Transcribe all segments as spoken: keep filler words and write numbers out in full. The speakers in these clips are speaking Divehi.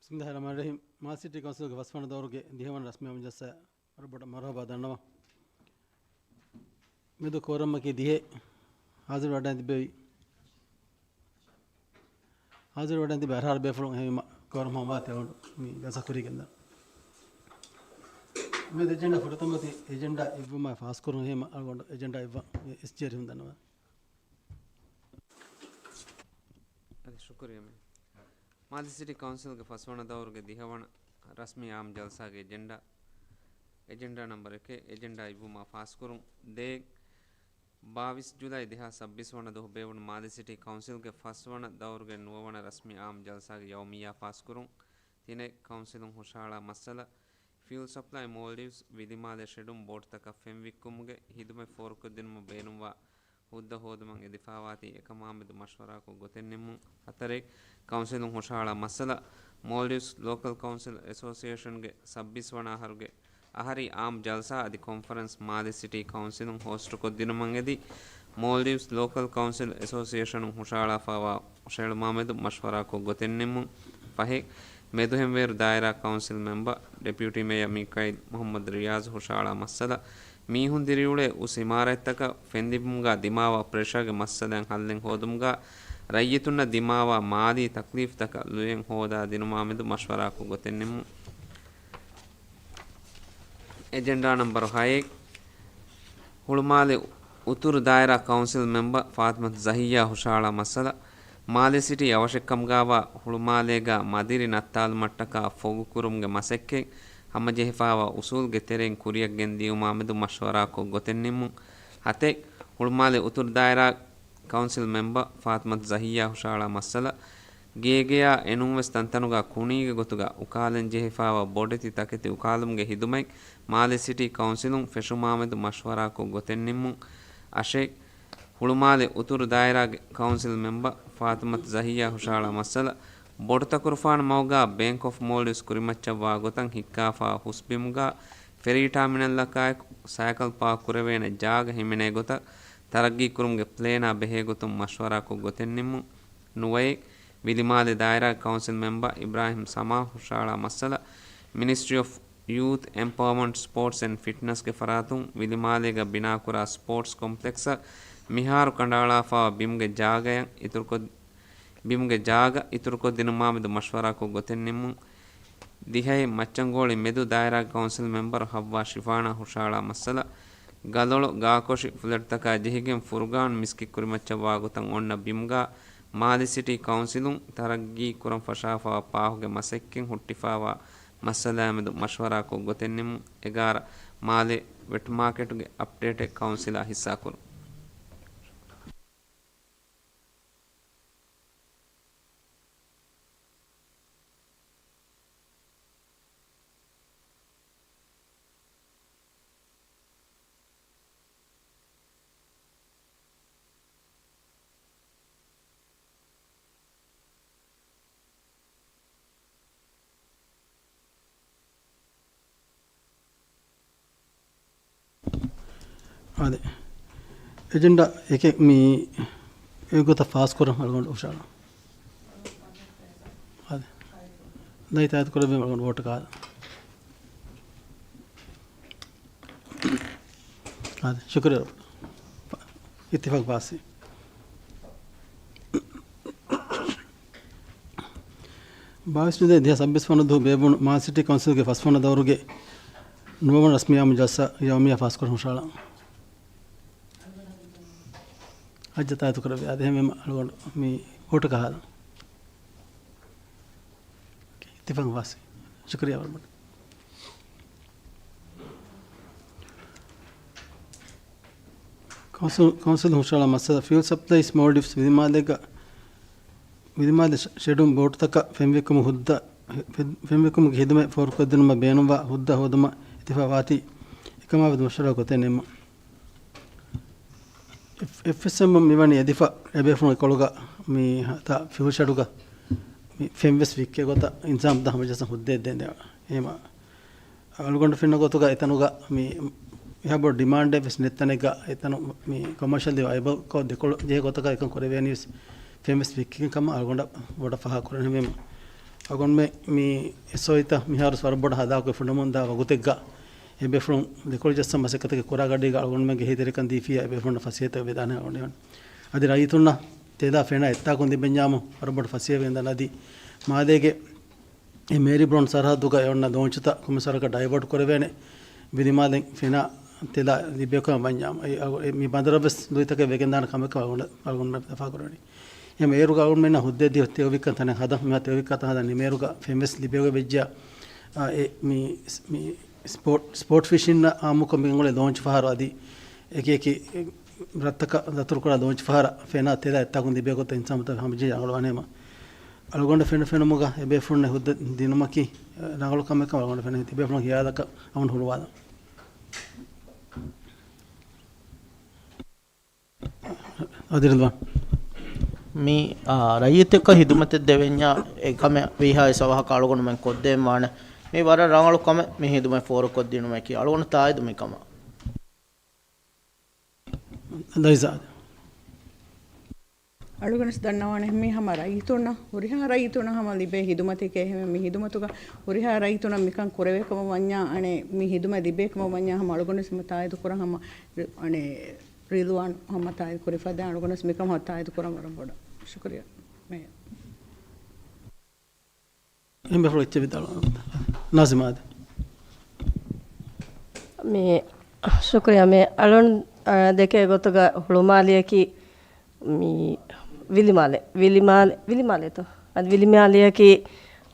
ބިސްމިއްލާހިއްރަޙްމާނިއްރަޙީމް. މާލެ ސިޓީ ކައުންސިލްގެ ފަސްވަނަ ދައުރުގެ ދިހަވަނަ ރަސްމީ އާންމު ޖަލްސާ ވަރަށް ބޮޑަށް މަރުޙަބާ ދަންނަވަން. މެދު ކޯރަމަކީ ދިހަ. ހާޒިރު ވަޑައިގެން ތިއްބެވި، ހާޒިރު ވަޑައިގެން ތިއްބެވި އަށާރަ ބޭފުޅުން އެހެންވީމަ ކޯރަމް ހަމަވާތީ އަޅުގަނޑު މި ޖަލްސާ ކުރީގެންދާނަން. މި އެޖެންޑާ ފުރަތަމަ އޮތީ އެޖެންޑާ އިއްވުމާ ފާސްކުރުން. އެހެންވީމަ އަޅުގަނޑު އެޖެންޑާ އިއްވަން އެސްޖީއާރު ހިމަން ދަންނަވާ. އަދި ޝުކުރިއްޔާ މެން. މާލެ ސިޓީ ކައުންސިލްގެ ފަސްވަނަ ދައުރުގެ ދިހަވަނަ ރަސްމީ އާންމު ޖަލްސާގެ އެޖެންޑާ، އެޖެންޑާ ނަމްބަރު އެކެއް، އެޖެންޑާ އިއްވުމާ ފާސްކުރުން. ދޭއް، ބާވީސް ޖުލައި ދެހާސް ސައްބީސް ވަނަ ދުވަހު ބޭއްވުނު މާލެ ސިޓީ ކައުންސިލްގެ ފަސްވަނަ ދައުރުގެ ނުވަވަނަ ރަސްމީ އާންމު ޖަލްސާގެ ޔައުމިއްޔާ ފާސްކުރުން. ތިނެއް، ކައުންސިލުން ހުށަހަޅާ މައްސަލަ، ފިއުލް ސަޕްލައި މޯލްޑިވްސް، ވިލިމާލެ ޝެޑުން ބޯޓުތަކަށް ފެންވިއްކުމުގެ ހިދުމަތް ފޯރުކޮށްދިނުމަށް ބޭނުންވާ ހުއްދަ ހޯދުމަށް އެދިފާވާތީ އެކަމާމެދު މަޝްވަރާކޮށް ގޮތެއް ނިންމުން. ހަތަރެއް، ކައުންސިލުން ހުށަހަޅާ މައްސަލަ، މޯލްޑިވްސް ލޯކަލް ކައުންސިލް އެސޯސިއޭޝަންގެ ސައްބީސް ވަނަ އަހަރުގެ އަހަރީ އާންމު ޖަލްސާ އަދި ކޮންފަރެންސް މާލެ ސިޓީ ކައުންސިލުން ހޯސްޓުކޮށްދިނުމަށް އެދި، މޯލްޑިވްސް ލޯކަލް ކައުންސިލް އެސޯސިއޭޝަނުން ހުށަހަޅާފައިވާ ހުށަހެޅުމާމެދު މަޝްވަރާކޮށް ގޮތެއް ނިންމުން. ފަހެއް، މެދުހެންވޭރު ދާއިރާ ކައުންސިލް މެމްބަރ، ޑެޕިއުޓީ މޭޔަރ މީކައިލް މުޙައްމަދު ރިޔާޒް ހުށަހަޅާ މައްސަލަ، މީހުން ދިރިއުޅޭ އުސް އިމާރާތްތަކަށް ފެންލިބުމުގަ ދިމާވާ ޕްރެޝާގެ މައްސަލައިން ހައްލެއް ހޯދުމުގަ، ރައްޔިތުންނަށް ދިމާވާ މާލީ ތަކްލީފްތަކަށް ލުޔެއް ހޯދާ ދިނުމާމެދު މަޝްވަރާކޮށް ގޮތެއް ނިންމުން. އެޖެންޑާ ނަމްބަރު ހައެއް، ހުޅުމާލެ އުތުރު ދާއިރާ ކައުންސިލް މެމްބަރ ފާތިމަތު ޒަހިއްޔާ ހުށަހަޅާ މައްސަލަ، މާލެ ސިޓީ އަވަށެއްކަމުގާވާ ހުޅުމާލޭގާ މަދިރި ނައްތާލުމަށްޓަކާ ފޮގުކުރުމުގެ މަސައްކަތް ހަމަޖެހިފާވާ އުސޫލްގެ ތެރެއިން ކުރިއަށްގެން ދިޔުމާމެދު މަޝްވަރާކޮށް ގޮތެއް ނިންމުން. ހަތެއް، ހުޅުމާލެ އުތުރު ދާއިރާ ކައުންސިލް މެމްބަރ ފާތިމަތު ޒަހިއްޔާ ހުށަހަޅާ މައްސަލަ، ގޭގެޔާ އެނޫންވެސް ތަންތަނުގާ ކުނީގެ ގޮތުގަ އުކާލަން ޖެހިފާވާ ބޮޑެތި ތަކެތި އުކާލުމުގެ ހިދުމަތް މާލެ ސިޓީ ކައުންސިލުން ފެށުމާމެދު މަޝްވަރާކޮށް ގޮތެއް ނިންމުން. އަށެއް، ހުޅުމާލެ އުތުރު ދާއިރާގެ ކައުންސިލް މެމްބަރ ފާތިމަތު ޒަހިއްޔާ ހުށަހަޅާ މައްސަލަ، ބޮޑުތަކުރުފާނު މަގުގާ ބޭންކް އޮފް މޯލްޑިވްސް ކުރިމައްޗަށްވާ ގޮތަށް ހިއްކާފާ ހުސްބިމުގާ ފެރީ ޓާމިނަލްއަކާއެކު ސައިކަލް ޕާކް ކުރެވޭނެ ޖާގަ ހިމެނޭ ގޮތަށް ތަރައްގީ ކުރުމުގެ ޕްލޭނާ ބެހޭ ގޮތުން މަޝްވަރާކޮށް ގޮތެއް ނިންމުން. ނުވައެއް، ވިލިމާލެ ދާއިރާގެ ކައުންސިލް މެމްބަރ އިބްރާހިމް ސަމާ ހުށަހަޅާ މައްސަލަ، މިނިސްޓްރީ އޮފް ޔޫތް އެމްޕަވަރމަންޓް، ސްޕޯޓްސް އެންޑް ފިޓްނަސްގެ ފަރާތުން ވިލިމާލޭގަ ބިނާކުރާ ސްޕޯޓްސް ކޮމްޕްލެކްސަށް މިހާރު ކަނޑައަޅާފައިވާ ބިމުގެ ޖާގަޔަށް އިތުރުކޮށް، ބިމުގެ ޖާގަ އިތުރުކޮށްދިނުމާމެދު މަޝްވަރާކޮށް ގޮތެއް ނިންމުން. ދިހައެއް، މައްޗަންގޯޅި މެދު ދާއިރާގެ ކައުންސިލް މެމްބަރު ހައްވާ ޝިފާނާ ހުށަހަޅާ މައްސަލަ، ގަލޮޅު ގާކޮށި ފްލެޓްތަކާ ޖެހިގެން ފުރުގާން މިސްކިތް ކުރިމައްޗަށްވާ ގޮތަށް އޮންނަ ބިމުގާ މާލެ ސިޓީ ކައުންސިލުން ތަރައްގީ ކުރަން ފަށާފައިވާ ޕާހުގެ މަސައްކަތް ހުއްޓިފައިވާ މައްސަލާމެދު މަޝްވަރާކޮށް ގޮތެއް ނިންމުން. އެގާރަ، މާލެ ވެޓް މާކެޓުގެ އަޕްޑޭޓެއް ކައުންސިލާ ހިއްސާކުރުން. އާދެ. އެޖެންޑާ އެކެއް މި އެގޮތަށް ފާސްކުރަން އަޅުގަނޑު ހުށަހަޅަން. އާދެ. ދައިތާއިދު ކުރެއްވީމަ އަޅުގަނޑު ވޯޓަކާ. އާދެ. ޝުކުރިއްޔާ. އިއްތިފާޤު ފާސްވި. ބާވީސް ޖުލައި ދެހާސް ސައްބީސް ވަނަ ދުވަހު ބޭއްވުނު މާލެ ސިޓީ ކައުންސިލްގެ ފަސްވަނަ ދައުރުގެ ނުވަވަނަ ރަސްމީ އާންމު ޖަލްސާ ޔައުމިއްޔާ ފާސްކުރަން ހުށަހަޅާ. އައްޖަ ތާއިދު ކުރެއްވި. އާދެ، އެހެންވީމަ އަޅުގަނޑު މި ވޯޓަކަށް ހާލަން. އިއްތިފާޤު ފާސްވި. ޝުކުރިއްޔާ ވަރަށް ބޮޑަށް. ކައުންސިލް، ކައުންސިލުން ހުށަހަޅާ މައްސަލަ، ފިއުލް ސަޕްލައިސް މޯލްޑިވްސް ވިލިމާލޭގަ، ވިލިމާލެ ޝެޑުން ބޯޓުތަކަށް ފެންވިއްކުމުގެ ހުއްދަ، ފެން، ފެންވިއްކުމުގެ ހިދުމަތް ފޯރުކޮށްދިނުމަށް ބޭނުންވާ ހުއްދަ ހޯދުމަށް އިއްތިފާޤުވާތީ އެކަމާމެދު މަޝްވަރާ ގޮތެއް ނިންމުން. އެފް، އެފްއެސްއެމް މިވަނީ އެދިފަ އެބޭފުޅުން އެކޮޅުގަ މި ތާ ފިއުލް ޝެޑުގަ މި ފެންވެސް ވިއްކޭ ގޮތަށް އިންތިޒާމް ދާ ހަމަޖައްސަން ހުއްދައެއް ދޭން. އެހެންވީމަ އަޅުގަނޑު ފެންނަ ގޮތުގަ އެތަނުގަ މި އެހާ ބޮޑު ޑިމާންޑެއް ވެސް ނެތް ތަނެއްގަ އެތަނު މި ކޮމާޝަލް ވައިބަލްކޮށް ދެކޮޅު ޖެހޭ ގޮތަކަށް އެކަން ކުރެވޭނީ ވެސް ފެންވެސް ވިއްކިގެން ކަމަށް އަޅުގަނޑަށް ބޮޑަށް ފާހަގަކުރަން. އެހެންވީމަ އަޅުގަނޑުމެން މި އެސްއޯއީތައް މިހާރު ވަރަށް ބޮޑަށް ހަދާކޮށް ފުނޑަމުންދާ ވަގުތެއްގަ އެބޭފުޅުން ދެކޮޅު ޖައްސަން މަސައްކަތަކީ ކުރާ ގަޑީގަ އަޅުގަނޑުމެންގެ އެހީތެރިކަން ދީފިއްޔާ އެބޭފުޅުންނަށް ފަސޭހަތައް ވެދާނެ އަޅުގަނޑުމެން. އަދި ރައްޔިތުންނަށް ތެލާ ފެނާ އެއްތާކުން ލިބެންޏާމު ވަރަށް ބޮޑަށް ފަސޭހަ ވެގެންދާނެ. އަދި މާލޭގެ އެ މޭރިބްރައުން ސަރަހައްދުގަ އެ އޮންނަ ލޯންޗުތައް ކޮންމެސް ވަރަކަށް ޑައިވާޓް ކުރެވޭނެ. ވިލިމާލެން ފެނާ ތެލާ ލިބޭކަމަށް ވަންޏާ، އެ، އަ، އެ، މި ބަނދަރަށް ވެސް ލުއިތަކެއް ވެގެންދާނެ ކަމެއް އަޅުގަނޑު، އަޅުގަނޑުމެން ދަފާ ކުރަނީ. އެހެން އޭރުގަ އަޅުގަނޑުމެންނަށް ހުއްދަ ދިޔަ ތެޔޮވިކަން ތަނެއް ހަދަން، މި ތެޔޮވިކަން ތަނެއް ހަދަން ނިމޭރުގަ ފެންވެސް ލިބޭގޮތް ވެއްޖެޔާ، އާ، އެ، މި، މި ސްޕޯޓް، ސްޕޯޓް ފިޝިންއަށް އާއްމުކޮށް މި އުޅޭ ލޯންޗު ފަހަރު އަދި އެކި އެކި ރަށްތަކަށް ދަތުރު ކުރާ ލޯންޗު ފަހަރަށް ފެނާ ތެލާ އެއްތާކުން ލިބޭ ގޮތަށް އިންސާނުތައް ހަމަޖެހި ރަނގަޅުވާނެ ހަމަ. އަޅުގަނޑަށް ފެނު ފެނުމުގަ އެބޭފުޅުންނަށް ހުއްދަ ދިނުމަކީ ރަނގަޅު ކަމެއްކަމަށް އަޅުގަނޑަށް ފެނޭ. ތިބޭފުޅުން ހިޔާލަކަށް އަޅުގަނޑު ހުޅުވާލަން. އަދި ރިލްވާން. މި، އާ، ރައްޔިތަކަށް ހިދުމަތެއް ދެވެންޏާ އެ ކަމެއް ވީހާވެސް އަވަހަކަށް އަޅުގަނޑުމެން ކޮށްދޭން ވާނެ. މީ ވަރަށް ރަނގަޅު ކަމެއް މި ހިދުމަތް ފޯރުކޮށްދިނުމަކީ. އަޅުގަނޑު ތާއީދު މި ކަމަށް. ލައިޒާ. އަޅުގަނޑު ދަންނަވާނެ މީ ހަމަ ރައްޔިތުންނަށް، ހުރިހާ ރައްޔިތުންނަށް ހަމަ ލިބޭ ހިދުމަތެކޭ. އެހެންވެ މި ހިދުމަތުގަ ހުރިހާ ރައްޔިތުންނަށް މިކަން ކުރެވޭ ކަމަށް ވަންޏާ، އަނެއް މި ހިދުމަތް ލިބޭ ކަމަށް ވަންޏާ ހަމަ އަޅުގަނޑު ހަމަ ތާއީދު ކުރަން ހަމަ ރި-، އަނެއް ރިލްވާން ހަމަ ތާއީދު ކުރި ފަދައިން އަޅުގަނޑު މިކަމަށް ތާއީދު ކުރަން ވަރަށް ބޮޑަށް ޝުކުރިއްޔާ. މޭޔަރ. އެނބެފުޅު އެއްޗެއް ވިދާޅުވާ. ނާޒިމާ އާދެ. މި ޝުކުރިއްޔާ މި އަޅުން، އަ، ދެކޭ ގޮތުގަ ހުޅުމާލެއަކީ މި ވިލިމާލެ، ވިލިމާލެ، ވިލިމާލެތޯ؟ އަދި ވިލިމާލެއަކީ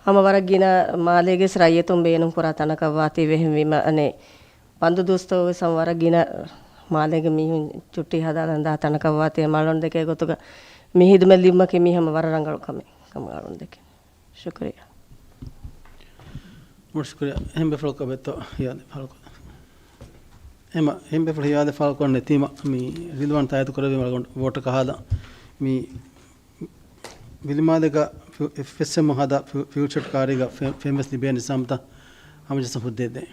ހަމަ ވަރަށް ގިނަ މާލޭގެ ރައްޔިތުން ބޭނުން ކުރާ ތަނަކަށް ވާތީ ވެހެންވީމަ އަނެއް ބަންދު ދުވަސްތަކުގެ ސަމް ވަރަށް ގިނަ މާލޭގެ މީހުން ޗުއްޓީ ހަދާލަން ދާ ތަނަކަށް ވާތީ އަޅުން ދެކޭ ގޮތުގަ މި ހިދުމަތް ލިބުމަކީ މީ ހަމަ ވަރަށް ރަނގަޅު ކަމެއް ކަމަށް އަޅުން ދެކެން. ޝުކުރިއްޔާ. މޮޅު ޝުކުރިއްޔާ. އެހެން ބޭފުޅަކަށް ބެއްތޯ ހިޔާދެ ފާޅުކޮށް. އެމަ، އެހެން ބޭފުޅު ހިޔާދެ ފާޅުކޮށް ނެތީމަ، މި ރިލްވާން ތާއީދު ކުރެއްވީމަ އަޅުގަނޑު ވޯޓަކަށް ހާދަ. މި ވިލިމާލެގަ ފި-، އެފްއެސްއެމް ހަދާ ފި-، ފިއުޗަރ ކާރީގަ ފެ-، ފެންވެސް ލިބޭ ނިޒާމްތައް ހަމަޖައްސަން ހުއްދައެއް ދޭ.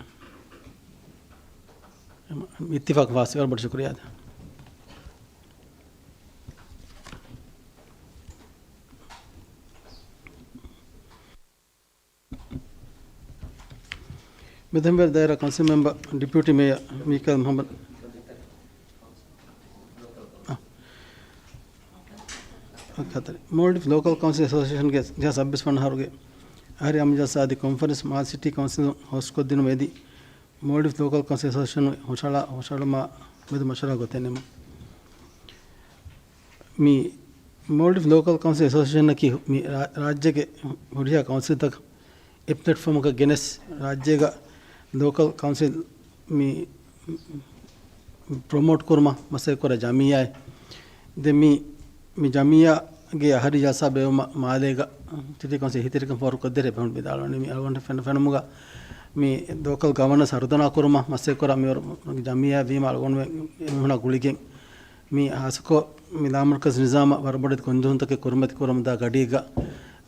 އެމަ، އިއްތިފާޤު ފާސް ވެ، ވަރަށް ބޮޑަށް ޝުކުރިއްޔާ. މެދަނބޭރު ދާއިރާ ކައުންސިލް މެމްބަރ ޑެޕިއުޓީ މޭޔަރ މީކާއިލް މުހައްމަދު. އަ. އަ، ކަތަރި. މޯލްޑިވްސް ލޯކަލް ކައުންސިލް އެސޯސިއޭޝަންގެ ދެހާސް ސައްބީސް ވަނަ އަހަރުގެ އަހަރީ ހަމަޖަލްސާ އަދި ކޮންފަރެންސް މާލެ ސިޓީ ކައުންސިލުން ހޯސްޓްކޮށްދިނުމަށް އެދި، މޯލްޑިވްސް ލޯކަލް ކައުންސިލް އެސޯސިއޭޝަނުން ހުށަހަޅާ-، ހުށަހެޅުމާ މެދު މަޝްވަރާ ގޮތެއް ނިމުން. މި މޯލްޑިވްސް ލޯކަލް ކައުންސިލް އެސޯސިއޭޝަނަކީ މި ރާ-، ރާއްޖޭގެ ހުރިހާ ކައުންސިލްތަކަށް އެއް ޕްލެޓްފޯމަކަށް ގެނެސް، ރާއްޖޭގަ ލޯކަލް ކައުންސިލް މި ޕްރޮމޯޓް ކުރުމަށް މަސައްކަތް ކުރާ ޖަމިއްޔާއެއް. ދެން މި، މި ޖަމިއްޔާގެ އަހަރީ ޖަލްސާ ބޭއްވުމަށް މާލޭގަ ސިޓީ ކައުންސިލް އެހީތެރިކަން ފޯރުކޮށްދޭ އެބަހުން ވިދާޅުވަނީ. މި އަޅުގަނޑު ފެނު-، ފެނުމުގަ މި ލޯކަލް ގަވަނަންސް ހަރުދަނާ ކުރުމަށް މަސައްކަތް ކުރާ މިވަރު ޖަމިއްޔާ ވީމަ އަޅުގަނޑުމެން އެމީހުންނާ ގުޅިގެން މި ހާއްސަކޮށް މި ލާމަރުކަޒު ނިޒާމަށް ވަރަށް ބޮޑެތި ގޮންޖެހުންތަކެއް ކުރިމަތި ކުރަމުންދާ ގަޑީގަ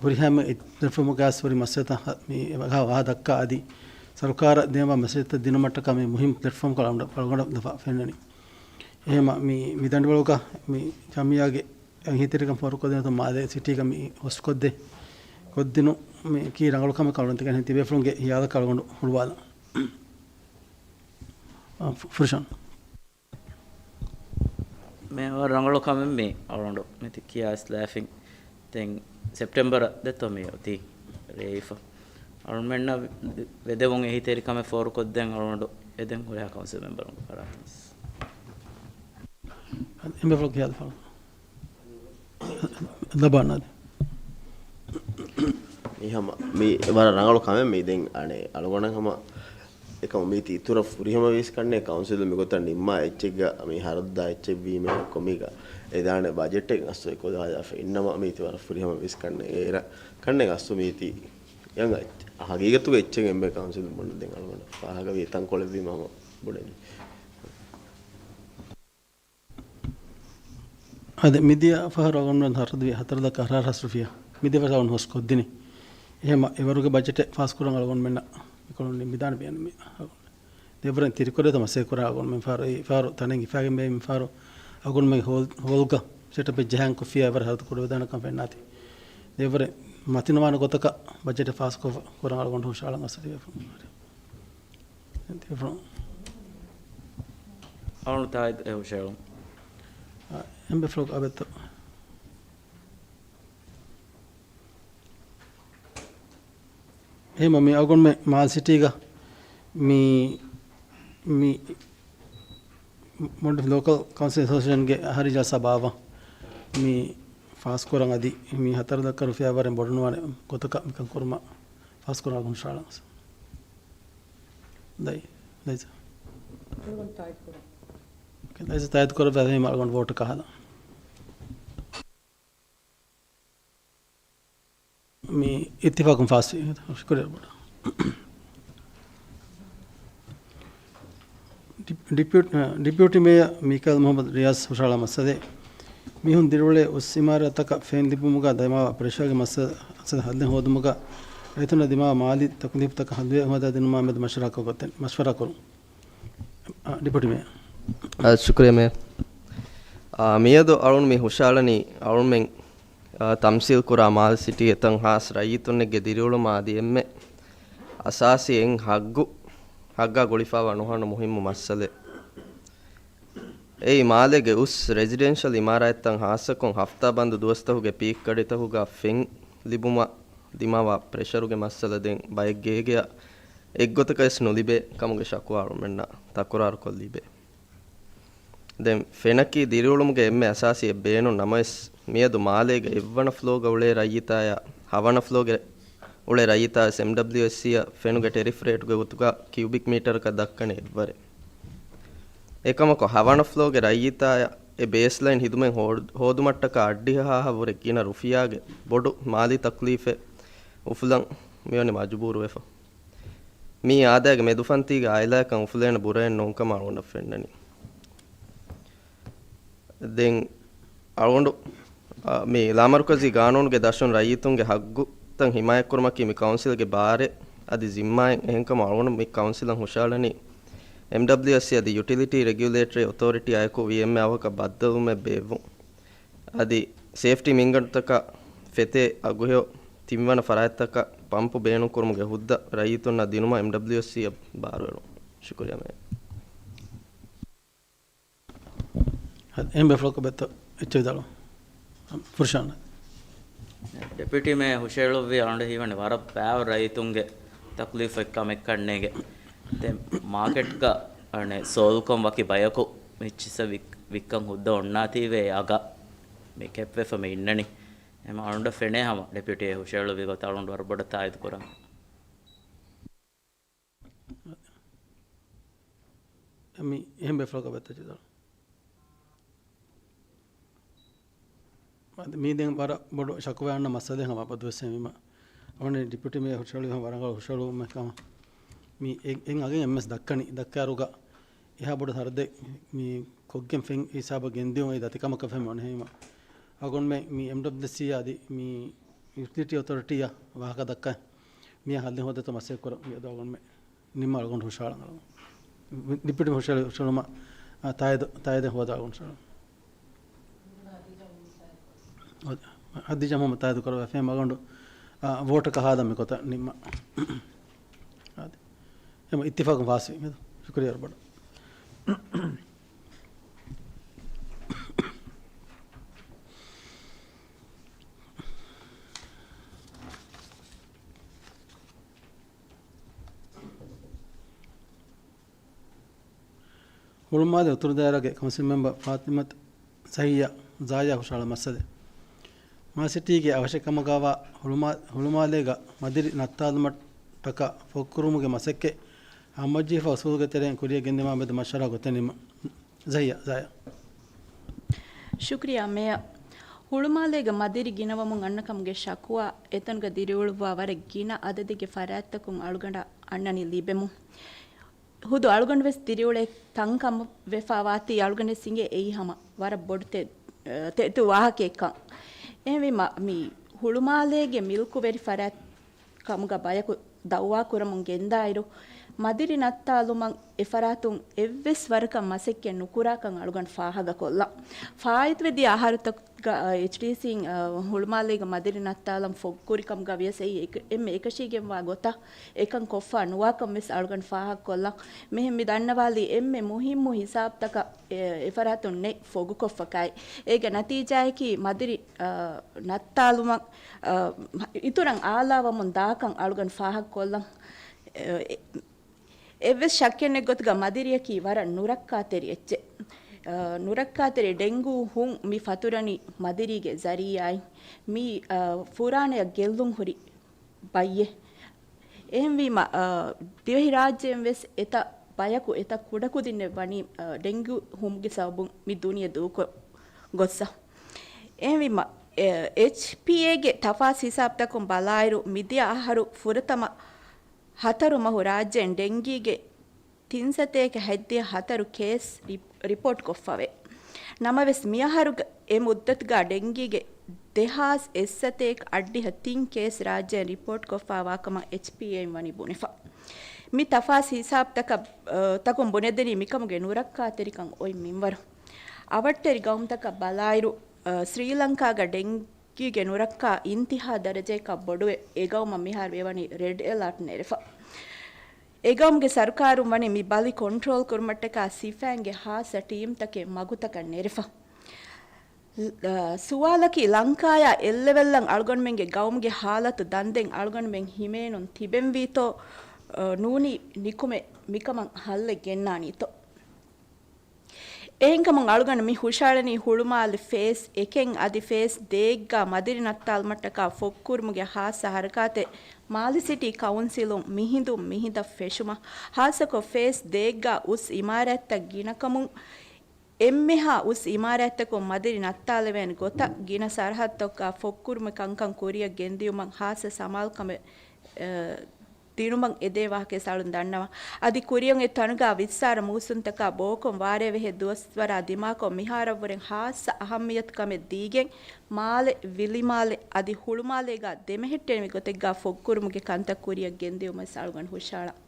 ހުރިހާ މި ޕްލެޓްފޯމުގައި ހުރި މައްސަލަތައް މި ވަހާ ވާހަކަ ދައްކާ އަދި ސަރުކާރަށް ދޭންވާ މަސައްކަތްތައް ދިނުމަށްޓަކާ މި މުހިންމު ޕްލެޓްފޯމަކަށް އަޅުގަނޑަށް ފެންނަނީ. އެހެންމަ މި، މި ދަނޑިވަޅުގަ މި ޖަމިއްޔާގެ އެހީތެރިކަން ފޯރުކޮށްދޭނެތޯ މާލޭ ސިޓީގަ މި ހޮސްޓްކޮށްދޭ ކޮށްދިނު މި ކީ ރަނގަޅު ކަމެއް ކަމަށް އަޅުގަނޑު ތިބޭފުޅުންގެ ހިޔާލަކަށް އަޅުގަނޑު ހުޅުވާލަން. އާ، ފު-، ފުރަށާން. މޭ ވަރަށް ރަނގަޅު ކަމެއް މި އަޅުގަނޑު މިތި ކިޔާ އިސްލާފިން. ދެން ސެޕްޓެމްބަރ ދެތޯ މި އޮތީ ރޭވިފަ. އަޅުމެންނަށް ވެދެވުން އެހީތެރިކަމެއް ފޯރުކޮށްދޭން އަޅުގަނޑު އެދެން ހުރިހާ ކައުންސިލް މެމްބަރުންގެ ފަރާތުން. އެނބެފުޅު ކިޔާލިފަ. ލަބާނާދެ. މި ހަމަ މި ވަރަށް ރަނގަޅު ކަމެއް މި ދެން އަނެއް އަޅުގަނޑަށް ހަމަ އެކަމަށް މީތި އިތުރަށް ފުރިހަމަ ވީސް ކަންނޭ ކައުންސިލުން މިގޮތަށް ނިންމާ އެއްޗެއްގަ މި ހަރަދުދާ އެއްޗެއްވީމޭ ކޮމީގަ އެދާނެ ބަޖެޓެއް އަސްލު އެކޮށް ހަދާފަ އިންނަމަ މީތި ވަރަށް ފުރިހަމަ ވީސް ކަންނޭ އޭރަށް ކަންނޭ އަސްލު މީތި އެނގ ހަގީގަތުގަ އެއްޗެއް އެންމެ ކައުންސިލުން ބުނަ ދެން އަޅުގަނޑަށް ފާހަގަވީ ތަންކޮޅެއްވީމަ ހަމަ ބުނެލި. އަދި މިދިޔަ ފަހަރު އަޅުގަނޑުމެން ހަރަދުވި ހަތަރު ލައްކަ އަށާރަ ހާސް ރުފިޔާ މިދިޔަ ފަހަރު އަޅުގަނޑު ހޯސް ކޮށްދިނީ. އެހެމަ އެވަރުގެ ބަޖެޓެއް ފާސްކުރަން އަޅުގަނޑުމެންނަށް މިކޮޅުން ނިންމިދާނެ ބޭނުމީ. ދެވަރެން ތިރިކޮށްލިތަ މަސޭކުރާ އަޅުގަނޑުމެން ފަހަރު، އެ ފަހަރު ތަނެއް ހިފާގެން ބޭ މި ފަހަރު އަޅުގަނޑުމެން ހޯލް، ހޯލްގަ ސެޓަޕެއް ޖަހާން ކޮށްފިޔާ އެވަރު ހަރަދު ކުރެވިދާނެކަން ފެންނާތީ. ދެވަރެން މަތިނުވާނެ ގޮތަކަށް ބަޖެޓެއް ފާސްކޮށްފަ ކުރަން އަޅުގަނޑު ހުށަހަޅަން އަސަރިވެފަ. އަޅުގަނޑު ތާއީދު އެ ހުށަހެޅުން. އެމް ބި ފްލޯ އަބެއްތޯ. އެހެން މި އަޅުގަނޑުމެ މާލެ ސިޓީގަ މި، މި މުޅި ލޯކަލް ކައުންސިލް އެސޯސިއޭޝަންގެ އަހަރީ ޖަލްސާ ބާއްވަން މި ފާސްކުރަން އަދި މި ހަތަރު ލައްކަ ރުފިޔާ ވަރެއް ބޮޑުނުވާނެ ގޮތަކަށް މިކަން ކުރުމަށް ފާސްކުރަން ހުށަހަޅަން. ލައި-، ލައިޒާ. ލައިޒާ ތާއީދު ކުރައްވާ އެހެން އަޅުގަނޑު ވޯޓަކަށް ހަދާ. މި އިއްތިފާޤުން ފާސްވި. ޝުކުރިއްޔާ ބޮޑަށް. ޑިޕް-، ޑިޕިއުޓް-، އަ، ޑިޕިއުޓީ މޭޔަރ މީކާއިލް މުޙައްމަދު ރިޔާޒް ހުށަހަޅާ މައްސަލައެއް. މީހުން ދިރިއުޅޭ އުސް އިމާރާތަކަށް ފެން ލިބުމުގަ ދިމާވާ ޕްރެޝަރގެ މައްސަލަ ހައްލެއް ހޯދުމުގަ ރައްޔިތުންނަށް ދިމާވާ މާލީ ތަކުލީފުތަކަށް ހައްލުވެ ހޯދާދިނުމާ މެދު މަޝްވަރާ ކޮށް-، މަޝްވަރާ ކުރުން. އަ، ޑިޕިއުޓީ މޭޔަރ. އަ، ޝުކުރިއްޔާ މޭޔަރ. އާ، މިއަދު އަޅުން މި ހުށަހަޅަނީ އަޅުމެން، އާ، ތަމްސީލް ކުރާ މާލެ ސިޓީ އެތަން ހާސް ރައްޔިތުންނެއްގެ ދިރިއުޅުމާ އަދި އެންމެ އަސާސީ އެއް ހައްގު، ހައްގާ ގުޅިފައިވާ ނުހަނު މުހިއްމު މައްސަލައެއް. އެއީ މާލޭގެ އުސް ރެޒިޑެންޝަލް އިމާރާތްތައް ހާއްސަކޮށް ހަފްތާ ބަންދު ދުވަސްތަކުގެ ޕީކް ގަޑިތަކުގަ ފެން ލިބުމަށް ދިމާވާ ޕްރެޝަރުގެ މައްސަލަ ދެން ބައެއް ގޭގެއަށް އެއްގޮތަކަށް ވެސް ނުލިބޭ ކަމުގެ ޝަކުވާ އަޅުމެންނަށް ތަކުރާރުކޮށް ލިބޭ. ދެން ފެނަކީ ދިރިއުޅުމުގެ އެންމެ އަސާސީ އެއް ބޭނުން ނަމަވެސް، މިއަދު މާލޭގެ އެއްވަނަ ފްލޯގަ އުޅޭ ރައްޔިތާޔާ ހަވަނަ ފްލޯގެ އުޅޭ ރައްޔިތާ ވެސް އެމްޑަބްލިއުއެސްސީއަށް ފެނުގެ ޓެރިފް ރޭޓުގެ ގޮތުގަ ކިއުބިކް މީޓަރަކަށް ދައްކަނީ އެއްވަރެއް. އެކަމަކު، ހަވަނަ ފްލޯގެ ރައްޔިތާޔަށް އެ ބޭސްލައިން ހިދުމަތް ހޯ-، ހޯދުމަށްޓަކާ އަށްޑިހަ ހާހަށް ވުރެ ގިނަ ރުފިޔާގެ ބޮޑު މާލީ ތަކުލީފެއް އުފުލަން މިވަނީ މަޖުބޫރުވެފަ. މިއީ އާދައިގެ މެދުފަންތީގެ އާއިލާއަކަށް އުފުލޭނެ ބުރައެއް ނޫންކަމަށް އަޅުގަނޑަށް ފެންނަނީ. ދެން އަޅުގަނޑު، އާ، މި ލާމަރުކަޒީ ގާނޫނުގެ ދަށުން ރައްޔިތުންގެ ހައްގުތައް ހިމާޔަތްކުރުމަކީ މި ކައުންސިލްގެ ބާރެއް އަދި ޒިންމާއެއް. އެހެންކަމުން އަޅުގަނޑު މި ކައުންސިލަށް ހުށަހަޅަނީ، އެމްޑަބްލިއުއެސްސީ އަދި ޔުޓިލިޓީ ރެގިއުލޭޓަރީ އޮތޯރިޓީ އާއެކު ވީ އެމްއޭ އަވަހަކަށް ބައްދަލުވުމެއް ބޭއްވުން. އަދި ސޭފްޓީ މިންގަނޑުތަކަށް ފެތޭ އަގުހެޔޮ ތިންވަނަ ފަރާތްތަކަށް ޕަމްޕު ބޭނުންކުރުމުގެ ހުއްދަ ރައްޔިތުންނަށް ދިނުމަށް އެމްޑަބްލިއުއެސްސީއަށް ބާރުއެޅުން. ޝުކުރިއްޔާ މޭޔަރ. އެހެން ބޭފުޅަކު ބެއްތޯ އެއްޗެއް ވިދާޅު. ފުރުޝާން. ޑެޕިއުޓީ މޭޔަރ ހުށައެޅުއްވި އަޅުގަނޑަށް ހީވަނީ ވަރަށް ބާވަ ރައްޔިތުންގެ ތަކުލީފެއް ކަމެއް ކަންނޭގެ. ދެން މާކެޓްގަ އަނެއް ސޯލްކޮން ވަކި ބަޔަކު މިއްޗިސަ ވިއް-، ވިއްކަން ހުއްދަ އޮންނާތީވެ އަގަ މި ކެޕްވެފަ މި އިންނަނީ. އެމަ އަޅުގަނޑަށް ފެނޭ ހަމަ ޑެޕިއުޓީ ހުށައެޅުއްވި ގޮތަށް އަޅުގަނޑު ވަރަށް ބޮޑަށް ތާއީދު ކުރަން. މި އެހެން ބޭފުޅަކަށް ބެއްތަ ޖެދަޅު. އަދި މީ ދެން ވަރަށް ބޮޑު ޝަކުވާ އަންނަ މައްސަލައެއް ހަމަ ބަދުވެސް އެމީމަ. އަވަނީ ޑިޕިއުޓީ މޭޔަރ ހުށަހެޅުވީ ހަމަ ވަރަށް ރަނގަޅު ހުށަހެޅުވުމެއް ކަމަށް. މީ އެ-، އެއް އަގެއް އެންމެސް ދައްކަނީ. ދައްކާއިރުގަ އެހާ ބޮޑު ސަރަދެއް މި ކޮށްގެން ފެން ހިސާބަށް ގެންދިޔުން އެއީ ދަތިކަމަކަށް ފެން އޮންނަ ހެންވީމަ. އަގުންމެ މި އެމްޑަބްލިއުސީ އަދި މި ޔުޓިލިޓީ އޮތޯރިޓީއަށް ވާހަކަ ދައްކަން މިއާ ހައްލެއް ހޯދޭތޯ މަސައްކަތް ކުރަން މިއަދު އަޅުގަނޑުމެ ނިންމާ އަޅުގަނޑު ހުށަހަޅަން އަޅުގަނޑު. ޑިޕިއުޓީ ހުށަހެޅު-، ހުށަހެޅުމަށް، އާ، ތާއީދު، ތާއީދެއް ހޯދާ އަޅުގަނޑު ހުށަހަޅަން. ހަދީޖާ މުހައްމަދު ތާއީދު ކުރައްވާ ފެން އަޅުގަނޑު، އާ، ވޯޓަކަށް ހާދަން މި ގޮތަށް ނިންމާ. އާދެ. އެމަ އިއްތިފާޤުން ފާސްވީ. ޝުކުރިއްޔާ ވަރަށް ބޮޑަށް. ހުޅުމާލެ އުތުރު ދާއިރާގެ ކައުންސިލް މެމްބަރ ފާތިމަތު ޒަހިއްޔާ، ޒާޔާ ހުށަހަޅާ މައްސަލައެއް. މާލެ ސިޓީގެ އަވަށެއް ކަމުގައިވާ ހުޅުމާ-، ހުޅުމާލޭގަ މަދިރި ނައްތާލުމަށްޓަކާ ފޮއްކުރުމުގެ މަސައްކަތް ހަމަޖެހިފަ އުސޫލުގެ ތެރެއިން ކުރިއަށް ގެންދިއުމާ މެދު މަޝްވަރާ ގޮތެއް ނިންމަން. ޒަހިއްޔާ، ޒާޔާ. ޝުކްރިޔާ މޭޔަރ. ހުޅުމާލޭގަ މަދިރި ގިނަވަމުން އަންނަ ކަމުގެ ޝަކުވާ އެތަނުގަ ދިރިއުޅުއްވާ ވަރަށް ގިނަ އަދަދެއްގެ ފަރާތްތަކުން އަޅުގަނޑަށް އަންނަނީ ލިބެމުން. ހުދު އަޅުގަނޑު ވެސް ދިރިއުޅޭ ތަންކަމަށް ވެފަ ވާތީ އަޅުގަނޑަށް ވެސް އިނގޭ އެއީ ހަމަ ވަރަށް ބޮޑު ތެ-، ތެދު ވާހަކައެއްކަން. އެހެންވީމަ، މި ހުޅުމާލޭގެ މިލްކުވެރި ފަރާތް ކަމުގަ ބަޔަކު ދައުވާ ކުރަމުން ގެންދާއިރު، މަދިރި ނައްތާލުމަށް އެފަރާތުން އެއްވެސް ވަރަކަށް މަސައްކަތް ނުކުރާކަން އަޅުގަނޑު ފާހަގަކޮށްލަން. ފާއިތުވެދިޔަ އަހަރުތަކު-، ގ-، އ، އެޗްޑީސީން، އ، ހުޅުމާލޭގަ މަދިރި ނައްތާލަން ފޮއްކުރިކަމުގަ ވިޔަސް އެއީ އެކ-، އެންމެ އެކަށީގެންވާ ގޮތަށް އެކަން ކޮށްފާ ނުވާކަން ވެސް އަޅުގަނޑު ފާހަގަކޮށްލަން. މިހެން މި ދަންނަވާލީ އެންމެ މުހިއްމު ހިސާބުތަކަށް އެ، އެފަރާތުން ނެތް ފޮގުކޮށްފަކާއި. އޭގެ ނަތީޖާއަކީ މަދިރި، އ، ނައްތާލުމަށް، އ، އިތުރަށް އާލާވަމުން ދާކަން އަޅުގަނޑު ފާހަގަކޮށްލަން. އެ، އެ، އެއްވެސް ޝައްކެއް ނެތް ގޮތުގަ މަދިރިއަކީ ވަރަށް ނުރައްކާތެރި އެއްޗެއް. އ، ނުރައްކާތެރި ޑެންގޫ ހުން މި ފަތުރަނީ މަދިރީގެ ޒަރީއާއިން. މީ، އ، ފުރާނަޔަށް ގެއްލުން ހުރި ބައްޔެއް. އެހެންވީމަ، އ، ދިވެހިރާއްޖޭން ވެސް އެތައް ބަޔަކު އެތައް ކުޑަކުދިންނެއް ވަނީ، އ، ޑެންގޫ ހުންގެ ސަބަބުން މި ދުނިޔެ ދޫކޮށް ގޮއްސަ. އެހެންވީމަ، އ، އެޗްޕީއޭގެ ތަފާސް ހިސާބުތަކުން ބަލާއިރު، މިދިޔަ އަހަރު ފުރަތަމަ ހަތަރު މަހު ރާއްޖޭން ޑެންގީގެ ތިން ސަތޭކަ ހަތްދިހަ ހަތަރު ކޭސް ރި-، ރިޕޯޓް ކޮށްފަވޭ. ނަމަވެސް، މިއަހަރުގެ އެ މުއްދަތުގަ ޑެންގީގެ ދެހާސް އެއްސަތޭކަ އަށްޑިހަ ތިން ކޭސް ރާއްޖޭން ރިޕޯޓް ކޮށްފާވާކަމަށް އެޗްޕީއޭއިން ވަނީ ބުނެފަ. މި ތަފާސް ހިސާބުތަކަށް، އަ، ތަކުން ބުނެދެނީ މިކަމުގެ ނުރައްކާތެރިކަން އޮތް މިންވަރު. އަވަށްޓެރި ގައުމުތަކަށް ބަލާއިރު، އަ، ސްރީލަންކާގަ ޑެންގީގެ ނުރައްކާ އިންތިހާ ދަރަޖައަކަށް ބޮޑުވެ، އެ ގައުމަށް މިހާރު އެވަނީ ރެޑް އެލާޓް ނެރެފަ. އެގައުމުގެ ސަރުކާރުން ވަނީ މި ބަލި ކޮންޓްރޯލް ކުރުމަށްޓަކާ ސިފައިންގެ ހާއްސަ ޓީމްތަކެއް މަގުތަކަށް ނެރެފަ. އ، ސުވާލަކީ ލަންކާޔާ އެއްލެވެލްއަށް އަޅުގަނޑުމެންގެ ގައުމުގެ ހާލަތު ދަންދެން އަޅުގަނޑުމެން ހިމޭނުން ތިބެންވީތޯ، އ، ނޫނީ ނިކުމެ މިކަމަށް ހައްލެއް ގެންނާނީތޯ؟ އެހެންކަމުން އަޅުގަނޑު މި ހުށައަޅަނީ ހުޅުމާލެ ފޭސް އެކެއް އަދި ފޭސް ދޭއްގަ މަދިރި ނައްތާލުމަށްޓަކާ ފޮއްކުރުމުގެ ހާއްސަ ހަރަކާތެއް މާލެ ސިޓީ ކައުންސިލުން މިހިނދުން މިހިނދަށް ފެށުމަށް، ހާއްސަކޮށް ފޭސް ދޭއްގަ އުސް އިމާރާތްތައް ގިނަކަމުން، އެންމެހާ އުސް އިމާރާތްތަކުން މަދިރި ނައްތާލެވޭނެ ގޮތަށް ގިނަ ސަރަހައްދުތަކާ ފޮއްކުރުމެއް ކަންކަން ކުރިއަށް ގެންދިޔުމަށް ހާއްސަ ސަމާލުކަމެއް، އަ، ދިނުމަށް އެދޭ ވާހަކަ އަޅުން ދަންނަވަން. އަދި ކުރިއަށް އެ ތަނުގަ ވިއްސާރަ މޫސުންތަކާ ބޯކޮށް ވާރޭ ވެހޭ ދުވަސްވަރާ ދިމާކޮށް މިހާރަށްވުރެން ހާއްސަ އަހައްމިޔަތު ކަމެއް ދީގެން މާލެ، ވިލިމާލެ އަދި ހުޅުމާލޭގަ ދެމެހެއްޓެނިވި ގޮތެއްގަ ފޮއްކުރުމުގެ ކަންތައް ކުރިއަށް ގެންދިޔުމަށް އަޅުގަނޑު ހުށައަޅަން.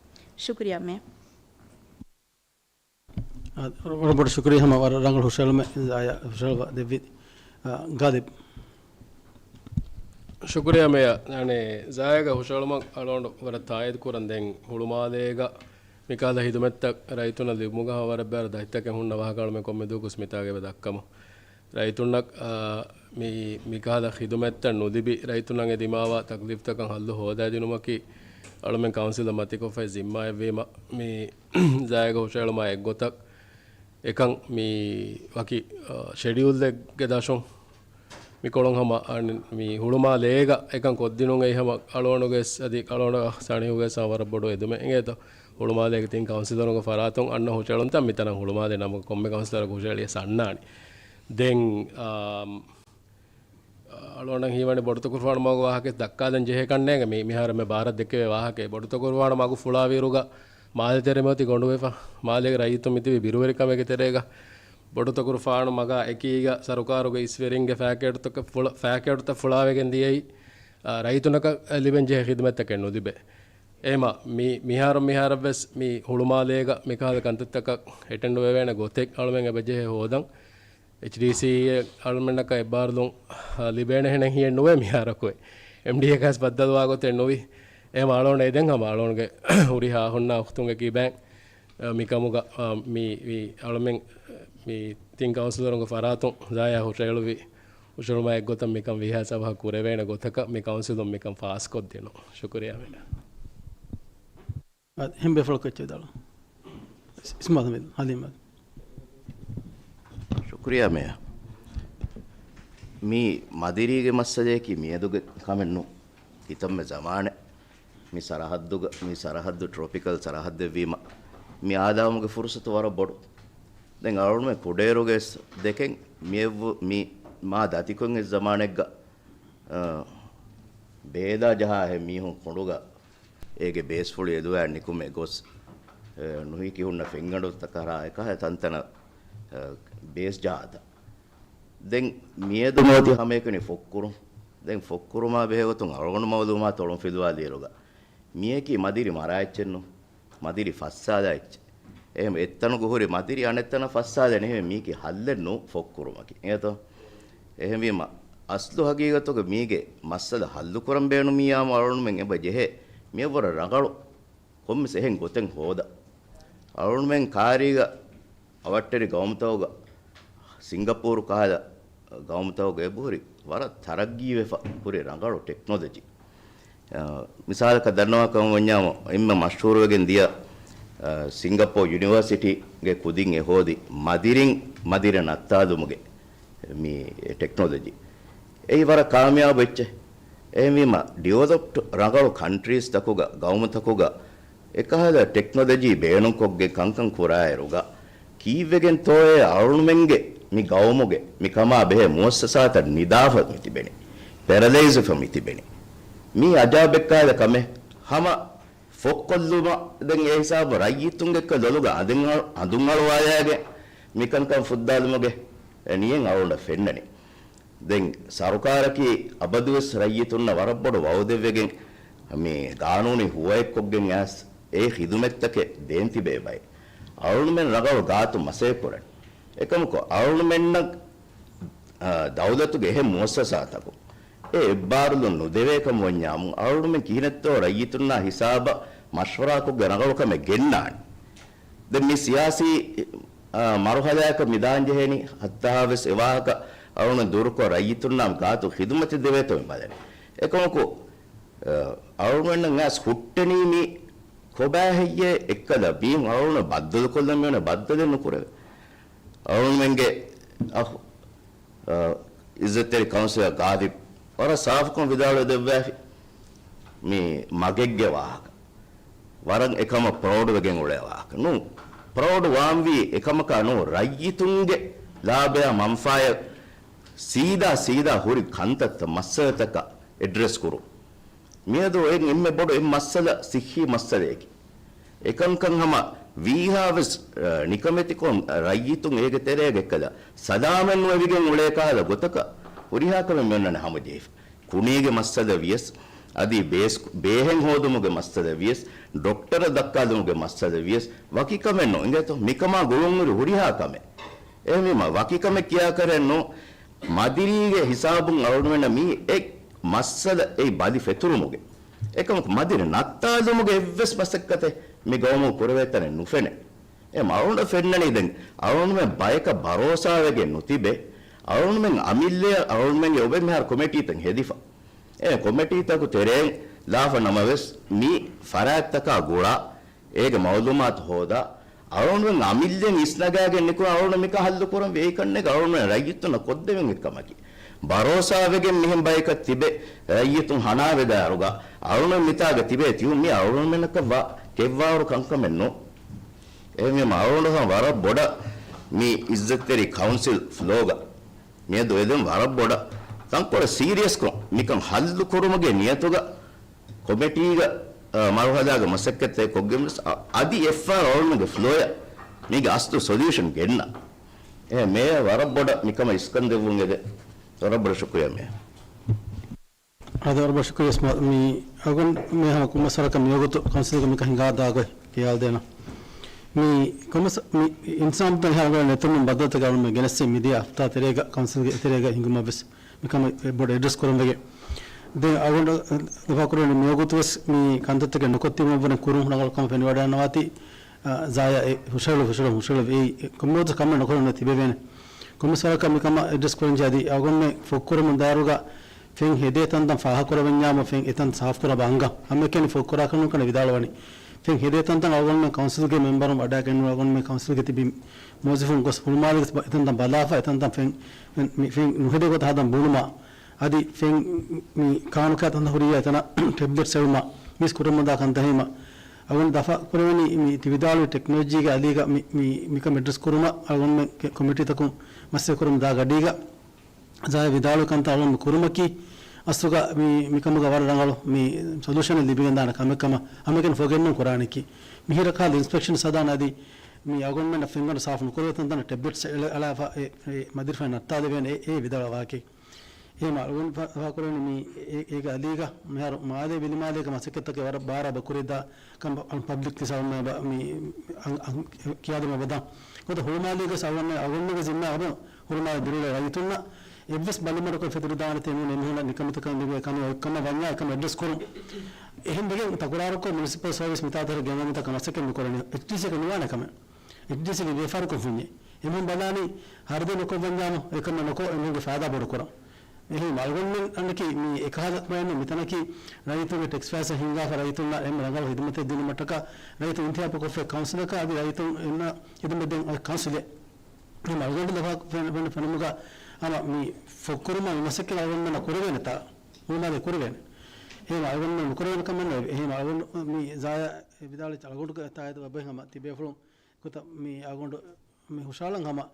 ޝުކުރިއްޔާ މޭ. އާ، ވަރަށް ބޮޑަށް ޝުކުރިއްޔާ ހަމަ ވަރަށް ރަނގަޅު ހުށައެޅުމެއް ޒާޔާ ހުށައެޅުވާ ދެއްވި. އާ، ގާލިބް. ޝުކުރިއްޔާ މޭޔާ. އަނެއް ޒާޔާގެ ހުށައެޅުމަށް އަޅުގަނޑު ވަރަށް ތާއީދު ކުރަން. ދެން ހުޅުމާލޭގަ މިކަހަލަ ހިދުމަތްތައް ރައްޔިތުންނަށް ލިބުމުގަ ވަރަށް ބޭރަށް ދަތިތަކެއް ހުންނަ ވާހަކަ އަޅުމެން ކޮންމެ ދުވަހަކުވެސް މިތާގައި ދައްކަމު. ރައްޔިތުންނަށް، އާ، މި، މިކަހަލަ ޚިދުމަތްތައް ނުލިބި ރައްޔިތުންނަށް އެ ދިމާވާ ތަކްލީފްތަކަށް ހައްލު ހޯދައިދިނުމަކީ އަޅުމެން ކައުންސިލަށް މަތިކޮށްފައި ޒިންމާއެއްވީމަ، މި ޒާޔާގެ ހުށައެޅުމާ އެއްގޮތަށް އެކަން މި ވަކި، އާ، ޝެޑިއުލްއެއްގެ ދަށުން މިކޮޅުން ހަމަ އަން-، މި ހުޅުމާލޭގަ އެކަން ކޮށްދިނުން އެއީ ހަމަ އަޅުގަނޑުގެ އަދި އަޅުގަނޑު ސަނީހުގެ ވަރަށް ބޮޑު އެދުމެއް އިނގޭތޯ. ހުޅުމާލޭގެ ތިން ކައުންސިލަރުންގެ ފަރާތުން އަންނަ ހުށައެޅުންތައް މިތަނަށް ހުޅުމާލޭ ނަމަކަށް ކޮންމެ ކައުންސިލަރަކު ހުށައެޅިޔަސް އަންނާނެ. ދެން، އާ، އަޅުގަނޑަށް ހީވަނީ ބޮޑުތަކުރުފާނު މަގު ވާހަކަ ދައްކާލަން ޖެހޭ ކަންނޭނގެ މި-، މިހާރު މި ބާރަށް ދެކެވޭ ވާހަކައެއް. ބޮޑުތަކުރުފާނު މަގު ފުޅާވިއިރުގަ މާލެ ތެރެ މިއޮތީ ގޮނޑުވެފަ. މާލޭގެ ރައްޔިތުން މިތިބީ ބިރުވެރިކަމެއްގެ ތެރޭގަ. ބޮޑުތަކުރުފާނު މަގާ އެކީގަ ސަރުކާރުގެ އިސްވެރިންގެ ފާކެޓުތަކަށް ފުޅަ-، ފާކެޓުތައް ފުޅާވެގެން ދިޔައީ، އާ، ރައްޔިތުންނަކަށް ލިބެން ޖެހޭ ޚިދުމަތްތަކެއް ނުލިބޭ. އެހެމަ މި-، މިހާރު މިހާރަށްވެސް މި ހުޅުމާލޭގަ މިކަހަލަ ކަންތައްތަކަށް އެޓެންޑް ވެވޭނެ ގޮތެއް އަޅުމެން އެބަޖެހޭ ހޯދަން. އެޗްޑީސީއޭ އަޅުމެންނަކަށް އެއްބާރުލުން، އާ، ލިބޭނެހެނެއް ހިޔެއް ނުވޭ މިހާރަކު. އެމްޑީއޭއަކަށް ބައްދަލުވާ ގޮތެއް ނުވި. އެހެމަ އަޅުގަނޑު އެދެން ހަމަ އަޅުގަނޑުގެ ހުރިހާ ހުންނަ އުޚްތުންގެ ކިބައިން، އާ، މިކަމުގަ، އާ، މި، މި އަޅުމެން މި ތިން ކައުންސިލަރުންގެ ފަރާތުން ޒާޔާ ހުށައެޅުވި ހުށައެޅުމާ އެއްގޮތަށް މިކަން ވީހާ ސަބަހަށް ކުރެވޭނެ ގޮތަކަށް މި ކައުންސިލުން މިކަން ފާސްކޮށްދިނުން. ޝުކުރިއްޔާ މޭޔާ. އާ، ހެން ބޭފުޅަކު އެއްޗެއް ވިދާޅު. އިސްމާލް ހަމީދު، ހަލީމް. ޝުކުރިއްޔާ މޭޔާ. މީ މަދިރީގެ މައްސަލަޔަކީ މިއަދުގެ ކަމެއް ނޫން. ކިތަންމެ ޒަމާނެއް މި ސަރަހައްދުގަ، މި ސަރަހައްދު ޓްރޮޕިކަލް ސަރަހައްދެއްވީމަ، މި އާދާވުމުގެ ފުރުސަތު ވަރަށް ބޮޑު. ދެން އަޅުގަނޑުމެން ކުޑައިރުގައި ދެކެން މިއެއްވު-، މި މާ ދަތިކޮށް އެއް ޒަމާނެއްގަ، އަ، ބޭލާ ޖަހާ އެ މީހުން ކުނޑުގަ އޭގެ ބޭސްފުޅި އެދުވާ ނިކުމެ ގޮސް، އެ، ނުހިކި ހުންނަ ފެންގަނޑުތަކަށް އެކަހަ ތަންތަނަށް، އެ، ބޭސް ޖަހާތަ. ދެން މިއަދު މިއޮތީ ހަމައެކަނި ފޮއްކުރުން. ދެން ފޮއްކުރުމާ ބެހޭގޮތުން އަޅުގަނޑު މައުލޫމާތު އޮޅުން ފިލުވާލިއިރުގަ މިޔަކީ މަދިރި މަރާ އެއްޗެއްނު، މަދިރި ފައްސާލާ އެއްޗެއް. އެހެން އެއްތަނުގަ ހުރި މަދިރި އަނެއްތަނަށް ފައްސާލަން ނެހެވެ މީކީ ހައްލެއްނު ފޮއްކުރުމަކީ. އެއަތޯ؟ އެހެންވީމަ، އަސްލު ހަގީގަތުގަ މީގެ މައްސަލަ ހައްލުކުރަން ބޭނުމިއްޔާމު އަޅުގަނޑުމެން އެބަ ޖެހޭ މިއަށްވުރެ ރަނގަޅު ކޮންމެސް އެހެން ގޮތެއް ހޯދަ. އަޅުގަނޑުމެން ކާރީގަ އަވަށްޓެރި ގައުމުތަކުގަ، ސިންގަޕޫރު ކަހަލަ ގައުމުތަކުގަ އެބަހުރި ވަރަށް ތަރައްގީވެފަ ހުރި ރަނގަޅު ޓެކްނޮލޮޖީ. އަ، މިސާލަކަށް ދަންނަވާ ކަމަށް ވަންޏާމު، އެންމެ މަޝްހޫރުވެގެން ދިޔަ، އަ، ސިންގަޕޯ ޔުނިވާސިޓީގެ ކުދިން އެ ހޯދި މަދިރިން މަދިރަ ނައްތާލުމުގެ މި ޓެކްނޮލޮޖީ. އެއީ ވަރަށް ކާމިޔާބު އެއްޗެއް. އެހެންވީމަ، ޑިވެލޮޕްޑް ރަނގަޅު ކަންޓްރީސްތަކުގަ، ގައުމުތަކުގަ އެކަހަލަ ޓެކްނޮލޮޖީ ބޭނުންކޮށްގެން ކަންކަން ކުރާއިރުގަ، ކީއްވެގެންތޯއޭ އަޅުގަނޑުމެންގެ މި ގައުމުގެ މި ކަމާ ބެހޭ މުއައްސަސާތައް ނިދާފަ މި ތިބެނީ، ޕެރަލައިޒްވެފަ މި ތިބެނީ. މީ އަޖާބެއްކާލަ ކަމެއް. ހަމަ ފޮއްކޮށްލުމަށް ދެން އެ ހިސާބު ރައްޔިތުންގެ ލޮލުގަ އަނދުން-، އަނދުންއަޅުވާލާގެން މިކަންކަން ފުއްދާލުމުގެ ނިޔަތް އަޅުގަނޑަށް ފެންނަނީ. ދެން ސަރުކާރަކީ އަބަދުވެސް ރައްޔިތުންނަށް ވަރަށް ބޮޑު ވައުދެއްވެގެން، މި ގާނޫނީ ހުވައެއްކޮށްގެން އައިސް އެ ޚިދުމަތްތަކެއް ދޭން ތިބޭ ބައެއް. އަޅުގަނޑުމެން ރަނގަޅު ގާތު މަސައްކަތް ކުރަން. އެކަމަކު އަޅުގަނޑުމެންނަށް، އާ، ދައުލަތުގެ އެހެން މުއައްސަސާތަކުން އެ އެއްބާރުލުން ނުދެވޭ ކަމަށް ވަންޏާމު، އަޅުގަނޑުމެން ކިހިނެއްތޯ ރައްޔިތުންނާ ހިސާބަށް މަޝްވަރާކޮށްގެން ރަނގަޅު ކަމެއް ގެންނާނެ. ދެން މި ސިޔާސީ، އާ، މަރުހަލާއަކަށް މި ދާން ޖެހޭނީ، ހައްދަހާވެސް އެ ވާހަކަ އަޅުގަނޑު ދުރުކޮށް ރައްޔިތުންނާ ގާތު ޚިދުމަތެއް ދެވޭތޯ މި ބަލަނީ. އެކަމަކު، އަ، އަޅުގަނޑަށް އައިސް ހުއްޓެނީ މި ކޮބާ ހެއްޔޭ އެއްކަލަ މީހުން އަޅުގަނޑު ބައްދަލުކޮށްލަން މިއޮންނަ ބައްދަލެއް ނުކުރެވޭ. އަޅުގަނޑުމެންގެ އަޚު، އަ، އިއްޒަތްތެރި ކައުންސިލަރ ގާލިބް ވަރަށް ސާފުކޮށް ވިދާޅުވެ ދެއްވާފި. މި މަގެއްގެ ވާހަކަ. ވަރަށް އެކަމަށް ޕްރައުޑް ވެގެން އުޅޭ ވާހަކަ ނޫން. ޕްރައުޑް ވާންވީ އެކަމަކާ ނޫން، ރައްޔިތުންގެ ލާބަޔާ މަންފާޔަށް ސީދާ ސީދާ ހުރި ކަންތައްތައް މައްސަލަތަކަށް އެޑްރެސް ކުރުން. މިއަދު އެން އެންމެ ބޮޑު އެއް މައްސަލަ ސިއްހީ މައްސަލައެކެ. އެކަންކަން ހަމަ ވީހާވެސް، އަ، ނިކަމެތިކޮށް ރައްޔިތުން އޭގެ ތެރޭގަ އެއްކަލަ ސަލާމަތް ނުވެވިގެން އުޅޭ ކަހަލަ ގޮތަކަށް ހުރިހާ ކަމެއް މިއޮންނަނީ ހަމަޖެހިފަ. ކުނީގެ މައްސަލަ ވިޔަސް، އަދި ބޭސް-، ބޭހެއް ހޯދުމުގެ މައްސަލަ ވިޔަސް، ޑޮކްޓަރަށް ދައްކާލުމުގެ މައްސަލަ ވިޔަސް، ވަކި ކަމެއް ނޫން. އިނގޭތޯ؟ މިކަމާ ގުޅުންހުރި ހުރިހާ ކަމެއް. އެހެންވީމަ، ވަކި ކަމެއް ކިޔާކަށެއް ނޫން. މަދިރީގެ ހިސާބުން އަޅުގަނޑުމެންނަށް މީ އެއް މައްސަލަ އެއް ބަލި ފެތުރުމުގެ. އެކަމަކު މަދިރި ނައްތާލުމުގެ އެއްވެސް މަސައްކަތެއް މި ގައުމު ކުރެވޭ ތަނެއް ނުފެނޭ. އެ އަޅުގަނޑަށް ފެންނަނީ ދެން އަޅުގަނޑުމެން ބަޔަކަށް ބަރޯސާވެގެން ނުތިބެ، އަޅުގަނޑުމެން އަމިއްލައަށް އަޅުގަނޑުމެންގެ އޮވެ މިހާރު ކޮމިޓީތައް ހެދިފަ. އެ ކޮމިޓީތަކު ތެރެއިން ލާފަ ނަމަވެސް، މި ފަރާތްތަކާ ގުޅާ، އޭގެ މައުލޫމާތު ހޯދާ، އަޅުގަނޑުމެން އަމިއްލައިން އިސްނަގާގެން ނިކުމެ އަޅުގަނޑު މިކަން ހައްލު ކުރަން ވޭ. އެކަންނޭގެ އަޅުގަނޑުމެން ރައްޔިތުންނަށް ކޮށްދެވެން އެއްކަމަކީ. ބަރޯސާވެގެން މިހެން ބަޔަކަށް ތިބެ، ރައްޔިތުން ހަނާވެދާއިރުގަ އަޅުގަނޑު މިތާގަ ތިބޭ ތިއު މި އަޅުގަނޑުމެންނަކަށް ވާ ކެއްވާވަރު ކަންކަމެއް ނޫން. އެހެންވީމަ އަޅުގަނޑު ވަރަށް ބޮޑަށް މި އިއްޒަތްތެރި ކައުންސިލް ފްލޯގަ މިއަދު އެދެން ވަރަށް ބޮޑަށް ތަންކޮޅެއް ސީރިއަސްކޮށް މިކަން ހައްލު ކުރުމުގެ ނިޔަތުގަ ކޮމިޓީގަ، އަ، މަރުހަލާގެ މަސައްކަތްތައް ކޮށްގެން ވެސް އަ-، އަދި އެއްފަހަރު އަޅުގަނޑުގެ ފްލޯއަށް މީގެ އަސްލު ސޮލިއުޝަން ގެންނަ. އެ މޭޔަރ ވަރަށް ބޮޑަށް މިކަމަށް އިސްކަން ދެއްވުން އެދެ. ވަރަށް ބޮޑަށް ޝުކުރިއްޔާ މޭޔަރ. އާދެ، ވަރަށް ބޮޑަށް ޝުކުރިއްޔާ އިސްމާ-، މި އަޅުގަނޑު މޭ ހަމަ ކޮންމެސް ވަރަކަށް މިވަގުތު ކައުންސިލްގެ މިކަން ހިނގާ ދާގޮތް ކިޔާލަދޭނަން. މި ކޮންމެސް މި އިންތިޒާމްތައް ހަމަ ނެތުމުން ބައްދަލުތަކެއް އަޅުގަނޑު ގެނެއްސެ މިދިޔަ ހަފްތާ ތެރޭގަ ކައުންސިލްގެ އެތެރޭގަ ހިނގުމަށްވެސް މިކަމަށް ބޮޑަށް އެޑްރެސް ކުރަން ވެގެން. ދެން އަޅުގަނޑު ދަފާކުރަނީ މިވަގުތުވެސް މި ކަންތައްތަކެއް ނުކޮށްދިއުމަށްވުރެ ކުރުން ރަނގަޅު ކަމަށް ފެނިވަޑައިގަންނަވާތީ، އާ، ޒާޔާ އެ ހުށަހެޅު، ހުށަހެޅު، ހުށަހެޅު އެއީ ކޮންމެވަގުތު ކަމެއް ނުކުރަން ތިބެވޭނެ. ކޮންމެސް ވަރަކަށް މިކަމަށް އެޑްރެސް ކުރަންޖެހޭ އަދި އަޅުގަނޑުމެން ފޮތްކުރަމުން ދާއިރުގަ ފެން ހެދޭ ތަންތަން ފާހަގަކުރެވެންޏާމު ފެން އެތަން ސާފުކުރާ ބަހަންގަ ހަމައެކަނި ފޮތްކުރާކަށް ނުކަން ވިދާޅުވަނީ. ފެން ހެދޭ ތަންތަން އަޅުގަނޑުމެން ކައުންސިލްގެ މެމްބަރުން ވަޑައިގެންނު އަޅުގަނޑުމެން ކައުންސިލްގެ ތިބި މުވައްޒަފުން ގޮސް ހުޅުމާލޭގެ އެތަންތަން ބަލާފަ އެތަންތަން ފެން، މި ފެން ނުހެދޭ ގޮތަށް ހަދަން ބުނުމާ އަދި ފެން މި ކާނުކާ ތަންތަން ހުރިއްޔާ އެތަނަށް ޓެބްލެޓްސް އެޅުމާ މީސް ކުރަމުންދާ ކަންތައް ހީމަ އަޅުގަނޑު ދަފާ ކުރެވެނީ މި ތި ވިދާޅުވި ޓެކްނޮލޮޖީގެ އަލީގަ މި، މި، މިކަން އެޑްރެސް ކުރުމަށް އަޅުގަނޑުމެން ކެ-، ކޮމިޓީތަކުން މަސައްކަތް ކުރަމުން ދާ ގަޑީގަ ޒާޔާ ވިދާޅުވި ކަންތައް އަޅުގަނޑު މި ކުރުމަކީ އަސްލުގަ މި، މިކަމުގަ ވަރަށް ރަނގަޅު މި ސޮލޫޝަނެއް ލިބިގެންދާނެ ކަމެއް ކަމަށް ހަމައެކަނި ފޮތް ގެންނަން ކުރާނެކީ. މިހިރަ ކަހަލަ އިންސްޕެކްޝަން ހަދާނެ އަދި މި އަޅުގަނޑުމެންނަށް ފެންގަނޑު ސާފު ނުކުރެވޭ ތަންތަނަށް ޓެބްލެޓްސް އެޅ-، އަޅާފަ އެ، އެ މަދިރިފައި ނައްތާލެވޭނެ އެ، އެ ވިދާޅުވާކީ. އެހެން އަޅުގަނޑު ފާ-، ފާހަގަކުރަނީ މި އެ-، އޭގެ އަލީގަ މިހާރު މާލޭ ވިލިމާލޭގެ މަސައްކަތްތަކެއް ވަރަށް ބާރާ ބަ ކުރިއްދާ ކަން އަން ޕަބްލިކް ތި ސަވަން ބަ-، މި އަން-، އަން-، ކިޔާދެމެ ބަދަ. ގޮތަށް ހުޅުމާލޭގަ ސަވަން އަޅުގަނޑުގެ ޒިންމާ އަބަ ހުޅުމާލޭ ދިރިއުޅޭ ރައްޔިތުންނަށް އެއްވެސް ބަލިމަޑުކޮށް ފެތުރިދާނެތީ ނޫން އެމީހުންނަށް ނިކަމެތިކަން ލިބޭ ކަމެއް އޮތްކަމަށް ވަންޏާ އެކަމަށް އެޑްރެސް ކުރުން. އެހެންވެގެން ތަކުރާރުކޮށް މުނިސިޕަލް ސަރވިސް މިތާތަރަށް ގެންވަމުންތާ ކަމަށް އެކަމެއް ނުކުރަނީ. އެޗްޑީސީއަކަށް ނުވާނެ ކަމެއް. އެޗްޑީސީގެ ވިޔަފާރިކޮށް ފުންޏެއް. އެމީހުން ބަލާނީ ހަރަދެއް ނުކޮށްވަންޏާމު އެކަމެއް ނުކޮށް އެމީހުންގެ ފައިދާ ބޮޑުކުރަން. އެހެން އަޅުގަނޑުމެން އަންނަކީ މީ އެކަހަލަ ބަޔަކު ނޫން. މިތަނަކީ ރައްޔިތުންގެ ޓެކްސް ފައިސާ ހިންގާފަ ރައްޔިތުންނަށް އެންމެ ރަނގަޅު ހިދުމަތެއް ދިނުމަށްޓަކާ ރައްޔިތުން އިންތިހާބުކޮށްފައި ކައުންސިލަކަށް އަދި ރައްޔިތުން އެންނަ ހިދުމަތް ދޭން އޮތް ކައުންސިލެއް. އެހެން އަޅުގަނޑު ލަފާ ފެން-، ފެން-، ފެނުމުގަ އަމަ މި ފޮއްކުރުމާ މި މަސައްކަތް އަޅުގަނޑުމެންނަށް ކުރެވޭނެތާ؟ ހުޅުމާލޭ ކުރެވޭނެ. އެހެން އަޅުގަނޑުމެން ނުކުރެވޭނެ ކަމެއް ނުވޭ. އެހެން އަޅުގަނޑު މި ޒާޔާ ވިދާޅުވެއްޖެ އަޅުގަނޑުގެ ތާއީދު އެބައި ހަމަ ތިބޭފުޅުން ގޮތަށް މި އަޅުގަނޑު މި ހުށައަޅަން ހަމަ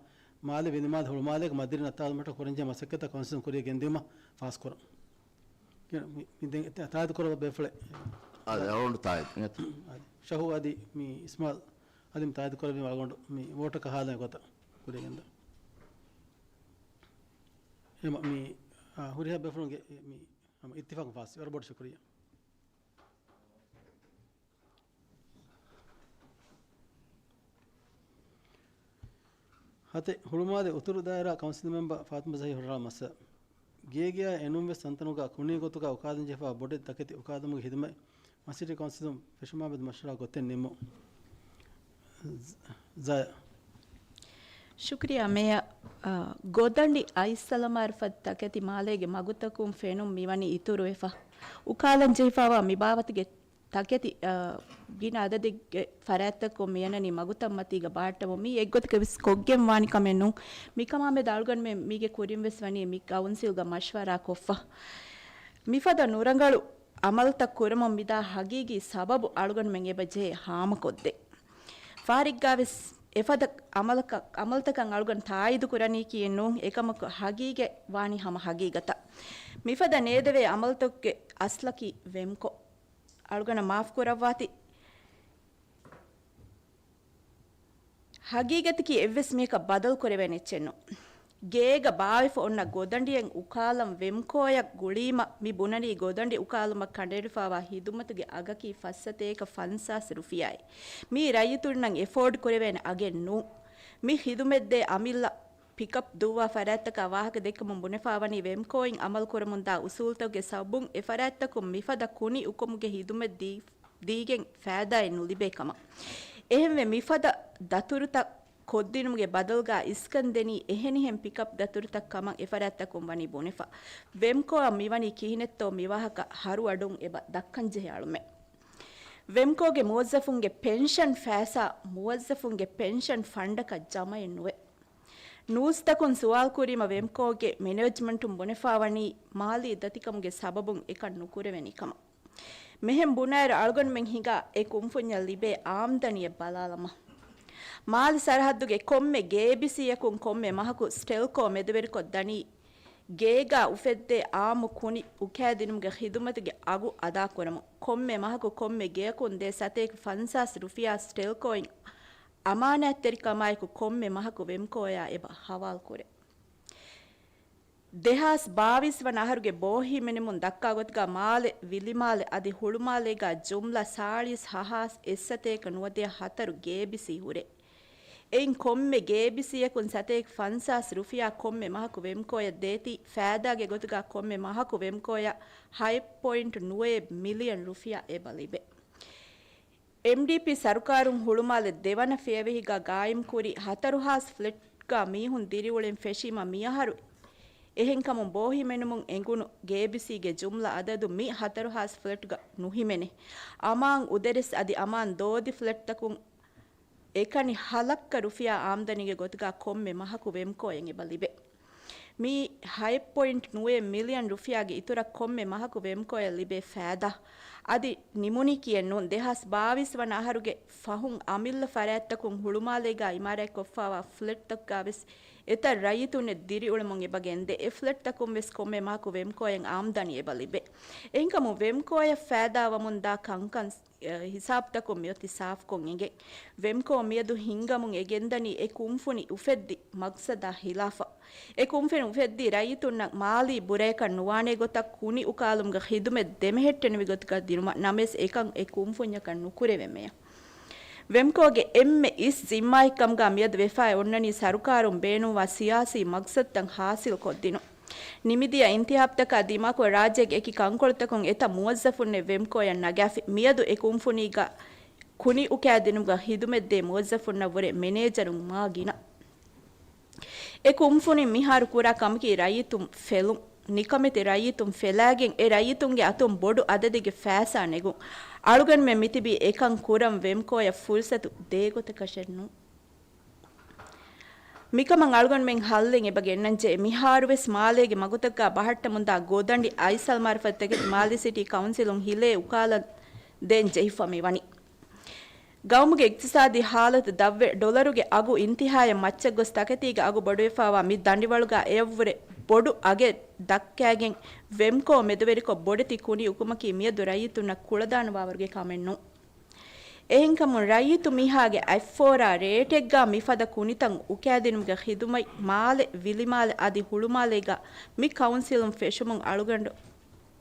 މާލެ ވިލިމާލެ ހުޅުމާލޭގެ މަދިރިން އަތާލުމަށްޓަކާ ކުރަންޖެހޭ މަސައްކަތްތައް ކައުންސިލުން ކުރިޔަށް ގެންދިއުމަށް ފާސްކުރަން. މި، މި ދެން ތާއީދު ކުރައްވާ ބޭފުޅެއް. އާދެ، އަޅުގަނޑު ތާއީދު. އާދެ، ޝަހޫ އަދި މި އިސްމާލް އަދި މި ތާއީދު ކުރެއްވީމަ އަޅުގަނޑު މި ވޯޓަކަށް ހާލަން ގޮތަށް ކުރިޔަށް ގެންދަން. އެމަ މި، އާ، ހުރިހާ ބޭފުޅުންގެ މި ހަމަ އިއްތިފާޤު ފާސް ވަރަށް ބޮޑު ޝުކުރިއްޔާ. ހަތެއް، ހުޅުމާލެ އުތުރު ދާއިރާ ކައުންސިލް މެމްބަރ ފާތިމަ ޒަހީރު ހުށަހަޅާ މައްސަލަ. ގޭގެއާ އެނޫންވެސް ތަންތަނުގަ ކުނި ގޮތުގަ އުކާލަންޖެހިފައިވާ ބޮޑެތި ތަކެތި އުކާލުމުގެ ހިދުމަތް މަސްޖިދު ކައުންސިލުން ފެށުމާ މެދު މަޝްވަރާ ގޮތެއް ނިންމުން. ޒަޔާ. ޝުކުރިއްޔާ މޭޔަރ. އާ، ގޮދަނޑި އައިސްސަލަމާއިރު ފަދަ ތަކެތި މާލޭގެ މަގުތަކުން ފެނުން މިވަނީ އިތުރުވެފަ. އުކާލަންޖެހިފައިވާ މި ބާވަތުގެ ތަކެތި، އާ، ގިނަ އަދަދެއްގެ ފަރާތްތަކުން މިއަންނަނީ މަގުތައްމަތީގަ ބާއްޓަމުން. މީ އެއްގޮތަކަށް ވެސް ކޮށްގެން ވާނެ ކަމެއް ނޫން. މިކަމާ މެދު އަޅުގަނޑުމެން މީގެ ކުރިން ވެސް ވަނީ މި ކައުންސިލްގަ މަޝްވަރާ ކޮށްފަ. މިފަދަ ނުރަނގަޅު އަމަލުތައް ކުރަމުން މިދާ ހަގީގީ ސަބަބު އަޅުގަނޑުމެން އެބަ ޖެހޭ ހާމަކޮށްދޭ. ފާރިއްގާވެސް އެފަދަ އަމަލަކަށް، އަމަލުތަކަށް އަޅުގަނޑު ތާއީދު ކުރަނީކީއެއް ނޫން، އެކަމަކު ހަގީގަތް ވާނީ ހަމަ ހަގީގަތަށް. މިފަދަ ނޭދެވޭ އަމަލުތަކުގެ އަސްލަކީ ވެމްކޯ. އަޅުގަނޑަށް މާފް ކުރައްވާތި. ހަގީގަތަކީ އެއްވެސް މީހަކަށް ބަދަލު ކުރެވޭނެ އެއްޗެއް ނޫން. ގޭގަ ބާވެފަ އޮންނަ ގޮދަނޑިއެއް އުކާލަން ވެމްކޯއަށް ގުޅީމަ މި ބުނަނީ ގޮދަނޑި އުކާލުމަށް ކަނޑައެޅިފައިވާ ހިދުމަތުގެ އަގަކީ ފައްސަތޭކަ ފަންސާސް ރުފިޔާއެއް. މީ ރައްޔިތުންނަށް އެފޯޑް ކުރެވޭނެ އަގެއް ނޫން. މި ހިދުމަތްދޭ އަމިއްލަ ޕިކަޕް ދުއްވާ ފަރާތްތަކާ ވާހަކަ ދެއްކަމުން ބުނެފައިވަނީ ވެމްކޯއިން އަމަލު ކުރަމުންދާ އުސޫލުތަކުގެ ސަބަބުން އެ ފަރާތްތަކުން މިފަދަ ކުނި އުކުމުގެ ހިދުމަތް ދީ ދީގެން ފައިދާއެއް ނުލިބޭ ކަމަށް. އެހެންވެ، މިފަދަ ދަތުރުތައް ކޮށްދިނުމުގެ ބަދަލުގަ އިސްކަން ދެނީ އެހެނިހެން ޕިކަޕް ދަތުރުތައް ކަމަށް އެފަރާތްތަކުން ވަނީ ބުނެފަ. ވެމްކޯއަށް މިވަނީ ކިހިނެއްތޯ މިވާހަކަ ހަރުއަޑުން އެބަ ދައްކަންޖެހޭ އަޅުމެއް. ވެމްކޯގެ މުވައްޒަފުންގެ ޕެންޝަން ފައިސާ މުވައްޒަފުންގެ ޕެންޝަން ފަންޑަކަށް ޖަމައެއް ނުވޭ. ނޫސްތަކުން ސުވާލު ކުރީމަ ވެމްކޯގެ މެނޭޖްމަންޓުން ބުނެފައިވަނީ މާލީ ދަތިކަމުގެ ސަބަބުން އެކަން ނުކުރެވެނީ ކަމަށް. މިހެން ބުނާއިރު އަޅުގަނޑުމެން ހިނގާ އެ ކުންފުންޏަށް ލިބޭ އާމްދަނީއެއް ބަލާލަމާ. މާލެ ސަރަހައްދުގެ ކޮންމެ ގޭބިސީއަކުން ކޮންމެ މަހަކު ސްޓެލްކޯ މެދުވެރިކޮށް ދަނީ ގޭގާ އުފެއްދޭ އާއްމު ކުނި އުކާދިނުމުގެ ޚިދުމަތުގެ އަގު އަދާކުރަމުން. ކޮންމެ މަހަކު ކޮންމެ ގެއަކުން ދޭ ސަތޭކަ ފަންސާސް ރުފިޔާ ސްޓެލްކޯއިން އަމާނާތްތެރިކަމާއެކު ކޮންމެ މަހަކު ވެމްކޯއާ އެބަ ހަވާލުކުރޭ. ދެހާސް ބާވީސް ވަނަ އަހަރުގެ ބޯހިމެނުމުން ދައްކާ ގޮތުގަ މާލެ، ވިލިމާލެ އަދި ހުޅުމާލޭގަ ޖުމްލަ ސާޅީސް ހަ ހާސް އެއްސަތޭކަ ނުވަދިހަ ހަތަރު ގޭބިސީ ހުރޭ. އެއިން ކޮންމެ ގޭބިސީއަކުން ސަތޭކަ ފަންސާސް ރުފިޔާ ކޮންމެ މަހަކު ވެމްކޯއަށް ދޭތީ، ފައިދާގެ ގޮތުގަ ކޮންމެ މަހަކު ވެމްކޯއަށް ހަތް ޕޮއިންޓް ނުވައެއް މިލިއަން ރުފިޔާ އެބަ ލިބޭ. އެމްޑީޕީ ސަރުކާރުން ހުޅުމާލެ ދެވަނަ ފިޔަވަހިގަ ގާއިމްކުރި ހަތަރު ހާސް ފްލެޓްގަ މީހުން ދިރިއުޅެން ފެށީމަ މިއަހަރު އެހެންކަމުން ބޯހިމެނުމުން އެނގުނު ގޭބިސީގެ ޖުމްލަ އަދަދު މި ހަތަރު ހާސް ފްލެޓްގަ ނުހިމެނޭ. އަމާން އުދެރެސް އަދި އަމާން ދޯދި ފްލެޓްތަކުން އެކަނި ހަ ލައްކަ ރުފިޔާ އާމްދަނީގެ ގޮތުގަ ކޮންމެ މަހަކު ވެމްކޯއަށް އެބަ ލިބޭ. މި ހަތް ޕޮއިންޓް ނުވައެއް މިލިއަން ރުފިޔާގެ އިތުރަށް ކޮންމެ މަހަކު ވެމްކޯއަށް ލިބޭ ފައިދާ. އަދި ނިމުނީކީއެއް ނޫން، ދެހާސް ބާވީސް ވަނަ އަހަރުގެ ފަހުން އަމިއްލަ ފަރާތްތަކުން ހުޅުމާލޭގަ އިމާރާތްކޮށްފައިވާ ފްލެޓްތަކުގަވެސް އެތައް ރައްޔިތުންނެއް ދިރިއުޅެމުން އެބަ ގެންދޭ. އެ ފްލެޓްތަކުން ވެސް ކޮންމެ މަހަކު ވެމްކޯއަށް އާމްދަނީ އެބަ ލިބޭ. އެހެންކަމުން ވެމްކޯއަށް ފައިދާވަމުންދާ ކަންކަން އެ، ހިސާބުތަކުން މިއޮތީ ސާފުކޮށް އެނގެން. ވެމްކޯ މިއަދު ހިންގަމުން އެ ގެންދަނީ އެ ކުންފުނި އުފެއްދި މަގްސަދާ ހިލާފަށް. އެ ކުންފުނި އުފެއްދީ ރައްޔިތުންނަށް މާލީ ބުރަޔަކަށް ނުވާނޭ ގޮތަށް ކުނި އުކާލުމުގެ ޚިދުމަތް ދެމެހެއްޓެނިވި ގޮތަކަށް ދިނުމަށް. ނަމަވެސް އެކަން އެ ކުންފުންޏަކަށް ނުކުރެވޭ މޭޔަރ. ވެމްކޯގެ އެންމެ އިސް ޒިންމާއެއްކަމުގަ މިއަދު ވެފައި އޮންނަނީ ސަރުކާރުން ބޭނުންވާ ސިޔާސީ މަގްސަދުތައް ހާސިލް ކޮށްދިނުން. ނިމިދިޔަ އިންތިހާބުތަކާ ދިމާކޮށް، ރާއްޖޭގެ އެކި ކަންކޮޅުތަކުން އެތައް މުވައްޒަފުންނެއް ވެމްކޯއަށް ނަގާފި. މިއަދު އެ ކުންފުނީގަ ކުނި އުކާދިނުމުގަ ޚިދުމަތްދޭ މުވައްޒަފުންނަށް ވުރެ މެނޭޖަރުން މާ ގިނަ. އެ ކުންފުނިން މިހާރު ކުރާ ކަމަކީ ރައްޔިތުން ފެލުން. ނިކަމެތި ރައްޔިތުން ފެލާގެން، އެ ރައްޔިތުންގެ އަތުން ބޮޑު އަދަދެއްގެ ފައިސާ ނެގުން. އަޅުގަނޑުމެން މިތިބީ އެކަން ކުރަން ވެމްކޯއަށް ފުރުސަތު ދޭގޮތަކަށެއް ނޫން. މިކަމަށް އަޅުގަނޑުމެން ހައްލެއް އެބަ ގެންނަންޖެހޭ. މިހާރުވެސް މާލޭގެ މަގުތަކާ ބަހައްޓަމުންދާ ގޮދަނޑި އައިސަލްމާރިފަތުތަކެތި މާލެ ސިޓީ ކައުންސިލުން ހިލޭ އުކާލަން ދޭން ޖެހިފަ މިވަނީ. ގައުމުގެ އިގްތިސާދީ ހާލަތު ދަށްވެ، ޑޮލަރުގެ އަގު އިންތިހާޔަށް މައްޗަށްގޮސް، ތަކެތީގެ އަގު ބޮޑުވެފައިވާ މި ދަނޑިވަޅުގަ އެޔަށްވުރެ ބޮޑު އަގެއް ދައްކައިގެން، ވެމްކޯ މެދުވެރިކޮށް ބޮޑެތި ކުނި އުކުމަކީ މިއަދު ރައްޔިތުންނަށް ކުޅަދާނަވާވަރުގެ ކަމެއް ނޫން. އެހެންކަމުން ރައްޔިތު މީހާގެ އަތްފޯރާ ރޭޓެއްގަ މިފަދަ ކުނިތައް އުކާދިނުމުގެ ޚިދުމަތް މާލެ، ވިލިމާލެ އަދި ހުޅުމާލޭގަ މި ކައުންސިލުން ފެށުމުން އަޅުގަނޑު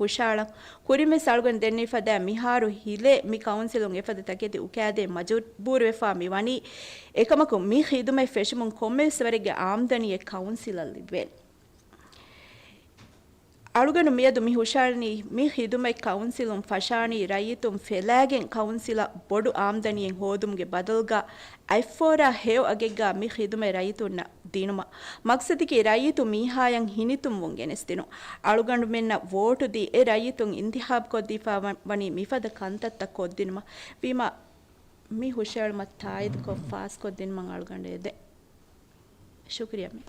ހުށައަޅަން. ކުރިންވެސް އަޅުގަނޑު ދެންނެވި ފަދައިން މިހާރު ހިލޭ މި ކައުންސިލުން އެފަދަ ތަކެތި އުކާދޭން މަޖުބޫރުވެފާ މިވަނީ. އެކަމަކު މި ޚިދުމަތް ފެށުމުން ކޮންމެވެސް ވަރެއްގެ އާމްދަނީއެއް ކައުންސިލަށް ލިބޭނެ. އަޅުގަނޑު މިއަދު މި ހުށައަޅަނީ މި ޚިދުމަތް ކައުންސިލުން ފަށާނީ ރައްޔިތުން ފެލާގެން ކައުންސިލަށް ބޮޑު އާމްދަނީއެއް ހޯދުމުގެ ބަދަލުގަ އަތްފޯރާ ހެޔޮ އަގެއްގަ މި ޚިދުމަތް ރައްޔިތުންނަށް ދިނުމަށް. މަގްސަދަކީ ރައްޔިތު މީހާޔަށް ހިނިތުންވުން ގެނެސްދިނުން. އަޅުގަނޑުމެންނަށް ވޯޓު ދީ އެ ރައްޔިތުން އިންތިޚާބު ކޮށްދީފާ ވަނީ މިފަދަ ކަންތައްތައް ކޮށްދިނުމަށް. ވީމާ މި ހުށައެޅުމަށް ތާއީދުކޮށް ފާސްކޮށްދިނުމަށް އަޅުގަނޑު އެދެން. ޝުކުރިޔާ މޭ.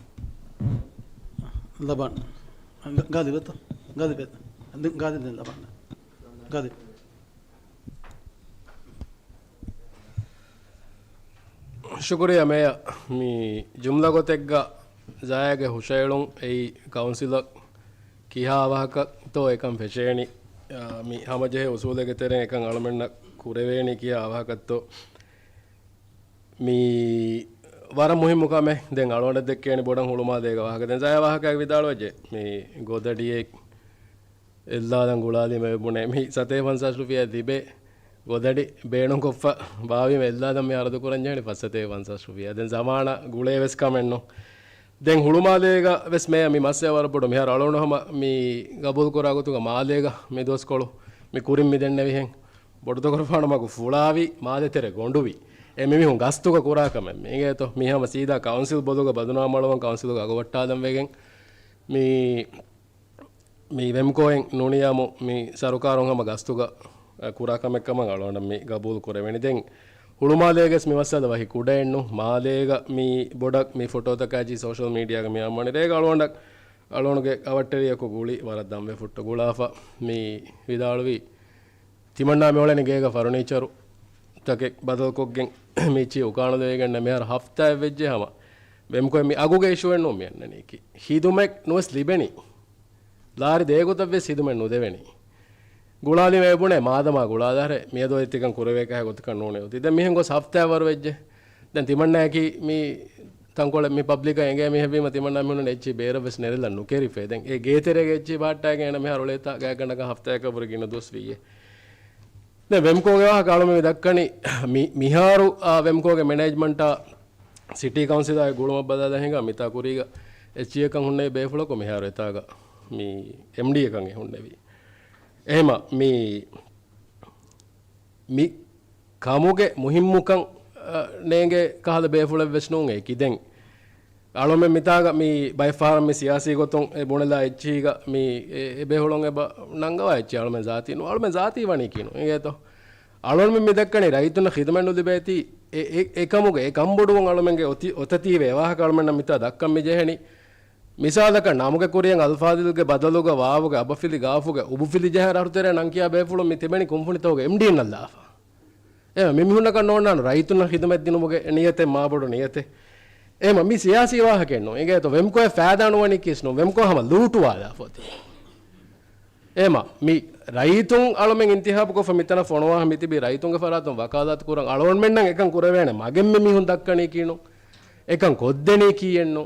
ލަބާން. ގ-، ގާލިބް އެތަ؟ ގާލިބް އެތަ؟ ދެން ގާލިބް ދެން ލަބާން. ގާލިބް. ޝުކުރިޔާ މޭޔަ. މި ޖުމްލަ ގޮތެއްގަ ޒާޔާގެ ހުށައެޅުން އެއީ ކައުންސިލަށް ކިހާ ވާހަކަތޯ އެކަން ފެށޭނީ. އާ، މި ހަމަޖެހޭ އުސޫލެއްގެ ތެރެއިން އެކަން އަޅަމެންނަށް ކުރެވޭނީ ކިހާ ވާހަކަތޯ. މި ވަރަށް މުހިއްމު ކަމެއް. ދެން އަޅުގަނޑަށް ދެއްކޭނެ ބޮޑަށް ހުޅުމާލޭގަ ވާހަކަ. ދެން ޒާޔާ ވާހަކައެއް ވިދާޅުވެއްޖެ. މި ގޮދަޑިއެއް އެއްލާލަން ގުޅާލީމަ ބުނޭ މި ސަތޭކަ ފަންސާސް ރުފިޔާ ލިބޭ. ގޮދަޑި ބޭނުންކޮށްފަ ބާވީމަ އެއްލާލަން މި އަރަދު ކުރަން ޖެހެނީ ފަސް ސަތޭކަ ފަންސާސް ރުފިޔާ. ދެން ޒަމާނާ ގުޅޭ ވެސް ކަމެއް ނޫން. ދެން ހުޅުމާލޭގަ ވެސް މޭޔަ މި މައްސަލަ ވަރަށް ބޮޑު. މިހާރު އަޅުގަނޑު ހަމަ މި ގަބޫލު ކުރާ ގޮތުގަ މާލޭގަ މި ދުވަސްކޮޅު މި ކުރިން މި ދެންނެވިހެން ބޮޑުތަކުރުފާނު މަގު ފުޅާވި މާލެ ތެރެ ގޮނޑުވި. އެ މި މީހުން ގަސްތުގަ ކުރާ ކަމެއް މީގޭތޯ. މި ހަމަ ސީދާ ކައުންސިލް ބޮލުގަ ބަދުނާމަޅުވަން ކައުންސިލުގަ އަގު ވައްޓާލަން ވެގެން މި މި ވެމްކޯއިން ނޫނިޔާމު މި ސަރުކާރުން ހަމަ ގަސްތުގަ، އަ، ކުރާ ކަމެއް ކަމަށް އަޅުގަނޑަށް މި ގަބޫލު ކުރެވެނީ. ދެން ހުޅުމާލޭގެސް މި މައްސަލަ ވަހި ކުޑައެއްނު. މާލޭގަ މި ބޮޑަށް މި ފޮޓޯތަކާއި ސޯޝަލް މީޑިއާގަ މި އައްމަނި ރޭގަ އަޅުގަނޑަށް އަޅުގަނޑުގެ އަވަށްޓެރިޔަކު ގުޅި ވަރަށް ދަންވެ ފުއްޓު ގުޅާފަ މި ވިދާޅުވީ، ތިމަންނާ މިއުޅެނީ ގޭގަ ފަރުނީޗަރު ތަކެއް ބަދަލުކޮށްގެން މިއްޗި އުކާނުލެވިގެން މިހާރު ހަފްތާއެއް ވެއްޖެ ހަމަ. ވެމްކޯއިން މި އަގުގެ އިޝޫއެއް ނޫން މި އަންނަނީކީ. ހިދުމަތް ނުވެސް ލިބެނީ. ލާރި ދޭގޮތަށް ވެސް ހިދުމަތް ނުދެވެނީ. ގުޅާލީމަ އެ ބުނޭ މާދަމާ ގުޅާލާރޭ މިއަދު އޮތް ތިކަން ކުރެވޭކަހަ ގޮތަކަށް ނޫނޭ އޮތީ. ދެން މިހެން ގޮސް ހަފްތާއެއް ވަރު ވެއްޖެ. ދެން ތިމަންނާއަކީ މި ތަންކޮޅެއް މި ޕަބްލިކަށް އެނގޭ މީހެއް ވީމަ ތިމަންނާ މިހުންނަނީ އެއްޗެއް ބޭރަށް ވެސް ނެރެލަން ނުކެރިފައި. ދެން އެ ގޭތެރޭގެ އެއްޗެއް ބަހައްޓާގެން އޭނަ މިހާރު އުޅޭތާ ގާތްގަނޑަކަށް ހަފްތާއަކަށް ވުރެ ގިނަ ދުވަސް ވިއްޔޭ. ދެން ވެމްކޯގެ ވާހަކަ އަޅުމެން މި ދައްކަނީ މި، މިހާރު، އާ، ވެމްކޯގެ މެނޭޖްމަންޓާ ސިޓީ ކައުންސިލާއި ގުޅުމަށް ބަލާލާ ހިނގާ މިތާ ކުރީގަ އެއްޗިއެކަން ހުންނެވި ބޭފުޅަކު މިހާރު އެތާގަ މި އެމްޑީއެކަން އެ ހުންނެވި. އެހެމަ މި، މި ކަމުގެ މުހިއްމުކަން، އަ، ނޭނގޭ ކަހަލަ ބޭފުޅެއް ވެސް ނޫން އެކި. ދެން އަޅުމެން މިތާގަ މި ބައެއް ފަހަރަށް މި ސިޔާސީ ގޮތުން އެ ބުނެލާ އެއްޗީގަ މި އެ، އެ ބޭފުޅުން އެބަ ނަންގަވާ އެއްޗި އަޅުމެން ޒާތީ ނު، އަޅުމެން ޒާތީ ވަނީ ކީނު. އިނގޭތޯ؟ އަޅުމެން މި ދައްކަނީ ރައްޔިތުންނަށް ޚިދުމަތް ނުލިބޭތީ، އެ، އެ، އެކަމުގެ އެ ކަންބޮޑުވުން އަޅުމެންގެ އޮތި، އޮތަތީވެ އެ ވާހަކަ އަޅުމެންނަށް މިތާ ދައްކަން މި ޖެހެނީ. މިސާލަކަށް ނަމުގެ ކުރިއަށް އަލްފާޟިލްގެ ބަދަލުގަ ވާވުގެ އަބަފިލި ގާފުގެ އުބުފިލި ޖަހާ ރަށުތެރޭ ނަން ކިޔާ ބޭފުޅުން މި ތިބެނީ ކުންފުނިތަކުގެ އެމްޑީން އައްލާފަ. އެ މި މީހުންނަކަށް ނޯންނާނު ރައްޔިތުންނަށް ޚިދުމަތް ދިނުމުގެ ނިޔަތެއް މާބޮޑު ނިޔަތެއް. އެ މި ސިޔާސީ ވާހަކައެއް ނޫން. އިނގޭތޯ ވެމްކޯއަށް ފައިދާ ނުވަނީ ކީސް ނޫން. ވެމްކޯ ހަމަ ލޫޓުވާލާފަ އޮތީ. އެމަ، މި ރައްޔިތުން އަޅުމެން އިންތިހާބުކޮށްފަ މިތަނަށް ފޮނުވާހަ މިތިބީ ރައްޔިތުންގެ ފަރާތުން ވަކާލާތު ކުރަން އަޅުގަނޑުމެންނަށް އެކަން ކުރެވޭނެ މަގެއް މި މީހުން ދައްކަނީ ކީނު، އެކަން ކޮށްދެނީ ކީއެއްނު.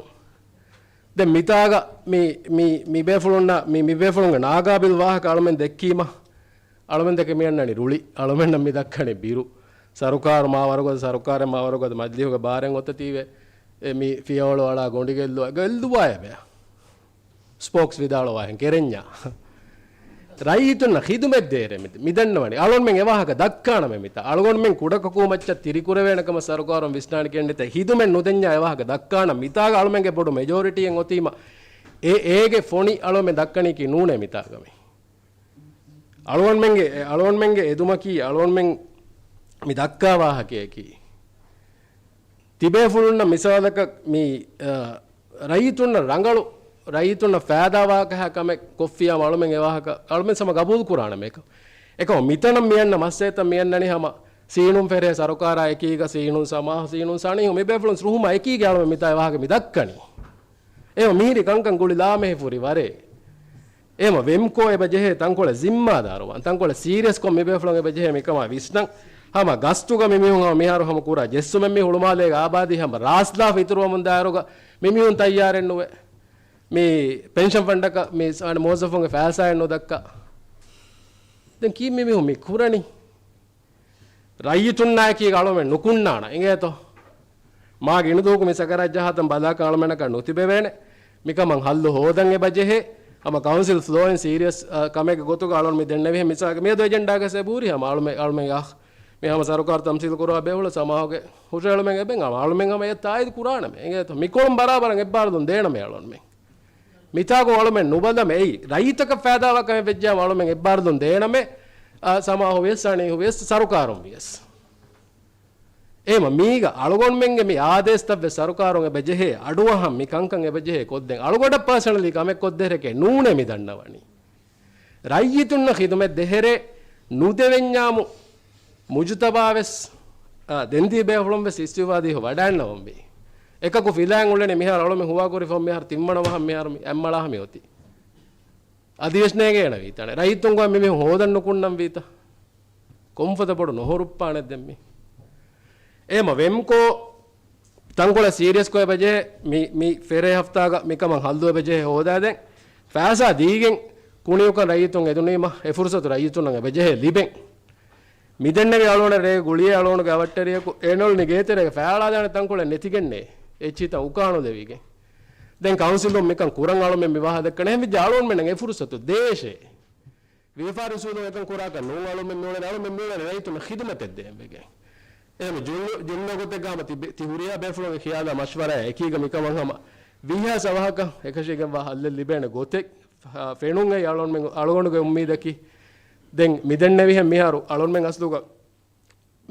ދެން މިތާގަ މި، މި، މި ބޭފުޅުންނަށް، މި، މި ބޭފުޅުންގެ ނާގާބިލް ވާހަކަ އަޅުމެން ދެއްކީމަ، އަޅުމެން ދެކެ މި އަންނަނީ ރުޅި، އަޅުމެންނަށް މި ދައްކަނީ ބިރު. ސަރުކާރު މާ ވަރުގަދަ، ސަރުކާރެއް މާ ވަރުގަދަ، މަޖިލީހުގެ ބާރެއް އޮތަތީވެ، އެ މި ފިޔަވަޅު އަޅާ ގޮނޑިގެއްލު، ގެއްލުވާއެވެ. ސްޕޯކްސް ވިދާޅުވާހެން ކެރެންޏާ. ރައްޔިތުންނަށް ޚިދުމަތް ދޭރޭ މި-، މިދަންނަވަނީ. އަޅުންމެން އެވާހަކަ ދައްކާނަމޭ މިތާ. އަޅުގަނޑުމެން ކުޑަކޮށް ކުރިމައްޗަށް ތިރިކުރެވޭނެ ކަމަށް ސަރުކާރުން ވިސްނާނެ ކެނޑިތަ ޚިދުމަތް ނުދެންޏާ އެވާހަކަ ދައްކާނަ މިތާގަ އަޅުމެންގެ ބޮޑު މެޖޯރިޓީއެއް އޮތީމަ އެ އޭގެ ފޮނި އަޅުމެން ދައްކަނީކީ ނޫނޭ މިތާގަ މި. އަޅުގަނޑުމެންގެ، އެ އަޅުގަނޑުމެންގެ އެދުމަކީ އަޅުގަނޑުމެން މި ދައްކާ ވާހަކަޔަކީ. ތިބޭފުޅުންނަށް މިސާލަކަށް މި، އަ، ރައްޔިތުންނަށް ރަނގަޅު، ރައްޔިތުންނަށް ފައިދާ ވާހަކަ ކަމެއް ކޮށްފިޔާ އަޅުމެން އެވާހަކަ އަޅުމެން ހަމަ ގަބޫލު ކުރާނަމޭ އެކަމަ. އެކަމަ މިތަނަށް މިއަންނަ މައްސަލަތައް މިއަންނަނީ ހަމަ ސީނުން ފެރޭ ސަރުކާރާ އެކީގަ ސީނުން ސަމާހު ސީނުން ސަނީހު މި ބޭފުޅުން ރުހުމަށް އެކީގެ އަޅުމެން މިތާ އެވާހަކަ މި ދައްކަނީ. އެހެން މިހިރީ ކަންކަން ގުޅި ލާމެހިފުރި ވަރޭ. އެހެން ވެމްކޯ އެބަ ޖެހޭ ތަންކޮޅެއް ޒިންމާދާރުވާން، ތަންކޮޅެއް ސީރިއަސްކޮށް މި ބޭފުޅުން އެބަ ޖެހޭ މިކަމާ ވިސްނަން. ހަމަ ގަސްތުގަ މި މީހުން ހަމަ މިހާރު ހަމަ ކުރާ ޖެއްސުމެއް މި ހުޅުމާލޭގެ އާބާދީ ހަމަ ރާސްލާފް އިތުރުވަމުން ދާއިރުގަ މި މީހުން ތައްޔާރެއް ނުވޭ. މި ޕެންޝަން ފަންޑަކަށް މި ސާނ މުވައްޒަފުންގެ ފައިސާއެއް ނުދައްކާ. ދެން ކީއް މި މީހުން މި ކުރަނީ؟ ރައްޔިތުންނާއެކީގަ އަޅުމެން ނުކުންނާނަ އިނގޭތޯ؟ މާ ގިނަ ދުވަހަކު މި ސަކަރާތް ޖަހާތަން ބަލާކަށް އަޅުމެންނަކަށް ނުތިބެވޭނެ. މިކަމަށް ހައްލު ހޯދަން އެބަ ޖެހޭ. ހަމަ ކައުންސިލް ފްލޯއިން ސީރިއަސް، އަ، ކަމެއްގެ ގޮތުގަ އަޅުން މި ދެންނެވިހެން މިސާލަކަށް މިއަދު އެޖެންޑާގަސް އެބަހުރި ހަމަ އަޅުމެ-، އަޅުމެން އަހް-، މި ހަމަ ސަރުކާރު ތަމްސީލު ކުރާ ބޭފުޅުން ސަމާހުގެ ހުށަހެޅުމެއް އެބެން ހަމަ އަޅުމެން ހަމަ އެ ތާއީދު ކުރާނަމޭ. އިނގޭތޯ؟ މިކޮޅުން ބަރާބަރަށް އެއްބާރުލުން ދޭނަމޭ އަޅުންމެން. މިތާގު އަޅުމެން ނުބަލަމެ އެއީ. ރައްޔިތަކަށް ފައިދާވާ ކަމެއް ވެއްޖާމަ އަޅުމެން އެއްބާރުލުން ދޭނަމޭ، އާ، ސަމާހު ވިޔަސް، ސަނީހު ވިޔަސް، ސަރުކާރުން ވިޔަސް. އެހެމަ މީގަ އަޅުގަނޑުމެންގެ މި އާދޭސްތައްވެސް ސަރުކާރުން އެބަ ޖެހޭ، އަޑުއަހަން މި ކަންކަން އެބަ ޖެހޭ ކޮށްދޭން. އަޅުގަނޑަށް ޕާސަނަލީ ކަމެއް ކޮށްދޭހެކޭ ނޫނޭ މި ދަންނަވަނީ. ރައްޔިތުންނަށް ޚިދުމަތް ދޭހެރޭ ނުދެވެންޏާމު މުޖުތަބާވެސް، އާ، ދެން ތިބޭފުޅުންވެސް އިސްތިއުފާދީހު ވަޑައިންނަވަންވީ. އެކަކު ފިލާން އުޅެނީ މިހާރު އަޅުމެން ހުވާކުރި ފަހުން މިހާރު ތިންވަނަ މަހަށް މިހާރު މި އެއްމަޅާ މި އޮތީ. އަދިވެސް ނޭގޭނެވީތަނެ. ރައްޔިތުން ގޮތް މި މީހުން ހޯދަން ނުކުންނަންވީތަ؟ ކޮންފަދަ ބޮޑު ނޮހޮރުއްޕާނެ ދެން މި. އެހެމަ ވެމްކޯ ތަންކޮޅެއް ސީރިއަސްކޮށް އެބަޖެހޭ މި، މި ފެރޭ ހަފްތާގަ މިކަމަށް ހައްލު އެބަޖެހޭ ހޯދާދޭން. ފައިސާ ދީގެން ކުނިއުކަން ރައްޔިތުން އެދުނީމަ އެ ފުރުސަތު ރައްޔިތުންނަށް އެބަޖެހޭ ލިބެން. މިދެންނެވި އަޅުގަނޑަށް ރޭ ގުޅިޔޭ އަޅުގަނޑުގެ އަވަށްޓެރިޔަކު އެނޮޅުނި ގޭތެރޭގަ ފައިއަޅާދާނެ ތަންކޮޅެއް ނެތިގެންނޭ. އެއްޗިތައް އުކާނުލެވިގެން. ދެން ކައުންސިލުން މިކަން ކުރަން އަޅުމެން މި ވާހަކަ ދައްކަނީ. އެހެންވެއްޖެ އަޅުގަނޑުމެންނަށް އެ ފުރުސަތު ދޭށޭ. ވިޔަފާރި އުސޫލުން އެކަން ކުރާކަށް ނޫން އަޅުމެން މިއުޅެނީ، އަޅުމެން މިއުޅެނީ ރައްޔިތުންނަށް ޚިދުމަތެއް ދޭން ވެގެން. އެހެން ޖުމްލަ، ޖުމްލަ ގޮތެއްގަ ހަމަ ތިބެ-، ތި ހުރިހާ ބޭފުޅުންގެ ޚިޔާލާ މަޝްވަރާއާ އެކީގަ މިކަމަށް ހަމަ ވީހާސް އަވަހަކަށް އެކަށީގެންވާ ހައްލެއް ލިބޭނެ ގޮތެއް، އާ، ފެނުން އެއީ އަޅުގަނޑުމެން، އަޅުގަނޑުގެ އުއްމީދަކީ. ދެން މިދެންނެވިހެން މިހާރު އަޅުގަނޑުމެން އަސްލުގަ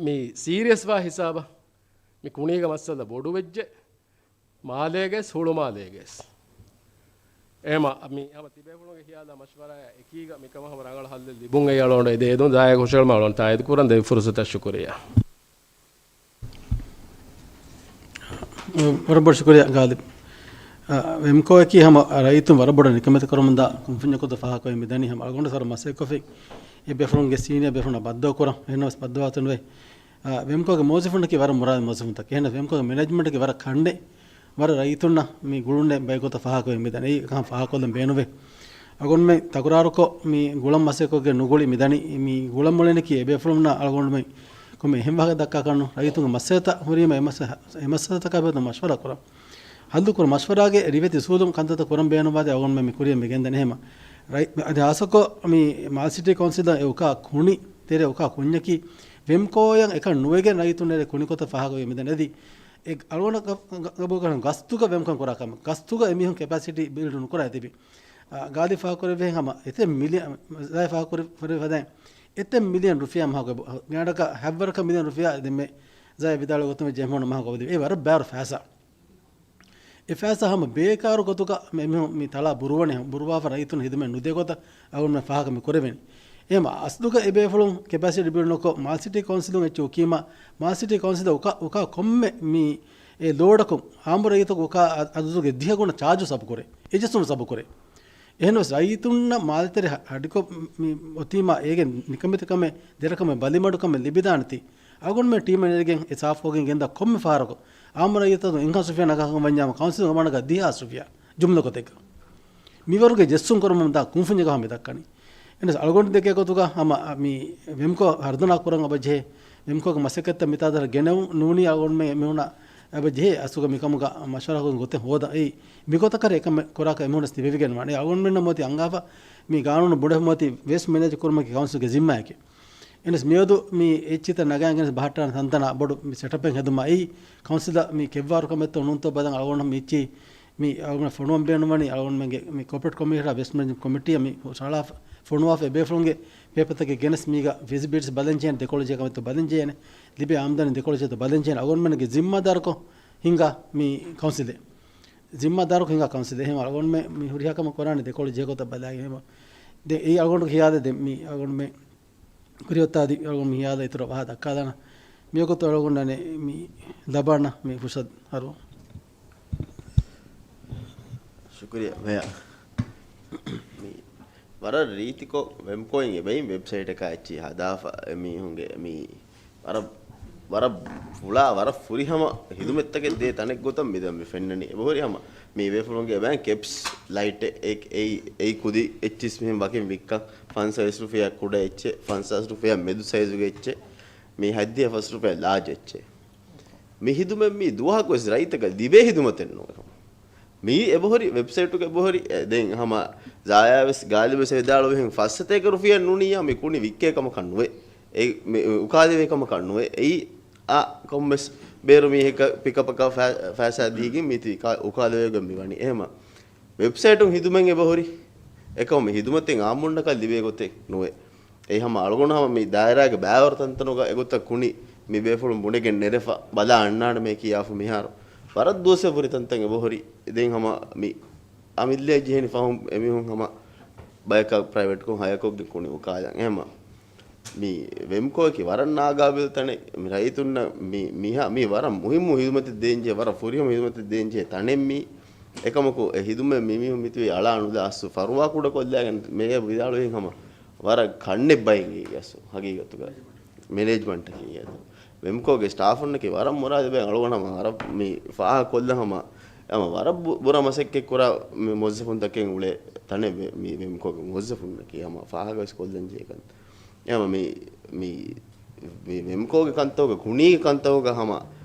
މި ސީރިއަސްވާ ހިސާބަށް މި ކުނީގެ މައްސަލަ ބޮޑުވެއްޖެ. މާލޭގެސް ހުޅުމާލޭގެސް. އެހެމަ މި ހަމަ ތިބޭފުޅުންގެ ޚިޔާލާ މަޝްވަރާއާ އެކީގަ މިކަމަށް ހަމަ ރަނގަޅަށް ހައްލެއް ލިބުން އެއީ އަޅުގަނޑު އެދޭ އެދުން ޒާޔަގް ހުށަހެޅުމަށް އަޅުގަނޑު ތާއީދު ކުރަން ދެވި ފުރުސަތަށް ޝުކުރިއްޔާ. ވަރަށް ބޮޑަށް ޝުކުރިއްޔާ ގާލިބް. އަ، ވެމްކޯއަކީ ހަމަ ރައްޔިތުން ވަރަށް ބޮޑަށް ނިކަމެތި ކުރަމުންދާ ކުންފުންޏަކު ފާހަގަކޮށް މިދަނީ ހަމަ އަޅުގަނޑު ސަރު މަސައްކަތްކޮށްފި އެ ބޭފުޅުންގެ ސީނިއާ ބޭފުޅުންނާ ބައްދަލުކުރަން. އެހެންނަމަވެސް ބައްދަލުވާތަންވެ އާ، ވެމްކޯގެ މުވައްޒަފުންނަކީ ވަރަށް މުރާދު މުވައްޒަފުންތަކެއް. އެހެންނަމަވެސް ވެމްކޯގެ މެނޭޖްމަންޓަކީ ވަރަށް ކަނޑެއް، ވަރަށް ރައްޔިތުންނަށް މި ގުޅުންނެއް ބައެއްގޮތަށް ފާހަގަކޮށް މިދަނީ. އެކަން ފާހަގަކޮށްލަން ބޭނުންވޭ. އަޅުގަނޑުމެން ތަކުރާރުކޮށް މި ގުޅަން މަސައްކަތްކޮށްގެން ނުގުޅި މިދަނީ. މި ގުޅަން މޮޅެންނަކީ އެބޭފުޅުންނާ އަޅުގަނޑުމެން ކޮންމެ އެހެން ވާހަކަ ދައްކާކަށްނު، ރައްޔިތުންގެ މައްސަލަތައް ހުރީމަ އެ މައްސަ-، އެ މައްސަލަތަކާ ބެހޭ މަޝްވަރާ ކުރަން. ހައްލުކުރުން މަޝްވަރާގެ ރިވެތި އުސޫލުން ކަންތައްތައް ކުރަން ބޭނުންވާތީ އަޅުގަނޑުމެން މި ކުރިއަށް މި ގެންދަނީ އެހެމަ. ރައި-، އަދި ހާއްސަކޮށް މި މާލެ ސިޓީ ކައުންސިލަށް އެ އުކާ ކުނި ތެރޭ އުކާ ކުންޏަކީ ވެމްކޯއަށް އެކަން ނުވެގެން ރައްޔިތުންނަށް ކުނިކޮށް ފާހަގަވެ މިދަނީ. އަދި އެ އަޅުގަނޑަށް ގަ-، ގަ-، ގަބޫލުކުރަން ގަސްތުގަ ވެމްކޯއަށް ކުރާ ކަމެއް. ގަސްތުގަ އެމީހުން ކެޕޭސިޓީ ބިލްޑް ނުކުރާ ތިބި. އާ، ގާލި ފާހަގަކުރެއްވިހެން ހަމަ އެތައް މިލިއަން، ޒާޔަ ފާހަގަކުރެއްވި ފަދައިން އެތައް މިލިއަން ރުފިޔާ މަހަކު އެބަ-، ގާނޑަކަށް ހަތްވަރަކަށް މިލިއަން ރުފިޔާ ދެންމެ ޒާޔަ ވިދާޅުވި ގޮތުން ވެއްޖެ އެހެން މަހަކު އަބަދުވި. އެ ވަރަށް ބާރު ފައިސާ. އެ ފައިސާ ހަމަ ބޭކާރު ގޮތުގަ މި-، މީހުން މި ތަޅާ ބުރުވަނީ، ބުރުވާފަ ރައްޔިތުން ހިދުމަތް ނުދޭ ގޮތަށް އަޅުގަނޑުމެން ފާހަގަ މި ކުރެވެނީ. އެހެމަ އަސްލުގަ އެ ބޭފުޅުން ކެޕޭސިޓީ ބިލްޑް ނުކޮށް، މާލެ ސިޓީ ކައުންސިލުން އެއްޗެއް އުކީމަ، މާލެ ސިޓީ ކައުންސިލަށް އުކާ، އުކާ ކޮންމެ މި އެ ލޯޑަކުން އާއްމު ރައްޔިތަކު އުކާ އަ-، އަދަދުގެ ދިހަ ގުނަ ޗާޖު ސަބު ކުރޭ. އެޖެސް ސުމް ސަބު ކުރޭ. އެހެނަސް ރައްޔިތުންނަށް މާލެތެރެ ހަ-، ހަޑިކޮށް މި އޮތީމާ އޭގެ ނިކަމެތިކަމެއް، ދެރަކަމެއް، ބަލިމަޑުކަމެއް ލިބިދާނެތީ. އަޅުގަނޑުމެން ޓީމެއް ނެރެގެން އެ ސާފުކޮށްގެން ގެންދާ ކޮންމެ ފަހަރަކު އާއްމު ރައްޔިތަކު އެއްހާސް ރުފިޔާ ނަގާކަން ވަންޏާމަ ކައުންސިލުން އަޅުގަނޑަކަށް ދިހަހާސް ރުފިޔާ ޖުމްލަ ގޮތެއްގަ. މިވަރުގެ ޖެއްސުން ކުރަމުން ދާ ކުންފުންޏެއްގަ ހަމަ ދައްކަނީ. އެންޑް އަޅުގަނޑު ދެކޭ ގޮތުގަ ހަމަ މި ވެމްކޯ ހަރުދަނާ ކުރަން އެބަޖެހޭ. ވެމްކޯގެ މަސައްކަތްތައް މިތާ ދަށަށް ގެނެވުން ނޫނީ އަޅުގަނޑުމެން މިހުންނަ އެބަ ޖެހޭ އަސްލުގަ މިކަމުގަ މަޝްވަރާކޮށް ގޮތެއް ހޯދަން. އެއީ މިގޮތަކަށް އެކަމެއް ކުރާކަށް އެމީހުންނަސް ލިބެވިގެން ވާނެ. އަޅުގަނޑުމެންނަށް މޯތި އަންގާފަ މި ގާނޫނު ބުނެފަ މޯތި ވޭސްޓް މެނޭޖް ކުރުމަކީ ކައުންސިލްގެ ޒިންމާއެކޭ. އެނަސް މިއަދު މި އެއްޗިތައް ނަގާގެން ބަހައްޓާނެ ތަންތަނާ ބޮޑު މި ސެޓަޕެއް ހެދުމާ އެއީ ކައުންސިލަށް މި ކެއްވާރު ކަމެއްތޯ ނޫންތޯ ބަލަން އަޅުގަނޑު މި އެއްޗި މި އަޅުގަނޑަށް ފޮނުވަން ބޭނުންވަނީ އަޅުގަނޑުމެންގެ މި ކޯޕަރޭޓް ކޮމިޓީއާ ވޭސްޓް މެނޭޖްމަންޓް ކޮމިޓީއަށް މި ހުށަހަޅާފަ ފޮނުވާފަ އެބޭފުޅުންގެ ޕޭޕަތަކެއް ގެނެސް މީގަ ފިޒިބިލިޓީސް ބަލަން ޖެހޭނެ، ދެކޮޅަށް ޖެހޭ ކަމެއްތޯ ބަލަން ޖެހޭނެ، ލިބޭ އާމްދަނީ ދެކޮޅަށް ޖެހޭތޯ ބަލަން ޖެހޭނެ. އަޅުގަނޑުމެންގެ ޒިންމާދާރުކޮށް ހިންގާ މި ކައުންސިލެއް. ޒިންމާދާރުކޮށް ހިންގާ ކައުންސިލެއް. އެހެން އަޅުގަނޑުމެން މި ހުރިހާ ކަމެއް ކުރާނީ ދެކޮޅަށް ޖެހޭ ގޮތަށް ބަލާގެން. އެހެން ދެ-، އެއީ އަޅުގަނޑު ހިޔާލެއް ދެ-، މި އަޅުގަނޑުމެން ކުރިއަށް އޮތާ އަދި އަޅުގަނޑު ހިޔާލަށް އިތުރަށް ވާހަކަ ދައްކާލާނަން. މިވަގުތު އަޅުގަނޑަށް މި ލަބާނަ މި ފުރުސަތު ހަރު. ޝުކުރިއްޔާ މޭޔަރ. މި ވަރަށް ރީތިކޮށް ވެމްކޯއިން އެބައިން ވެބްސައިޓަކާ އެއްޗި ހަދާފަ އެމީހުންގެ މި ވަރަށް، ވަރަށް ފުޅާ، ވަރަށް ފުރިހަމަ ހިދުމަތްތަކެއް ދޭ ތަނެއް ގޮތަށް މިދަން މި ފެންނަނީ. އެބަހުރި ހަމަ މި ބޭފުޅުންގެ ބައިން ކެޕްސް ލައިޓެއް އެ-، އެއީ، އެއީ ކުދި އެއްޗިސް މިހެން ވަކިން ވިއްކަން ފަންސާސް ރުފިޔާ ކުޑަ އެއްޗެއް، ފަންސާސް ރުފިޔާ މެދު ސައިޒުގެ އެއްޗެއް، މި ހަތްދިހަ ފަސް ރުފިޔާ ލާޖް އެއްޗެއް. މި ހިދުމަތް މީ ދުވަހަކުވެސް ރައްޔިތަކަށް ލިބޭ ހިދުމަތެއް ނޫން. މީ އެބަހުރި ވެބްސައިޓުގެ އެބަހުރި، އެ، ދެން ހަމަ ޒާޔާވެސް ގާލިބްވެސް ވިދާޅުވިހެން ފަސް ސަތޭކަ ރުފިޔާ ނޫނިއްޔާ މި ކުނި ވިއްކޭ ކަމަކަށް ނުވޭ. އެ، މި އުކާލެވޭ ކަމަކަށް ނުވޭ. އެއީ އާ ކޮންމެސް ބޭރު މީހަކަށް ޕިކަޕަކަށް ފައި-، ފައިސާ ދީގެން މީތި އުކާލެވޭގޮތް މިވަނީ. އެހެމަ ވެބްސައިޓުން ހިދުމަތް އެބަހުރި އެކަމު މި ހިދުމަތެއް އާއްމުންނަކަށް ލިބޭ ގޮތެއް ނުވޭ. އެއީ ހަމަ އަޅުގަނޑު ހަމަ މި ދާއިރާގެ ބައިވަރު ތަންތަނުގަ އެގޮތަށް ކުނި މި ބޭފުޅުން ބުނެގެން ނެރެފަ ބަލާ އަންނާނަމޭ ކިޔާފަ މިހާރު ވަރަށް ދުވަސްވެފަ ހުރި ތަންތަން އެބަހުރި. ދެން ހަމަ މި އަމިއްލައަށް ޖެހެނީ ފަހުން އެމީހުން ހަމަ ބަޔަކަށް ޕްރައިވެޓްކޮށް ހަޔަކޮށްގެން ކުނި އުކާލަން. އެހެމަ މި ވެމްކޯއަކީ ވަރަށް ނާގާބިލް ތަނެއް. މި ރައްޔިތުންނަށް މި، މިހާ، މީ ވަރަށް މުހިއްމު ހިދުމަތެއް ދޭންޖެހޭ، ވަރަށް ފުރިހަމަ ހިދުމަތެއް ދޭންޖެހޭ ތަނެއް މީ. އެކަމަކު އެ ހިދުމަތް މި މީހުން މިތިބީ އަޅާ ނުލާ އަސްލު ފަރުވާ ކުޑަކޮށްލާގެން މޭޔަރ ވިދާޅުވިހެން ހަމަ ވަރަށް ކަންނެއް ބައިން އެއީ އަސްލު ހަގީގަތުގަ މެނޭޖްމަންޓަކީ އެއީ. ވެމްކޯގެ ސްޓާފުންނަކީ ވަރަށް މުރާދު ބައިން އަޅުގަނޑު ހަމަ ވަރަށް މި ފާހަގަކޮށްލަން ހަމަ، ހަމަ ވަރަށް ބު-، ބުރަ މަސައްކަތް ކުރާ މި މުވައްޒަފުންތަކެއް އުޅޭ ތަނެއް ވެ-، މި ވެމްކޯގެ މުވައްޒަފުންނަކީ ހަމަ ފާހަގަވެސް ކޮށްލަން ޖެހޭ ކަން. އެހެމަ މި، މި، މި ވެމްކޯގެ ކަންތަކުގަ، ކުނީގެ ކަންތަކުގަ ހަމަ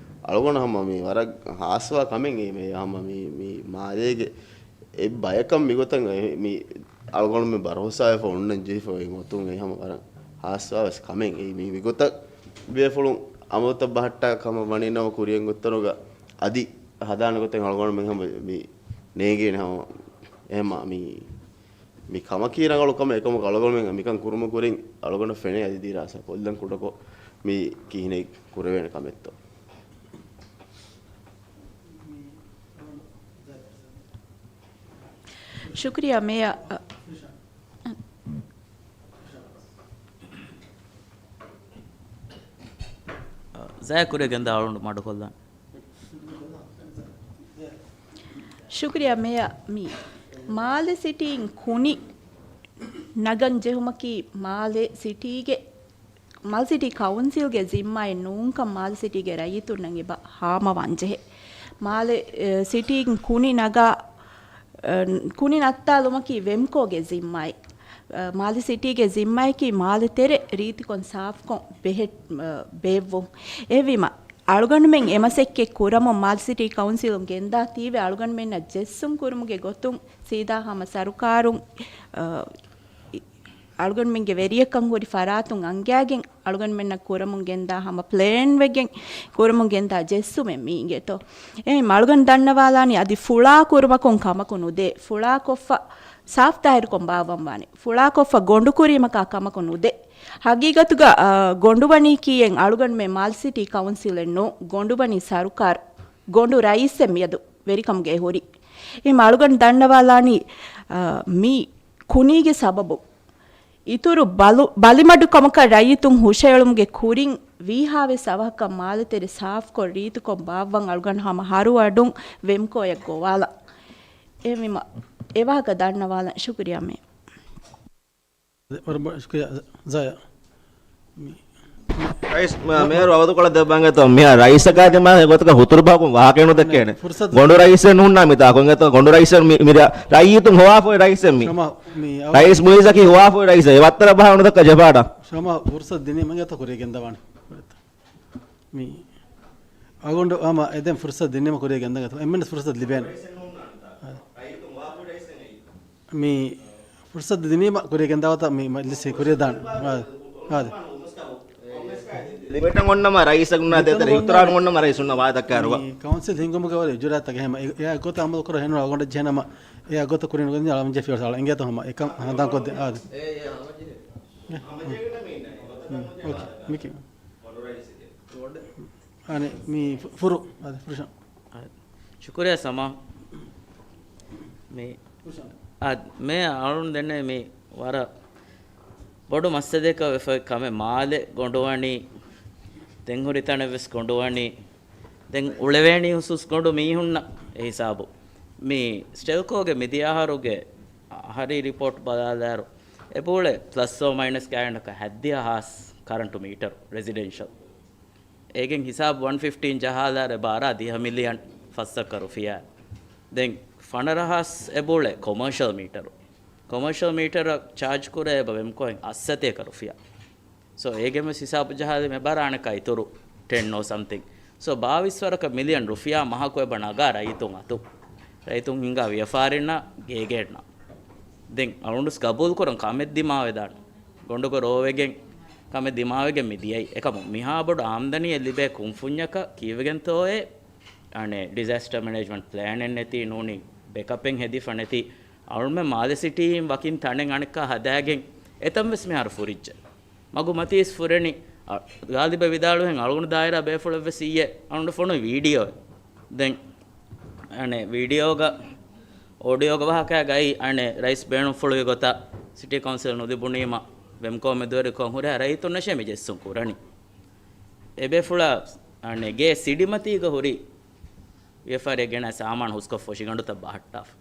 އަޅުގަނޑު ހަމަ މި ވަރަށް ހާސްވާ ކަމެއް އެއީ މޭޔަރ ހަމަ މި، މި މާލޭގެ އެއް ބަޔަކަށް މިގޮތަށް އެ-، މި އަޅުގަނޑު މި ބަރޯސާވެފަ އޮންނަން ޖެހިފަ އޮތް ގޮތުން އެއީ ހަމަ ވަރަށް ހާސްވާވެސް ކަމެއް އެއީ. މި، މިގޮތަށް ބޭފުޅުން އަމަލުތައް ބަހައްޓާ ކަމަށް ވަނީ ނަމަ ކުރިއަށް އޮތްތަނުގަ އަދި ހަދާނެ ގޮތެއް އަޅުގަނޑު މި ހަމަ މި ނޭނގޭނެ ހަމަ އެހެމަ މި މި ކަމަކީ ރަނގަޅު ކަމެއް. އެކަމަކު އަޅުގަނޑުމެން މިކަން ކުރުމުގެ ކުރިން އަޅުގަނޑަށް ފެނޭ އަދި ދިރާސާ ކޮށްލަން ކުޑަކޮށް މި ކިހިނެއް ކުރެވޭނެ ކަމެއްތޯ. ޝުކުރިއްޔާ މޭޔަރ. ޒާޔާ ކުރިއަށް ގެންދާ އަޅުގަނޑު މަޑުކޮށްލަން. ޝުކުރިއްޔާ މޭޔަރ. މި މާލެ ސިޓީން ކުނި ނަގަން ޖެހުމަކީ މާލެ ސިޓީގެ، މާލެ ސިޓީ ކައުންސިލްގެ ޒިންމާއެއް ނޫންކަން މާލެ ސިޓީގެ ރައްޔިތުންނަށް އެބަ ހާމަވާން ޖެހޭ. މާލެ، އެ، ސިޓީން ކުނި ނަގާ، އެ، ކުނި ނައްތާލުމަކީ ވެމްކޯގެ ޒިންމާއެއް. އެ، މާލެ ސިޓީގެ ޒިންމާއަކީ މާލެ ތެރެ ރީތިކޮށް ސާފުކޮށް ބެހެ-، އެ، ބޭއްވުން. އެހެންވީމަ، އަޅުގަނޑުމެން އެ މަސައްކަތް ކުރަމުން މާލެ ސިޓީ ކައުންސިލުން ގެންދާ ތީވެ އަޅުގަނޑުމެންނަށް ޖެއްސުން ކުރުމުގެ ގޮތުން ސީދާ ހަމަ ސަރުކާރުން، އަ، އި-، އަޅުގަނޑުމެންގެ ވެރިޔަކަން ހުރި ފަރާތުން އަންގައިގެން އަޅުގަނޑުމެންނަށް ކުރަމުން ގެންދާ ހަމަ ޕްލޭން ވެގެން ކުރަމުން ގެންދާ ޖެއްސުމެއް މި އިނގޭތޯ. އެހެން އަޅުގަނޑު ދަންނަވާލާނީ އަދި ފުޅާ ކުރުމަކުން ކަމަކު ނުދޭ. ފުޅާކޮށްފަ ސާފް ތާހިރުކޮށް ބާއްވަންވާނެ. ފުޅާކޮށްފަ ގޮނޑު ކުރީމަކާ ކަމަކު ނުދޭ. ހަގީގަތުގަ، އާ، ގޮނޑުވަނީ ކީއެއް އަޅުގަނޑުމެން މާލެ ސިޓީ ކައުންސިލެއް ނޫން. ގޮނޑުވަނީ ސަރުކާރު. ގޮނޑު ރައީސެއް މިއަދު ވެރިކަމުގައި ހުރި. އެހެން އަޅުގަނޑު ދަންނަވާލާނީ، އާ، މި ކުނީގެ ސަބަބު އިތުރު ބަލު-، ބަލިމަޑުކަމަކަށް ރައްޔިތުން ހުށައެޅުމުގެ ކުރިން ވީހާވެސް އަވަހަކަށް މާލެތެރެ ސާފުކޮށް ރީތިކޮށް ބާއްވަން އަޅުގަނޑު ހަމަ ހަރު އަޑުން ވެމްކޯއަށް ގޮވާލަން. އެހެންވީމަ، އެވާހަކަ ދަންނަވާލަން. ޝުކުރިއްޔާ މޭ. ވަރަށް ބޮ-، ޝުކުރިއްޔާ ޒާޔާ. ރައީސް، މ-، މޭޔަރު އަވަދުކޮޅަށް ދެއްވާން އެތޯ، މިހާ ރައީސަކާ ދިމާ އެގޮތަކަށް ހުތުރު ބަހަކުން ވާހަކައެއް ނުދެއްކޭނެ. ފުރުސަތު. ގޮނޑު ރައީސެއް ނޫންނާ މިތާކު އިނގޭތޯ، ގޮނޑު ރައީސެއް މި-، މި ރަ-، ރައްޔިތުން ހޮވާފަ ރައީސެއް މި. ޝަމާ، މި އަވަ-، ރައީސް މުއިއްޒަކީ ހޮވާފަ ރައީސެއް. އެ ވައްތަރަށް ބަހަކު ނުދައްކާ ޖެހިފަ އަޑާ. ޝަމާ، ފުރުސަތު ދިނީމަ އިނގޭތޯ ކުރިއަށް ގެންދަވާނެ. މި އަޅުގަނޑު ހަމަ އެދެން ފުރުސަތު ދިނީމަ ކުރިޔަށް ގެންދަން އަތު. އެންމެންވެސް ފުރުސަތު ލިބޭނެ. މި ފުރުސަތު ދިނީމަ ކުރިޔަށް ގެންދާވަތަ މި މަޖްލިސް ކުރިޔަށް ދާން. އާ، އާދެ. ލިބެޓަން އޮންނަމަ ރައީސަކުންނާ ދޭތެރެ ލިބެޓަން އިހުތިރާމް އޮންނަ އޮންނަމަ ރައީސުންނަށް ވާދަ ކާރުވާ. މި ކައުންސިލް ހިންގުމުގެ ވަރަށް އިޖުރާތަކެއް ހަމަ އެ، އެ ގޮތަށް އަމަލު ކުރަން ހެންނު އަޅުގަނޑަށް ޖެހެނަމަ އެ ގޮތަށް ކުރިން ގޮތް އަޅަން ޖެހިފި އަޅަން އެނގޭތޯ ހަމަ އެކަން ހަނދާން ކޮށްދޭ. އާދެ. އެ، އެ، ހަމަ ޖެހި. ހުން، އޯކޭ. މިކި. އަނެ މި ފު-، ފުރު. އާދެ، ފުރުޝާ. ޝުކުރިޔާ ސަމާ. މި، އާ، މޭ އަޅުން ދެންނެވި މި ވަރަށް ބޮޑު މައްސަލައަކަށް ވެފައި ކަމެއް. މާލެ ގޮނޑުވަނީ، ދެން ހުރި ތަނެއް ވެސް ގޮނޑުވަނީ، ދެން އުޅެވޭނީ ހުސުސް ގޮނޑު މީހުންނަށް. އެ ހިސާބު މި ސްޓެލްކޯގެ މިދިޔަ އަހަރުގެ އަހަރީ ރިޕޯޓް ބަލާލާއިރު، އެބައުޅޭ ޕްލަސް އޯ މައިނަސް ގާތްގަނޑަކަށް ހަތްދިހަ ހާސް ކަރަންޓު މީޓަރު ރެސިޑެންޝަލް. އޭގެން ހިސާބު ވަން ފިފްޓީން ޖަހާލާއިރު އެބަ އަރާ ދިހަ މިލިއަން ފަސްއަކަ ރުފިޔާ. ދެން ފަނަރަ ހާސް އެބައުޅޭ ކޮމާޝަލް މީޓަރު. ކޮމާޝަލް މީޓަރަށް ޗާޖް ކުރޭ އެބަ ވެމްކޯއިން އައްސަތޭކަ ރުފިޔާ. ސޯ، އޭގެން ވެސް ހިސާބު ޖަހާލީމަ އެބަ އަރާނެ ކައިތުރު ޓެން އޯ ސަމްތިން. ސޯ، ބާވީސް ވަރަކަށް މިލިއަން ރުފިޔާ މަހަކު އެބަ ނަގާ ރައްޔިތުން އަތު. ރައްޔިތުން ހިންގާ ވިޔަފާރިންނަށް ގޭގެއެއްނަށް. ދެން އަޅުގަނޑު ގަބޫލު ކުރަން ކަމެއް ދިމާވެދާނެ. ގޮނޑުގަ ރޯވެގެން ކަމެއް ދިމާވެގެން މި ދިޔައީ. އެކަމު މިހާ ބޮޑު އާމްދަނީއެއް ލިބޭ ކުންފުންޏަކަށް ކީއްވެގެންތޯއޭ؟ އަނެއް ޑިޒާސްޓަ މެނޭޖްމަންޓް ޕްލޭނެއް ނެތި، ނޫނީ ބެކަޕެއް ހެދިފަ ނެތި. އަޅުމެން މާލެ ސިޓީއިން ވަކިން ތަނެއް އަނެއްކާ ހަދާގެން އެތަން ވެސް މިހާރު ފުރިއްޖެ. މަގު މަތީސް ފުރެނި، އަ، ގާލިބަށް ވިދާޅުވިހެން އަޅުގަނޑު ދާއިރާ ބޭފުޅެއް ވެސް އިއްޔެ އަޅުގަނޑު ފޮނުވި ވީޑިއޯ. ދެން، އަނެއް ވީޑިއޯގަ، އޯޑިއޯގަ ވާހަކައިގައި އަނެއް ރައީސް ބޭނުންފުޅުވި ގޮތަށް ސިޓީ ކައުންސިލް ނުލިބުނީމަ ވެމްކޯ މެދުވެރިކޮށް ހުރިހާ ރައްޔިތުންނަށޭ މި ޖެއްސުން ކުރަނީ. އެބޭފުޅާ އަނެއް ގޭ ސިޑިމަތީގަ ހުރި ވިޔަފާރިއަށް ގެނައި ސާމާނު ހުސްކޮށް ފޮށިގަނޑުތައް ބަހައްޓާފަ.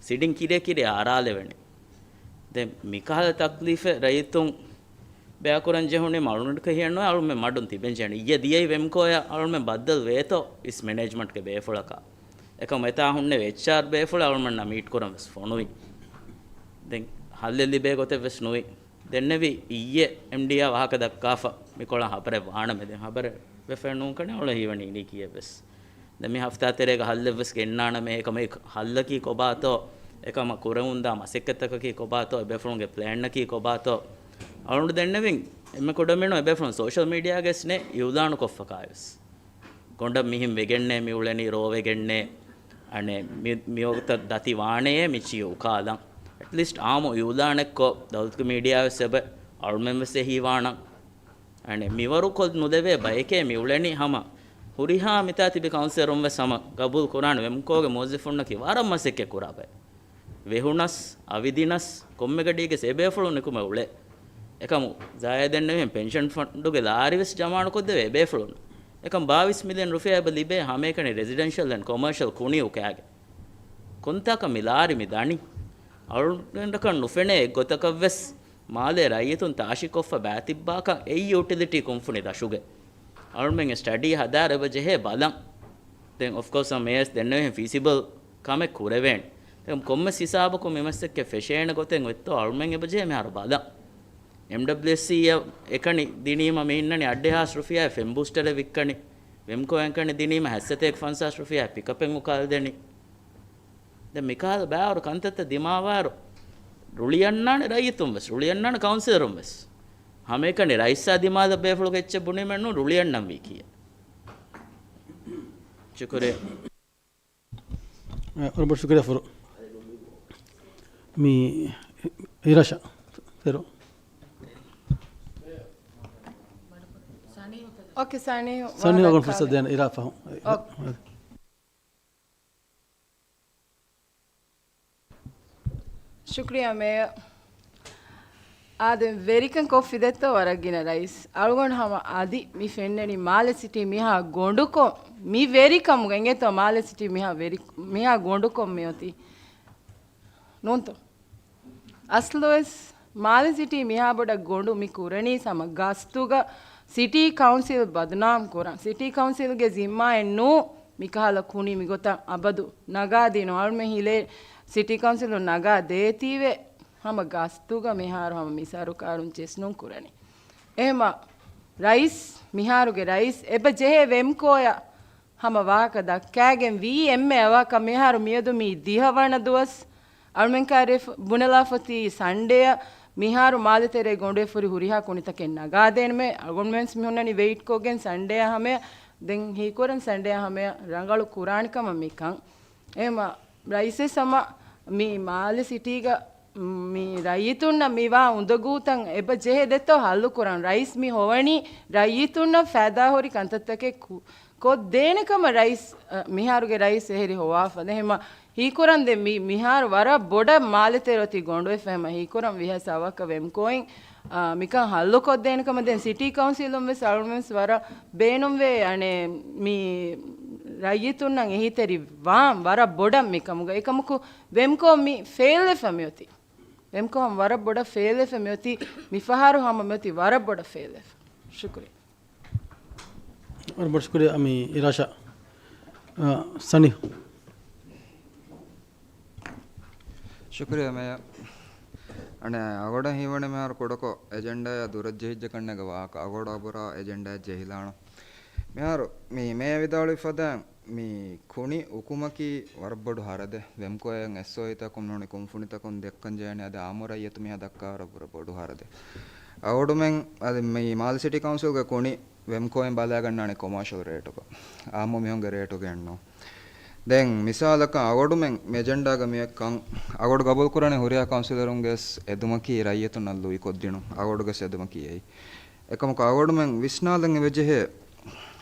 ސިޑިން ކިރިޔަ ކިރިޔަ އަރާލެވެނީ. ދެން މިކަހަލަ ތަކްލީފެއް ރައްޔިތުން ބޭކުރަން ޖެހުނީ އަޅުގަނޑަކަށް ހިޔެއްނުވޭ އަޅުމެން މަޑުން ތިބެން ޖެހެނީ. އިއްޔެ ދިޔައީ ވެމްކޯއަށް އަޅުމެން ބައްދަލު ވޭތޯ އިސް މެނޭޖްމަންޓްގެ ބޭފުޅަކާ. އެކަމު އެތާ ހުންނެވި އެޗްއާރް ބޭފުޅެއް އަޅުމެންނާ މީޓް ކުރަން ވެސް ފޮނުވި. ދެން ހައްލެއް ލިބޭ ގޮތެއް ވެސް ނުވި. ދެންނެވި އިއްޔެ އެމްޑީއާ ވާހަކަ ދައްކާފަ މިކޮޅަށް ހަބަރެއް ވާނަމޭ. ދެން ހަބަރެއް ވެފައެއް ނޫންކަން އަޅު ހީވަނީ އިނީ ކީއެއް ވެސް. ދެން މި ހަފްތާ ތެރޭގަ ހައްލެއް ވެސް ގެންނާނަމޭ. އެކަމަކު ހައްލަކީ ކޮބާތޯ، އެކަމަށް ކުރެވުންދާ މަސައްކަތްތަކަކީ ކޮބާތޯ، އެބޭފުޅުންގެ ޕްލޭންއަކީ ކޮބާތޯ، އަޅުގަނޑު ދެންނެވިން އެންމެ ކުޑަމިނު އެބޭފުޅުން ސޯޝަލް މީޑިއާގައި ވެސް ނެތް އިއުލާނު ކޮށްފަ ކާވެސް. ގޮނޑަށް މިހެން ވެގެންނޭ މި އުޅެނީ ރޯވެގެންނޭ، އަނެއް މި، މިވަގުތަށް ދަތި ވާނެޔޭ މި ޗިއު ކާލަން. އެޓްލީސްޓް އާއްމު އިއުލާނެއްކޮށް ދައުލަތުގެ މީޑިއާ ވެސް އެބަ އަޅުމެން ވެސް އެ ހީވާނަން. އަނެއް މިވަރު ކޮށް ނުދެވޭ ބަޔެކޭ މި އުޅެނީ ހަމަ ހުރިހާ މިތާ ތިބި ކައުންސިލަރުން ވެސް ހަމަ ގަބޫލު ކުރާނެ ވެމްކޯގެ މުވައްޒަފުންނަކީ ވަރަށް މަސައްކަތް ކުރާ ބައެއް. ވެހުނަސް، އަވިދިނަސް، ކޮންމެ ގަޑީގެސް އެބޭފުޅުން ނިކުމެ އުޅޭ. އެކަމު ޒާޔާ ދެންނެވިހެން ޕެންޝަން ފަންޑުގެ ލާރި ވެސް ޖަމާނުކޮށްދެވޭ އެބޭފުޅުން. އެކަމު ބާވީސް މިލިއަން ރުފިޔާ އެބަ ލިބޭ ހަމައެކަނި ރެސިޑެންޝަލް އެންޑް ކޮމާޝަލް ކުނި އުކާގެ. ކޮންތާކަށް މި ލާރި މި ދަނީ؟ އަޅުގަނޑަކަށް ނުފެނޭ އެއްގޮތަކަށް ވެސް މާލޭ ރައްޔިތުން ތާށިކޮށްފަ ބާތިއްބާކަށް އެއީ ޔޫޓިލިޓީ ކުންފުނި ދަށުގެ. އަޅުމެން އެ ސްޓަޑީ ހަދާއިރު އެބަ ޖެހޭ ބަލަން. ދެން އޮފްކޯސް މޭޔަސް ދެންނެވިހެން ފީސިބަލް ކަމެއް ކުރެވޭނެ. ދެން ކޮންމެސް ހިސާބަކުން މި މަސައްކަތް ފެށޭނެ ގޮތެއް އޮތްތޯ އަޅުމެން އެބަ ޖެހޭ މިހާރު ބަލަން. އެމްޑަބްލިއުއެސްސީއަށް އެކަނި ދިނީމަ މި އިންނަނީ އަށްޑިހަ ހާސް ރުފިޔާ ފެން ބޫސްޓަރެއް ވިއްކަނީ. ވެމްކޯއަށް އެކަނި ދިނީމަ ހަތްސަތޭކަ ފަންސާސް ރުފިޔާ ޕިކަޕެއް އުކާލަދެނީ. ދެން މިކަހަލަ ބައިވަރު ކަންތައްތައް ދިމާވާއިރު ރުޅިއަންނާނެ ރައްޔިތުން ވެސް، ރުޅިއަންނާނެ ކައުންސިލަރުން ވެސް. ހަމައެކަނި ރައީސާ ދިމާލަށް ބޭފުޅުގެ އެއްޗެއް ބުނީމެއްނު ރުޅިއަންނަންވީ ކިޔޭ. ޝުކުރިއްޔާ. އެ، ވަރަށް ބޮޑަށް ޝުކުރިއްޔާ ފުރު. މި އިރާޝާ ތެރޯ. އޯކޭ، ސަނީހު. ސަނީހު ވާހަކަ ފުރުސަތު ދޭން އިރާ ފަހު. އޯކޭ. ޝުކުރިއްޔާ މޭޔަރ. އާދެ، ވެރިކަން ކޮށްފި ދެއްތޯ ވަރަށް ގިނަ ރައީސް. އަޅުގަނޑު ހަމަ އަދި މި ފެންނަނީ މާލެ ސިޓީ މިހާ ގޮނޑުކޮށް، މި ވެރިކަމުގަ އިނގޭތޯ މާލެ ސިޓީ މިހާ ވެރި، މިހާ ގޮނޑުކޮށް މިއޮތީ. ނޫންތޯ؟ އަސްލުވެސް މާލެ ސިޓީ މިހާ ބޮޑަށް ގޮނޑު މި ކުރަނީސް ހަމަ ގަސްތުގަ ސިޓީ ކައުންސިލް ބަދުނާމް ކުރަން. ސިޓީ ކައުންސިލްގެ ޒިންމާއެއް ނޫ މިކަހަލަ ކުނި މިގޮތަށް އަބަދު ނަގާދިނުން. އަޅުމެން ހިލޭ ސިޓީ ކައުންސިލުން ނަގާ ދޭތީވެ ހަމަ ގަސްތުގަ މިހާރު ހަމަ މި ސަރުކާރުން ޗެސްނުން ކުރަނީ. އެހެމަ ރައީސް، މިހާރުގެ ރައީސް އެބަ ޖެހޭ ވެމްކޯއަށް ހަމަ ވާހަކަ ދައްކާގެން ވީ އެންމެ އަވަހަކަށް މިހާރު މިއަދު މީ ދިހަވަނަ ދުވަސް. އަޅުމެން ކާރި ބުނެލާފަތީ ސަންޑޭއަށް މިހާރު މާލެ ތެރޭ ގޮނޑުވެފުރި ހުރިހާ ކުނިތަކެއް ނަގާދޭނަމޭ. އަޅުގަނޑުމެން މި ހުންނަނީ ވެއިޓް ކޮށްގެން ސަންޑޭއަށް ހަމަޔަށް. ދެން ހީކުރަން ސަންޑޭއަށް ހަމަޔަށް ރަނގަޅު ކުރާނެ ކަމަށް މިކަން. އެހެމަ ރައީސް ހަމަ މި މާލެ ސިޓީގަ މި ރައްޔިތުންނަށް މިވާ އުނދަގޫތައް އެބަ ޖެހޭ ދެއްތޯ ހައްލު ކުރަން. ރައީސް މި ހޮވަނީ ރައްޔިތުންނަށް ފައިދާހުރި ކަންތައްތަކެއް ކު-، ކޮށްދޭނެ ކަމަށް ރައީސް، އަ، މިހާރުގެ ރައީސް އެހެރީ ހޮވާފަ. އެހެމަ ހީކުރަން ދެން މި-، މިހާރު ވަރަށް ބޮޑަށް މާލެ ތެރޭ އޮތީ ގޮނޑުވެފަ. އެހެމަ ހީކުރަން ވީހާވަރަކަށް ވެމްކޯއިން، އާ، މިކަން ހައްލު ކޮށްދޭނެ ކަމަށް ދެން ސިޓީ ކައުންސިލުން ވެސް އަޅުގަނޑު ވެސް ވަރަށް ބޭނުންވޭ. އަނެއް މި ރައްޔިތުންނަށް އެހީތެރި ވާން ވަރަށް ބޮޑަށް މިކަމުގަ. އެކަމަކު ވެމްކޯ މި ފެއިލްވެފަ މިއޮތީ. ވެމްކޯ ހަމަ ވަރަށް ބޮޑަށް ފެއިލްވެފަ މިއޮތީ. މިފަހަރު ހަމަ މިއޮތީ ވަރަށް ބޮޑަށް ފެއިލްވެފަ. ޝުކުރިއްޔާ. ވަރަށް ބޮޑަށް ޝުކުރިއްޔާ މި އިރާޝާ. އަ، ސަނި. ޝުކުރިއްޔާ މޭޔަރ. އަނެއް އަގޮޑަށް ހީވަނީ މިހާރު ކުޑަކޮށް އެޖެންޑާއާ ދުރަށް ޖެހިއްޖެ ކަންނޭނގެ ވާހަކަ. އަގޮޑު އަބުރާ އެޖެންޑާއަށް ޖެހިލާނަން. މިހާރު މި މޭޔަރ ވިދާޅުވި ފަދައިން މި ކުނި އުކުމަކީ ވަރަށް ބޮޑު ހަރަދެއް. ވެމްކޯއިން އެސްއޯއީތަކުން ނޫނީ ކުންފުނިތަކުން ދެއްކަން ޖެހޭނެ އަދި އާއްމު ރައްޔިތު މިހާ ދައްކާ ވަރަށް ބުރަ ބޮޑު ހަރަދެއް. އަޅުގަނޑުމެން އަދި މި މާލެ ސިޓީ ކައުންސިލްގެ ކުނި ވެމްކޯއިން ބަލާގަންނާނެ ކޮމާޝަލް ރޭޓުގަ. އާއްމު މީހުންގެ ރޭޓުގައެއްނޫން. ދެން މިސާލަކަށް އަޅުގަނޑުމެން މި އެޖެންޑާގަ މިއެއްކަން އަޅުގަނޑު ގަބޫލުކުރަނީ ހުރިހާ ކައުންސިލަރުންގެ ވެސް އެދުމަކީ ރައްޔިތުންނަށް ލުއިކޮށްދިނުން. އަޅުގަނޑުގެ ވެސް އެދުމަކީ އެއީ. އެކަމަކު އަޅުގަނޑުމެން ވިސްނާލަން އެބަޖެހޭ،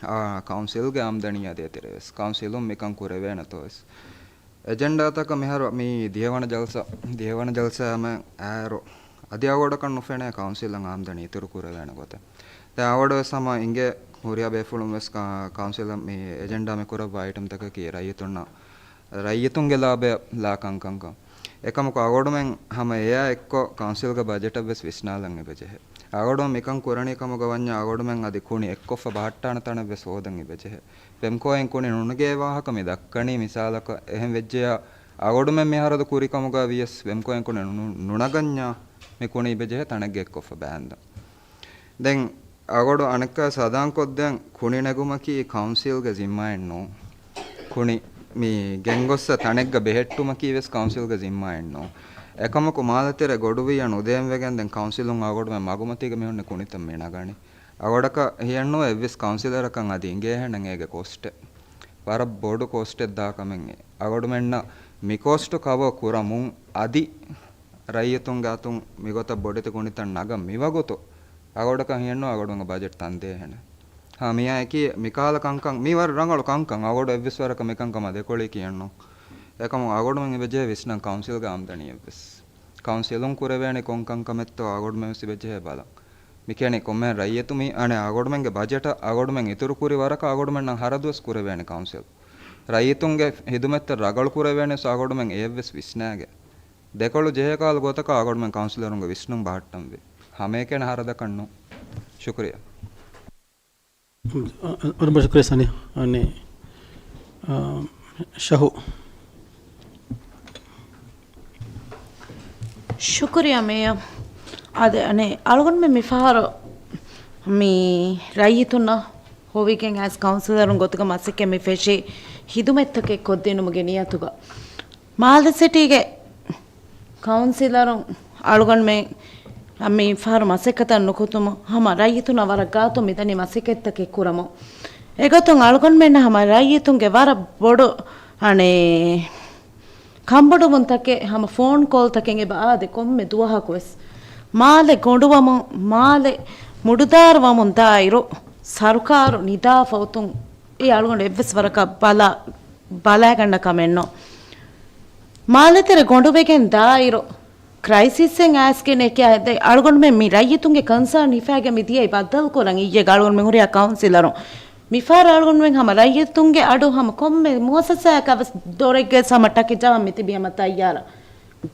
އާ، ކައުންސިލްގެ އާމްދަނީ އަދި އެތެރޭ ވެސް. ކައުންސިލުން މިކަން ކުރެވޭނެތޯ ވެސް. އެޖެންޑާތަކަށް މިހާރު މި ދިހަވަނަ ޖަލްސާ، ދިހަވަނަ ޖަލްސާ ހަމަ އައިރު އަދި އަޅުގަޑަކަށް ނުފެނޭ ކައުންސިލަށް އާމްދަނީ އިތުރު ކުރެވޭނެ ގޮތެއް. ދެން އަޅުގަޑު ވެސް ހަމަ އިނގޭ ހުރިހާ ބޭފުޅުން ވެސް ކަ-، ކައުންސިލަށް މި އެޖެންޑާ މި ކުރައްވާ އައިޓަމްތަކަކީ ރައްޔިތުންނަށް، ރައްޔިތުންގެ ލާބަޔަށް ލާ ކަންކަންކަން. އެކަމަކު އަޅުގަޑުމެން ހަމަ އެއާ އެއްކޮށް ކައުންސިލްގެ ބަޖެޓަށް ވެސް ވިސްނާލަން އެބަޖެހޭ. އަޅުގަޑު މިކަން ކުރަނީ ކަމުގަ ވަންޏާ އަޅުގަޑުމެން އަދި ކުނި އެއްކޮށްފަ ބަހައްޓާނެ ތަނެއް ވެސް ހޯދަން އެބަޖެހޭ. ވެމްކޯއިން ކުނި ނުނެގޭ ވާހަކަ މި ދައްކަނީ މިސާލަކަށް އެހެން ވެއްޖެޔާ، އަޅުގަޑުމެން މިހާރަދު ކުރި ކަމުގަ ވިޔަސް ވެމްކޯއިން ކުނި ނު-، ނުނަގަންޏާ މި ކުނި އިބަޖެހޭ ތަނެއްގަ އެއްކޮށްފަ ބާންދަން. ދެން އަޅުގަޑު އަނެއްކާ ސަލާންކޮށްދޭން ކުނި ނެގުމަކީ ކައުންސިލްގެ ޒިންމާއެއްނޫން. ކުނި މި ގެންގޮއްސަ ތަނެއްގަ ބެހެއްޓުމަކީ ވެސް ކައުންސިލްގެ ޒިންމާއެއްނޫން. އެކަމަކު މާލެ ތެރޭ ގޮޑުވިއްޔަ ނުދޭން ވެގެން ދެން ކައުންސިލުން އަޅުގަޑުމެން މަގުމަތީގަ މި ހުންނެ ކުނިތައް މި ނަގަނީ. އަޅުގަޑަކަށް ހިޔެއްނުވޭ އެއްވެސް ކައުންސިލަރަކަށް އަދި އިނގޭހެންނަން އޭގެ ކޮސްޓެއް. ވަރަށް ބޮޑު ކޮސްޓެއް ދާ ކަމެއް. އަޅުގަޑުމެންނަށް މި ކޮސްޓު ކަވަރ ކުރަމުން އަދި ރައްޔިތުންގެ އަތުން މިގޮތަށް ބޮޑެތި ކުނިތައް ނަގަން މިވަގުތު އަޅުގަޑަކަށް ހިޔެއްނުވޭ އަޅުގަޑުމެންގެ ބަޖެޓް ތަންދޭހެނެއް. ހާ، މިއާއެކީ މިކަހަލަ ކަންކަން، މީ ވަރަށް ރަނގަޅު ކަންކަން. އަޅުގަޑު އެއްވެސް ވަރަކަށް މިކަންކަމާ ދެކޮޅީ ކިޔެއްނު. އެކަމު އަޅުގަޑުމެން އިބަޖެހޭ ވިސްނަން ކައުންސިލްގެ އާމްދަނީއެއްވެސް. ކައުންސިލުން ކުރެވޭނެ ކޮން ކަންކަމެއްތޯ އަޅުގަޑުމެން ވެސް އިބަޖެހޭ ބަލަން. މިކިޔަނީ ކޮންމެހެން ރައްޔިތު މި އަނެއް އަޅުގަޑުމެންގެ ބަޖެޓަށް އަޅުގަޑުމެން އިތުރު ކުރި ވަރަކަށް އަޅުގަޑުމެންނަށް ހަރަދުވެސް ކުރެވޭނެ ކައުންސިލް. ރައްޔިތުންގެ ހިދުމަތްތައް ރަގަޅު ކުރެވޭނެ ވެސް އަޅުގަޑުމެން އެއަށްވެސް ވިސްނާގެ. ދެކޮޅު ޖެހޭ ކަހަލަ ގޮތަކަށް އަޅުގަޑުމެން ކައުންސިލަރުންގެ ވިސްނުން ބަހައްޓަންވީ. ހަމައެކަނި ހަރަދަކަށްނު. ޝުކުރިއްޔާ. އަ-، އަ-، ވަރަށް ބޮޑަށް ޝުކުރިއްޔާ ސަނި. އަނެއް، އާ، ޝަހު. ޝުކުރިއްޔާ މޭޔަރ. އާދެ، އަނެއް އަޅުގަނޑުމެން މިފަހަރު މި ރައްޔިތުންނަށް ހޮވިގެން އައިސް ކައުންސިލަރުން ގޮތުގަ މަސައްކަތް މި ފެށީ ހިދުމަތްތަކެއް ކޮށްދިނުމުގެ ނިޔަތުގަ. މާލެ ސިޓީގެ ކައުންސިލަރުން އަޅުގަނޑުމެން މި ފަހަރު މަސައްކަތަށް ނުކުތުމުން ހަމަ ރައްޔިތުންނަށް ވަރަށް ގާތުން މިދަނީ މަސައްކަތްތަކެއް ކުރަމުން. އެގޮތުން އަޅުގަނޑުމެންނަށް ހަމަ ރައްޔިތުންގެ ވަރަށް ބޮޑު، އަނެއް، ކަންބޮޑުވުންތަކެއް ހަމަ ފޯން ކޯލްތަކެއް އެބަ އާދެ ކޮންމެ ދުވަހަކުވެސް. މާލެ ގޮނޑުވަމުން، މާލެ މުޑުދާރުވަމުން ދާއިރު ސަރުކާރު ނިދާފަ އޮތުން އެ އަޅުގަނޑު އެއްވެސް ވަރަކަށް ބަލާ، ބަލާގަންނަ ކަމެއްނު. މާލެތެރެ ގޮނޑުވެގެން ދާއިރު ކްރައިސިސްއެއް އައިސްގެން އެކި އަދެ އަޅުގަނޑުމެން މި ރައްޔިތުންގެ ކަންސާން ހިފާގެން މި ދިޔައީ ބައްދަލުކުރަން އިއްޔެގަ އަޅުގަނޑުމެން ހުރިހާ ކައުންސިލަރުން. މިފަހަރު އަޅުގަނޑުމެން ހަމަ ރައްޔިތުންގެ އަޑު ހަމަ ކޮންމެ މުއައްސަސާއަކަށް ވެސް ދޮރެއްގަ ވެސް ހަމަ ޓަކި ޖަހަން މި ތިބީ ހަމަ ތައްޔާރަށް.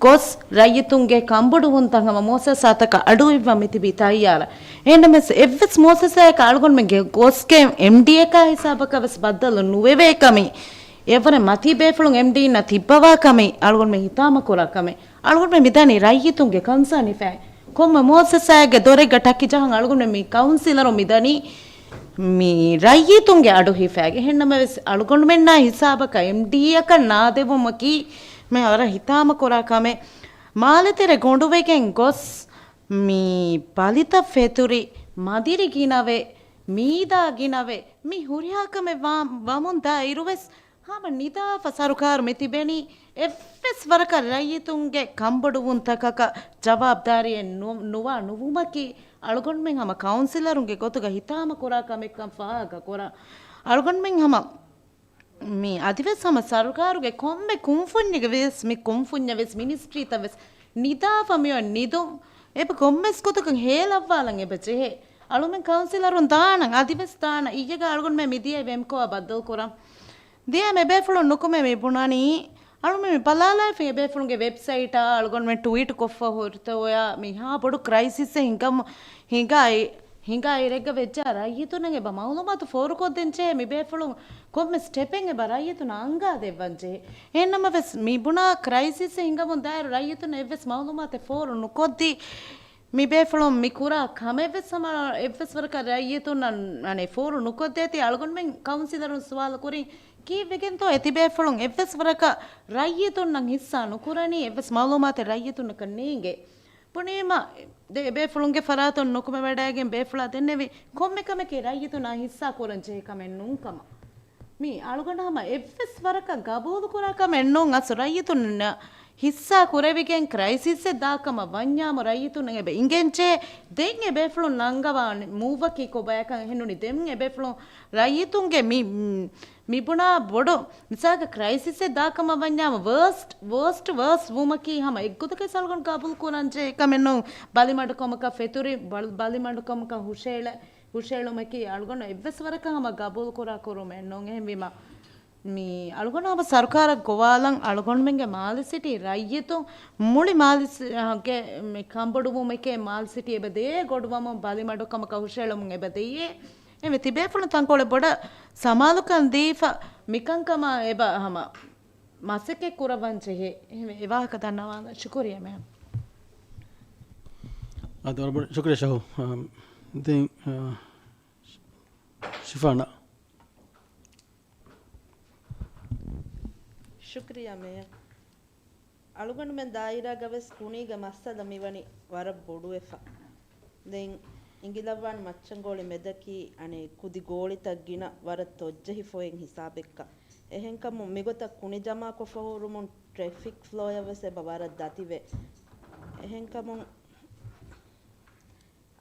ގޮސް ރައްޔިތުންގެ ކަންބޮޑުވުންތައް ހަމަ މުއައްސަސާތަކަށް އަޑުއިއްވަން މި ތިބީ ތައްޔާރަށް. އެހެންނަމަވެސް އެއްވެސް މުއައްސަސާއަކަށް އަޅުގަނޑުމެންގެ ގޮސްގެ އެމްޑީއަކާ ހިސާބަކަށް ވެސް ބައްދަލު ނުވެވޭ ކަމީ، އެވަރަށް މަތީ ބޭފުޅުން އެމްޑީއިންނަށް ތިއްބަވާ ކަމީ، އަޅުގަނޑުމެން ހިތާމަކުރާ ކަމެއް. އަޅުގަނޑުމެން މިދަނީ ރައްޔިތުންގެ ކަންސާން ހިފާ. ކޮންމެ މުއައްސަސާއެއްގެ ދޮރެއްގަ ޓަކި ޖަހަން އަޅުގަނޑުމެން މި ކައުންސިލަރުން މިދަނީ މި ރައްޔިތުންގެ އަޑު ހިފާގެ ހެންނަމަވެސް، އަޅުގަނޑުމެންނާ ހިސާބަކަށް އެމްޑީއަކަށް ނާދެވުމަކީ މި ވަރަށް ހިތާމަ ކުރާ ކަމެއް. މާލެތެރެ ގޮނޑުވެގެން ގޮސް، މި ބަލިތައް ފެތުރި، މަދިރި ގިނަވެ، މީދާ ގިނަވެ، މި ހުރިހާ ކަމެއް ވާ-، ވަމުން ދާ އިރުވެސް، ހަމަ ނިދާފަ ސަރުކާރު މި ތިބެނީ އެއްވެސް ވަރަކަށް ރައްޔިތުންގެ ކަންބޮޑުވުންތަކަކަށް ޖަވާބުދާރީއެއް ނު-، ނުވާ ނުވުމަކީ، އަޅުގަނޑުމެން ހަމަ ކައުންސިލަރުންގެ ގޮތުގަ ހިތާމަ ކުރާ ކަމެއްކަން ފާހަގަ ކުރާ. އަޅުގަނޑުމެން ހަމަ މި އަދިވެސް ހަމަ ސަރުކާރުގެ ކޮންމެ ކުންފުންޏެއްގެ ވެސް، މި ކުންފުންޏަށް ވެސް، މިނިސްޓްރީތައް ވެސް ނިދާފަ މިއޮތް ނިދުން އެބަ ކޮންމެސް ގޮތަކަށް ހޭލައްވާލަން އެބަ ޖެހޭ. އަޅުމެން ކައުންސިލަރުން ދާނަން، އަދިވެސް ދާނަން. އިއްޔެގަ އަޅުގަނޑުމެން މި ދިޔައީ ވެމްކޯއާ ބައްދަލުކުރަން. ދިޔަ މި ބޭފުޅުން ނުކުމެ މި ބުނަނީ، އަޅުމެން މި ބަލާލާފި އެ ބޭފުޅުންގެ ވެބްސައިޓާ އަޅުގަނޑުމެން ޓުވީޓް ކޮށްފަ ހުރިތަ އޮޔާ މިހާ ބޮޑު ކްރައިސިސްއެއް ހިނގަމު، ހިނގާ، ހިނގާ އިރެއްގަ ވެއްޖާ ރައްޔިތުންނަށް އެބަ މައުލޫމާތު ފޯރުކޮށްދޭން ޖެހޭ. މި ބޭފުޅުން ކޮންމެ ސްޓެޕެއް އެބަ ރައްޔިތުންނަށް އަންގާ ދެއްވަން ޖެހޭ. އެހެންނަމަވެސް، މި ބުނާ ކްރައިސިސްއެއް ހިނގަމުން ދާއިރު ރައްޔިތުންނަށް އެއްވެސް މައުލޫމާތެއް ފޯރު ނުކޮށްދީ، މި ބޭފުޅުން މި ކުރާ ކަމެއްވެސް ހަމަ އެއްވެސް ވަރަކަށް ރައްޔިތުންނަށް، އަނެއް، ފޯރު ނުކޮށްދޭތީ. އަޅުގަނޑުމެން ކައުންސިލަރުން ސުވާލު ކުރިން ކީއްވެގެންތޯ އެ ތިބޭފުޅުން އެއްވެސް ވަރަކަށް ރައްޔިތުންނަށް ހިއްސާ ނުކުރަނީ، އެއްވެސް މައުލޫމާތެއް ރައްޔިތުންނަކަށް ނޭނގޭ. ބުނީމަ، ދެ ބޭފުޅުންގެ ފަރާތުން ނުކުމެވަޑައިގެން ބޭފުޅާ ދެންނެވި ކޮންމެ ކަމެކޭ ރައްޔިތުންނާ ހިއްސާ ކުރަން ޖެހޭ ކަމެއް ނޫން ކަމަށް. މީ އަޅުގަނޑު ހަމަ އެއްވެސް ވަރަކަށް ގަބޫލު ކުރާ ކަމެއް ނޫން. އަސް ރައްޔިތުންނަށް ހިއްސާ ކުރެވިގެން ކްރައިސިސްއެއް ދާ ކަމަށް ވަންޏާމު ރައްޔިތުންނަށް އެބަ އިނގެންޖެހޭ. ދެން އެ ބޭފުޅުން ނަންގަވާނެ މޫވަކީ ކޮބާކަން އެހެންނުނީ. ދެން އެ ބޭފުޅުން ރައްޔިތުންގެ މި، މި ބުނާ ބޮޑު މިސާލަކަށް ކްރައިސިސްއެއް ދާ ކަމަށް ވަންޏާމު ވާސްޓް، ވާސްޓް، ވާސް ވުމަކީ ހަމަ އެއްގޮތަކަށް އަޅުގަނޑު ގަބޫލު ކުރަން ޖެހޭ ކަމެއް ނޫން. ބަލިމަޑުކަމަކަށް ފެތުރި، ބަލި، ބަލިމަޑުކަމަކަށް ހުށައެޅެ، ހުށައެޅުމަކީ އަޅުގަނޑު އެއްވެސް ވަރަކަށް ހަމަ ގަބޫލު ކުރާ ކުރުމެއް ނޫން. އެހެންވީމަ، މި އަޅުގަނޑު ހަމަ ސަރުކާރަށް ގޮވާލަން، އަޅުގަނޑުމެންގެ މާލެ ސިޓީ ރައްޔިތުން މުޅި މާލެ ސި-، ގެ މި ކަންބޮޑުވުމެކޭ މާލެ ސިޓީ އެބަ ދޭ ގޮޑުވަމުން ބަލިމަޑުކަމަކަށް ހުށައެޅުމުން އެބަ ދެއްޔޭ. އެމެ ތިބޭފުޅުން ތަންކޮޅެއް ބޮޑަށް ސަމާލުކަން ދީފަ މިކަންކަމާ އެބަ ހަމަ މަސައްކަތް ކުރައްވަން ޖެހޭ. އެހެންވެ، އެ ވާހަކަ ދަންނަވާލަން. ޝުކުރިއްޔާ މޭމް. އާ، ދޮރުބޮޑު ޝުކުރިއްޔާ ޝަހު. އާ، ދެން، އާ، ޝިފާނާ. ޝުކުރިއްޔާ މޭޔަރ. އަޅުގަނޑުމެން ދާއިރާގަވެސް ކުނީގެ މައްސަލަ މިވަނީ ވަރަށް ބޮޑުވެފަ. ދެން އިނގިލައްވާން މައްޗަންގޯޅި މެދަކީ އަނެއް ކުދި ގޯޅިތައް ގިނަ ވަރަށް ތޮއްޖެހިފައި ހިސާބެއްކަ. އެހެންކަމުން މިގޮތަށް ކުނި ޖަމާކޮށްފަ ހުރުމުން ޓްރެފިކް ފްލޯއަށް ވެސް އެބަ ވަރަށް ދަތިވޭ. އެހެންކަމުން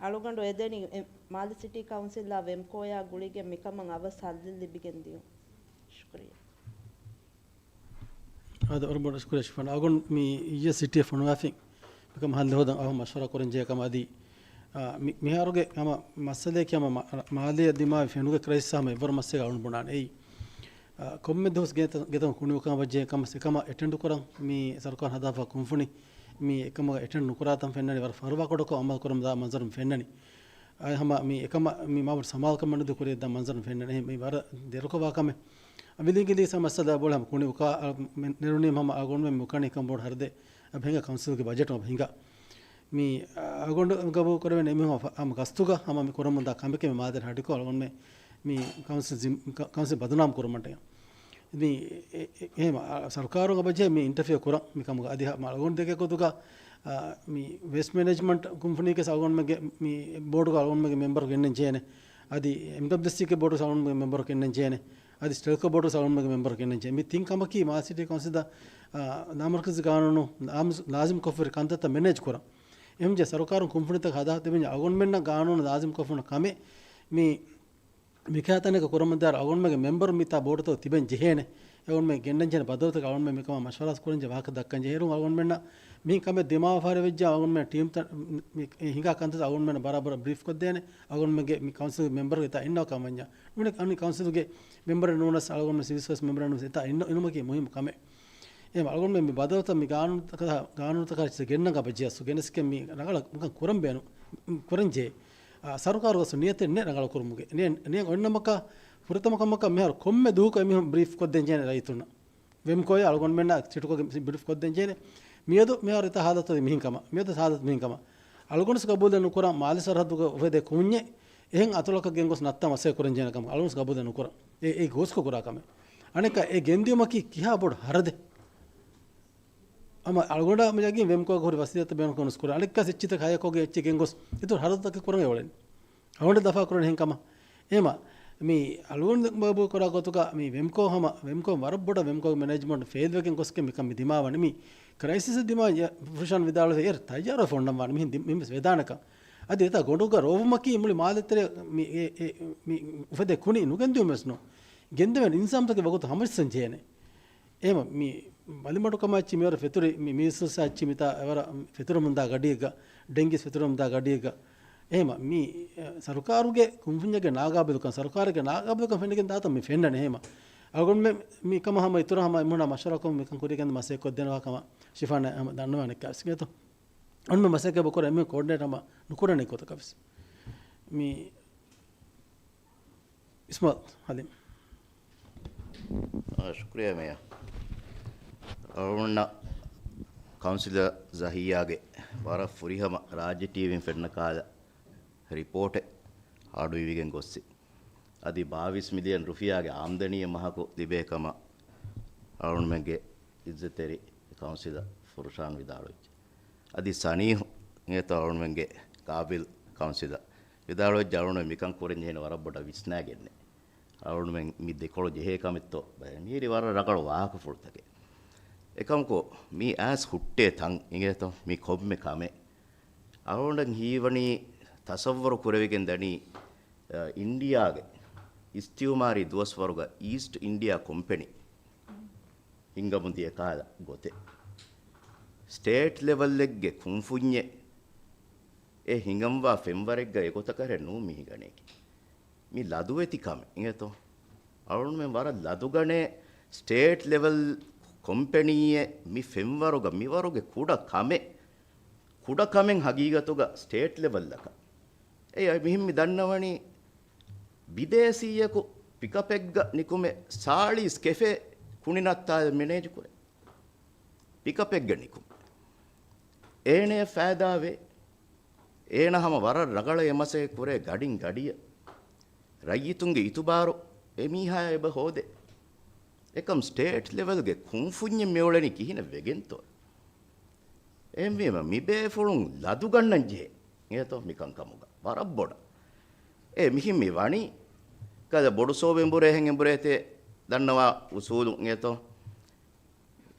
އަޅުގަނޑު އެދެނީ އެ މާލެ ސިޓީ ކައުންސިލްއާ ވެމްކޯއާ ގުޅިގެން މިކަމަށް އަވަސް ހައްލެއް ލިބިގެން ދިޔުން. ޝުކުރިއްޔާ. އާދެ، ވަރަށް ބޮޑަށް ޝުކުރިއްޔާ ޝިފާން. އަޅުގަނޑު މި އިއްޔެ ސިޓީއަށް ފޮނުވާފިން މިކަމަށް ހައްލެއް ހޯދަން އަވަހަށް މަޝްވަރާ ކުރަން ޖެހޭ ކަމަށް އަދި، އާ، މި-، މިހާރުގެ ހަމަ މައްސަލައަކީ ހަމަ މާ-، މާލޭއަށް ދިމާވި ފެނުގެ ކްރައިސިސް ހަމަ އެއްވަރު މައްސަލައެއް އަޅުގަނޑު ބުނާނެ. އެއީ، އާ، ކޮންމެ ދުވަސް ގޭތަ-، ގޭތަން ކުނިއުކާ ވައްޖެ ކަމަށް އެކަމަށް އެޓެންޑް ކުރަން މި ސަރުކާރުން ހަދާފަ ކުންފުނި މި އެކަމަށް އެޓެންޑް ނުކުރާތަން ފެންނަނީ ވަރަށް ފަރުވާ ކޮޑަކޮށް އަމަލު ކުރަމުންދާ މަންޒަރު ފެންނަނީ. އާ، ހަމަ މި އެކަމަށް މި މާބޮޑު ސަމާލުކަން މަނުދު ކުރި ދާ މަންޒަރު ފެންނަނީ. މި ވަރަށް ދެރަކޮށްވާ ކަމެއް. އަވިލިނގިލީ ސަމައްސަލަ ބޮޑު ހަމަ ކުނި އުކާ، އަ، މެ-، ނެރުނީމަ ހަމަ އަޅުގަނޑުމެން މި އުކާނީ ކަން ބޮޑު ހަރަދެއް. އަ، ހިނގާ ކައުންސިލްގެ ބަޖެޓު އަ، ހިނގާ. މި، އަ، އަޅުގަނޑު ގަބޫލު ކުރެވެން އެމީހުން ހަމަ ގަސްތުގަ ހަމަ މި ކުރަމުންދާ ކަމެކޭ މި މާދެރަ ހަޑިކޮށް އަޅުގަނޑުމެން މި ކައުންސިލް ޒިން-، ކަ-، ކައުންސިލް ބަދުނާމް ކުރުމަށްޓަކަ. މި އެ-، އެ-، އެހެން ސަރުކާރުން އެބަޖެހޭ މި އިންޓަފިއަ ކުރަން މި ކަމުގަ. އަދި ހަ-، މަ-، އަޅުގަނޑު ދެކޭ ގޮތުގަ، އާ، މި ވޭސްޓް މެނޭޖްމަންޓް ކުންފުނީގެ އަޅުގަނޑުމެންގެ މި ބޯޑުގަ އަޅުގަނޑުމެންގެ މެމްބަރު ގެންނަން ޖެހޭނެ. އަދި އެމްޑަބްލިއުސީގެ ބޯޑު އަޅުގަނޑުމެންގެ މެމްބަރު ގެންނަން ޖެހޭނެ. އަދި ސްޓެލްކޯ ބޯޑު އަޅުގަނޑުމެންގެ މެމްބަރު ގެންނަން ޖެހޭ. މި ތިން ކަމަކީ މާލެ ސިޓީ ކައުންސިލް ދަ، އާ، ލާމަރުކަޒީ ގާނޫނު ލާޒި-، ލާޒިމް ކޮށްފައި ކަންތައްތައް މެނޭޖް ކުރަން. އެހެންޖެ ސަރުކާރުން ކުންފުނިތަކަށް ހަދާ ތިބެންޖެ އަޅުގަނޑުމެންނަށް ގާނޫނު ލާޒިމް ކޮށްފަ ހުންނަ ކަމެއް މި މިކަހަލަ ތަނަކަށް ކުރަމުންދާއިރު އަޅުގަނޑުމެންގެ މެމްބަރު މިތާ ބޯޑުތައް ތިބެން ޖެހޭނެ. އަޅުގަނޑުމެން ގެންނަން ޖެހޭނެ ބަދަލުތަކެއް އަޅުގަނޑުމެން މިކަމާ މަޝްވަރާ ކުރަން ޖެހޭ ވާހަކަ ދައްކަން ޖެހޭ. އޭރުން އަޅުގަނޑުމެންނަށް މިހެން ކަމެއް ދިމާވާފަ ވެއްޖެ އަޅުގަނޑުމެން ޓީމްތައް މި ހިނގާ ކަންތައްތައް އަޅުގަނޑުމެން ބަރާބަރަށް ބްރީފް ކޮށްދޭނެ. އަޅުގަނޑުމެންގެ މި ކައުންސިލް މެމްބަރު އެތާ އިންނަވާ ކަމަށް ވަންޏާ. ނޫނީ އަންނި ކައުންސިލްގެ މެމްބަރެއް ނޫނަސް އަޅުގަނޑު ސިވިލް ސާވިސް މެމްބަރެއް ނޫނަސް އެތާ އިންނަ-، އިނުމަކީ މުހިއްމު ކަމެއް. އެހެން އަޅުގަނޑުމެން މި ބަދަލުތައް މި ގާނޫނުތަކަށް، ގާނޫނުތަކަށް ގެންނަން ގަބަޖިޔަސް ގެނެސްގެން މި ރަނގަޅަށް މިކަން ކުރަން ބޭނު-، ކުރަން ޖެހޭ. އާ، ސަރުކާރުގަސް ނިޔަތެއް ނެ ރަނގަޅު ކުރުމުގެ. ނިޔަ-، ނިޔަ އޮންނަމަކަ، ފުރަތަމަ ކަމަކަށް މިހާރު ކޮންމެ ދުވަހަކު އެމީހުން ބްރީފް ކޮށްދޭން ޖެހޭނެ ރައްޔިތުންނަށް. ވެމްކޯއާ އަޅުގަނޑުމެންނާ ސިޓްކޯގެ ބްރީފް ކޮށްދޭން ޖެހޭނެ. މިއަދު މިހާރު އެތާ ހާލަތު މިހެން ކަމަށް. މިއަދު ހާލަތު މިހެން ކަމަށް. އަޅުގަނޑުސް ގަބޫލެއް ނުކުރާ މާލެ ސަރަހައްދުގަ އުފެދޭ ކުންޏެއް އެހެން އަތޮޅަކަށް ގެންގޮސް ނައްތާ މަސައްކަތް ކުރަން ޖެހޭނެ ކަމަށް އަޅުގަނޑު ގަބޫލެއް ނުކުރަން. އެ، އެ ގޯސްކޮށް ކުރާ ކަމެއް. އަނެއްކާ އެ ގެންދިއުމަކީ ކިހާ ބޮޑު ހަރަދެއް. ހަމަ އަޅުގަނޑަށް މި ޖައްގިން ވެމްކޯގެ ހުރި ވަސީލަތްތައް ބޭނުންކޮށް ނުސްކުރޭ. އަނެއްކާ އެއްޗިތަކަށް ހަޔަކޮށްގެން އެއްޗެއް ގެންގޮސް އިތުރު ހަރަދުތަކެއް ކުރަން އެ އުޅެނީ. އަޅުގަނޑަށް ދަފާ ކުރަނީ އެހެން ކަމަށް. އެހެމަ މި އަޅުގަނޑު ގަބޫލު ކުރާ ގޮތުގަ މި ވެމްކޯ ހަމަ، ވެމްކޯ ވަރަށް ބޮޑަށް ވެމްކޯގެ މެނޭޖްމަންޓް ފެއިލްވެގެން ގޮސްގެން މިކަން މި ދިމާވަނީ. މި ކްރައިސިސް ދިމާ ފުރުޝާން ވިދާޅުވި އޭރު ތައްޔާރުވެފަ އޮންނަން ވާނެ މިހެން ދި-، މިހެން ވެސް ވެދާނެކަން. އަދި އެތާ ގޮނޑުގަ ރޯވުމަކީ މުޅި މާލެ ތެރޭ މި، އެ، އެ، މި އުފެދޭ ކުނި ނުގެންދިއުމެއް ވެސް ނޫން. ގެންދެވޭނެ އިންސާނުތަކެއް ވަގުތު ހަމަޖައްސަން ޖެހޭނެ. އެހެމަ މި ބަލިމަޑުކަމާ އެއްޗި މިވަރަށް ފެތުރި، މި މީސްލަސް އެއްޗި މިތާ އެވަރަށް ފެތުރަމުންދާ ގަޑިއެއްގަ، ޑެންގިސް ފެތުރަމުންދާ ގަޑިއެއްގަ. އެހެމަ މި، އެ، ސަރުކާރުގެ ކުންފުންޏެއްގެ ނާގާބިލުކަން، ސަރުކާރެއްގެ ނާގާބިލުކަން ފެނިގެން ދާތަން މި ފެންނަނީ. އެހެމަ އަޅުގަނޑުމެން މި ކަމަށް ހަމަ އިތުރަށް ހަމަ އެމީހުންނާ މަޝްވަރާކޮށް މިކަން ކުރިޔަށް ގެންދަން މަސައްކަތް ކޮށްދޭނެ ވާ ކަމަށް ޝިފާން ހަމަ ދަންނަވާނެ ކަސްގޭތޯ. އަންމެ މަސައްކަތް ބޮ ކުރަން އެމީހުން ކޯޑިނޭޓް ހަމަ ނުކުރަނީ ގޮތަކަށް ވެސް. މި އިސްމާއިލް ހަލީމް. އާ، ޝުކުރިއްޔާ މޭޔަރ. އަޅުގަނޑަށް ކައުންސިލަރ ޒަހިއްޔާގެ ވަރަށް ފުރިހަމަ ރާއްޖެ ޓީވީން ފެންނަ ކަހަލަ ރިޕޯޓެއް އަޑުއިވިގެން ގޮއްސި. އަދި ބާވީސް މިލިއަން ރުފިޔާގެ އާމްދަނީއެއް މަހަކު ލިބޭ ކަމަށް އަޅުގަނޑުމެންގެ އިއްޒަތްތެރި ކައުންސިލަރ ފުރުޝާން ވިދާޅުވެއްޖެ. އަދި ސަނީހު އިނގޭތޯ އަޅުގަނޑުމެންގެ ގާބިލް ކައުންސިލަރ ވިދާޅުވެއްޖެ އަޅުގަނޑު މިކަން ކުރަން ޖެހޭނެ ވަރަށް ބޮޑަށް ވިސްނާގެންނޭ. އަޅުގަނޑުމެން މި ދެކޮޅު ޖެހޭ ކަމެއްތޯ ބައެއް މިހިރީ ވަރަށް ރަނގަޅު ވާހަކަފުޅުތަކެއް. އެކަމަކު މީ އައިސް ހުއްޓޭ ތަން އިނގޭތޯ މި ކޮންމެ ކަމެއް. އަޅުގަނޑަށް ހީވަނީ ތަސައްވަރު ކުރެވިގެން ދަނީ، އަ، އިންޑިއާގެ އިސްތިއުމާރީ ދުވަސްވަރުގަ އީސްޓް އިންޑިއާ ކޮމްޕެނީ ހިންގަމުން ދިޔަ ކަހަލަ ގޮތެއް. ސްޓޭޓް ލެވަލްއެއްގެ ކުންފުންޏެއް އެ ހިނގަންވާ ފެންވަރެއްގަ އެގޮތަކަށް ނޫން މި ހިނގަނީކީ. މި ލަދުވެތި ކަމެއް އިނގޭތޯ. އަޅުގަނޑުމެން ވަރަށް ލަދުގަނޭ ސްޓޭޓް ލެވަލް ކޮމްޕެނީއެއް މި ފެންވަރުގަ މިވަރުގެ ކުޑަ ކަމެއް، ކުޑަ ކަމެއް ހަގީގަތުގަ ސްޓޭޓް ލެވަލްއަކަށް. އެ މިހެން މި ދަންނަވަނީ ބިދޭސީއަކު ޕިކަޕެއްގަ ނިކުމެ ސާޅީސް ކެފޭ ކުނި ނައްތާލަ މެނޭޖު ކުރޭ. ޕިކަޕެއްގަ ނިކުމެ. އޭނަޔަށް ފައިދާވޭ. އޭނަ ހަމަ ވަރަށް ރަގަޅަށް އެ މަސައްކަތް ކުރޭ ގަޑިން ގަޑިއަށް. ރައްޔިތުންގެ އިތުބާރު އެ މީހާޔަށް އެބަ ހޯދޭ. އެކަމް ސްޓޭޓް ލެވަލްގެ ކުންފުންޏެއް މިއުޅެނީ ކިހިނެއް ވެގެންތޯ؟ އެހެންވީމަ މިބޭފުޅުން ލަދުގަންނަން ޖެހޭ އިނގޭތޯ މިކަންކަމުގަ ވަރަށް ބޮޑަށް. އެ މިހިން މި ވަނީ ކަލަ ބޮޑު ސޯވެން ބުރޭ ހެން އެނބުރޭތޭ ދަންނަވާ އުސޫލު އިނގޭތޯ.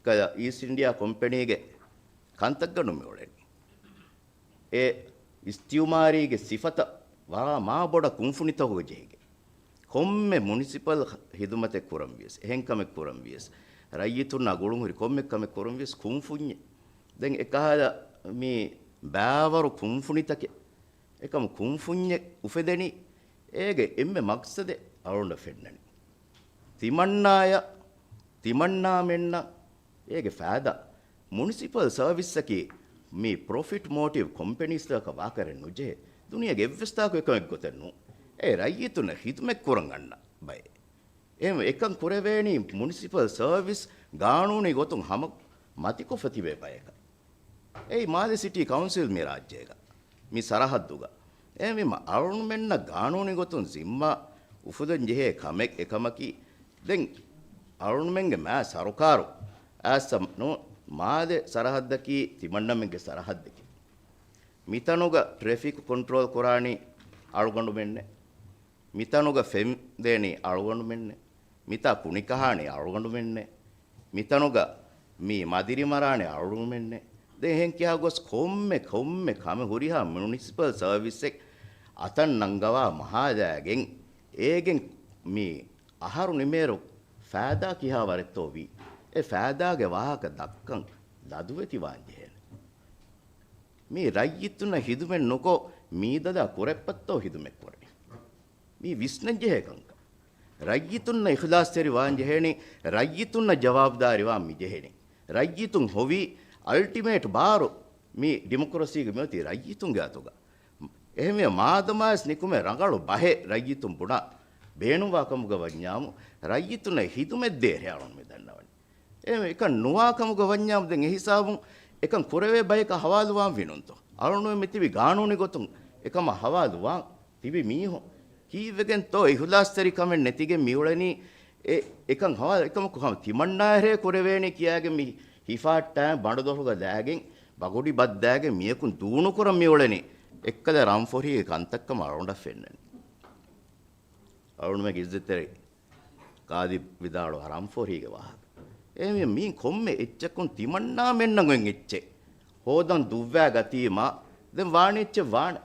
ކަލަ އީސްޓް އިންޑިއާ ކޮމްޕެނީގެ ކަންތައްގަނޑު މިއުޅެނީ. އެ އިސްތިއުމާރީގެ ސިފަތައް ވަރަށް މާ ބޮޑަށް ކުންފުނިތަކުގަ ޖެހިގެން. ކޮންމެ މުނިސިޕަލް ހިދުމަތެއް ކުރަން ވިޔަސް، އެހެން ކަމެއް ކުރަން ވިޔަސް، ރައްޔިތުންނާ ގުޅުން ހުރި ކޮންމެ ކަމެއް ކުރަން ވިޔަސް ކުންފުންޏެއް. ދެން އެކަހަލަ މި ބާވަރު ކުންފުނިތަކެއް އެކަމު ކުންފުންޏެއް އުފެދެނީ އޭގެ އެންމެ މަގްސަދެއް އަޅުގަނޑަށް ފެންނަނީ. ތިމަންނާޔަށް، ތިމަންނާމެންނަށް އޭގެ ފައިދާ. މުނިސިޕަލް ސަރވިސްއަކީ މި ޕްރޮފިޓް މޯޓިވް ކޮމްޕެނީސްތަކަށް ވާކަރެއް ނުޖެހޭ. ދުނިޔޭގެ އެއްވެސް ތާކު އެކަމެއް ގޮތެއް ނޫން. އެ ރައްޔިތުންނަށް ޚިދުމަތް ކުރަން އަންނަ ބައެއް. އެހެން އެކަން ކުރެވޭނީ މުނިސިޕަލް ސަރވިސް ގާނޫނީ ގޮތުން ހަމަ މަތިކޮށްފަ ތިބޭ ބަޔަކަށް. އެއީ މާލެ ސިޓީ ކައުންސިލް މި ރާއްޖޭގަ، މި ސަރަހައްދުގަ. އެހެންވީމަ އަޅުގަނޑުމެންނަށް ގާނޫނީ ގޮތުން ޒިންމާ އުފުލަން ޖެހޭ ކަމެއް އެކަމަކީ، ދެން އަޅުގަނޑުމެންގެ މާ ސަރުކާރު އައްސަ ނޫ، މާލެ ސަރަހައްދަކީ ތިމަންނަމެންގެ ސަރަހައްދެކޭ. މިތަނުގަ ޓްރެފިކް ކޮންޓްރޯލް ކުރާނީ އަޅުގަނޑުމެންނޭ. މިތަނުގަ ފެން ދޭނީ އަޅުގަނޑުމެންނޭ. މިތާ ކުނިކަހާނީ އަޅުގަނޑުމެންނޭ. މިތަނުގަ މި މަދިރި މަރާނީ އަޅުގަނޑުމެންނޭ. ދެން އެހެން ކިހާ ގޮސް ކޮންމެ، ކޮންމެ ކަމެއް ހުރިހާ މުނިސިޕަލް ސަރވިސްއެއް އަތަށް ނަންގަވާ މަހާލާގެން އޭގެން މި އަހަރު ނިމޭރު ފައިދާ ކިހާ ވަރެއްތޯ ވީ؟ އެ ފައިދާގެ ވާހަކަ ދައްކަން ލަދުވެތިވާން ޖެހޭނެ. މީ ރައްޔިތުންނަށް ހިދުމަތް ނުކޮށް، މީދަލާ ކުރެއްޕަތްތޯ ހިދުމަތް ކުރަނީ؟ މީ ވިސްނަންޖެހޭ ކަންކަން. ރައްޔިތުންނަށް އިޚްލާޞްތެރި ވާން ޖެހޭނީ، ރައްޔިތުންނަށް ޖަވާބުދާރީ ވާން މި ޖެހޭނީ. ރައްޔިތުން ހޮވީ އަލްޓިމޭޓް ބާރު މި ޑިމޮކްރަސީގެ މިއޮތީ ރައްޔިތުންގެ އަތުގަ. އެހެންވެ، މާދަމާވެސް ނިކުމެ ރަނގަޅު ބަހެއް ރައްޔިތުން ބުނާ ބޭނުންވާ ކަމުގަ ވަންޏާމު، ރައްޔިތުންނަށް ހިދުމަތް ދޭހޭ އަޅުން މި ދަންނަވަނީ. އެ އެކަން ނުވާ ކަމުގަ ވަންޏާމު، ދެން އެ ހިސާބުން އެކަން ކުރެވޭ ބަޔަކަށް ހަވާލުވާން ވީނުންތޯ؟ އަޅުން މިތިބި ގާނޫނީ ގޮތުން އެކަމަށް ހަވާލުވާން. ތިބި މީހުން ކީއްވެގެންތޯ އިޚުލާސްތެރިކަމެއް ނެތިގެން މިއުޅެނީ؟ އެ، އެކަން ހަވާލު އެކަމަކު ހަމަ ތިމަންނާއެރޭ ކުރެވޭނީ ކިޔާގެން މި ހިފާއްޓާ ބަނޑުދޮށުގަ ލާގެން ބަގުޑި ބައްދާގެން މިޔަކުން ދޫނުކުރަން މިއުޅެނީ. އެއްކަލަ ރަންފޮށީގެ ކަންތައްކަމަށް އަޅުގަނޑަށް ފެންނަނީ. އަޅުގަނޑުމެންގެ އިއްޒަތްތެރި ޤާޟީ ވިދާޅުވާ ރަންފޮށީގެ ވާހަކަ. އެހެންވީމަ މީ ކޮންމެ އެއްޗަކުން ތިމަންނާމެންނަށް އޮތް އެއްޗެއް ހޯދަން ދުއްވާ ގަތީމާ، ދެން ވާނެ އެއްޗެއް ވާނެ.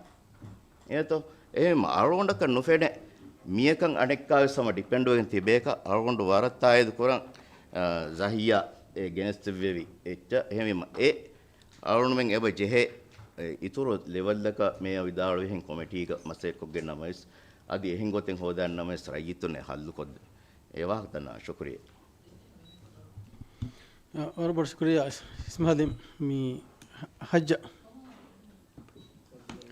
އޭތޯ؟ އެހެން އަޅުގަނޑަކަށް ނުފެނޭ މިޔަކަން އަނެއްކާވެސް ހަމަ ޑިޕެންޑްވެގެން ތިބޭކަށް. އަޅުގަނޑު ވަރަށް ތާއީދު ކުރަން، އާ، ޒަހިއްޔާ އެ ގެނެސްދެއްވެވި އެއްޗަށް. އެހެންވީމަ އެ އަޅުގަނޑުމެން އެބަ ޖެހޭ، އެ، އިތުރު ލެވެލްއަކަށް މޭޔަރ ވިދާޅުވިހެން ކޮމިޓީގަ މަސައްކަތްކޮށްގެން ނަމަވެސް، އަދި އެހެން ގޮތެއް ހޯދާން ނަމަވެސް ރައްޔިތުންނޭ ހައްލުކޮށްދޭ. އެ ވާހަކަ ދަންނަވާ. ޝުކުރިއްޔާ. އަ، ވަރަށް ބޮޑަށް ޝުކުރިއްޔާ އިސްމާލީ. މި ހަ-، ހައްޖަ.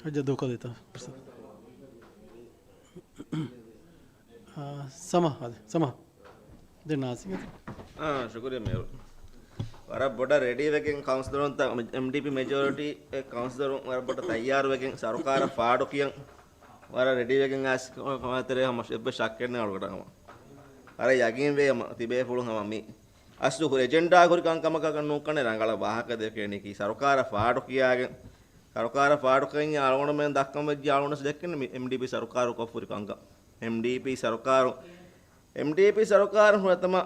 ހައްޖަ ދޫކޮށްލިތަ؟ އާ، ސަމާ، އާދެ، ސަމާ. ދެން ނާޒި. އާ، ޝުކުރިއްޔާ މޭޔަރު. ވަރަށް ބޮޑަށް ރެޑީވެގެން ކައުންސިލަރުންތައް، އެމްޑީޕީ މެޖޯރިޓީ އެ ކައުންސިލަރުން ވަރަށް ބޮޑަށް ތައްޔާރުވެގެން ސަރުކާރަށް ފާޑު ކިޔަން ވަރަށް ރެޑީވެގެން އައިސް ކަމާތެރޭ ހަމަ އެއްވެސް ޝައްކެއް ނެތް އަޅުގަނޑަށް ހަމަ. ވަރަށް ޔަގީންވޭ ހަމަ ތިބޭފުޅުން ހަމަ މި އަސްލު އެޖެންޑާ ކުރި ކަންކަމަކަށް ނޫންކަން ރަނގަޅަށް ވާހަކަ ދެކެނީކީ ސަރުކާރަށް ފާޑު ކިޔާގެން، ސަރުކާރަށް ފާޑު ކިޔަން އަޅުގަނޑުމެން ދައްކަން ވެއްޖެ އަޅުގަނޑު ދެއްކެނީ މި އެމްޑީޕީ ސަރުކާރު ކޮށްފުރި ކަންކަން. އެމްޑީޕީ ސަރުކާރު، އެމްޑީޕީ ސަރުކާރު ފުރަތަމަ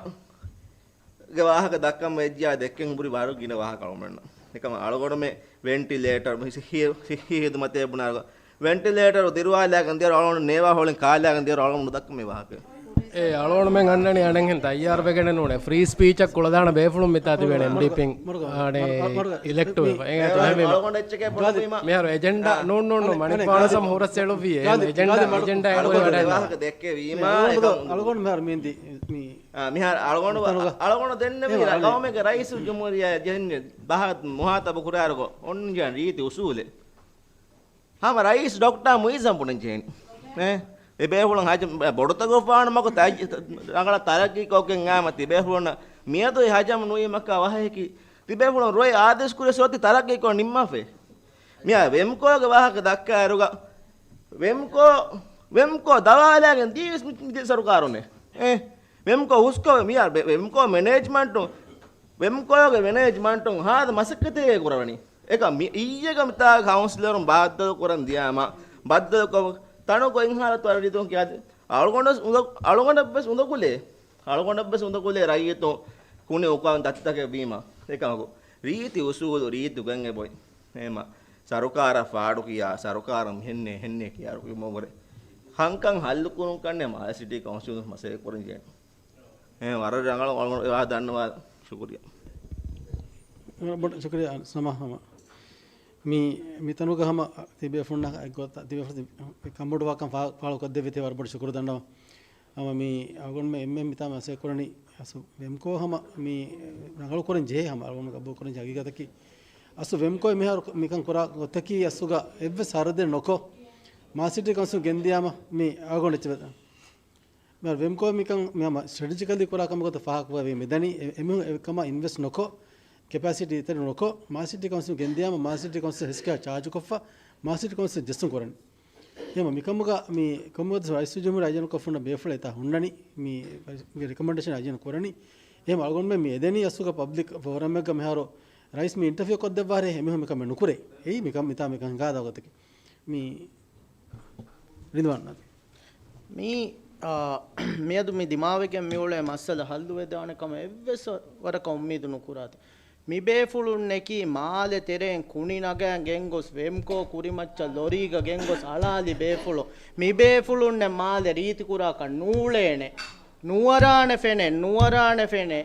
ގެ ވާހަކަ ދައްކަން ވެއްޖާ ދެއްކެން ހުރި ވަރު ގިނަ ވާހަކަ އަޅުމެންނަށް. އެކަމަ އަޅުގަނޑުމެ ވެންޓިލޭޓަރު ސިއްހީ، ސިއްހީ ހިދުމަތޭ ބުނާ ވެންޓިލޭޓަރު ދިރުވާލާގެން ދިޔަ އަޅުގަނޑު ނޭވާ ހޮޅިން ކާލާގެން ދިޔަ އަޅުގަނޑު ދައްކަން މި ވާހަކަ. އޭ އަޅުގަނޑުމެން އަންނަނީ އަނެއްހެން ތައްޔާރުވެގެނެއް ނޫނޭ. ފްރީ ސްޕީޗަށް ކުޅަދާނަ ބޭފުޅުން މިތާ ތިބޭނެ އެމްޑީޕީން. އާނެ އިލެކްޓް ވެފަ. އެހެން އަޅުގަނޑު އެއްޗެކޭ ބުނުމީމަ. މިހާރު އެޖެންޑާ ނޫން ނޫން ނޫން މަނިކު އަޅުސަމް ހުރަސް އެޅުއްވީ. އެ އެޖެންޑާ އެޖެންޑާ އެޅުވަޑައި ވާހަކަ ދެއްކެވީމާ. އަޅުގަނޑު މިހާރު މިހިނދީ މި މިހާރު އަޅުގަނޑު އަޅުގަނޑު ދެންނެވި ގައުމެއްގެ ރައީސުލްޖުމްހޫރިއްޔާ ޖެހެން ބަހަށް މުހާތަބު ކުރާއިރު އޮންނަން ޖެހޭ ރީތި އުސޫލެއް. ހަމަ ރައީސް ޑޮކްޓާ މުއިއްޒަމް ބުނަން ޖެހެނީ. އެ، އެ ބޭފުޅުން ހަޖަމް ބޮޑުތަކުގަ ފާނު މަގު ތައް-، ރަނގަޅަށް ތަރައްގީކޮށްގެން އާމަ ތިބޭފުޅުންނަށް މިއަދު އެ ހަޖަމް ނުވީމަކާ ވަހަކީ ތިބޭފުޅުން ރޮއެ އާދޭސް ކުރި ސޮއްތި ތަރައްގީކޮށް ނިންމާފައި. މިއާ ވެމްކޯގެ ވާހަކަ ދައްކާއިރުގަ ވެމްކޯ، ވެމްކޯ ދަވާލާގެން ދީވެސް މި-، މި ސަރުކާރުންނޭ. އެ، ވެމްކޯ ހުސްކޮށް މިއާ ވެ-، ވެމްކޯ މެނޭޖްމަންޓު، ވެމްކޯގެ މެނޭޖްމަންޓުން ހާދަ މަސައްކަތެއް ކުރަވަނީ. އެކަ މި އިއްޔެގަ މިތާ ކައުންސިލަރުން ބައްދަލު ކުރަން ދިޔާމަ، ބައްދަލުކޮށް ތަނުކޮށް އިންހާރަތު އަރަ ރިދުން ކިޔާ، އަޅުގަނޑަށް އުނދަ-، އަޅުގަނޑަށްވެސް އުނދަގުލޭ. އަޅުގަނޑަށްވެސް އުނދަގުލޭ ރައްޔިތުން ކުނި އުކާން ދަތިތަކެއް ވީމަ. އެކަމަކު ރީތި އުސޫލު ރީތި ގޮތް އެބޮތް. އެހެމަ ސަރުކާރަށް ފާޑު ކިޔާ، ސަރުކާރަށް މިހެންނޭ، ހެންނޭ ކިޔާ ރުކިމޯ ވުރެ. ހަންކަން ހައްލު ކުރުން ކަންނޭ މާލެ ސިޓީ ކައުންސިލުން މަސައްކަތް ކުރަން ޖެހޭ. އެ ވަރަށް ރަނގަޅު އަޅުގަނޑު އެވާ ދަންނަވާ ޝުކުރިޔާ. ވަރަށް ބޮޑަށް ޝުކުރިޔާ ސަމާ ހަމަ. މި، މިތަނުގަ ހަމަ ތިބޭފުޅުންނާ އެއްގޮތަށް ތިބޭފުޅުން ކަންބޮޑުވާކަން ފާ-، ފާޅުކޮށްދެއްވިތީ ވަރަށް ބޮޑަށް ޝުކުރު ދަންނަވަން. ހަމަ މި އަޅުގަނޑުމެން އެންމެން މިތާ މަސައްކަތް ކުރަނީ އަސްލު ވެމްކޯ ހަމަ މި ރަނގަޅު ކުރަން ޖެހޭ ހަމަ އަޅުގަނޑު ގަބޫލު ކުރަން ޖެހޭ ހަގީގަތަކީ. އަސްލު ވެމްކޯ މިހާރު މިކަން ކުރާ ގޮތަކީ އަސްލުގަ އެއްވެސް ހަރަދެއް ނުކޮށް، މާލެ ސިޓީ ކައުންސިލް ގެންދިޔާމަ މި އަޅުގަނޑު އެއްޗެއް ވެދާނެ. މިހާރު ވެމްކޯ މިކަން މި ހަމަ ސްޓްރެޓެޖިކަލީ ކުރާ ކަމަކަށް ފާހަގަވެ މިދަނީ. އެ-، އެމީހުން އެކަމާ އިންވެސްޓް ނުކޮށް، ކެޕޭސިޓީ އެތެރެ ނުކޮށް، މާލެ ސިޓީ ކައުންސިލް ގެންދިޔާމަ މާލެ ސިޓީ ކައުންސިލް ހެސްކާ ޗާޖުކޮށްފަ، މާލެ ސިޓީ ކައުންސިލް ޖެއްސުން ކުރަނީ. އެހެންވީމަ މިކަމުގަ މި ކޮންމެވެސް ރައީސުލްޖުމްހޫރިއްޔާ އައިޖަން ކޮށްފަ ހުންނަ ބޭފުޅެއް އެތާ ހުންނަނީ، މީގެ ރެކޮމެންޑޭޝަން އައިޖަން ކުރަނީ. އެހެންވީމަ އަޅުގަނޑުމެން މި އެދެނީ އަސްލުގަ ޕަބްލިކް ފޯރަމެއްގަ މިހާރު ރައީސް މި އިންޓަވިއު ކޮށްދެއްވާރޭ އެމީހުން މިކަމެއް ނުކުރޭ. އެއީ މިކަން މިތާ މިކަން ހިނގާދާ ގޮތަކީ. މި ރިދުވާން މި، އާ، މިއަދު މި ދިމާވެގެން މިއުޅޭ މައްސަލަ ހައްލުވެދާނެ ކަމަށް އެއްވެސް ވަރަކަށް އުއްމީދު ނުކުރާތި. މި ބޭފުޅުންނަކީ މާލެ ތެރެއިން ކުނި ނަގައި ގެންގޮސް ވެމްކޯ ކުރިމައްޗަށް ލޮރީގަ ގެންގޮސް އަޅާލި ބޭފުޅުން. މި ބޭފުޅުންނެއް މާލެ ރީތިކުރާކަށް ނޫޅޭނެ. ނުވަރާނެ ފެނެ، ނުވަރާނެ ފެނެ.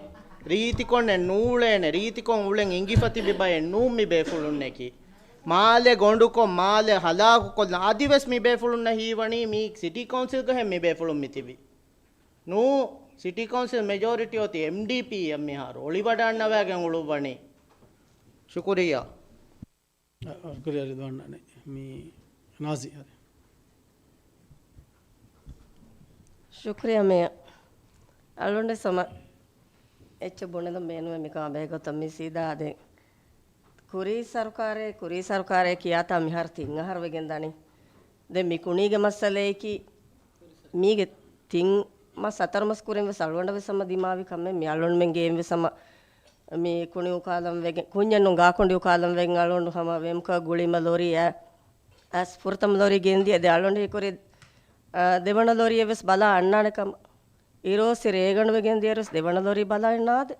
ރީތިކޮށްނެއް ނޫޅޭނެ. ރީތިކޮށް އުޅެން އިނގިފަ ތިބި ބައެއް ނޫން މި ބޭފުޅުންނަކީ. މާލެ ގޮނޑުކޮށް، މާލެ ހަލާކުކޮށްލަން އަދިވެސް މި ބޭފުޅުންނަށް ހީވަނީ މީ ސިޓީ ކައުންސިލްގަހެއް މި ބޭފުޅުން މިތިބީ. ނޫ، ސިޓީ ކައުންސިލް މެޖޯރިޓީ އޮތީ އެމްޑީޕީއަށް މިހާރު އޮޅިވަޑައަންނަވައިގެން އުޅުއްވަނީ. ޝުކުރިއްޔާ. ޝުކުރިއްޔާ ރިދުވާން. މި ނާޒި އާދެ. ޝުކުރިއްޔާ މޭޔަރ. އަޅުގަނޑު ސަމަ އެއްޗެއް ބުނެދަން ބޭނުމެއް މިކަމާ ބެހޭ ގޮތަށް މި ސީދާ އާދެ. ކުރީ ސަރުކާރޭ، ކުރީ ސަރުކާރޭ ކިޔާތާ މިހާރު ތިން އަހަރު ވެގެން ދާނީ. ދެން މި ކުނީގެ މައްސަލަޔަކީ، މީގެ ތިން މަސް ހަތަރު މަސް ކުރިން ވެސް އަޅުގަނޑަށް ވެސް ހަމަ ދިމާވި ކަމެއް. މި އަޅުގަނޑުމެން ގެއިން ވެސް ހަމަ މި ކުނި އުކާލަން ވެގެން، ކުންޏެއް ނޫން ގާކޮނޑި އުކާލަން ވެގެން އަޅުގަނޑު ހަމަ ވެމްކޯ ގުޅީމަ ލޯރީ އައިސް ފުރަތަމަ ލޯރީ ގެންދިޔަ. ދެން އަޅުގަނޑު ހީކުރީ، އާ، ދެވަނަ ލޯރީއެއް ވެސް ބަލާ އަންނާނެ ކަމަށް. އިރުއޮއްސި ރޭގަނޑު ވެގެން ދިޔައިރުވެސް ދެވަނަ ލޯރީ ބަލާ އަންނާދެ.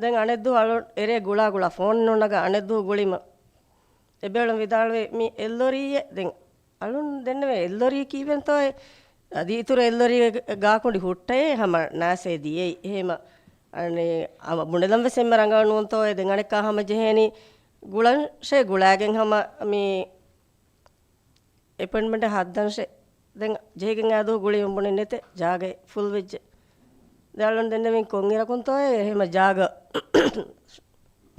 ދެން އަނެއްދުވަހު އަޅު އެރޭ ގުޅާ ގުޅާ ފޯން ނުނަގާ އަނެއްދުވަހު ގުޅީމަ އެބޭޅުން ވިދާޅުވި މި އެއްލޯރީއެއް. ދެން އަޅުން ދެންނެވެ އެއްލޯރީ ކީއްވެންތޯއޭ؟ އަދި އިތުރު އެއްލޯރީ ގާކުނޑި ހުއްޓައޭ ހަމަ ނާސޭ ދިޔައީ. އެހެމަ އަނެ އަމަ ބުނެލަން ވެސް އެންމެ ރަނގަޅު ނޫންތޯއޭ. ދެން އަނެއްކާ ހަމަ ޖެހޭނީ ގުޅަންށޭ ގުޅާގެން ހަމަ މި އެޕޮއިންޓްމަންޓެއް ހައްދަންށޭ. ދެން ޖެހިގެން އާދޫ ގުޅީމަ ބުނި ނެތޭ ޖާގައެއް ފުލް ވެއްޖެ. ދެން އަޅުން ދެންނެވިން ކޮންއިރަކުންތޯއޭ އެހެމަ ޖާގަ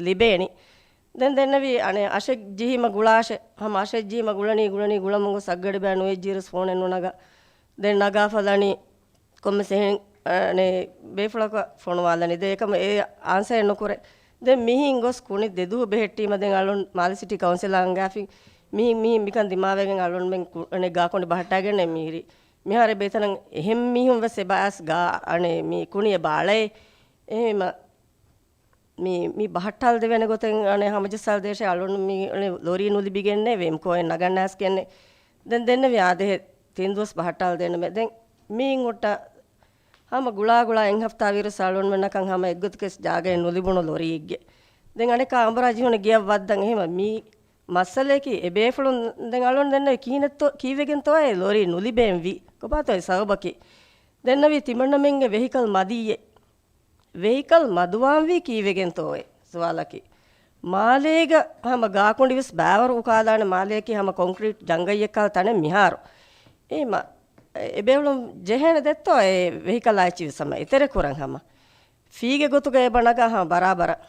ލިބޭނީ. ދެން ދެންނެވީ އަނެއް އަށެއް ޖެހީމަ ގުޅާށޭ. ހަމަ އަށެއް ޖެހީމަ ގުޅަނީ، ގުޅަނީ، ގުޅަމުން ގޮސް އަށްގަޑި ބަޔަށް ނުވެއްޖިއިރުސް ފޯނެއް ނުނަގާ. ދެން ނަގާފަ ދަނީ ކޮންމެސް އެހެން، އަނެ، ބޭފުޅަކަށް ފޮނުވާލަނީ. ދެން އެކަމަ އެ އާންސަރެއް ނުކުރޭ. ދެން މިހިން ގޮސް ކުނި ދެދުވަހު ބެހެއްޓީމަ ދެން އަޅުން މާލެ ސިޓީ ކައުންސިލާ އަންގާފި މިހިން، މިހިން މިކަން ދިމާވެގެން އަޅުންމެން ކު-، އަނެ، ގާކޮނޑި ބަހައްޓާގެންނޭ މިހިރީ. މިހާރު އެބައިތަނަށް އެހެން މީހުން ވެސް އެބައައިސް ގާ، އަނެ، މި ކުނި އެބަ އަޅައޭ. އެހެމަ މި، މި ބަހައްޓާލަ ދެވޭނެ ގޮތެއް އަނެ ހަމަޖައްސާލަ ދޭށޭ އަޅުން މި އަނެ ލޯރީ ނުލިބިގެންނޭ ވެމްކޯއެއް ނަގަންނާސްގެންނޭ. ދެން ދެންނެވި އާދެހެ ތިން ދުވަސް ބަހައްޓާލަ ދޭނަމޭ. ދެން މީން ހުއްޓަ ހަމަ ގުޅާ ގުޅާ އެއް ހަފްތާ ވީރުސް އަޅުންމެންނަކަށް ހަމަ އެއްގޮތަކަސް ޖާގައެއް ނުލިބުނު ލޯރީއެއްގެ. ދެން އަނެއްކާ އަނބުރާ ޖެހުނު ގެޔަށް ވައްދަން އެހެމަ މީ މައްސަލަޔަކީ އެބޭފުޅުން ދެން އަޅުން ދެންނެވި ކިހިނެއްތޯ، ކީއްވެގެންތޯއޭ ލޯރީ ނުލިބޭންވީ؟ ކޮބާތޯ އެ ސަބަބަކީ؟ ދެންނެވީ ތިމަންނަމެންގެ ވެހިކަލް މަދީއޭ. ވެހިކަލް މަދުވާންވީ ކީއްވެގެންތޯއޭ ސުވާލަކީ. މާލޭގަ ހަމަ ގާކުނޑިވެސް ބާވަރު އުކާލާނެ މާލެއަކީ ހަމަ ކޮންކްރީޓް ޖަނގައްޔެއްކަހަލަ ތަނެއް މިހާރު. އެހެމަ އެބޭފުޅުން ޖެހޭނެ ދެއްތޯ އެ ވެހިކަލާ އެއްޗިވެސް ހަމަ އެތެރެކުރަން ހަމަ. ފީގެ ގޮތުގަ އެބަ ނަގާ ހަމަ ބަރާބަރަށް.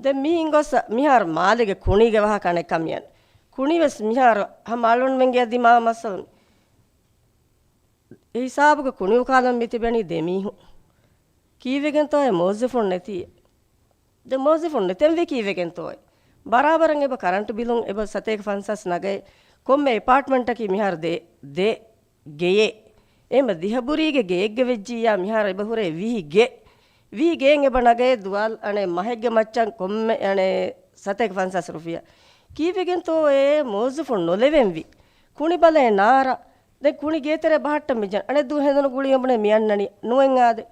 ދެން މިހިން ގޮސް މިހާރު މާލޭގެ ކުނީގެ ވާހަކަ އަނެއްކާ މިއަން. ކުނިވެސް މިހާރު ހަމަ އަޅުންމެންގެ ދިމާވަ މައްސަލަ. އެ ހިސާބުގަ ކުނިއުކާލަން މިތިބެނީ ދެ މީހުން. ކީއްވެގެންތޯއޭ މުވައްޒަފުން ނެތީ؟ ދެ މުވައްޒަފުން ނެތެންވީ ކީއްވެގެންތޯއޭ؟ ބަރާބަރަށް އެބަ ކަރަންޓު ބިލުން އެބަ ސަތޭކަ ފަންސާސް ނަގައޭ. ކޮންމެ އެޕާޓްމަންޓަކީ މިހާރު ދެ، ދެ ގެޔޭ. އެހެމަ ދިހަ ބުރީގެ ގެއެއްގަ ވެއްޖިއްޔާ މިހާރު އެބަ ހުރޭ ވިހި ގެ. ވިހި ގެއިން އެބަ ނަގައޭ ދުވާލް އަނެއް މަހެއްގެ މައްޗަށް ކޮންމެ އަނެއް ސަތޭކަ ފަންސާސް ރުފިޔާ. ކީއްވެގެންތޯއޭ މުވައްޒަފުން ނުލެވެންވީ؟ ކުނި ބަލައެއް ނާރާ. ދެން ކުނި ގޭތެރެ ބަހައްޓަން މިޖަން. އަނެއް ދުވަހު ހެނދުނު ގުޅި އެބުނެ މިއަންނަނީ ނުވެން އާދެ.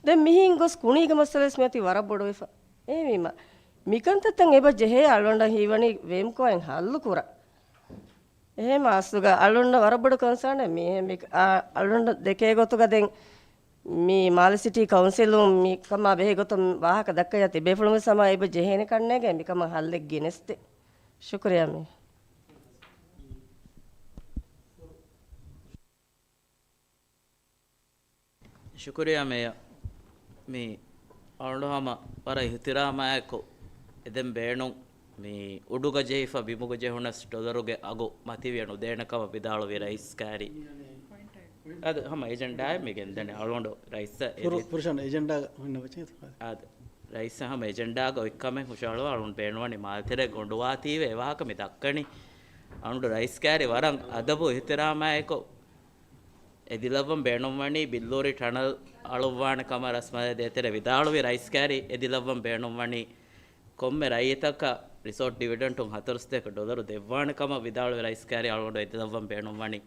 ދެން މިހިން ގޮސް ކުނީގެ މައްސަލަވެސް މިއޮތީ ވަރަށް ބޮޑުވެފަ. އެހެންވީމަ މިކަންތައްތައް އެބަ ޖެހޭ އަޅުގަނޑަށް ހީވަނީ ވޭމްކޯއިން ހައްލު ކުރަން. އެހެން އަސްލުގަ އަޅުގަނޑަށް ވަރަށް ބޮޑު ކޮންސާނެއް މީ. އެހެން މި، އާ، އަޅުގަނޑު ދެކޭ ގޮތުގަ ދެން މި މާލެ ސިޓީ ކައުންސިލުން މި ކަމާ ބެހޭ ގޮތުން ވާހަކަ ދައްކައްޔާ ތިބޭފުޅުން ވެސް ހަމަ އެބަ ޖެހޭނެ ކަންނޭގެ މިކަމަށް ހައްލެއް ގެނެސްދޭ. ޝުކުރިއްޔާ މީ. ޝުކުރިއްޔާ މޭޔަރ. މި އަޅުގަނޑު ހަމަ ވަރަށް އިޙްތިރާމާއެކު އެދެން ބޭނުން މި އުޑުގަ ޖެހިފަ ބިމުގަ ޖެހުނަސް ޑޮލަރުގެ އަގު މަތިވެ ނުދޭނެ ކަމަށް ވިދާޅުވި ރައީސް ކާރި. އަދި ހަމަ އެޖެންޑާއެއް މި ގެންދަނީ އަޅުގަނޑު ރައީސް އެ ފުރު-، ފުރުޝަން އެޖެންޑާގަ ހުންނަ ވެއްޗެއް. އާދެ. ރައީސް ހަމަ އެޖެންޑާގަ އޮތްކަމެއް ހުށަހަޅުވާ އަޅުން ބޭނުންވަނީ މާލެތެރޭ ގޮނޑުވާތީވެ އެވާހަކަ މި ދައްކަނީ. އަޅުން ރައީސް ކާރި ވަރަށް އަދަބު އިޙްތިރާމާއެކު އެދިލައްވަން ބޭނުންވަނީ ބިއްލޫރި ޓަނަލް އަޅުއްވާނެ ކަމަށް ރަސްމަލެ ދޭތެރޭ ވިދާޅުވި ރައީސް ކާރި އެދިލައްވަން ބޭނުންވަނީ ކޮންމެ ރައްޔިތަކަށް ރިސޯޓް ޑިވިޑެންޓުން ހަތަރުސަތޭކަ ޑޮލަރު ދެއްވާނެ ކަމަށް ވިދާޅުވި ރައީސް ކާރި އަޅުގަނޑު އެދިލައްވަން ބޭނުންވަނީ.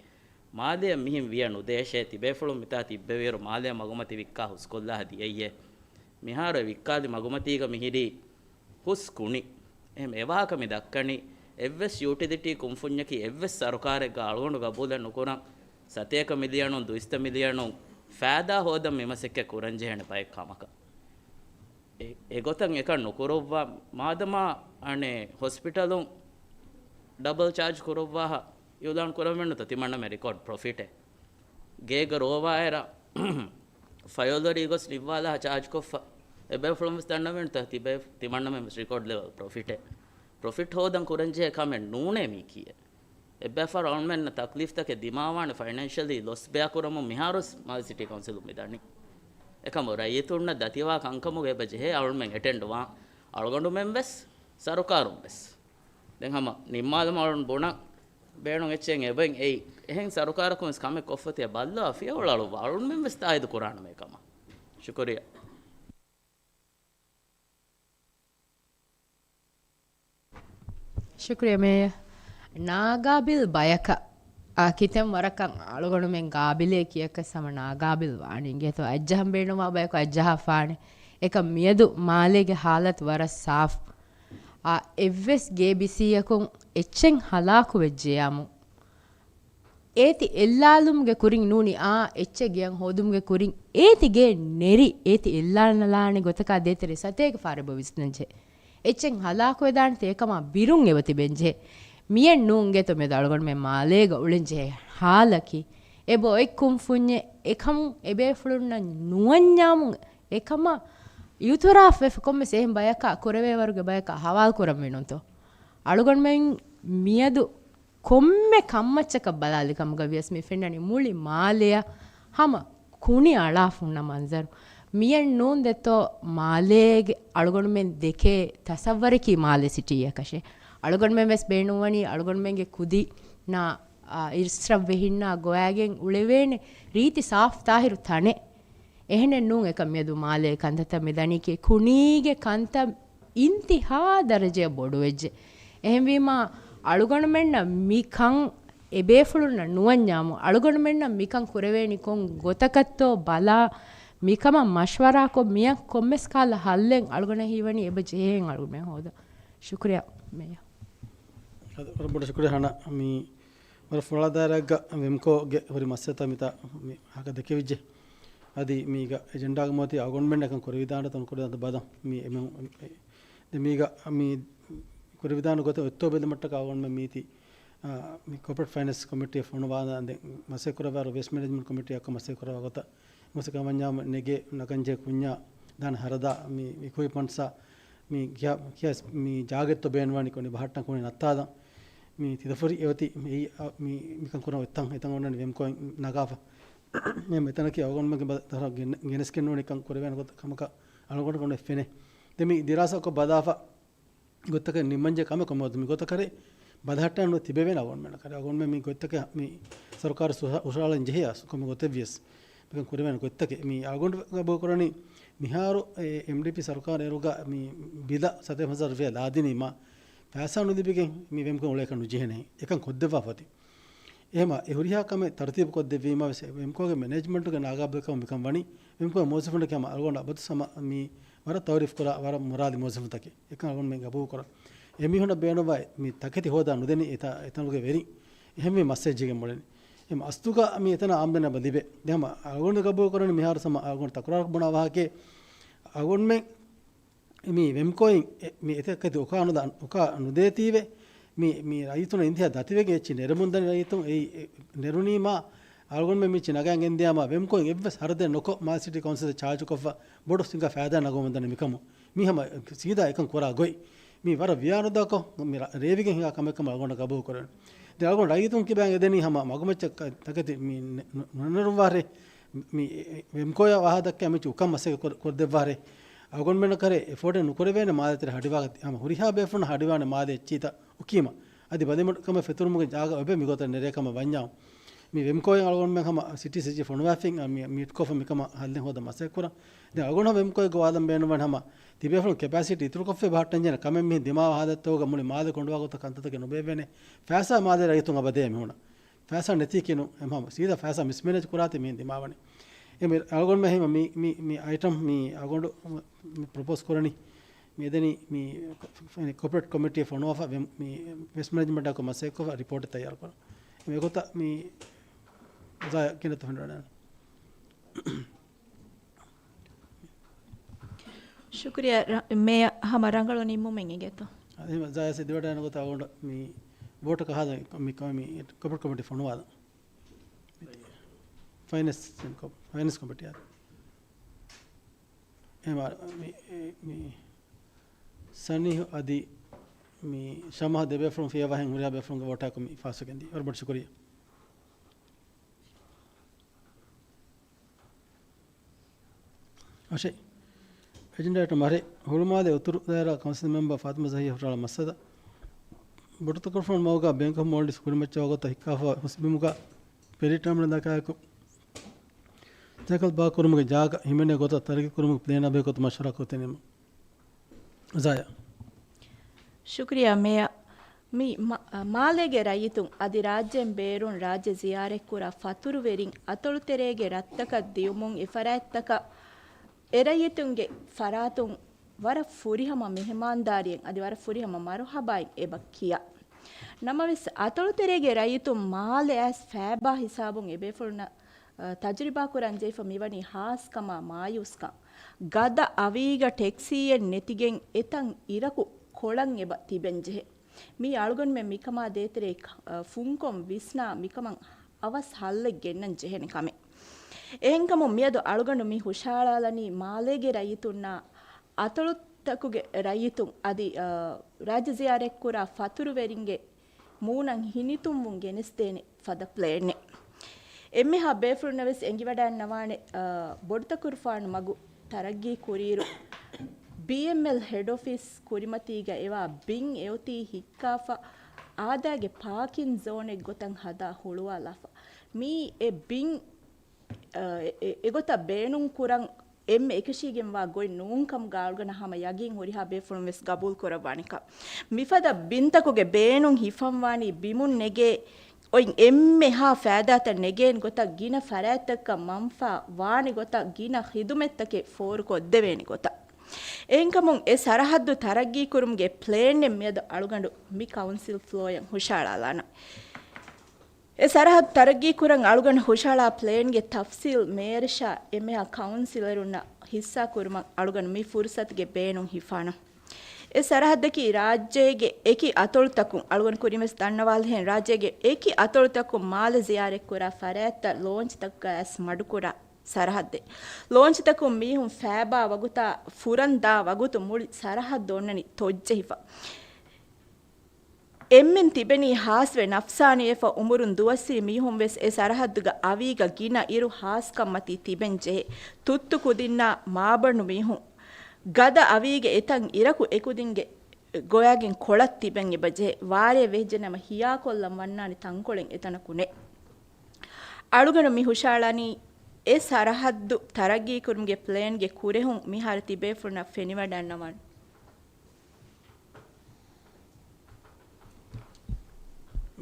މާލެއަށް މިހިން ވިޔަ ނުދޭށޭ. ތިބޭފުޅުން މިތާ ތިއްބެވިއިރު މާލެއަށް މަގުމަތި ވިއްކާ ހުސްކޮށްލާ ދިޔައީއޭ. މިހާރު އެ ވިއްކާލި މަގުމަތީގަ މިހިރީ ހުސް ކުނި. އެހެން އެވާހަކަ މި ދައްކަނީ އެއްވެސް ޔޫޓިލިޓީ ކުންފުންޏަކީ އެއްވެސް ސަރުކާރެއްގަ އަޅުގަނޑު ގަބޫލެއް ނުކުރަން ސަތޭކަ މިލިއަނުން ދުއިސައްތަ މިލިއަނުން ފައިދާ ހޯދަން މި މަސައްކަތް ކުރަންޖެހޭނެ ބައެއް ކަމަކަށް. އެ، އެގޮތަށް އެކަން ނުކުރައްވާ. މާދަމާ އަނެއް ހޮސްޕިޓަލުން ޑަބަލް ޗާޖް ކުރައްވާހަ އިއުލާން ކުރަންވެންނުތަ ތިމަންނަމެ ރިކޯޑް ޕްރޮފިޓެއް. ގޭގަ ރޯވާއިރަށް ފަޔޮލަރީ ގޮސް ނިއްވާލާ ޗާޖްކޮށްފަ. އެބޭފުޅުން ވެސް ދަންނަވެންތަ ތިބޭ-، ތިމަންނަމެން ވެސް ރިކޯޑް ލެވެލް ޕްރޮފިޓެއް. ޕްރޮފިޓް ހޯދަން ކުރަންޖެހޭ ކަމެއް ނޫނޭ މީކީއެއް. އެއްބައިފަހަރު އަޅުމެންނަށް ތަކްލީފްތަކެއް ދިމާވާނެ ފައިނޭންޝަލީ ލޮސް ބެއާކުރަމުން މިހާރުވެސް މާލެ ސިޓީ ކައުންސިލުން މި ދަނީ. އެކަމު ރައްޔިތުންނަށް ދަތިވާ ކަންކަމުގަ އެބަ ޖެހޭ އަޅުމެން އެޓެންޑް ވާން. އަޅުގަނޑުމެން ވެސް ސަރުކާރުން ވެސް. ދެން ހަމަ ނިންމާލަމު އަޅުން ބުނަން. ބޭނުން އެއްޗެއް އެބައިން އެއީ. އެހެން ސަރުކާރަކުން ވެސް ކަމެއް ކޮށްފަތި ބައްލާ ފިޔަވަޅު އަޅު-، އަޅުންމެން ވެސް ތާއީދު ކުރާނަމޭ ކަމަށް. ޝުކުރިއްޔާ. ޝުކުރިއްޔާ މޭޔަ. ނާގާބިލް ބަޔަކަށް އާ ކިތަން ވަރަކަށް އަޅުގަނޑުމެން ގާބިލޭ ކިޔަކަސް ހަމަ ނާގާބިލް ވާނީ އިނގޭތޯ. އަތްޖަހަން ބޭނުންވާ ބަޔަކު އަތްޖަހާފާނެ. އެކަމް މިއަދު މާލޭގެ ހާލަތު ވަރަށް ސާފު. އާ އެއްވެސް ގޭބިސީއަކުން އެއްޗެއް ހަލާކު ވެއްޖެޔާމު އޭތި އެއްލާލުމުގެ ކުރިން ނޫނީ، އާ އެއްޗެއް ގެއަށް ހޯދުމުގެ ކުރިން އޭތި ގެ ނެރި އޭތި އެއްލާނަލާނެ ގޮތަކާ ދޭތެރޭ ސަތޭކަ ފާރެއް އެބަ ވިސްނަންޖެހޭ. އެއްޗެއް ހަލާކުވެދާނެތީ އެކަމާ ބިރުން އެބަ ތިބެންޖެހޭ. މިއެއް ނޫން ގޭތޯ މިއަދު އަޅުގަނޑުމެން މާލޭގަ އުޅެންޖެހޭ ހާލަކީ. އެބަ އޮތް ކުންފުންޏެއް އެކަމުން އެބޭފުޅުންނަށް ނުވަންޏާމު އެކަމަށް އިއުތިރާފް ވެފަ ކޮންމެސް އެހެން ބަޔަކާ ކުރެވޭވަރުގެ ބަޔަކާ ހަވާލު ކުރަން މިނުންތޯ. އަޅުގަނޑުމެން މިއަދު ކޮންމެ ކަންމައްޗަކަށް ބަލާލި ކަމުގަ ވިޔަސް މި ފެންނަނީ މުޅި މާލެއަށް ހަމަ ކުނި އަޅާފަ ހުންނަ މަންޒަރު. މިއެއް ނޫން ދެއްތޯ މާލޭގެ އަޅުގަނޑުމެން ދެކޭ ތަސައްވަރަކީ މާލެ ސިޓީއަކަށޭ. އަޅުގަނޑުމެން ވެސް ބޭނުންވަނީ އަޅުގަނޑުމެންގެ ކުދިންނާ، އާ، އިސްރަށް ވެހިންނާ ގޮވާގެން އުޅެވޭނެ ރީތި ސާފު ތާހިރު ތަނެއް. އެހެނެއް ނޫން އެކަން މިއަދު މާލޭ ކަންތައްތައް މި ދަނީކީ ކުނީގެ ކަންތައް އިންތިހާ ދަރަޖަޔަށް ބޮޑުވެއްޖެ. އެހެންވީމާ، އަޅުގަނޑުމެންނަށް މިކަން އެބޭފުޅުންނަށް ނުވަންޏާމު، އަޅުގަނޑުމެންނަށް މިކަން ކުރެވޭނީ ކޮން ގޮތަކަށްތޯ ބަލާ، މިކަމަށް މަޝްވަރާކޮށް، މިއަށް ކޮންމެސް ކަހަލަ ހައްލެއް އަޅުގަނޑަށް ހީވަނީ އެބަ ޖެހޭން އަޅުގަނޑުމެން ހޯދަން. ޝުކުރިއްޔާ މޭޔަ. ވަރަށް ބޮޑަށް ޝުކުރިއްޔާ ހަނާ. މި ވަރަށް ފުރާ ދާއިރާއެއްގަ ވެމްކޯގެ ހުރި މައްސަލަތައް މިތާ މި ހަކަ ދެކެވިއްޖެ. އަދި މީގަ އެޖެންޑާގަ މަތި އަޅުގަނޑުމެން އެކަން ކުރެވިދާނެތަ ނުކުރެވިދާނެތަ ބަލަން. މި އެމެ-، ދެ މީގަ މި ކުރެވިދާނެ ގޮތަށް އޮތްތޯ ބެލުމަށްޓަކާ އަޅުގަނޑުމެން މީތި، އާ، މި ކޯޕަރޭޓް ފައިނޭންސް ކޮމިޓީ ފޮނުވާލާ ދެން މަސައްކަތް ކުރައްވާ ވޭސްޓް މެނޭޖްމަންޓް ކޮމިޓީއަކަށް މަސައްކަތް ކުރައްވާ ގޮތަށް މަސައްކަތް ވަންޏާ ނެގޭ ނަގަންޖެހޭ ކުންޏާ ދާނެ ހަރަދާ މި އިކުއިޕްމަންޓްސްއާ މި ކިޔާ، ކިޔާ މި ޖާގައެއްތޯ ބޭނުންވާނީ ކޮން ބަހައްޓަން ކުނި ނައްތާލަން. މި ތިލަފުރި އެއޮތީ މި، މި، މިކަން ކުރަން އޮތްތަން އެތަން އޮންނަނީ ވެމްކޯއިން ނަގާފަ. މި މިތަނަކީ އަޅުގަނޑުމެންގެ ބަ-، ތަރަ ގެނެ-، ގެނެސްގެން ނޫނީ ކަން ކުރެވޭނެ ގޮތަށް ކަމަކަށް އަޅުގަނޑު ކޮން ފެނޭ. ދެ މި ދިރާސާކޮށް ބަލާފަ ގޮތަކަށް ނިންމަންޖެހޭ ކަމެއް ކޮންމެ ގޮތަކަށް މި ގޮތަކަށް ބަލަހައްޓަން ނު ތިބެވޭނެ އަޅުގަނޑުމެންނަކަށް. އަޅުގަނޑުމެން މި ގޮތްތަކެއް މި ސަރުކާރު ސުހަ-، ހުށަހަޅަން ޖެހިޔާސް ކޮންމެ ގޮތެއް ވިޔަސް މިކަން ކުރެވޭނެ ގޮތްތަކެއް. މި އަޅުގަނޑު ގަބޫލު ކުރަނީ މިހާރު އެ އެމްޑީޕީ ސަރުކާރު އޭރުގަ މި ބިލަށް ސަތޭކަ ހަޒާރު ރުފިޔާ ލާދިނީމާ ފައިސާ ނުލިބިގެން މި ވެމްކޯ އުޅޭކަށް ނުޖެހޭނެ. އެކަން ކޮށްދެއްވާފަ އޮތީ. އެހެމަ އެ ހުރިހާ ކަމެއް ތަރުތީބު ކޮށްދެއްވީމާ ވެސް ވެމްކޯގެ މެނޭޖްމަންޓުގެ ނާގާބެލުކަމަށް މިކަން ވަނީ. ވެމްކޯގެ މުވައްޒަފުންނަކީ ހަމަ އަޅުގަނޑު އަބަދު ހަމަ މި ވަރަށް ތައުރީފް ކުރާ ވަރަށް މުރާލި މުވައްޒަފުންތަކެއް. އެކަން އަޅުގަނޑުމެން ގަބޫލު ކުރަން. އެމީހުންނަށް ބޭނުންވާ މި ތަކެތި ހޯދާ ނުދެނީ އެތަ-، އެތަނުގެ ވެރިން. އެހެންވީ މައްސަލަ ޖެހިގެން މޮޅެނީ. އެ އަސްލުގަ މި އެތަނަށް އާމްދަނީ އެބަ ލިބޭ. ދެން ހަމަ އަޅުގަނޑު ގަބޫލު ކުރަނީ މިހާރު ހަމަ އަޅުގަނޑު ތަކުރާރު ބުނާ ވާހަކައެއް. އަޅުގަނޑުމެން މި ވެމްކޯއިން އެ-، މި އެތައް ކަތި އުކާ ނުދާ-، އުކާ ނުދޭތީވެ، މި، މި ރައްޔިތުންނަށް އިންތިހާ ދަތިވެގެން އެއްޗި ނެރެމުންދަނީ ރައްޔިތުން އެއީ، އެ، ނެރުނީމާ އަޅުގަނޑުމެން މިއެއްޗި ނަގައިން ގެންދިޔާމާ ވެމްކޯއިން އެއްވެސް ހަރަދެއް ނުކޮށް މާލެ ސިޓީ ކައުންސިލަށް ޗާޖުކޮށްފަ ބޮޑު ސިނގާ ފައިދާ ނަގަމުންދަނީ މިކަމުން. މީ ހަމަ ސީދާ އެކަން ކުރާ ގޮތް. މީ ވަރަށް ވިޔާނުދާކޮށް މި ރަ-، ރޭވިގެން ހިނގާ ކަމެއް ކަމަށް އަޅުގަނޑަށް ގަބޫލު ކުރެވެން. ދެން އަޅުގަނޑު ރައްޔިތުން ކިބައިން އެދެނީ ހަމަ މަގުމައްޗަށް ތަކެތި މި ނެ-، ނު-، ނުނެރުއްވާރޭ. މި ވެމްކޯއާ ވާހަކަ ދައްކާ މިއެއްޗި އުކަން މަސައްކަތް ކޮ-، ކޮށްދެއްވާރޭ. އަޅުގަނޑުމެންނަށް ކަރޭ އެފޯޑެއް ނުކުރެވޭނެ މާލޭ ތެރޭ ހަޑިވާ ހަމަ ހުރިހާ ބޭފުޅުން ހަޑިވާނެ މާލޭ އެއްޗިތައް އުކީމަ. އަދި ބަލިމަޑުކަމެއް ފެތުރުމުގެ ޖާގަ އޮތް މިގޮތަށް ނެރޭ ކަމަށް ވަންޏާ. މި ވެމްކޯއިން އަޅުގަނޑުމެން ހަމަ ސިޓީ ސިޖި ފޮނުވާފިން މި މީޓްކޮށްފަ މިކަމަށް ހައްލެއް ހޯދަން މަސައްކަތް ކުރަން. ދެން އަޅުގަނޑު ވެމްކޯއިން ގޮވާލަން ބޭނުންވަން ހަމަ ތިބޭފުޅުން ކެޕޭސިޓީ އިތުރުކޮށްފަ ބަހައްޓަންޖެހޭނެ ކަމެއް މިހެން ދިމާވާ ހާލަތުގަ މުޅި މާލެ ކޮނޑުވާ ގޮތަށް ކަންތައްތަކެއް ނުބޭއްވޭނެ. ފައިސާ މާލޭ ރައްޔިތުން އަބަދޭ މިހުންނަ. ފައިސާ ނެތީކީ ނޫން. އެމަ ހަމަ ސީދާ ފައިސާ މިސްމެނޭޖް ކުރާތީ މިހެން ދިމާވަނީ. އެ މި އަޅުގަނޑުމެން ހިމަ މި، މި، މި އައިޓަމް މި އަޅުގަނޑު މި ޕްރޮޕޯސް ކުރަނީ. މި އެދެނީ މި ކޮ-، ކޮޕަރޭޓް ކޮމިޓީ ފޮނުވާފަ ވެ-، މި ވޭސްޓް މެނޭޖްމަންޓާ ކޮ މަސައްކަތް ކޮށްފަ ރިޕޯޓެއް ތައްޔާރު ކުރަން. މި ގޮތަށް މި ޒާޔާ ކިނެތު ހަންޑްރެޑް ޝުކުރިއްޔާ ރަ-، މޭޔަ ހަމަ ރަނގަޅު ނިންމުމެއް އިނގޭތޯ. އަދި ޒާޔާ ސިދިވަޑައިގަންނަ ގޮތަށް އަޅުގަނޑު މި ވޯޓަކަށް ހާދަ މި ކޮ-، މި ކޮޕަރޭޓް ކޮމިޓީ ފޮނުވާލަން. ފައިނޭންސް، ފައިނޭންސް ކޮމިޓީ އާ. އެމާ މި، މި ސަނީހު އަދި މި ޝަމާ ދެބޭފުޅުން ފިޔަވަހެން ހުރިހާ ބޭފުޅުންގެ ވޯޓާކު މި ފާސްވެގެންދީ. ވަރަށް ބޮޑަށް ޝުކުރިއްޔާ. އަށެ. އެޖެންޑާއަށް މަރެ ހުޅުމާލެ އުތުރު ދާއިރާ ކައުންސިލް މެމްބަރ ފާތިމަ ޒަހީ ހުށަހަޅާ މައްސަލަ. ބޮޑުތަކުރުފާނު މަގުގަ ބޭންކް އޮފް މޯލްޑިވްސް ކުރިމައްޗަށް ވަގުތަށް ހިއްކާފަ ހުސްބިމުގަ ޕެރިޓާމިނަލް ދަކާއެކު ސައިކަލް ބާކުރުމުގެ ޖާގަ ހިމެނޭ ގޮތަށް ތަރައްގީ ކުރުމުގެ ޕްލޭނާ ބެހޭ ގޮތަށް މަޝްވަރާ ކޮށްދިނީމަ. ޒާޔާ. ޝުކުރިއްޔާ މޭޔަ. މި މަ-، މާލޭގެ ރައްޔިތުން އަދި ރާއްޖޭން ބޭރުން ރާއްޖެ ޒިޔާރަތްކުރާ ފަތުރުވެރިން އަތޮޅުތެރޭގެ ރަށްތަކަށް ދިޔުމުން އެ ފަރާތްތަކަށް އެ ރައްޔިތުންގެ ފަރާތުން ވަރަށް ފުރިހަމަ މެހެމާންދާރިއެއް އަދި ވަރަށް ފުރިހަމަ މަރުހަބާއެއް އެބަ ކިޔާ. ނަމަވެސް، އަތޮޅުތެރޭގެ ރައްޔިތުން މާލެ އައިސް ފައިބާ ހިސާބުން އެބޭފުޅުންނަށް، އަ، ތަޖުރިބާ ކުރަން ޖެހިފަ މިވަނީ ހާސްކަމާ މާޔޫސްކަން. ގަދަ އަވީގަ ޓެކްސީއެއް ނެތިގެން އެތަން އިރަކު ކޮޅަށް އެބަ ތިބެން ޖެހޭ. މީ އަޅުގަނޑުމެން މިކަމާ ދޭތެރޭ، އަ، ފުންކޮށް ވިސްނާ މިކަމަށް އަވަސް ހައްލެއް ގެންނަން ޖެހޭނެ ކަމެއް. އެހެންކަމުން މިއަދު އަޅުގަނޑު މި ހުށަހަޅާލަނީ މާލޭގެ ރައްޔިތުންނާ އަތޮޅުތަކުގެ ރައްޔިތުން އަދި، އަ، ރާއްޖެ ޒިޔާރަތްކުރާ ފަތުރުވެރިންގެ މޫނަށް ހިނިތުންވުން ގެނެސްދޭނެ ފަދަ ޕްލޭނެއް. އެންމެހާ ބޭފުޅުންނަށް ވެސް އެނގިވަޑައިންނަވާނެ، އަ، ބޮޑުތަކުރުފާނު މަގު ތަރައްގީ ކުރިއިރު، ބީއެމްއެލް ހެޑް އޮފީސް ކުރިމަތީގަ އެވާ ބިން އެއޮތީ ހިއްކާފަ، އާދައިގެ ޕާކިން ޒޯނެއް ގޮތަށް ހަދާ ހުޅުވާލާފަ. މީ އެ ބިން، އަ، އެ-، އެ-، އެގޮތަށް ބޭނުން ކުރަން އެންމެ އެކަށީގެންވާ ގޮތް ނޫން ކަމުގަ އަޅުގަނޑަށް ހަމަ ޔަގީން ހުރިހާ ބޭފުޅުން ވެސް ގަބޫލު ކުރައްވާނެ ކަން. މިފަދަ ބިންތަކުގެ ބޭނުން ހިފަންވާނީ ބިމުން ނެގޭ އޮތް އެންމެހާ ފައިދާތައް ނެގޭނެ ގޮތަށް، ގިނަ ފަރާތްތަކަށް މަންފާ ވާނެ ގޮތަށް، ގިނަ ޚިދުމަތްތަކެއް ފޯރުކޮށްދެވޭނެ ގޮތަށް. އެހެންކަމުން އެ ސަރަހައްދު ތަރައްގީ ކުރުމުގެ ޕްލޭނެއް މިއަދު އަޅުގަނޑު މި ކައުންސިލް ފްލޯއަށް ހުށަހަޅާލާނަން. އެ ސަރަހައްދު ތަރައްގީ ކުރަން އަޅުގަނޑު ހުށަހަޅާ ޕްލޭންގެ ތަފްސީލް މޭޔަރަށާ އެންމެހާ ކައުންސިލަރުންނަށް ހިއްސާ ކުރުމަށް އަޅުގަނޑު މި ފުރުސަތުގެ ބޭނުން ހިފާނަން. އެ ސަރަހައްދަކީ ރާއްޖޭގެ އެކި އަތޮޅުތަކުން، އަޅުގަނޑު ކުރިން ވެސް ދަންނަވާލިހެން، ރާއްޖޭގެ އެކި އަތޮޅުތަކުން މާލެ ޒިޔާރަތްކުރާ ފަރާތްތައް ލޯންޗްތަކުގައި ވެސް މަޑުކުރާ ސަރަހައްދެއް. ލޯންޗްތަކުން މީހުން ފައިބާ ވަގުތާ ފުރަން ދާ ވަގުތު މުޅި ސަރަހައްދު އޮންނަނީ ތޮއްޖެހިފަ. އެންމެން ތިބެނީ ހާސްވެ ނަފްސާނީވެފަ، އުމުރުން ދުވަސްވީ މީހުން ވެސް އެ ސަރަހައްދުގަ އަވީގަ ގިނަ އިރު ހާސްކަންމަތީ ތިބެން ޖެހޭ. ތުއްތު ކުދިންނާ މާބަނޑު މީހުން ގަދަ އަވީގެ އެތަން އިރަކު އެކުދިންގެ ގޮވައިގެން ކޮޅަށް ތިބެން އެބަ ޖެހޭ. ވާރޭ ވެހިޖެ ނަމަ ހިޔާކޮށްލަން ވަންނާނެ ތަންކޮޅެއް އެތަނަކު ނެތް. އަޅުގަނޑު މި ހުށައަޅަނީ އެ ސަރަހައްދު ތަރައްގީކުރުމުގެ ޕްލޭންގެ ކުރެހުން މިހާރު ތިބޭފުޅުންނަށް ފެނިވަޑަންނަވަން.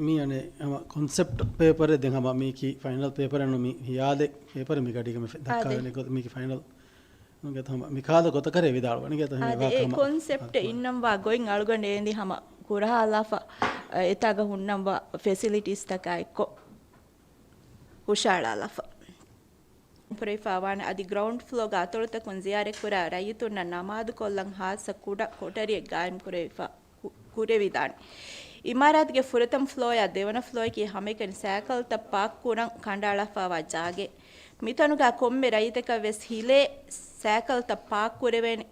މީ އަނެއް ހަމަ ކޮންސެޕްޓް ޕޭޕަރެއް، ދެން ހަމަ މީކީ ފައިނަލް ޕޭޕަރެއް ނޫން، މީ ހިޔާލެއް ޕޭޕަރެއް މި ގަޑީގަ މި ދައްކާލަނީ ގޮތަށް މީކީ ފައިނަލް ނުގެ ހަމަ މި ކާލަ ގޮތަކަށް ވިދާޅުވަނީ ގެތަ ހަމަ އާދެ، އެ ކޮންސެޕްޓް އިންނަންވާ ގޮތް އަޅުގަނޑު އޭނދި ހަމަ ކުރަހާލާފަ، އެތާގަ ހުންނަންވާ ފެސިލިޓީސްތަކާ އެއްކޮށް ހުށައަޅާލާފަ. ކުރެވިފައިވާނެ އަދި ގްރައުންޑް ފްލޯގަ އަތޮޅުތަކުން ޒިޔާރަތްކުރާ ރައްޔިތުންނަށް ނަމާދުކޮށްލަން ހާއްސަ ކުޑަ ކޮޓަރިއެއް ގާއިމްކުރެވިފަ، ކު-، ކުރެވިދާނެ. އިމާރާތުގެ ފުރަތަމަ ފްލޯއާ ދެވަނަ ފްލޯއަކީ ހަމައެކަނި ސައިކަލްތައް ޕާކް ކުރަން ކަނޑައަޅާފައިވާ ޖާގައެއް. މިތަނުގަ ކޮންމެ ރައްޔިތަކަށް ވެސް ހިލޭ ސައިކަލްތައް ޕާކް ކުރެވޭނެ.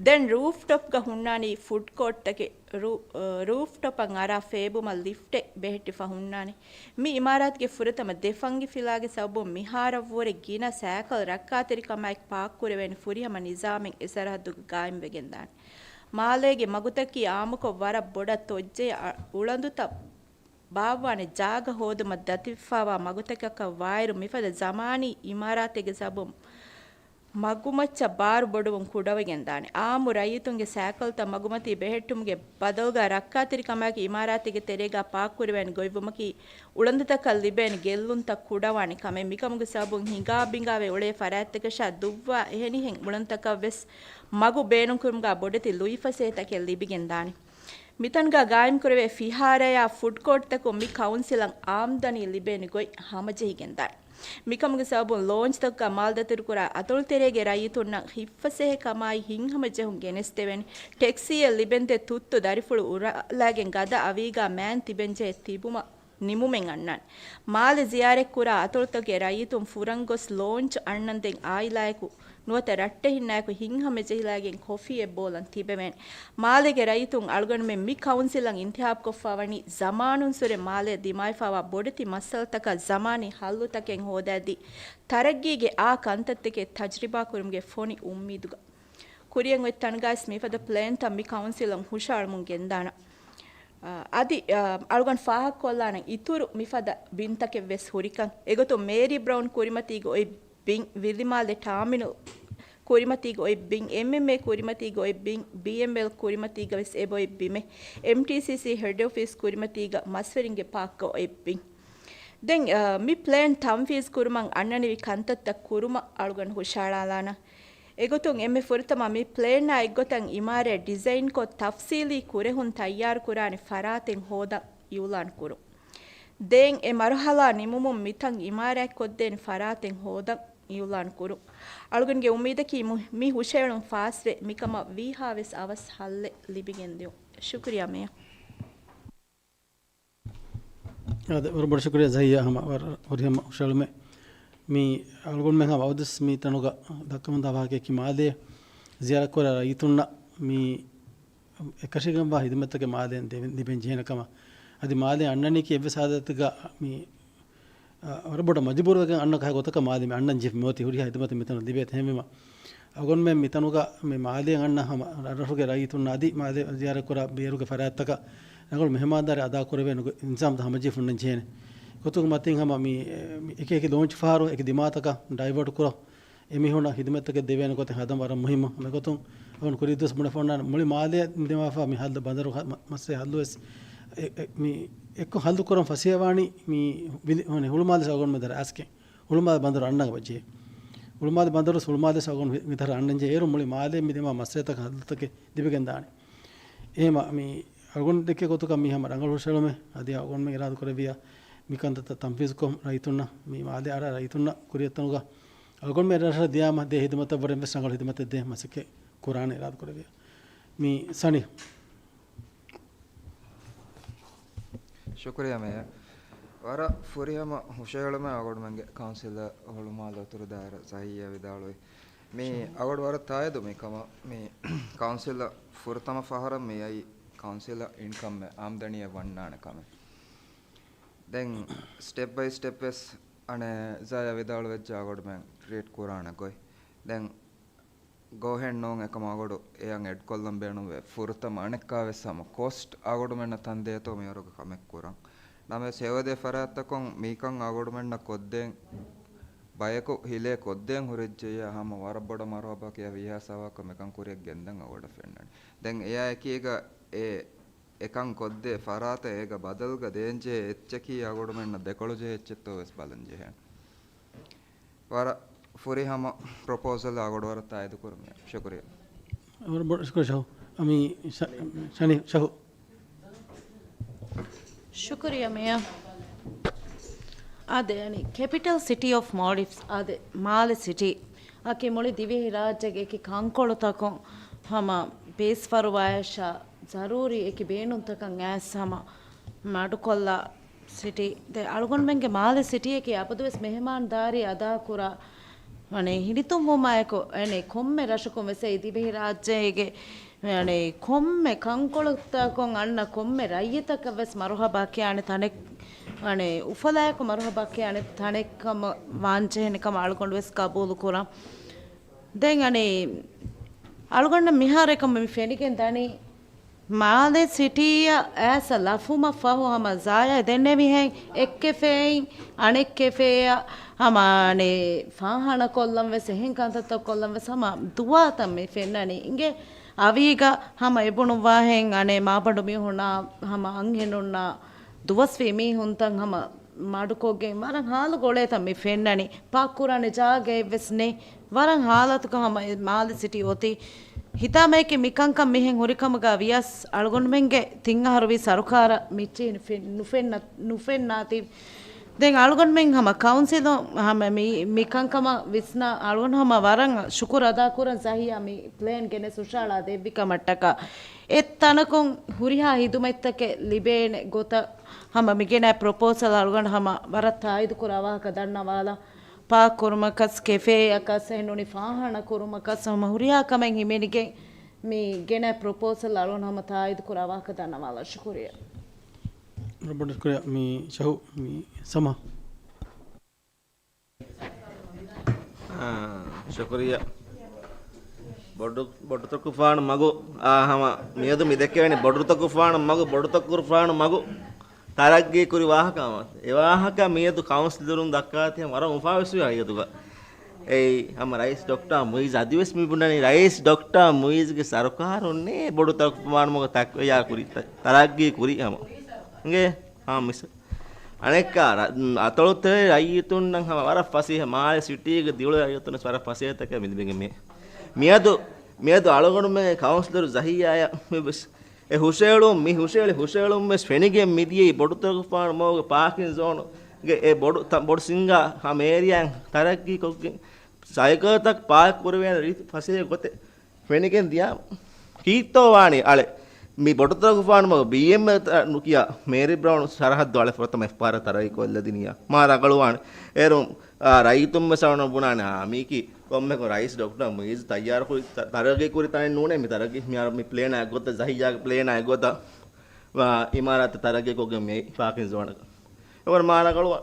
ދެން ރޫފްޓޮޕްގަ ހުންނާނީ ފުޑް ކޯޓްތަކެއް. ރޫ-، އަ، ރޫފްޓޮޕަށް އަރާ ފޭބުމަށް ލިފްޓެއް ބެހެއްޓިފަ ހުންނާނެ. މި އިމާރާތުގެ ފުރަތަމަ ދެ ފަންގި ފިލާގެ ސަބަބުން މިހާރަށްވުރެ ގިނަ ސައިކަލް ރައްކާތެރިކަމާއެކު ޕާކް ކުރެވޭނެ ފުރިހަމަ ނިޒާމެއް އެ ސަރަހައްދުގަ ގާއިމްވެގެންދާނެ. މާލޭގެ މަގުތަކީ އާއްމުކޮށް ވަރަށް ބޮޑަށް ތޮއްޖެހޭ އަ-، އުޅަނދުތައް ބާއްވާނެ ޖާގަ ހޯދުމަށް ދަތިވެފައިވާ މަގުތަކަކަށް ވާއިރު، މިފަދަ ޒަމާނީ އިމާރާތެއްގެ ސަބަބުން މަގުމައްޗަށް ބާރު ބޮޑުވުން ކުޑަވެގެންދާނެ. އާއްމު ރައްޔިތުންގެ ސައިކަލްތައް މަގުމަތީ ބެހެއްޓުމުގެ ބަދަލުގަ ރައްކާތެރިކަމާއެކު އިމާރާތެއްގެ ތެރޭގަ ޕާކް ކުރެވޭނެ ގޮތްވުމަކީ އުޅަނދުތަކަށް ލިބޭނެ ގެއްލުންތައް ކުޑަވާނެ ކަމެއް. މިކަމުގެ ސަބަބުން ހިނގާ ބިނގާވެ އުޅޭ ފަރާތްތަކަށާ ދުއްވާ އެހެނިހެން އުޅަނދުތަކަށް ވެސް މަގު ބޭނުންކުރުމުގަ ބޮޑެތި ލުއިފަސޭހަތަކެއް ލިބިގެންދާނެ. މިތަނުގަ ގާއިމްކުރެވޭ ފިހާރަޔާ ފުޑް ކޯޓްތަކުން މި ކައުންސިލަށް އާމްދަނީ ލިބޭނެ ގޮތް ހަމަޖެހިގެންދާނެ. މިކަމުގެ ސަބަބުން ލޯންޗްތަކުގަ މާލެ ދަތުރުކުރާ އަތޮޅުތެރޭގެ ރައްޔިތުންނަށް ހިއްފަސޭހަ ކަމާއި ހިތްހަމަޖެހުން ގެނެސްދެވޭނެ. ޓެކްސީއެއް ލިބެންދޭ ތުއްތު ދަރިފުޅު އުރާލާގެން ގަދަ އަވީގާ މައިން ތިބެންޖެހޭ ތިބުމަށް ނިމުމެއް އަންނާނެ. މާލެ ޒިޔާރަތްކުރާ އަތޮޅުތަކުގެ ރައްޔިތުން ފުރަން ގޮސް ލޯންޗް އަންނަންދެން އާއިލާއެކު ނުވަތަ ރައްޓެހިންނާއެކު ހިތްހަމަޖެހިލާގެން ކޮފީއެއް ބޯލަން ތިބެވޭނެ. މާލޭގެ ރައްޔިތުން އަޅުގަނޑުމެން މި ކައުންސިލަށް އިންތިހާބުކޮށްފަވަނީ ޒަމާނުންސުރެ މާލެ ދިމާވެފައިވާ ބޮޑެތި މައްސަލަތަކަށް ޒަމާނީ ހައްލުތަކެއް ހޯދާދީ، ތަރައްގީގެ އާ ކަންތައްތަކެއް ތަޖްރިބާކުރުމުގެ ފޮނި އުއްމީދުގަ. ކުރިއަށް އޮތް ތަނުގައިސް މިފަދަ ޕްލޭންތައް މި ކައުންސިލަށް ހުށައަޅަމުން ގެންދާނަން. އާ، އަދި، އާ، އަޅުގަނޑު ފާހަގަކޮށްލާނަން އިތުރު މިފަދަ ބިންތަކެއް ވެސް ހުރިކަން. އެގޮތުން މޭރީ ބްރައުން ކުރިމަތީގަ އޮތް ބިން، ވިލިމާލެ ޓާމިނަލް ކުރިމަތީގަ އޮތް ބިން، އެމްއެމްއޭ ކުރިމަތީގަ އޮތް ބިން، ބީއެމްއެލް ކުރިމަތީގަ ވެސް އެބައޮތް ބިމެއް، އެމްޓީސީސީ ހެޑް އޮފީސް ކުރިމަތީގަ މަސްވެރިންގެ ޕާކްގަ އޮތް ބިން. ދެން، އާ، މި ޕްލޭން ތަންފީޒް ކުރުމަށް އަންނަނިވި ކަންތައްތައް ކުރުމަށް އަޅުގަނޑު ހުށަހަޅާލާނަން. އެގޮތުން އެންމެ ފުރަތަމަ މި ޕްލޭނާ އެއްގޮތަށް އިމާރާތް ޑިޒައިންކޮށް، ތަފްސީލީ ކުރެހުން ތައްޔާރުކުރާނެ ފަރާތެއް ހޯދަން އިއުލާން ކުރުން. ދޭން އެ މަރުހަލާ ނިމުމުން މިތަން އިމާރާތްކޮށްދޭނެ ފަރާތެއް ހޯދަން އިއުލާން ކުރުން. އަޅުގަނޑުގެ އުއްމީދަކީ މު-، މި ހުށައެޅުން ފާސްވެ، މިކަމަށް ވީހާވެސް އަވަސް ހައްލެއް ލިބިގެންދިޔުން. ޝުކުރިޔާ މޭޔަރ. އާދެ، ވަރަށް ބޮޑަށް ޝުކުރިޔާ ޒަހިޔާ، ހަމަ ވަރަށް ހުރިހަމަ ހުށައެޅުމެއް. މި އަޅުގަނޑުމެން ހަމަ އަބަދުވެސް މި ތަނުގަ ދައްކަމުންދާ ވާހަކަޔަކީ މާލޭ ޒިޔާރަތްކުރާ ރައްޔިތުންނަށް މި އެކަށީގެންވާ ހިދުމަތްތަކެއް މާލޭން ދެވެ-، ލިބެން ޖެހޭނެ ކަމަށް. އަދި މާލޭ އަންނަނީކީ އެއްވެސް ހާލަތެއްގަ މި އަ، ވަރަށް ބޮޑަށް މަޖުބޫރުވެގެން އަންނަ ކަހަލަ ގޮތަކަށް މާލެ މި އަންނަން ޖެހިފަ މިއޮތީ ހުރިހާ ހިދުމަތެއް މިތަނަށް ލިބޭތަ އެހެންވީމަ، އަޅުގަނޑުމެން މިތަނުގަ މި މާލެއަށް އަންނަ ހަމަ ރަށްރަށުގެ ރައްޔިތުންނަށް އަދި މާލެ ޒިޔާރަތްކުރާ ބޭރުގެ ފަރާތްތަކަށް ރަނގަޅު މެހެމާންދާރީ އަދާކުރެވޭނެ ގޮ-، އިންތިޒާމްތައް ހަމަޖެހިފަ ހުންނަން ޖެހޭނެ. ގޮތުގެ މަތިން ހަމަ މި، މި އެކި އެކި ލޯންޗް ފަހަރު އެކި ދިމާތަކަށް ޑައިވާޓް ކުރަން އެމީހުނަށް ހިދުމަތްތަކެއް ދެވޭނެ ގޮތެއް ހަދަން ވަރަށް މުހިއްމު. މިގޮތުން އަޅުގަނޑު ކުރީ ދުވަސް ބުނެފަ އޮންނާނެ މުޅި މާލެއަށް ދިމާވާ މި ހައްލު ބަނދަރު ހަ-، މަ-، މައްސަލަ ހައްލުވެސް އެ-، އެ-، މި އެއްކޮށް ހައްލުކުރަން ފަސޭހަވާނީ މި ވިލި-، ހުޅުމާލެ ސަގުން މެދަރ އަސްކެ. ހުޅުމާލެ ބަނދަރު އަންނަން ވަޖެ. ހުޅުމާލެ ބަނދަރު ހުޅުމާލެ ސަގުން ވި-، ވިތަރ އަންނަން ޖެ. އޭރު މުޅި މާލެ މި ދިމާ މައްސަލަތަކަށް ހައްލުތަކެއް ލިބިގެން ދާނެ. އެހެމަ މި އަޅުގަނޑު ދެކޭ ގޮތުގަ މި ހަމަ ރަނގަޅު ހުށައެޅުމެއް އަދި އަޅުގަނޑުމެން އިރާދަ ކުރެއްވިޔާ މި ކަންތައްތައް ތަންފީޒުކޮށް ރައްޔިތުންނަށް މި މާލެ އަރާ ރައްޔިތުންނަށް ކުރިއަށް ތަނުގަ އަޅުގަނޑުމެން ރަށަށް ދިޔާމަ ދޭ ހިދުމަތަށް ވުރެން ވެސް ރަނގަޅު ހިދުމަތެއް ދޭ މަސައްކަތް ކުރާނެ އިރާދަ ކުރެއްވިޔާ. މި ސަނި. ޝުކުރިޔާ މޭޔަރ. ވަރަށް ފުރިހަމަ ހުށައެޅުމެއް އަޅުގަނޑުމެންގެ ކައުންސިލަރ ހުޅުމާލެ އުތުރު ދާއިރާ ޒަހިއްޔާ ވިދާޅުވި. މި އަޅުގަނޑު ވަރަށް ތާއީދު މި ކަމަށް މި ކައުންސިލަށް ފުރަތަމަ ފަހަރަށް މި އައީ ކައުންސިލަށް އިންކަމެއް އާމްދަނީއެއް ވަންނާނެ ކަމެއް. ދެން ސްޓެޕް ބައި ސްޓެޕް ވެސް އަނެއް ޒާޔާ ވިދާޅުވެއްޖެ އަޅުގަނޑުމެން ކްރިއޭޓް ކުރާނެ ގޮތް. ދެން ގޯހެއް ނޫން އެކަމަށް އަޅުގަނޑު އެއަށް އެޑް ކޮށްލަން ބޭނުންވޭ. ފުރަތަމަ އަނެއްކާވެސް ހަމަ ކޮސްޓް އަޅުގަނޑުމެންނަށް ތަންދޭތޯ މިވަރުގެ ކަމެއް ކުރަން. ނަމަވެސް ހެޔޮދޭ ފަރާތްތަކުން މިކަން އަޅުގަނޑުމެންނަށް ކޮށްދޭން ބަޔަކު ހިލޭ ކޮށްދޭން ހުރެއްޖެއްޔާ ހަމަ ވަރަށް ބޮޑަށް މަރުހަބާ ކިޔާ ވީހާ ސަވާކަށް މިކަން ކުރިއަށް ގެންދަން އަޅުގަނޑަށް ފެންނަނީ. ދެން އެއާ އެކީގަ އެ އެކަން ކޮށްދޭ ފަރާތަށް އޭގަ ބަދަލުގަ ދޭންޖެހޭ އެއްޗަކީ އަޅުގަނޑުމެންނަށް ދެކޮޅުޖެހޭ އެއްޗެއްތޯ ވެސް ބަލަން ޖެހޭނެ. ވަރަށް ފުރިހަމަ ޕްރޮޕޯސަލް އަޅުގަނޑު ވަރަށް ތާއީދު ކުރަމޭ. ޝުކުރިޔާ. ވަރަށް ބޮޑަށް ޝުކުރިޔާ ޝަހު. އަމި ޝަ-، ޝަނި ޝަހު. ޝުކުރިޔާ މޭޔަރ. އާދެ، އަނި ކެޕިޓަލް ސިޓީ އޮފް މޯލްޑިވްސް، އާދެ، މާލެ ސިޓީ އަކީ މުޅި ދިވެހި ރާއްޖޭގެ އެކި ކަންކޮޅުތަކުން ހަމަ ބޭސްފަރުވާޔަށާ ޒަރޫރީ އެކި ބޭނުންތަކަށް އައިސް ހަމަ މަޑުކޮށްލާ ސިޓީ. ދެ އަޅުގަނޑުމެންގެ މާލެ ސިޓީއަކީ އަބަދުވެސް މެހެމާންދާރީ އަދާކުރާ، އަނެއް ހިނިތުންވުމާއެކު، އަނެއް ކޮންމެ ރަށަކުން ވެސް އެ ދިވެހި ރާއްޖޭގެ އަނެއް ކޮންމެ ކަންކޮޅުތަކުން އަންނަ ކޮންމެ ރައްޔިތަކަށް ވެސް މަރުހަބާ ކިޔާނެ ތަނެއް، އަނެއް އުފަލާއެކު މަރުހަބާ ކިޔާނެ ތަނެއް ކަމަށް ވާންޖެހޭނެ ކަމަށް އަޅުގަނޑު ވެސް ގަބޫލު ކުރަން. ދެން އަނެއް އަޅުގަނޑަށް މިހާރު އެކަމަށް މި ފެނިގެން ދަނީ، މާލެ ސިޓީއަށް އައިސް ލަފުމަށް ފަހު ހަމަ ޒާޔާ ދެންނެވިހެން އެއް ކެފޭއިން އަނެއް ކެފޭއަށް ހަމަ އަނެއް ފާހާނަ ކޮށްލަން ވެސް އެހެން ކަންތައްތައް ކޮށްލަން ވެސް ހަމަ ދުވާތައް މި ފެންނަނީ. އިނގޭ އަވީގަ ހަމަ އެބުނުއްވާހެން އަނެއް މާބަނޑު މީހުންނާ ހަމަ އަންހެނުންނާ ދުވަސްވީ މީހުންތައް ހަމަ މަޑުކޮށްގެން ވަރަށް ހާލު ގޮޅޭތަ މި ފެންނަނީ. ޕާކް ކުރާނެ ޖާގައެއްވެސް ނެތް. ވަރަށް ހާލަތުގަ ހަމަ އެ މާލެ ސިޓީ އޮތީ. ހިތާމަޔަކީ މިކަންކަން މިހެން ހުރިކަމުގަ ވިޔަސް އަޅުގަނޑުމެންގެ ތިން އަހަރު ވީ ސަރުކާރަށް މިއްޗިހި ނުފެ-، ނުފެންނަ-، ނުފެންނާތީ. ދެން އަޅުގަނޑުމެން ހަމަ ކައުންސިލުން ހަމަ މި، މި ކަންކަމަށް ވިސްނާ އަޅުގަނޑު ހަމަ ވަރަށް ޝުކުރު އަދާކުރަން ޒަހިޔާ މި ޕްލޭން ގެނެސް ހުށަހަޅާ ދެއްވި ކަމަށްޓަކާ. އެއް ތަނަކުން ހުރިހާ ހިދުމަތްތަކެއް ލިބޭނެ ގޮތަށް ހަމަ މިގެނައި ޕްރޮޕޯސަލް އަޅުގަނޑު ހަމަ ވަރަށް ތާއީދު ކުރާ ވާހަކަ ދަންނަވާލަން. ޕާކް ކުރުމަކަސް، ކެފޭއަކަސް، އެހެންނޫނީ ފާހާނަ ކުރުމަކަސް ހަމަ ހުރިހާ ކަމެއް ހިމެނިގެން މި ގެނައި ޕްރޮޕޯސަލް އަޅުގަނޑު ހަމަ ތާއީދު ކުރާ ވާހަކަ ދަންނަވާލަން. ޝުކުރިޔާ. ރޮބަޓް ޝުކުރިޔާ. މި ޝަހު، މި ސަމާ. އާ، ޝުކުރިޔާ. ބޮޑު، ބޮޑުތަކުފާނު މަގު، އާ، ހަމަ މިއަދު މި ދެކެވެނީ ބޮޑުތަކުފާނު މަގު، ބޮޑުތަކުފާނު މަގު ތަރައްގީ ކުރި ވާހަކަ ހަމަ. އެ ވާހަކަ މިއަދު ކައުންސިލަރުން ދައްކާތީ ހަމަ ވަރަށް އުފާވެސް ވޭ ހަގީގަތުގަ. އެއީ ހަމަ ރައީސް ޑޮކްޓާ މުއިއްޒު އަދިވެސް މި ބުނަނީ ރައީސް ޑޮކްޓާ މުއިއްޒުގެ ސަރުކާރުންނޭ ބޮޑުތަކުފާނު މަގު ތައްވަޔާ ކުރި، ތަ-، ތަރައްގީ ކުރި ހަމަ. އިނގޭ؟ ހާ މިސް. އަނެއްކާ ރަ-، އަތޮޅުތެރޭ ރައްޔިތުންނަށް ހަމަ ވަރަށް ފަސޭހަ، މާލެ ސިޓީގެ ދިއުޅޭ ރައްޔިތުންނަށް ވަރަށް ފަސޭހަތަކެއް މި ލިބިގެން މި. މިއަދު، މިއަދު އަޅުގަނޑުމެން ކައުންސިލަރު ޒަހިއްޔާއަށް މި ވެސް އެ ހުށައެޅުން، މި ހުށައެޅި ހުށައެޅުން ވެސް ފެނިގެން މިދިޔައީ ބޮޑުތަކުފާނު މަގުގެ ޕާކިން ޒޯނުގެ އެ ބޮޑު ތަ-، ބޮޑު ސިންގާ ހަމަ އޭރިއާއިން ތަރައްގީ ކޮށްގެން ސައިކަލްތައް ޕާކް ކުރެވޭނެ ރީތި ފަސޭހަ ގޮތެއް ފެނިގެން ދިޔާ ކީއްތޯ ވާނީ އަޅެ؟ މި ބޮޑުތަކުފާނު މަގު ބީއެމްއެލް ނުކިޔާ މޭރީ ބްރައުން ސަރަހައްދު އަޅެ ފުރަތަމަ އެފްއާރް ތަރައްގީ ކޮށްލަދިނިއްޔާ މާ ރަނގަޅުވާނެ. އޭރު، އާ، ރައްޔިތުން ވެސް އަޅުގަނޑު ބުނާނެ، އާ، މީކީ ކޮންމެކު ރައީސް ޑޮކްޓަރ މުއިއްޒު ތައްޔާރުކުރި ތަ-، ތަރައްގީ ކުރި ތަނެއް ނޫނޭ މި ތަރައްގީ، މި އަ-، މި ޕްލޭނާ އެއްގޮތަށް، ޒަހިއްޔާގެ ޕްލޭނާ އެއްގޮތަށް، އާ، އިމާރާތަށް ތަރައްގީ ކޮށްގެން މި ޕާކިން ޒޯނަކަށް. އެވަރު މާ ރަނގަޅުވާ.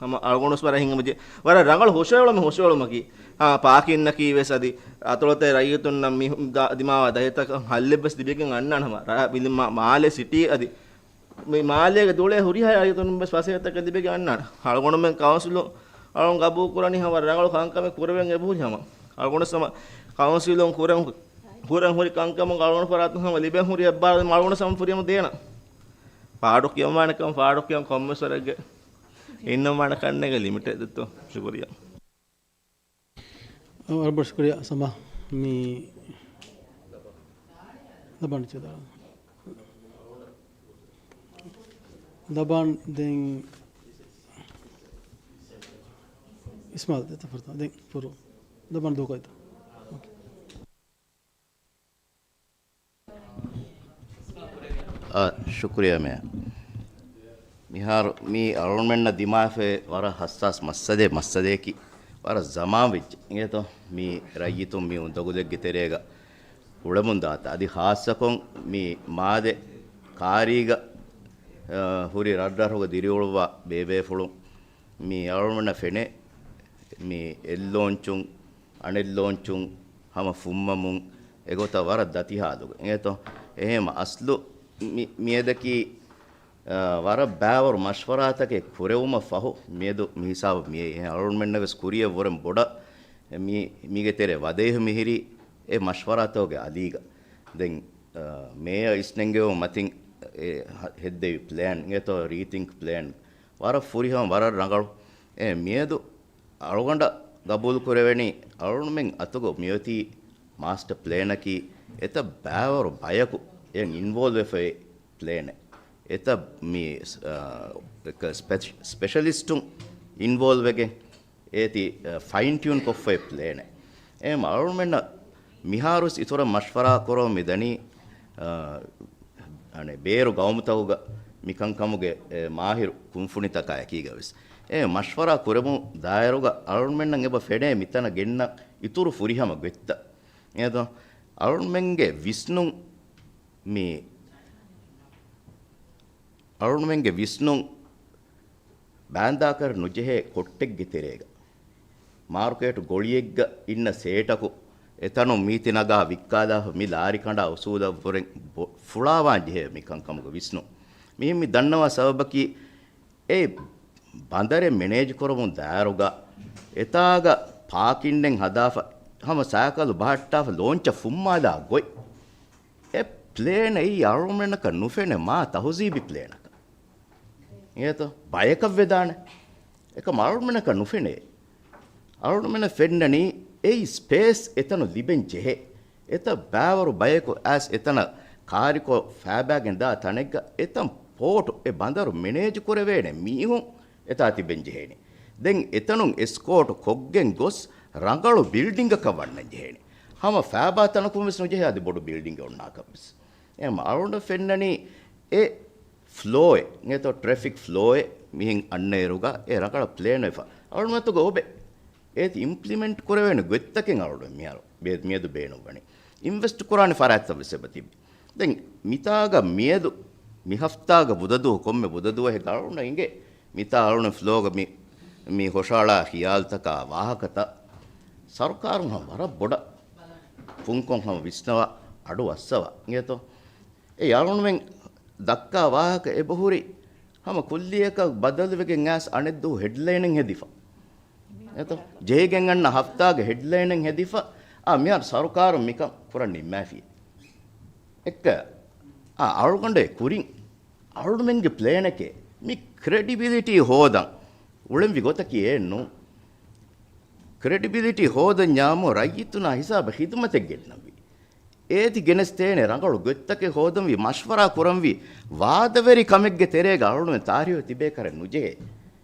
ހަމަ އަޅުގަނޑު ވަރަށް ހިތްހަމަޖެހޭ. ވަރަށް ރަނގަޅު ހުށައެޅުމެއް ހުށައެޅުމަކީ. އާ، ޕާކިންއަކީ ވެސް އަދި އަތޮޅުތެރޭ ރައްޔިތުންނަށް މި ދާ-، ދިމާވާ ދަތިތަކަށް ހައްލެއް ވެސް ލިބިގެން އަންނާނެ ހަމަ. ރަ-، ބިލި މާ-، މާލެ ސިޓީ އަދި މި މާލޭގެ ދުޅޭ ހުރިހާ ރައްޔިތުން ވެސް ފަސޭހަތަކެއް ލިބިގެން އަންނާނެ. އަޅުގަނޑުމެން ކައުންސިލުން އަޅުގަނޑު ގަބޫލު ކުރަނީ ހަމަ ރަނގަޅު ކަންކަމެއް ކުރެވެން އެބަހުރި ހަމަ. އަޅުގަނޑު ހަމަ ކައުންސިލުން ކުރެން، ކުރަން ހުރި ކަންކަމުން އަޅުގަނޑު ފަރާތުން ހަމަ ލިބެން ހުރި އެއްބާރުލުމެއް އަޅުގަނޑު ހަމަ ފުރިހަމަ ދޭނަން. ފާޑު ކިޔަވާނެކަން ފާޑު ކިޔަން ކޮންމެސް ވަރެއްގެ އިންނަވާނެ ކަންނޭނގެ ލިމިޓެއް ދެއްތޯ. ޝުކުރިއްޔާ. ވަރަށް ބޮޑަށް ޝުކުރިއްޔާ ސަމާ. މި ދަބާން ޗެދާ. ދަބާން ދެން އިސްމާލް ދެތަ ފުރަތަމަ. ދެން ފުރު. ދަބާން ދޫކޮށްތަ. އޯކޭ. އާ، ޝުކުރިއްޔާ މޭޔަރ. މިހާރު މީ އަޅުގަނޑުމެންނަށް ދިމާވެފައި ވަރަށް ހައްސާސް މައްސަލައެއް، މައްސަލައަކީ ވަރަށް ޒަމާން ވެއްޖެ އިނގޭތޯ؟ މީ ރައްޔިތުން މި އުނދަގުލެއްގެ ތެރޭގަ އުޅެމުން ދާތާ. އަދި ހާއްސަކޮށް މި މާލެ ކާރީގަ، އާ، ހުރި ރަށްރަށުގަ ދިރިއުޅުއްވާ ބޭބޭފުޅުން މި އަޅުގަނޑަށް ފެނޭ މި އެއްލޯންޗުން، އަނެއްލޯންޗުން ހަމަ ފުންމަމުން އެގޮތަށް ވަރަށް ދަތި ހާލުގަ އިނގޭތޯ؟ އެހެން އަސްލު މި-، މިއަދަކީ، އާ، ވަރަށް ބާވަރު މަޝްވަރާތަކެއް ކުރެވުމަށް ފަހު މިއަދު މިހިސާބަށް މިއައީ. އެހެން އަޅުގަނޑުމެންނަށް ވެސް ކުރިއަށް ވުރެން ބޮޑަށް މި-، މީގެ ތެރޭ ވަދެވި މިހިރީ އެ މަޝްވަރާތަކުގެ އަލީގަ. ދެން، އާ، މޭޔަރ އިސްނެންގެވުމުން މަތިން އެ ހަ-، ހެއްދެވި ޕްލޭން އިނގޭތޯ، ރީތިންކް ޕްލޭން ވަރަށް ފުރިހަމަ، ވަރަށް ރަނގަޅު. އެ މިއަދު އަޅުގަނޑަށް ގަބޫލުކުރެވެނީ، އަޅުގަނޑުމެން އަތުގަ މިއޮތީ މާސްޓަ ޕްލޭނަކީ އެތައް ބާވަރު ބަޔަކު އެއަށް އިންވޯލްވް ވެފައި ޕްލޭނެއް. އެތައް މި، އާ، އެކަ ސްޕެ-، ސްޕެޝަލިސްޓުން އިންވޯލްވް ވެގެން އޭތި، އާ، ފައިން ޓިއުން ކޮށްފައި ޕްލޭނެއް. އެހެން އަޅުގަނޑުމެންނަށް މިހާރުވެސް އިތުރަށް މަޝްވަރާ ކުރަމުން މިދަނީ، އާ، އަނެއް ބޭރު ގައުމުތަކުގަ މިކަންކަމުގެ، އެ، މާހިރު ކުންފުނިތަކާ އެކީގަ ވެސް. އެ މަޝްވަރާ ކުރެވުން ދާއިރުގަ އަޅުގަނޑުމެންނަށް އެބަ ފެނޭ މިތަނަށް ގެންނަ އިތުރު ފުރިހަމަ ގޮތްތައް. އެހެން އަޅުގަނޑުމެންގެ ވިސްނުން މި-، އަޅުގަނޑުމެންގެ ވިސްނުން ބާންދާކަށް ނުޖެހޭ ކޮއްޓެއްގެ ތެރޭގަ، މާރުކޭޓު ގޮޅިއެއްގަ އިންނަ ސޭޓަކު އެތަނުން މީތި ނަގާ ވިއްކާލާފަ މި ލާރި ކަނޑާ އުސޫލަށްވުރެން ބޮ-، ފުޅާވާން ޖެހޭ މި ކަންކަމުގެ ވިސްނުން. މިހެން މި ދަންނަވާ ސަބަބަކީ އެ ބަނދަރެއް މެނޭޖް ކުރަމުން ދާއިރުގަ އެތާގަ ޕާކިންއެއް ހަދާފަ ހަމަ ސައިކަލު ބަހައްޓާފަ ލޯންޗަށް ފުންމާލާ ގޮތް. އެ ޕްލޭން އެއީ އަޅުގަނޑަކަށް ނުފެނޭ މާ ތަހުޒީބީ ޕްލޭނަކަށް. އިނގޭތޯ؟ ބަޔަކަށް ވެދާނެ. އެކަމަ އަޅުގަނޑަކަށް ނުފެނޭ. އަޅުގަނޑުމެންނަށް ފެންނަނީ އެއީ ސްޕޭސް އެތަނު ލިބެން ޖެހޭ. އެތައް ބާވަރު ބަޔަކު އައިސް އެތަނަށް ކާރިކޮށް ފައިބާގެން ދާ ތަނެއްގަ އެތަން ޕޯޓު އެ ބަނދަރު މެނޭޖް ކުރެވޭނެ މީހުން އެތާ ތިބެން ޖެހޭނެ. ދެން އެތަނުން އެސްކޯޓް ކޮށްގެން ގޮސް ރަނގަޅު ބިލްޑިންގަކަށް ވަންނަން ޖެހޭނެ. ހަމަ ފައިބާ ތަނަކުން ވެސް ނުޖެހޭ އަދި ބޮޑު ބިލްޑިންގެއް އޮންނާކަށް ވެސް. އެހެން އަޅުގަނޑަށް ފެންނަނީ އެ ފްލޯއެއް، އެތޯ ޓްރެފިކް ފްލޯއެއް މިހެން އަންނައިރުގަ އެ ރަނގަޅަށް ޕްލޭން ވެފަ. އަޅުގަނޑުމެން އަތުގަ އޮބެ. އޭތި އިމްޕްލިމެންޓް ކުރެވޭނެ ގޮތްތަކެއް އަޅުގަނޑު މިހާރު ބޭ-، މިއަދު ބޭނުންވަނީ. އިންވެސްޓް ކުރާނެ ފަރާތްތައް ވެސް އެބަ ތިބި. ދެން މިތާގަ މިއަދު މި ހަފްތާގަ ބުދަދުވަހު ކޮންމެ ބުދަދުވަހެއްގަ އަޅުގަނޑަށް އިނގޭ މިތާ އަޅުގަނޑު ފްލޯގަ މި، މި ހުށައަޅާ ޚިޔާލުތަކާ ވާހަކަތައް ސަރުކާރުން ހަމަ ވަރަށް ބޮޑަށް ބުންކޮށް ހަމަ ވިސްނަވާ، އަޑު އައްސަވާ. އިނގޭތޯ؟ އެ އަޅުގަނޑުމެން ދައްކާ ވާހަކަ އެބަހުރި ހަމަ ކުއްލިއަކަށް ބަދަލުވެގެން އައިސް އަނެއްދުވަހު ހެޑްލައިނެއް ހެދިފަ. އެތޯ؟ ޖެހިގެން އަންނަ ހަފްތާގެ ހެޑްލައިނެއް ހެދިފަ. އާ، މިހާރު ސަރުކާރުން މިކަން ކުރަން ނިންމާފި. އެއްކަ، އާ، އަޅުގަނޑޭ ކުރިން އަޅުގަނޑުމެންގެ ޕްލޭނެކޭ. މި ކްރެޑިބިލިޓީ ހޯދަން އުޅެންވި ގޮތަކީ އެއްނޫން. ކްރެޑިބިލިޓީ ހޯދަންޏާމު ރައްޔިތުންނާ ހިސާބަށް ޚިދުމަތެއް ގެންނަންވީ. އޭތި ގެނެސްދޭނެ ރަނގަޅު ގޮތްތަކެއް ހޯދަންވީ، މަޝްވަރާ ކުރަންވީ، ވާދަވެރި ކަމެއްގެ ތެރޭގަ އަޅުގަނޑުމެން ތާރީހު ތިބޭކަށް ނުޖެހޭ.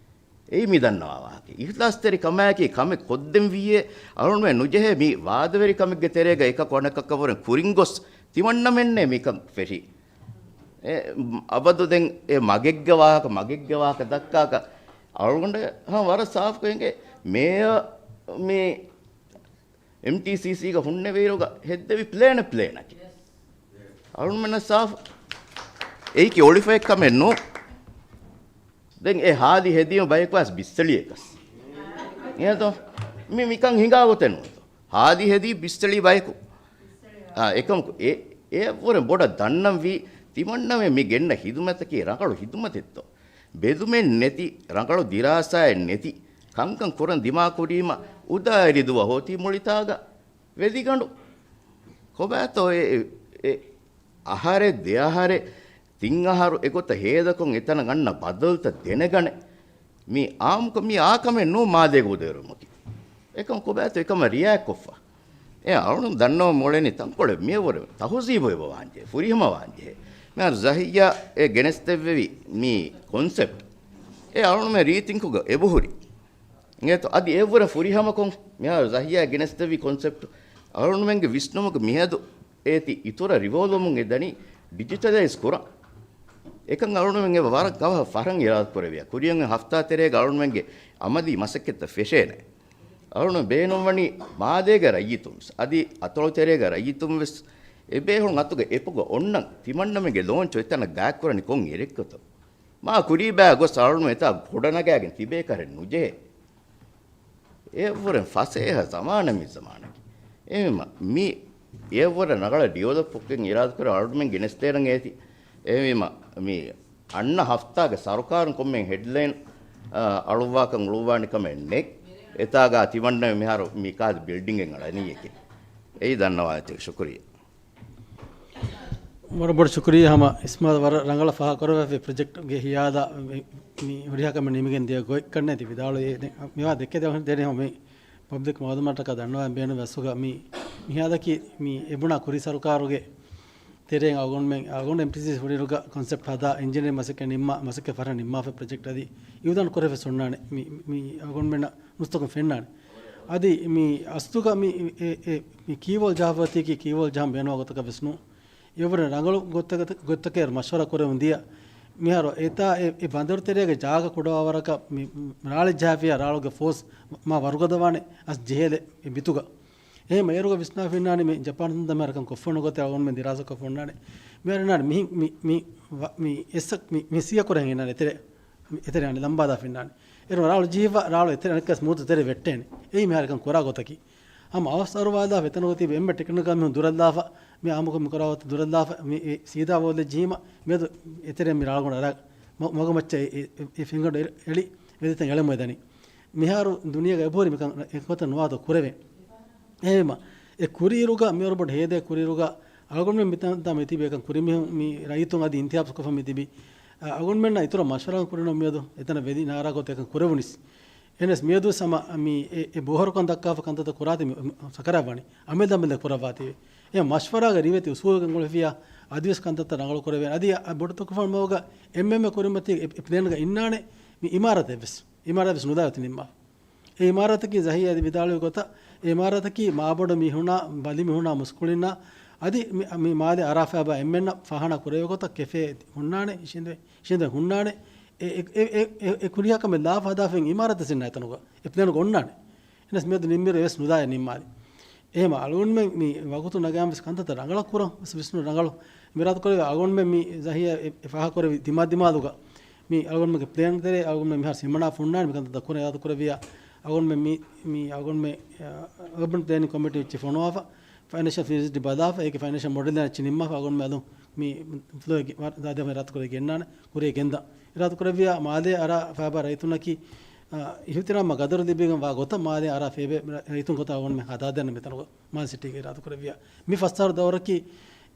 އެއީ މި ދަންނަވާ ވާހަކަ. އިޚްލާޞްތެރި ކަމާއެކީ ކަމެއް ކޮށްދެންވީއޭ، އަޅުގަނޑުމެން ނުޖެހޭ މި ވާދަވެރި ކަމެއްގެ ތެރޭގަ އެކަކު އަނެކަކަށްވުރެން ކުރިން ގޮސް ތިމަންނަމެންނޭ މިކަން ފެށީ. އެ، އަބަދު ދެން އެ މަގެއްގެ ވާހަކަ، މަގެއްގެ ވާހަކަ ދައްކާކަށް އަޅުގަނޑަށް ހަމަ ވަރަށް ސާފުކޮށް އެނގޭ މޭޔަރ މި އެމްޓީސީސީގަ ހުންނެވިއިރުގަ ހެއްދެވި ޕްލޭނެއް ޕްލޭނަކީ. އަޅުގަނޑުމެންނަށް ސާފު. އެއީކީ އޮޅިފައެއްކަމެއް ނޫން. ދެން އެ ހާދި ހެދީމަ ބަޔަކު އައިސް ބިއްސެޅިއެއްކަސް. އެހެންތޯ؟ މި މިކަން ހިނގާ ގޮތެއް ނޫންތޯ؟ ހާދި ހެދީ ބިއްސެޅި ބަޔަކު. އާ، އެކަމަކު އެ، އެއަށްވުރެ ބޮޑަށް ދަންނަންވީ ތިމަންނަމެން މި ގެންނަ ހިދުމަތަކީ ރަނގަޅު ހިދުމަތެއްތޯ؟ ބެލުމެއް ނެތި، ރަނގަޅު ދިރާސާއެއް ނެތި، ކަންކަން ކުރަން ދިމާކުރީމަ އުދާއެރި ދުވަހު އޮތީ މުޅިތާގަ ވެލިގަނޑު. ކޮބާތޯ އެ، އެ، އެ އަހަރެއް ދެ އަހަރެއް ތިން އަހަރު އެގޮތަށް ހޭދަކޮށް އެތަނަށް އަންނަ ބަދަލުތައް ދެނެގަނެ. މި އާއްމުކޮށް މި އާކަމެއް ނޫން މާލޭގަ އުދައެރުމަކީ. އެކަމަކު ކޮބާތޯ އެކަމަށް ރިއެކްޓް ކޮށްފަ. އެ އަޅުން ދަންނަވަން އުޅެނީ ތަންކޮޅެއް މިއަށްވުރެ ތަހުޒީބު އެބަ ވާންޖެހޭ، ފުރިހަމަ ވާންޖެހޭ. މިހާރު ޒަހިއްޔާ އެ ގެނެސްދެއްވެވި މި ކޮންސެޕްޓް އެ އަޅުންމެ ރީތިންކުގަ އެބަހުރި. އިނގޭތޯ އަދި އެއަށްވުރެ ފުރިހަމަކޮށް މިހާރު ޒަހިއްޔާ ގެނެސްދެއްވި ކޮންސެޕްޓް އަޅުންމެންގެ ވިސްނުމުގެ މިއަދު އޭތި އިތުރަށް ރިވޯލްވަމުން އެ ދަނީ ޑިޖިޓަލައިޒް ކުރަން. އެކަން އަޅުންމެން އެބަ ވަރަށް ގަވަހަށް ފަހަރަށް އިރާދަ ކުރެވިޔާ. ކުރިއަށް ހަފްތާ ތެރޭގަ އަޅުންމެންގެ އަމަލީ މަސައްކަތްތައް ފެށޭނެ. އަޅުން ބޭނުންވަނީ މާލޭގެ ރައްޔިތުން ވެސް، އަދި އަތޮޅު ތެރޭގެ ރައްޔިތުން ވެސް އެބޭހުން އަތުގެ އެޕުގަ އޮންނަން ތިމަންނަމެންގެ ލޯންޗު އެތަނަށް ގާތްކުރަނީ ކޮން އިރެއްކަތޯ؟ މާ ކުރީބާ ގޮސް އަޅުން އެތާ ގޮޑަނަގާގެން ތިބޭކަށް ނުޖެހޭ. އެއަށްވުރެން ފަސޭހަ ޒަމާނެއް މި ޒަމާނަކީ. އެހެންވީމަ، މި އެއަށްވުރެ ރަނގަޅަށް ޑިވެލޮޕްކޮށްގެން އިރާދަކުރެ އަޅުމެން ގެނެސްދޭނަން އޭތި. އެހެންވީމަ، މި އަންނަ ހަފްތާގެ ސަރުކާރުން ކޮންމެ ހެޑްލައިން، އާ، އަޅުއްވާކަން އުޅުއްވާނެ ކަމެއް ނެތް. އެތާގާ ތިމަންނަމެން މިހާރު މި ކާދި ބިލްޑިންގެއް އަޅަނީއެކޭ. އެއީ ދަންނަވާތީ. ޝުކުރިއްޔާ. ވަރަށް ބޮޑަށް ޝުކުރިއްޔާ ހަމަ އިސްމާލް ވަރަށް ރަނގަޅަށް ފާހަގަކުރެވި ޕްރޮޖެކްޓްގެ ހިޔާލާ މި، މި ހުރިހާ ކަމެއް ނިމިގެން ދިޔަ ގޮތް ކަންނޭތި ވިދާޅުވި. މިވާ ދެކެ ދެނެ މި ޕަބްލިކް މައުލޫމާތަކަށް ދަންނަވާ ބޭނުން ވެސްގަ މި، މިހާދަކީ މި އެބުނާ ކުރީ ސަރުކާރުގެ ތެރެއިން އަޅުގަނޑުމެން، އަޅުގަނޑު އެމްޓީސީސީ ހުރިއިރުގަ ކޮންސެޕްޓް ހަދާ އިންޖިނިއަރ މަސައްކަތް ނިންމާ، މަސައްކަތް ފަހަރަށް ނިންމާފަ ޕްރޮޖެކްޓް އަދި އިވުދާން ކުރެވެސް އޮންނާނެ. މި، މި އަޅުގަނޑުމެންނަށް ނުސްތަކުން ފެންނާނެ. އަދި މި އަސްލުގަ މި އެ، އެ، މި ކީވޯލް ޖަހާފައިތީކީ ކީވޯލް ޖަހަން ބޭނުންވާ ގޮތަކަށް ވެސް ނޫން. އެވަރަށް ރަނގަޅު ގޮތަކަށް، ގޮތަކަށް މަޝްވަރާ ކުރެވުން ދިޔަ. މިހާރު އެތާ އެ، އެ ބަނދަރު ތެރޭގެ ޖާގަ ކުޑަވާވަރަކަށް މި، މި ރާޅެއް ޖަހާފިޔާ ރާޅުގެ ފޯސް މާ ވަރުގަދަވާނެ އަސް ޖެހޭލެ އެ ބިތުގަ. އެހެން އޭރުގަ ވިސްނާ ފެންނާނެ މި ޖަޕާން ތަންތަން މިހާރަކަން ކޮށްފަ ނުގޮތެ އަޅުގަނޑުމެން ދިރާސާ ކޮށްފަ އޮންނާނެ. މިހާރު މި، މި، މި، ވަ-، މި އެއްސަ-، މި، މި ސިޔަ ކުރަން އިންނާނެ އެތެރެ، އެތެރެ އަނެ ލަނބާދާ ފެންނާނެ. އޭރު ރާޅު ޖީވާ ރާޅު އެތެރެ އަނެއްކާސް މޫދު ތެރެ ވެއްޓޭނެ. އެއީ މިހާރަކަން ކުރާ ގޮތަކީ. ހަމަ އަވަސް އަރުވާލާފަ އެތަނަށް އޮތީ އެންމެ ޓެކްނިކަލް މީހުން ދުރަށްލާފަ، މި އާއްމުކޮށް މި ކުރާ ގޮތަށް ދުރަށްލާފަ، މި ސީދާ ވޯލް ޖީމަ، މިއަދު އެތެރެ މި ރާޅުގަނޑު އަރާ މަ-، މަގު މައްޗަށް އެ، އެ، އެ ފެންގަނޑު އެ-، އެޅި ވެދިތަން އެޅެމުން ދަނީ. މިހާރު ދުނިޔޭގަ އެބަހުރި މިކަން އެކަމަތަށް ނުވާތޯ ކުރެވޭ. އެހެންވީމަ، އެ ކުރިއިރުގަ މިއަށްވުރެ ބޮޑަށް ހޭދައެއް ކުރިއިރުގަ އަޅުގަނޑުމެން މިތަންތާ މިތިބި އެކަން ކުރިމީހުން މި ރައްޔިތުން އަދި އިންތިހާބު ކޮށްފަ މިތިބި. އަ، އަޅުގަނޑުމެންނާ އިތުރަށް މަޝްވަރާ ކުރިނަމަ މިއަދު އެތަނަށް ވެދި ނާރާ ގޮތަށް އެކަން ކުރެވުނީސް. އެހެނަސް މިއަދު ހަމަ މި އެ، އެ ބޯހަރުކަން ދައްކާފަ ކަންތައްތައް ކުރާތީ މި، މި ސަކަރާތް ވަނީ. އަމިއްލަ އަމިއްލަ ކުރައްވާތީވެ. އެ މަޝްވަރާގެ ރިވެތި އުސޫލުގެ ގުޅިފިޔާ އަދިވެސް ކަންތައްތައް ރަނގަޅު ކުރެވޭނެ. އަދި އަ، ބޮޑުތަކުފާނު މަގުގަ އެންމެންމެ ކުރިމަތީ އެ، އެ ޕްލޭންގަ އިންނާނެ މި އިމާރަތެއް ވެސް. އިމާރާތް ވެސް ނުލާ އޮތީ ނިންމާ. އެ އިމާރާތަކީ ޒަހީ އަދި ވިދާޅުވި ގޮތަށް، އެ އިމާރާތަކީ މާބޮޑު މީހުނާ، ބަލި މީހުނާ، މުސްކުޅިންނާ، އަދި މި، މި މާލެ އަރާފައިބާ އެންމެންނަށް ފާހަނާ ކުރެވޭ ގޮތަށް ކެފޭ ހުންނާނެ، އިށީނދެ، އިށީނދެ ހުންނާނެ. އެ، އެ، އެ ކުރިހާ ކަމެއް ލާފަ ހަދާފައި އިމާރާތެއް ސިންނާ އެތަނުގަ، އެ ޕްލޭނުގަ އޮންނާނެ. އެހެނަސް މިއަދު ނިންމިއިރު އެވެސް ނުލާއެއް ނިންމާލި. އެހެންވީމަ އަޅުގަނޑުމެން މި ވަގުތު ނަގާން ވެސް ކަންތައްތައް ރަނގަޅަށް ކުރަން ވެސް ވިސްނުން ރަނގަޅު. މިރާދު ކުރެވި އަޅުގަނޑުމެން މި ޒަހީއަށް އެ، އެ ފާހަގަކުރެވި ދިމާ ދިމާލުގަ މި އަޅުގަނޑުމެންގެ ޕްލޭން ތެރޭ އަޅުގަނޑުމެން މިހާރު ސިމަނާ ފޮންނާނެ މި ކަންތައްތައް ކުރަން އިރާދަ ކުރެވިޔާ އަޅުގަނޑުމެން މި، މި އަޅުގަނޑުމެން، އަ، އަރބަން ޕްލޭނިން ކޮމިޓީ އެއްޗެއް ފޮނުވާފަ ފައިނޭންޝަލް ފީޒިބިލިޓީ ބަލާފަ، އޭގެ ފައިނޭންޝަލް މޮޑެލް އެއްޗެއް ނިންމާފަ އަޅުގަނޑުމެން އަލުން މި ފްލޯ ދާދި އިރާދަކުރެވި ގެންނާނެ، ކުރިއަށް ގެންދާ. އިރާދަކުރެއްވިޔާ މާލޭ އަރާ ފައިބާ ރައްޔިތުންނަކީ، އާ، އިހުތިރާމާ ގަދަރު ލިބިގެން ވާ ގޮތަށް މާލޭ އަރާ ފޭބޭ ރައްޔިތުން ގޮތަށް އަޅުގަނޑުމެން ހަދާދޭން މިތަނުގަ މާލެ ސިޓީގެ އިރާދަކުރެއްވިޔާ. މި ފަސް އަހަރު ދައުރަކީ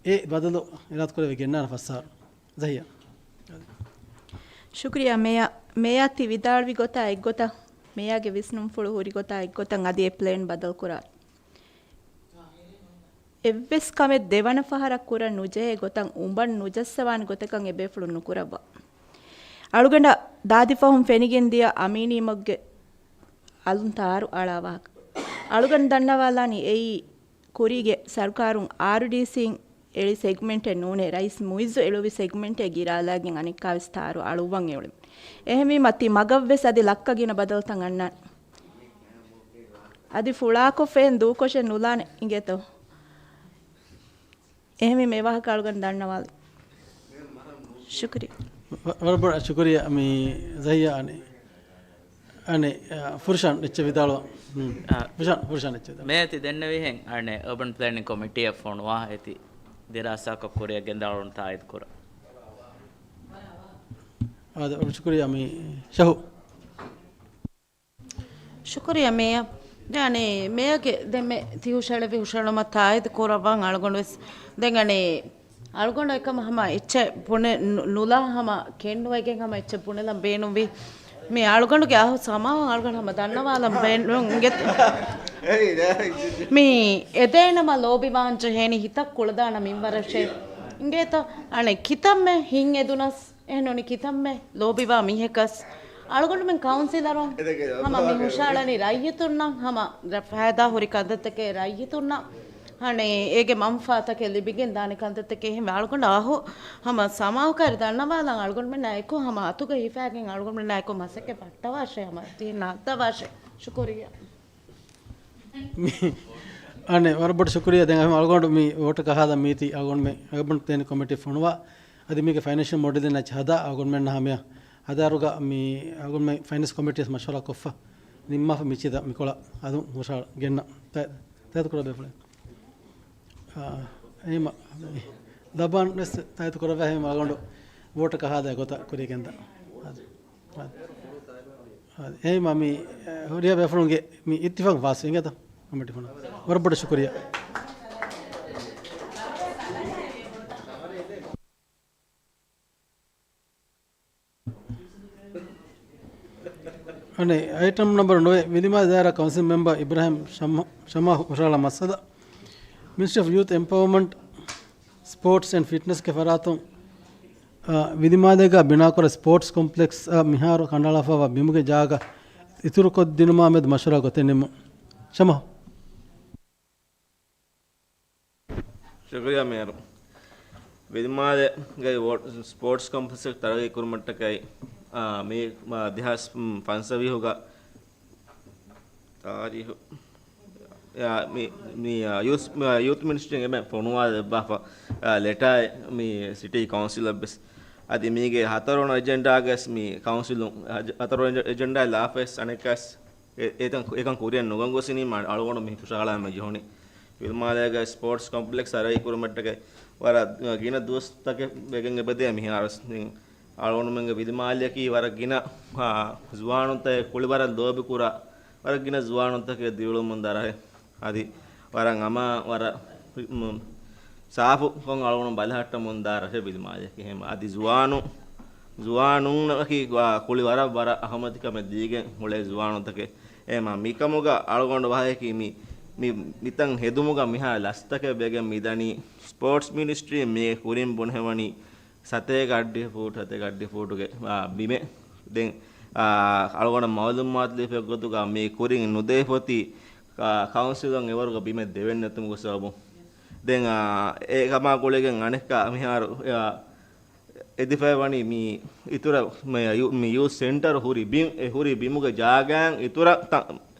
އެ ބަދަލު އިރާދަކުރެވި ގެންނާނެ ފަސް އަހަރު. ޒަހިޔާ. ޝުކުރިއްޔާ މޭޔާ. މޭޔާ ތި ވިދާޅުވި ގޮތާ އެއްގޮތަށް، މޭޔާގެ ވިސްނުންފުޅު ހުރި ގޮތާ އެއްގޮތަށް އަދި އެ ޕްލޭން ބަދަލުކުރާ. އެއްވެސް ކަމެއް ދެވަނަ ފަހަރަށް ކުރަން ނުޖެހޭ ގޮތަށް އުނބަން ނުޖައްސަވާނެ ގޮތަކަށް އެބޭފުޅުން ނުކުރައްވާ. އަޅުގަނޑަށް ދާދި ފަހުން ފެނިގެން ދިޔަ އަމީނީމަގުގެ އަލުން ތާރު އަޅާ ވާހަކަ. އަޅުގަނޑު ދަންނަވާލާނީ އެއީ ކުރީގެ ސަރުކާރުން އާރުޑީސީން އެޅި ސެގްމެންޓެއް ނޫނޭ، ރައީސް މުއިއްޒު އެޅުއްވި ސެގްމެންޓެއް ގިރާލާގެން އަނެއްކާވެސް ތާރު އަޅުއްވަން އެއުޅެނީ. އެހެންވީމަ ތި މަގަށްވެސް އަދި ލައްކަ ގިނަ ބަދަލުތައް އަންނާނެ. އަދި ފުޅާކޮށްފައެއް ދޫކޮށެއް ނުލާނެ އިނގޭތޯ؟ އެހެންވީމަ އެ ވާހަކަ އަޅުގަނޑު ދަންނަވާލި. ޝުކުރިއްޔާ. ވަ-، ވަރަށް ބޮޑަށް ޝުކުރިއްޔާ މި ޒަހިޔާ އަނެއް. އަނެއް، އާ، ފުރުޝާން އެއްޗެއް ވިދާޅުވާ. ހުން. އާ، ފުރުޝާން، ފުރުޝާން އެއްޗެއް ވިދާޅުވާ. މޭޔާ ތި ދެންނެވިހެން އަނެއް އަރބަން ޕްލޭނިން ކޮމިޓީއަށް ފޮނުވާ އެތި ދިރާސާކޮށް ކުރިއަށް ގެންދާ އަޅުން ތާއީދު ކުރަން. އާދެ، ޝުކުރިއްޔާ މި ޝަހު. ޝުކުރިއްޔާ މޭޔާ. ދެން އަނެއް މޭޔާގެ ދެންމެ ތި ހުށަހެޅެވި ހުށަހެޅުމަށް ތާއީދު ކުރައްވަން އަޅުގަނޑުވެސް. ދެން އަނެއް އަޅުގަނޑު އެކަމަށް ހަމަ އެއްޗެއް ބުނެ-، ނު-، ނުލާ ހަމަ ކެނޑުވެގެން ހަމަ އެއްޗެއް ބުނެލަން ބޭނުންވީ. މި އަޅުގަނޑުގެ އަހު ސަމާހު އަޅުގަނޑު ހަމަ ދަންނަވާލަން ބޭނުން އިނގޭތޯ. މި އެދޭނަމަ ލޯބިވާން ޖެހޭނީ ހިތަށް ކުޅަދާނަ މިންވަރަށޭ. އިނގޭތޯ. އަނެއް ކިތަންމެ ހިތް އެދުނަސް އެހެންނޫނީ ކިތަންމެ ލޯބިވާ މީހަކަސް އަޅުގަނޑުމެން ކައުންސިލަރުން ހަމަ މި ހުށައަޅަނީ ރައްޔިތުންނަށް ހަމަ ރަ-، ފައިދާ ހުރި ކަންތައްތަކެއް ރައްޔިތުންނަށް. އަނެއް އޭގެ މަންފާތަކެއް ލިބިގެން ދާނެ ކަންތައްތަކެއް. އެހެންވެ އަޅުގަނޑު އަހު ހަމަ ސަމާހުކައިރި ދަންނަވާލަން އަޅުގަނޑުމެންނާ އެކު ހަމަ އަތުގަ ހިފާގެން އަޅުގަނޑުމެންނާ އެކު މަސައްކަތް ބައްޓަވާށޭ ހަމަ ތިހެން ނާއްދަވާށޭ. ޝުކުރިއްޔާ. މި-، އަނެއް ވަރަށް ބޮޑު ޝުކުރިއްޔާ. ދެން އަޅުގަނޑު މި ވޯޓަށް ކަހާލަން މީތި އަޅުގަނޑުމެން އަރބަން ޕްލޭނިން ކޮމިޓީ ފޮނުވާ. އަދި މީގެ ފައިނޭންޝަލް މޮޑެލް އެއްޗެއް ހަދާ އަޅުގަނޑުމެންނަށް ހަމަޔަށް ހަދާއިރުގަ މި އަޅުގަނޑުމެން ފައިނޭންސް ކޮމިޓީ މަޝްވަރާ ކޮށްފަ ނިންމާފަ މިޗިދަ މިކޮޅަށް އަލުން ހުށަހަޅަ ގެންނަ ތަ-، ތާއީދު ކުރާ ބޭފުޅެއް. އާ، އެހެންމަ ލަބާން ވެސް ތާއީދު ކުރައްވާ އެހެންމަ އަޅުގަނޑު ވޯޓަށް ކަހާލާ ގޮތަށް ކުރިޔަށް ގެންދާ. އާ، އާ، އާ، އެހެންމަ މި، އެ، ހުރިހާ ބޭފުޅުންގެ މި އިއްތިފާގު ފާސް އިނގޭތަ؟ ކޮމިޓީ ފޮނުވާ. ވަރަށް ބޮޑަށް ޝުކުރިއްޔާ. އަނެއް އައިޓަމް ނަމްބަރު ނުވެ، ވިލިމާލެ ދާއިރާ ކައުންސިލް މެމްބަރ އިބްރާހިމް ޝަމް-، ޝަމާ ހުށަހަޅާ މައްސަލަ، މިނިސްޓްރީ އޮފް ޔޫތު އެމްޕަވަރމަންޓް، ސްޕޯޓްސް އެންޑް ފިޓްނަސްގެ ފަރާތުން، އަ، ވިލިމާލޭގަ ބިނާކުރާ ސްޕޯޓްސް ކޮމްޕްލެކްސް އަށް މިހާރު ކަނޑައަޅާފައިވާ ބިމުގެ ޖާގަ އިތުރުކޮށްދިނުމާ މެދު މަޝްވަރާ ގޮތެއް ނިންމުން. ޝަމާ. ޝުކުރިއްޔާ މޭޔަރު. ވިލިމާލޭގައި ވޯ-، ސްޕޯޓްސް ކޮމްޕްލެކްސް ތަރައްގީ ކުރުމަށްޓަކައި، އާ، މި، މާ، ދެހާސް ފަންސަވީހުގަ ތާރީހު، އާ، މި، މި، އާ، ޔޫސް-، މާ، ޔޫތު މިނިސްޓްރީން އެންމެ ފޮނުވާލައްވާފަ، އާ، ލެޓާއެއް މި ސިޓީ ކައުންސިލަށްވެސް. އަދި މީގެ ހަތަރުވަނަ އެޖެންޑާގަސް މި ކައުންސިލުން ހަ-، ހަތަރުވަނަ އެޖެންޑާއެއް ލާފައެސް އަނެއްކާސް އެ-، އެތަން-، އެކަން ކުރިއަށް ނުގަންގޮސް އިނީމާ އަޅުގަނޑު މި ހުށަހަޅާމެ ޖެހުނީ. ވިލިމާލޭގަ ސްޕޯޓްސް ކޮމްޕްލެކްސް ތަރައްގީ ކުރުމަށްޓަކައި ވަރަށް ގިނަ ދުވަސްތަކެއް ވެގެން އެބަދޭ މިހާރު. އަޅުގަނޑުމެންގެ ވިލިމާލެއަކީ ވަރަށް ގިނަ، އާ، ޒުވާނުންތައް ކުޅި ވަރަށް ލޯބިކުރާ، ވަރަށް ގިނަ ޒުވާނުންތަކެއް ދިރިއުޅުމުން ދާ ރަށެއް. އަދި ވަރަށް އަމާ ވަރަށް، މު-، ސާފުކޮށް އަޅުގަނޑު ބަލަހައްޓަމުން ދާ ރަށެއް ވިލިމާލެއަކީ. އެހެން އަދި ޒުވާނު-، ޒުވާނުންނަކީ ކުޅި ވަރަށް، ވަރަށް އަހައްމިއްޔަތުކަމެއް ދީގެން އުޅޭ ޒުވާނުންތަކެއް. އެހެންމާ މިކަމުގަ އަޅުގަނޑު ވާހަކައަކީ މި، މި، މިތަން ހެދުމުގަ މިހާ ލަސްތަކެއް ވެގެން މިދަނީ. ސްޕޯޓްސް މިނިސްޓްރީ މީގެ ކުރިން ބުނެވަނީ ސަތޭކަ އައްޑިހަ ފޫޓް، ސަތޭކަ އައްޑިހަ ފޫޓުގެ، އާ، ބިމެއް. ދެން، އާ، އަޅުގަނޑަށް މައުލޫމާތު ލިބިފައި ގޮތުގަ މި ކުރިން ނުދޭ ފޮތި، އާ، ކައުންސިލުން އެވަރުގަ ބިމެއް ދެވެން ނެތުމުގެ ސަބަބުން. ދެން، އާ، އެ ކަމާ ގުޅިގެން އަނެއްކާ މިހާރު، އާ، އެދިފައި ވަނީ މި އިތުރަށް މި ޔޫ-، މި ޔޫތު ސެންޓަރު ހުރި ބިން، އެ ހުރި ބިމުގެ ޖާގައިން އިތުރަށް ތަ-،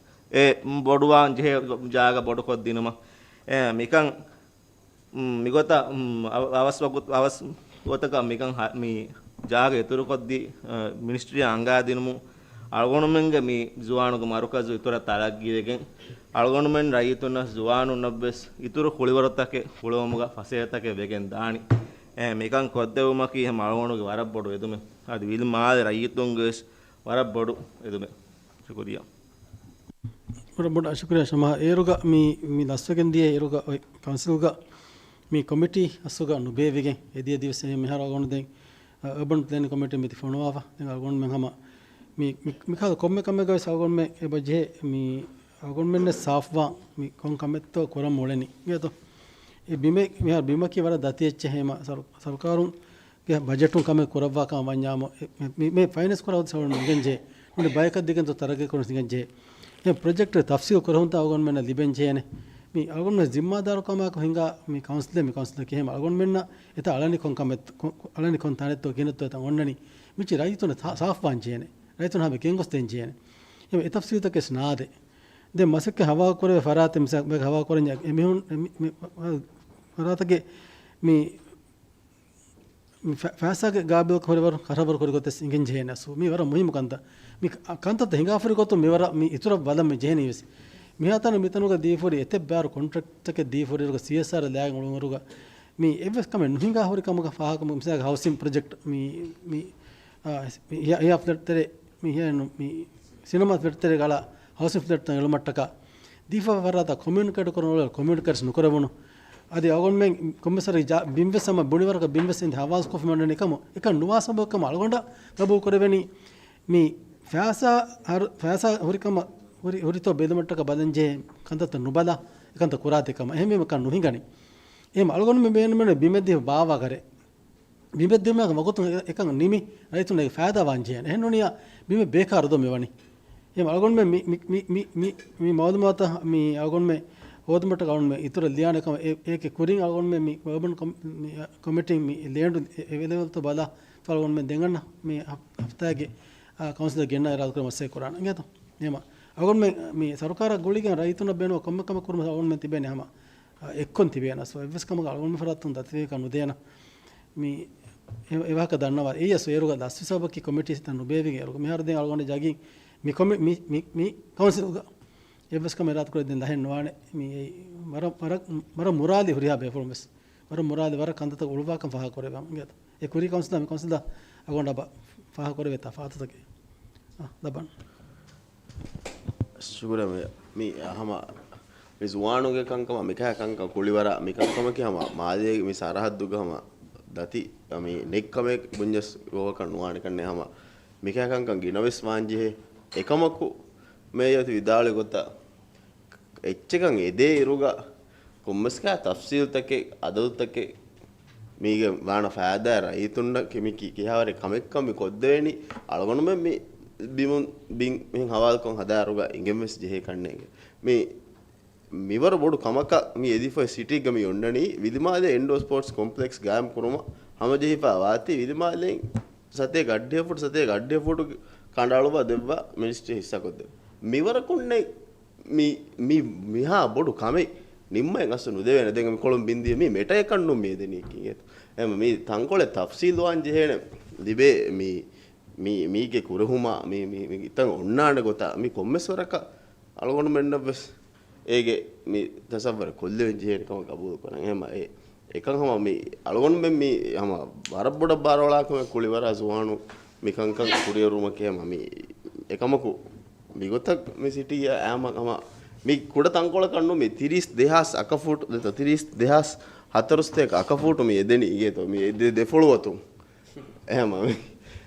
އެ ބޮޑުވާން ޖެހޭ ޖާގަ ބޮޑުކޮށްދިނުމަށް. އެ، މިކަން މިގޮތަށް، އަވަސް ވަގު-، އަވަސް ގޮތަކަށް މިކަން ހަ-، މި ޖާގަ އިތުރުކޮށްދީ، އަ، މިނިސްޓްރީއަށް އަންގާދިނުމުން އަޅުގަނޑުމެންގެ މި ޒުވާނުގެ މަރުކަޒު އިތުރަށް ތަރައްގީވެގެން، އަޅުގަނޑުމެން ރައްޔިތުންނަށް ޒުވާނުންނަށްވެސް އިތުރު ކުޅިވަރުތަކެއް ހުޅުވުމުގަ ފަސޭހަތަކެއް ވެގެން ދާނީ. އެ، މިކަން ކޮށްދެއްވުމަކީ ހަމަ އަޅުގަނޑުގެ ވަރަށް ބޮޑު އެދުމެއް. އަދި ވިލިމާލެ ރައްޔިތުންގެވެސް ވަރަށް ބޮޑު އެދުމެއް. ޝުކުރިއްޔާ. ވަރަށް ބޮޑަށް ޝުކުރިއްޔާ ޝަމާ. އޭރުގަ މި، މި ލަސްވެގެން ދިޔަ އޭރުގަ އޮތް ކައުންސިލްގަ މި ކޮމިޓީ އަސްލުގަ ނުބޭއްވިގެން އެދިޔަ ދިވެއްސެއް މިހާރު އަޅުގަނޑު ދެން އަ، އަރބަން ޕްލޭނިން ކޮމިޓީ މިތި ފޮނުވާފަ. ދެން އަޅުގަނޑުމެން ހަމަ މި، މި، މިކަހަލަ ކޮންމެ ކަމެއްގަވެސް އަޅުގަނޑުމެން އެބަ ޖެހޭ މި އަޅުގަނޑުމެންނަށް ސާފުވާން މި ކޮން ކަމެއްތޯ ކުރަން އުޅެނީ. އިނގޭތޯ؟ އެ ބިމެއް މިހާރު ބިމަކީ ވަރަށް ދަތި އެއްޗެއް ހޭމަ ސަރު-، ސަރުކާރުންގެ ބަޖެޓުން ކަމެއް ކުރައްވާކަން ވަންޏާމު މި، މި، މި ފައިނޭންސް ކުރާ ހުދު ސަވަން އިނގެން ޖެހޭ. ނުނި ބަޔަކަށް ދިގެންތޯ ތަރައްގީ ކުރަން އިނގެން ޖެހޭ. އެ ޕްރޮޖެކްޓް ތަފްސީލް ކުރަހުންތާ އަޅުގަނޑުމެންނަށް ލިބެން ޖެހޭނެ. މި އަޅުގަނޑުމެން ޒިންމާދާރުކަމާއެކު ހިނގާ މި ކައުންސިލެއް، މި ކައުންސިލަކީ ހޭމަ އަޅުގަނޑުމެންނަށް އެތާ އަޅަނި ކޮން ކަމެއް، ކޮ-، ކޮ-، އަޅަނި ކޮން ތަނެއްތޯ ކިހިނެއްތޯ އެތާ އޮންނަނީ. މިޗި ރައްޔިތުންނަށް ތާ-، ސާފުވާން ޖެހޭނެ. ރައްޔިތުން ހަމަ ގެންގޮސްދޭން ޖެހޭނެ. އެ ތަފްސީލްތަކެސް ނާދޭ. ދެން މަސައްކަތް ހަވާލު ކުރެވޭ ފަރާތެއް މިސާ ހަވާލު ކުރަންޏާ އެ މީހުން އެ މި-، މި-، ފަރާތަކެއް މި ފަ-، ފައިސާގެ ގާބިލްކަން ހުރިވަރު ކަށަވަރު ކުރި ގޮތެއް އިނގެން ޖެހޭނެ އަސްލު. މީ ވަރަށް މުހިއްމު ކަންތައް. މި ކަ-، ކަންތައްތައް ހިނގާފަ ހުރި ގޮތުން މި ވަރަށް މި އިތުރަށް ބަލަން މި ޖެހެނީ ވެސް. މިހާތަނަށް މިތަނުގަ ދީފަ ހުރި އެތައް ބާރު ކޮންޓްރެކްޓްތަކެއް ދީފަ ހުރި ސީއެސްއާރް ލާގެން އުޅުނުއިރުގަ މި އެއްވެސް ކަމެއް ނުހިނގާ ހުރި ކަމުގަ ފާހަގަ މިސާލަކަށް ހައުސިން ޕްރޮޖެކްޓް މި، މި، އާ، މި ހިޔާ، ހިޔާ ފްލެޓް ތެރޭ، މި ހިޔާ ނު-، މި ސިނަމާ ފްލެޓް ތެރޭގަ އަޅާ ހައުސިން ފްލެޓްތައް އެޅުމަށްޓަކާ ދީފަ ފަރާތަށް ކޮމިއުނިކޭޓް ކުރަން އުޅޭ ކޮމިއުނިކޭޓްސް ނުކުރެވުނު. އަދި އަޅުގަނޑުމެން ކޮންމެސް ވަރަކަށް ޖާ-، ބިންވެސް ހަމަ ބުނިވަރަކަށް ބިންވެސް އެންދި ހަވާލުކޮށްފި މަންނަނީ ކަމު އެކަން ނުވާ ސަބަބަކަށް އަޅުގަނޑަށް ގަބޫލު ކުރެވެނީ. މި ފައިސާ ހަރު-، ފައިސާ ހުރިކަމަށް ހުރި-، ހުރިތޯ ބެލުމަށްޓަކާ ބަލަން ޖެހޭ ކަންތައްތައް ނުބަލާ އެކަންތައް ކުރާތީ ކަމަށް. އެހެންވީމަ އެކަން ނުހިނގަނީ. އެހެން އަޅުގަނޑުމެން ބޭނުމެއް ބިމެއް ދީފަ ބާއްވާ ކަރެއް. ބިމެއް ދިއުމާ ވަގުތު އެކަން ނިމި، ރައްޔިތުންނަށް ފައިދާ ވާން ޖެހޭނެ. އެހެން ނޫނިއްޔާ ބިމެއް ބޭކާރު ދޯ މިވަނީ. އެހެން އަޅުގަނޑުމެން މި، މި، މި، މި، މި، މި މައުލޫމާތަށް މި އަޅުގަނޑުމެން ހޯދުމަށްޓަކާ އަޅުގަނޑުމެން އިތުރަށް ލިޔާނެ ކަމަށް އެ، އޭގެ ކުރިން އަޅުގަނޑުމެން މި އަރބަން ކޮމި-، މި، އަ، ކޮމިޓީން މި ލޭންޑު އެ-، އެވެލެވެލްތޯ ބަލާ އަޅުގަނޑުމެން ދެން އަންނަ މި ހަފް-، ހަފްތާގެ، އާ، ކައުންސިލަށް ގެންނަ އިރާދަކުރި މަސައްކަތް ކުރާނެ. އިނގޭތޯ؟ އެހެން އަޅުގަނޑުމެން މި ސަރުކާރާ ގުޅިގެން ރައްޔިތުންނަށް ބޭނުން ކޮންމެ ކަމެއް ކުރުމަށް އަޅުގަނޑުމެން ތިބޭނެ ހަމަ އެއްކޮން ތިބޭނަސް އެއްވެސް ކަމަކަށް އަޅުގަނޑު ފަރާތުން ދަތިވެ ކަން ނުދޭނަ. މި އެ-، އެވާހަކަ ދަންނަވާ. އެއީ އަސް އޭރުގަ ލަސްވި ސަބަބަކީ ކޮމިޓީ ސިއްތަ ނުބޭވިގެން އޭރުގަ. މިހާރު ދެން އަޅުގަނޑަށް ޖަގީ މި ކޮމި-، މި، މި، މި ކައުންސިލްގަ އެއްވެސް ކަމެއް އިރާދަކުރެއްވި ދެން ލަހެއް ނުވާނެ. މި އެއީ ވަރަށް، ވަރަށް، ވަރަށް މުރާލި ހުރިހާ ބޭފުޅުން ވެސް. ވަރަށް މުރާލި، ވަރަށް ކަންތައްތައް އުޅުއްވާކަން ފާހަގަ ކުރެވޭ. އިނގޭތޯ؟ އެ ކުރީ ކައުންސިލާ މި ކައުންސިލާ އަޅުގަނޑަށް ފާހަގަ ކުރެވޭ ތަފާތުތަކެއް. އާ، ލަބަން. ޝުކުރެއް މި، މި ހަމަ މި ޒުވާނުގެ ކަންކަމަށް މިކަހަ ކަންކަން ކުޅިވަރާ މި ކަންކަމަކީ ހަމަ މާލޭގެ މި ސަރަހައްދުގަ ހަމަ ދަތި މި ނެތް ކަމެއް ބުންޏަސް ގޮވަކަށް ނުވާނެ ކަންނޭ. ހަމަ މިކަހަ ކަންކަން ގިނަވެސް ވާން ޖެހޭ. އެކަމަކު މޭޔަރ ތި ވިދާޅުވި ގޮތަށް އެއްޗެކަން އެދޭ އިރުގަ ކޮންމެސް ކާ ތަފްސީލްތަކެއް، އަދަދުތަކެއް، މީގެ ވާނަ ފައިދާ ރައްޔިތުންނަށް ކި-، މި ކި-، ކިހާވަރެއް ކަމެއްކަން މި ކޮށްދެވެނީ. އަޅުގަނޑުމެން މި ބިމުން، ބިން މިހެން ހަވާލުކޮށް ހަދާއިރުގަ އިނގެންވެސް ޖެހޭ ކަންނޭނގެ. މި، މިވަރު ބޮޑު ކަމަކަށް މި އެދިފައި ސިޓީގަ މި އޮންނަނީ ވިލިމާލޭ އިންޑޯ ސްޕޯޓްސް ކޮމްޕްލެކްސް ގާއިމް ކުރުމަށް ހަމަޖެހިފަ ވާތީ ވިލިމާލޭ ސަތޭކަ އަށްޑިހަ ފުޓް، ސަތޭކަ އަށްޑިހަ ފުޓް ކަނޑައަޅުވާ ދެއްވާ މިނިސްޓްރީ ހިއްސާކޮށްދެއްވާ. މިވަރަކުންނެއް މި، މި، މިހާ ބޮޑު ކަމެއް ނިންމައިން އަސްލު ނުދެވޭނެ. ދެން މި ކޮޅުން ބިންދިޔަ މީ މެޓައެއްކަން ނޫން މި އެދެނީ ކީއެއް. އެހެން މި ތަންކޮޅެއް ތަފްސީލްވާން ޖެހޭނެ. ލިބޭ މި، މި، މީގެ ކުރެހުމާ މި، މި، މި ތަން އޮންނާނެ ގޮތާ މި ކޮންމެސް ވަރަކަށް އަޅުގަނޑުމެންނަށްވެސް އޭގެ މި ތަސައްވަރު ކޮށްލެވެން ޖެހޭނެ ކަމަށް ގަބޫލު ކުރަން. އެހެން އެ އެކަން ހަމަ މި އަޅުގަނޑުމެން މި ހަމަ ވަރަށް ބޮޑަށް ބާރުއަޅާ ކަމެއް ކުޅިވަރާ ޒުވާނު މި ކަންކަން ކުރިއެރުމަކީ ހަމަ މި އެކަމަކު މިގޮތަށް މި ސިޓީއަށް އައިމަ ހަމަ މި ކުޑަ ތަންކޮޅަކަށް ނޫން މި ތިރީސް ދެހާސް އަކަފޫޓު ދެތޯ ތިރީސް ދެހާސް ހަތަރުސަތޭކަ އަކަފޫޓު މި އެދެނީ އިނގޭތޯ މި ދެ-، ދެފޮޅު އަތުން. އެހެމަ މި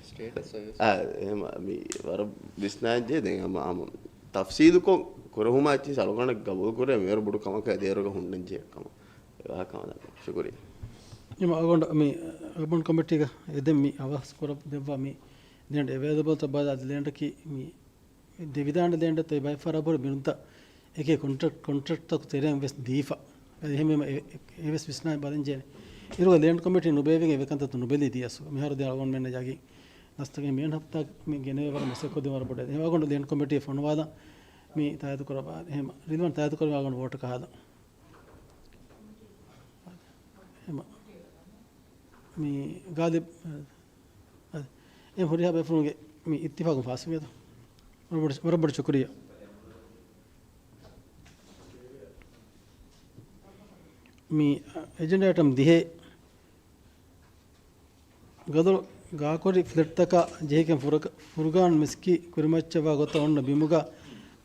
ސްޓޭޓަސް އޮތް ވެސް. އާ، އެހެމަ މި ވަރަށް ވިސްނާންޖެހޭ ދެން ހަމަ ހަމަ ތަފްސީލުކޮށް ކުރެހުމާ އެއްޗިސް އަޅުގަނޑަށް ގަބޫލު ކުރޭ މިވަރު ބޮޑު ކަމަކަށް ދޭރުގަ ހުންނަންޖެހޭ ކަމަށް. ވާހަކަ ހަމަ ޝުކުރިއްޔާ. އެމަ އަޅުގަނޑު މި އަރބަން ކޮމިޓީގަ އެދެން މި އަވަސް ކުރަ ދެއްވާ މި ލޭންޑް އެވޭލަބަލްތައް ބަލާ އަދި ލޭންޑަކީ މި ދެވިދާނެ ލޭންޑެއްތޯ ބައެއް ފަރާބޮޑު ބިނުންތައް އެކޭ ކޮންޓްރެކްޓް، ކޮންޓްރެކްޓްތަކު ތެރެއިން ވެސް ދީފަ. އަދި އެހެންވީމަ އެ-، އެ-، އެވެސް ވިސްނާ ބަލަންޖެހޭނެ. އިރުގަ ލޭންޑް ކޮމިޓީ ނުބޭވިގެން އެވެ ކަންތައްތައް ނުބެލީ ދިޔަސް. މިހާރު ދެ އަޅުގަނޑުމެންނަށް ޔަގީން ނަސްތަކެއް މިއަން ހަފްތާ މި ގެނެވޭ ވަރަށް މަސައްކަތް ވަރަށް ބޮޑެ. އެ އަޅުގަނޑު ލޭންޑް ކޮމިޓީ ފޮނުވާލަން މި ތާއީދު ކުރައްވާ. އެހެމަ ރިލްވާން ތާއީދު ކުރައްވާ އަޅުގަނޑު ވޯޓަކަށް ހާލަން. އެހެމަ މި ގާލިބް އަދި އެ ހުރިހާ ބޭފުޅުންގެ މި އިއްތިފާގުން ފާސްވިގެން. ވަރަށް ބޮޑަށް، ވަރަށް ބޮޑަށް ޝުކުރިއްޔާ. މި އެޖެންޑާ އައިޓަމް ދިހަ، ގަދޮޅު ގާކޮށި ފްލެޓްތަކާ ޖެހިގެން ފުރަ-، ފުރުގާން މިސްކިތް ކުރިމައްޗަށްވާ ގޮތަށް އޮންނަ ބިމުގަ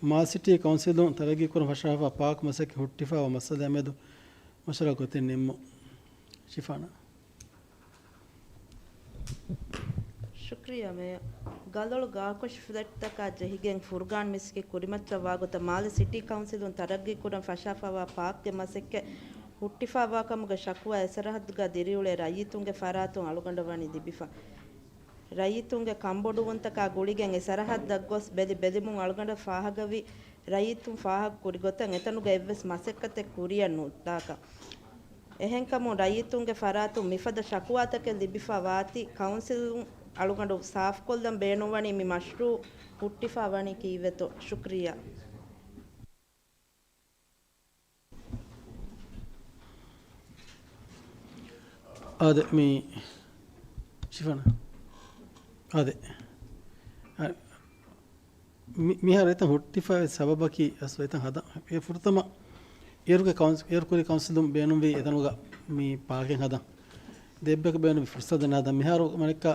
މާލެ ސިޓީ ކައުންސިލުން ތަރައްގީކުރަން ފަށާފަ ޕާކް މަސައްކަތް ހުއްޓިފައިވާ މައްސަލައާ މެދު މަޝްވަރާ ގޮތެއް ނިންމުން. ޝިފާނާ. ޝުކްރިއްޔާ މޭޔަރ. ގަލޮޅު ގާކޮށި ފްލެޓްތަކާ ޖެހިގެން ފުރުގާން މިސްކިތް ކުރިމައްޗަށް ވާގޮތަށް މާލެ ސިޓީ ކައުންސިލުން ތަރައްގީކުރަން ފަށާފައިވާ ޕާކްގެ މަސައްކަތް ހުއްޓިފައިވާކަމުގެ ޝަކުވާ އެސަރަހައްދުގަ ދިރިއުޅޭ ރައްޔިތުންގެ ފަރާތުން އަޅުގަނޑަށް ވަނީ ލިބިފަ. ރައްޔިތުންގެ ކަންބޮޑުވުންތަކާ ގުޅިގެން އެ ސަރަހައްދަށް ގޮސް ބެލި ބެލިމުން އަޅުގަނޑަށް ފާހަގަވި ރައްޔިތުން ފާހަގަ ކުރި ގޮތަށް އެތަނުގަ އެއްވެސް މަސައްކަތެއް ކުރިއަށް ނުދާކަށް. އެހެންކަމުން ރައްޔިތުންގެ ފަރާތުން މިފަދަ ޝަކުވާތަކެއް ލިބިފަ ވާތީ ކައުންސިލުން އަޅުގަނޑު ސާފުކޮށްލަން ބޭނުންވަނީ މި މަޝްރޫއު ހުއްޓިފަ ވަނީ ކީއްވެތޯ؟ ޝުކްރިއްޔާ. އާދެ، މި ޝިފާނާ. އާދެ. އަ، މި-، މިހާރު އެތަން ހުއްޓިފައި ސަބަބަކީ އަސްލު އެތަން ހަދާ-، އެ ފުރަތަމަ އޭރުގެ ކައުންސި-، އޭރު ކުރި ކައުންސިލުން ބޭނުންވީ އެތަނުގަ މި ޕާކެއް ހަދަން. ދެއްބަކަށް ބޭނުންވި ފުރުސަތެއް ނަހަދަން. މިހާރު މަނިކްކާ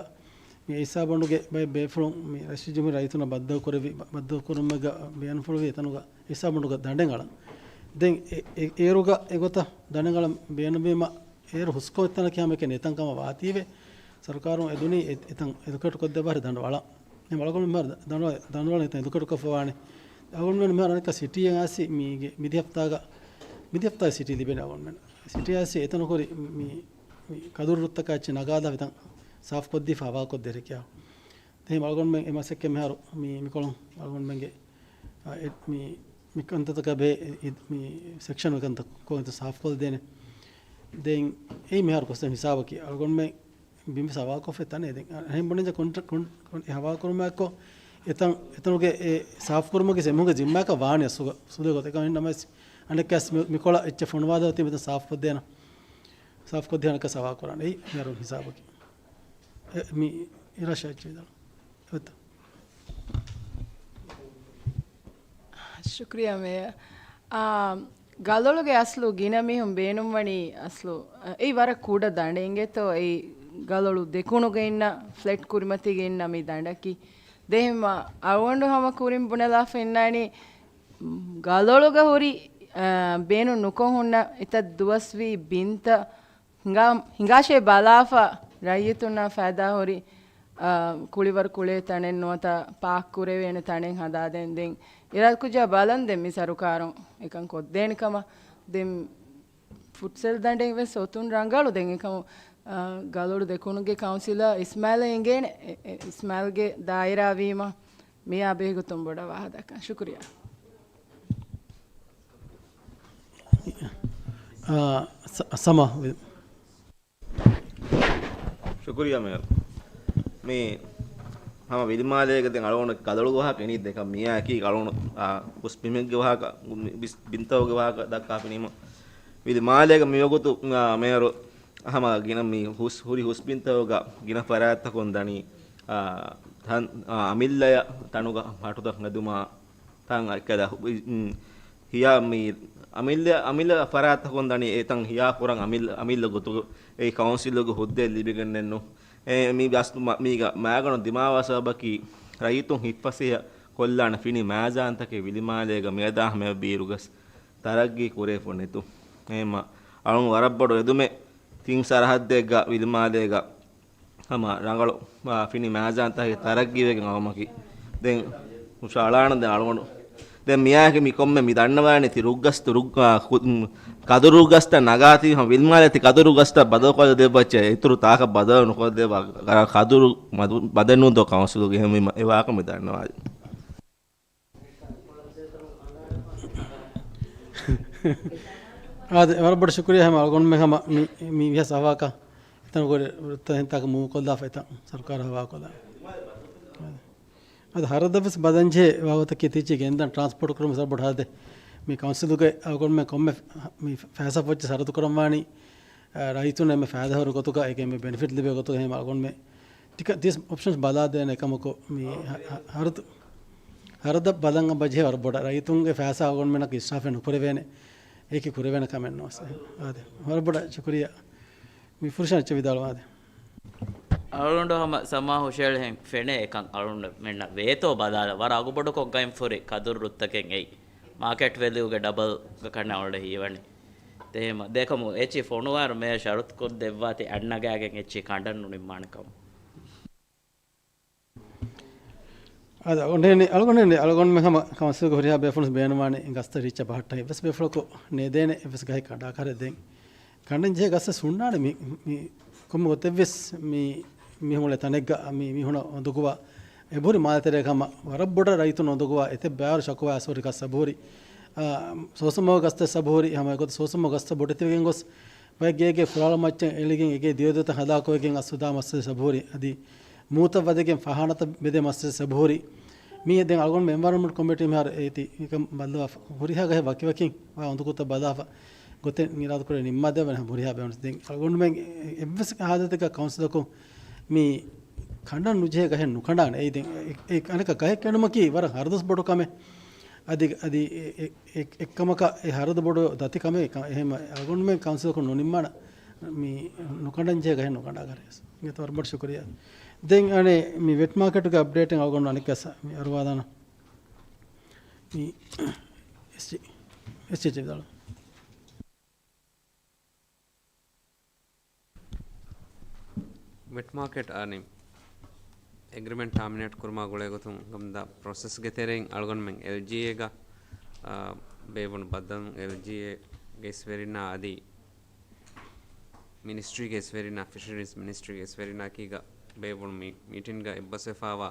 މި އިސާބަނޑުގެ ބައެއް ބޭފުޅުން މި ރައީސް ޖުމްހޫރިއްޔާ ރައްޔިތުންނާ ބައްދަލުކުރެއްވި، ބަ-، ބައްދަލުކުރުމުގަ ބޭނުންފުޅުވި އެތަނުގަ އިސާބަނޑުގަ ދަނޑެއް އަޅަން. ދެން އެ-، އެ-، އޭރުގަ އެގޮތަށް ދަނޑެއް އަޅަން ބޭނުންވީމަ، އޭރު ހުސްކޮށް އެތަނަކީ ހަމައެކަނި އެތަން ކަމަށް ވާތީވެ، ސަރުކާރުން އެދުނީ އެ-، އެތަން އެލޮކޭޓް ކޮށްދެއްވާ ދަނޑު އަޅަން. ދެން އަޅުގަނޑު މިހާރު ދަނޑު، ދަނޑު އަޅަން އެތަން އެލޮކޭޓް ކޮށްފަ ވާނެ. އަޅުގަނޑު މިހާރު އަނެއްކާ ސިޓީއަށް އައިސް މީގެ މިދި ހަފްތާގަ، މިދި ހަފްތާގަ ސިޓީ ލިބޭނެ އަޅުގަނޑުމެން. ސިޓީއަށް އައިސް އެތަނު ކުރި މި، މި ކަދުރު ރުއްތަކާ އެއްޗެއް ނަގާލާ އެތަން ސާފުކޮށްދީފަ ހަވާކޮށްދޭ ރެކިޔާ. ދެން އަޅުގަނޑުމެން އެ މަސައްކަތް މިހާރު މި، މިކޮޅުން އަޅުގަނޑުމެންގެ، އާ، އެ، މި، މި ކަންތައްތަކާ ބެހޭ އެ، އެ، މި ސެކްޝަން ކަންތައް ކޮންތަ ސާފުކޮށްދޭނެ. ދެން އެއީ މިހާރު ކޮސްދެން ހިސާބަކީ އަޅުގަނޑުމެން ބިން ވެސް ހަވާކޮށްފަ ތަނެއް. ދެން އަ-، އެހެން ބުނެންޖެ ކޮންޓްރ-، ކޮން-، ކޮން-، އެ ހަވާކުރުމާއެކު އެތަން، އެތަނުގެ އެ ސާފުކުރުމުގެ އެމީހުންގެ ޒިންމާއަކަށް ވާނެ ސުގަ-، ސުދެ ގޮތެއް. އެކަމަށް ނަމަވެސް އަނެއްކާސް މި-، މިކޮޅަށް އެއްޗެއް ފޮނުވާދެވޭތީ މިތަން ސާފުކޮށްދޭނަން. ސާފުކޮށްދޭ އަނެއްކާ ހަވާކުރާނެ. އެއީ މިހާރު ހިސާބަކީ. އެ، މި އިރާޝާ އެއްޗެއް ވިދާޅު. އެވެތަ؟ ޝުކްރިޔާ މޭޔަރ. އާ، ގަލޮޅުގެ އަސްލު ގިނަ މީހުން ބޭނުންވަނީ އަސްލު، އެއީ ވަރަށް ކުޑަ ދަނޑެއް އިނގޭތޯ، އެއީ ގަލޮޅު ދެކުނުގަ އިންނަ ފްލެޓް ކުރިމަތީގަ އިންނަ މި ދަނޑަކީ. ދެން އަޅުގަނޑު ހަމަ ކުރިން ބުނެލާފަ އިންނާނީ، ގަލޮޅުގަ ހުރި، އާ، ބޭނުން ނުކޮށް ހުންނަ އެތައް ދުވަސްވީ ބިންތައް ހިނގާ-، ހިނގާށޭ ބަލާފަ ރައްޔިތުންނާ ފައިދާ ހުރި، އާ، ކުޅިވަރު ކުޅޭ ތަނެއް ނުވަތަ ޕާކް ކުރެވޭނެ ތަނެއް ހަދާދޭން. ދެން އިރާދަކުރިއްޖެ ބަލަން ދެން މި ސަރުކާރުން އެކަން ކޮށްދޭނެ ކަމަށް. ދެން ފުޓްސަލް ދަނޑެއް ވެސް އޮތުން ރަނގަޅު. ދެން އެކަމު، އާ، ގަލޮޅު ދެކުނުގެ ކައުންސިލަރ އިސްމާއިލަށް އެނގޭނެ، އެ-، އެ-، އިސްމާއިލްގެ ދާއިރާ ވީމަ މިއާ ބެހޭގޮތުން ބޮޑަށް ވާހަކަ ދައްކަން. ޝުކުރިޔާ. އާ، ސަ-، ސަމާ. ޝުކުރިޔާ މޭޔަރ. މި ހަމަ ވިލިމާލޭގެ ދެން އަޅުގަނޑު ގަލޮޅު ވާހަކަ އިނީ ދެކަ މިޔާއަކީ އަޅުގަނޑު، އާ، ހުސް ބިމެއްގެ ވާހަކަ، ބިސް-، ބިންތަކުގެ ވާހަކަ ދައްކާފިނީމަ. ވިލިމާލޭގެ މިވަގުތު، އާ، މޭޔަރު ހަމަ ގިނަ މި ހުސް-، ހުރި ހުސް ބިންތަކުގަ ގިނަ ފަރާތްތަކުން ދަނީ، އާ، ތަން-، އާ، އަމިއްލަޔަށް ތަނުގަ ހަޓުތައް ހެދުމާ، ތަން އެއްކަލަ، ހު-، ހިޔާ މީ އަމިއްލަ، އަމިއްލަ ފަރާތްތަކުން ދަނީ އެތަން ހިޔާ ކުރަން އަމިއްލަ، އަމިއްލަ ގޮތުގަ އެ ކައުންސިލުގެ ހުއްދައެއް ލިބިގެންނެއްނު. އެ މީ ބަސް މަ-، މީގަ މާގަނޑު ދިމާވާ ސަބަބަކީ ރައްޔިތުން ހިތްފަސޭހަ ކޮށްލާނެ ފިނި މައިޒާންތަކެއް ވިލިމާލޭގަ މިއަދާ ހަމަޔަށް ބީރުގަސް ތަރައްގީ ކުރެވިފަ ނެތު. އެހެންމަ އަޅުން ވަރަށް ބޮޑު އެދުމެއް ތިން ސަރަހައްދެއްގަ ވިލިމާލޭގަ ހަމަ ރަނގަޅު، އާ، ފިނި މައިޒާންތަކެއް ތަރައްގީވެގެން އައުމަކީ. ދެން ހުށައަޅާނަން ދެން އަޅުގަނޑު. ދެން މިއާއެކީ މި ކޮންމެ މި ދަންނަވާނެތީ ރުއްގަސްތު، ރުއް-، އާ، ކު-، ކަދުރު ރުއްގަސްތައް ނަގާތީ ހަމަ ވިލިމާލޭ ތި ކަދުރު ރުއްގަސްތައް ބަދަލުކޮށްލަ ދެއްވައްޗޭ. އިތުރު ތާކަށް ބަދަލު ނުކޮށްދެއްވާ. ކަ-، ކަދުރު މަދު-، ބަދެއް ނޫން ދޯ ކައުންސިލުގެ އެހެންވީމަ އެ ވާހަކަ މި ދަންނަވާލީ. އާދެ، ވަރަށް ބޮޑަށް ޝުކުރިޔާ ހަމަ އަޅުގަނޑުމެން ހަމަ މި، މި ވިޔަސް އަވާކަށް އެތަނުގެ ތަންތާކަށް މޫވް ކޮށްލާފަ އެތަން ސަރުކާރަށް ހަވާކޮށްލާ. އަދި ހަރަދަށް ވެސް ބަލަންޖެހޭ ވާގޮތަކީ ތިއްޗި ގެންދަން ޓްރާންސްޕޯޓް ކުރުމަށް ވަރަށް ބޮޑު ހަރަދެއް. މި ކައުންސިލުގެ އަޅުގަނޑުމެން ކޮންމެ މި ފައިސާ ފޮއްޗެއް ސަރަދު ކުރަންވާނީ ރައްޔިތުންނަށް އެންމެ ފައިދާހުރި ގޮތުގަ އޭގެ އެންމެ ބެނިފިޓް ލިބޭ ގޮތުގަ ހަމަ އަޅުގަނޑުމެން ތިކަ-، ތިޔަސް އޮޕްޝަންސް ބަލާދޭނެ ކަމަކު މި ހަ-، ހަ-، ހަރަދު-، ހަރަދަށް ބަލަން އައްބަ ޖެހޭ ވަރަށް ބޮޑަށް. ރައްޔިތުންގެ ފައިސާ އަޅުގަނޑުމެންނަކަށް އިސްރާފެއް ނުކުރެވޭނެ. އެއީކީ ކުރެވޭނެ ކަމެއް ނޫން. އާދެ. ވަރަށް ބޮޑަށް ޝުކުރިއްޔާ. މި ފުރުސަތު ވިދާޅުވާދެ. އަޅުގަނޑު ހަމަ ސަމާ ހުށައެޅިހެން ފެނޭ އެކަން އަޅުގަނޑުމެންނަށް ވޭތޯ ބަލާލަ ވަރަށް އަގުބޮޑުކޮށް ގައިމު ފުރި ކަދުރު ރުއްތަކެއް އެއީ. މާކެޓް ވެލިއުގެ ޑަބަލްގެ ކަންނޭނގެ އަޅުގަނޑަށް ހީވަނީ. އެހެންވީމަ ދެކަމު އެއްޗިހި ފޮނުވާއިރު މޭޔަރ ޝަރުތުކޮށްދެއްވާތީ އަތްނަގާގެން އެއްޗިހި ކަނޑަން ނުނިންމާނެ ކަމަށް. އަދި އަޅުގަނޑުމެން، އަޅުގަނޑުމެން، އަޅުގަނޑުމެން ހަމަ ކައުންސިލްގެ ހުރިހާ ބޭފުޅުން ބޭނުންވާނެ ގަސްތައް ރީއްޗަށް ބަހައްޓަން. އެއްވެސް ބޭފުޅަކު ނޭދޭނެ އެއްވެސް ގަހެއް ކަނޑާކަށް ދެން. ކަނޑަން ޖެހޭ ގަސްތައް ހުންނާނެ މި، މި ކޮންމެ ގޮތެއްވެސް މި، މީހުން އުޅޭ ތަނެއްގަ މި މީހުންނަށް އުނދަގޫވާ އެބަހުރި މާލެ ތެރޭ ކަމަށް ވަރަށް ބޮޑަށް ރައްޔިތުން އުނދަގޫވާ އެތައް ބާރު ޝަކުވާ އަސްވަރި ގަސް އެބަހުރި، އާ، ސޯސަމޯ ގަސްތައް އެބަހުރި، ހަމަ އެގޮތަށް ސޯސަމޯ ގަސްތައް ބޮޑެތިވެގެން ގޮސް ބައެއް ގޭގެ ފުރާޅު މައްޗަށް އެޅިގެން އެގޭ ދިޔަދޮތަށް ހަލާކުވެގެން އަސް ހަދާ މައްސަލަ އެބަހުރި. އަދި މޫތައް ވަދެގެން ފާހާނަތައް ބެދޭ މައްސަލަ އެބަހުރި. މީ ދެން އަޅުގަނޑު އެންވަޔަރަންމަންޓް ކޮމިޓީ މިހާރު އޭތި މިކަން ބައްލަވާ ހުރިހާ ގަހެއް ވަކިވަކިން އާ އުނދަގޫތައް ބަލާފަ ގޮތެއް އިރާދަކުރެ ނިންމާދެވެން ހުރިހާ ބޭނުން. ދެން އަޅުގަނޑުމެން އެއްވެސް ހާލަތެއްގަ ކައުންސިލަކުން މި ކަނޑަން ނުޖެހޭ ގަހެއް ނުކަނޑާނެ. އެއީ ދެން އެ، އެ، އަނެކަ ގަހެއް ކެނޑުމަކީ ވަރަށް ހަރަދުސް ބޮޑު ކަމެއް. އަދި، އަދި އެ، އެ، އެ، އެއްކަމަކަށް އެ ހަރަދު ބޮޑު ދަތި ކަމެއް. އެހެން އަޅުގަނޑުމެން ކައުންސިލަކުން ނުނިންމާނަ މި ނުކަނޑަން ޖެހޭ ގަހެއް ނުކަނޑާ ގަރޭސް. އިނގޭތޯ ވަރަށް ބޮޑު ޝުކުރިއްޔާ. ދެން އަނެއް މި ވެޓް މާކެޓުގެ އަޕްޑޭޓެއް އަޅުގަނޑު އަނެއްކާސް މި އަރުވާދާނަ. މި އެސް ޖީ، އެސް ޖީ ވިދާޅު. ވެޓް މާކެޓް އަނި އެގްރިމެންޓް ޓާމިނޭޓް ކުރުމާ ގުޅޭ ގޮތުން ހަމަ ދާ ޕްރޮސެސްގެ ތެރެއިން އަޅުގަނޑުމެން އެލްޖީއޭގަ، އާ، ބޭއްވުނު ބައްދަލުން އެލްޖީއޭގެ އިސްވެރިންނާ އަދި މިނިސްޓްރީގެ އިސްވެރިންނާ، ފިޝަރީޒް މިނިސްޓްރީގެ އިސްވެރިންނާ އެކީގަ ބޭއްވުނު މި މީޓިންގަ އެއްބަސްވެފާވާ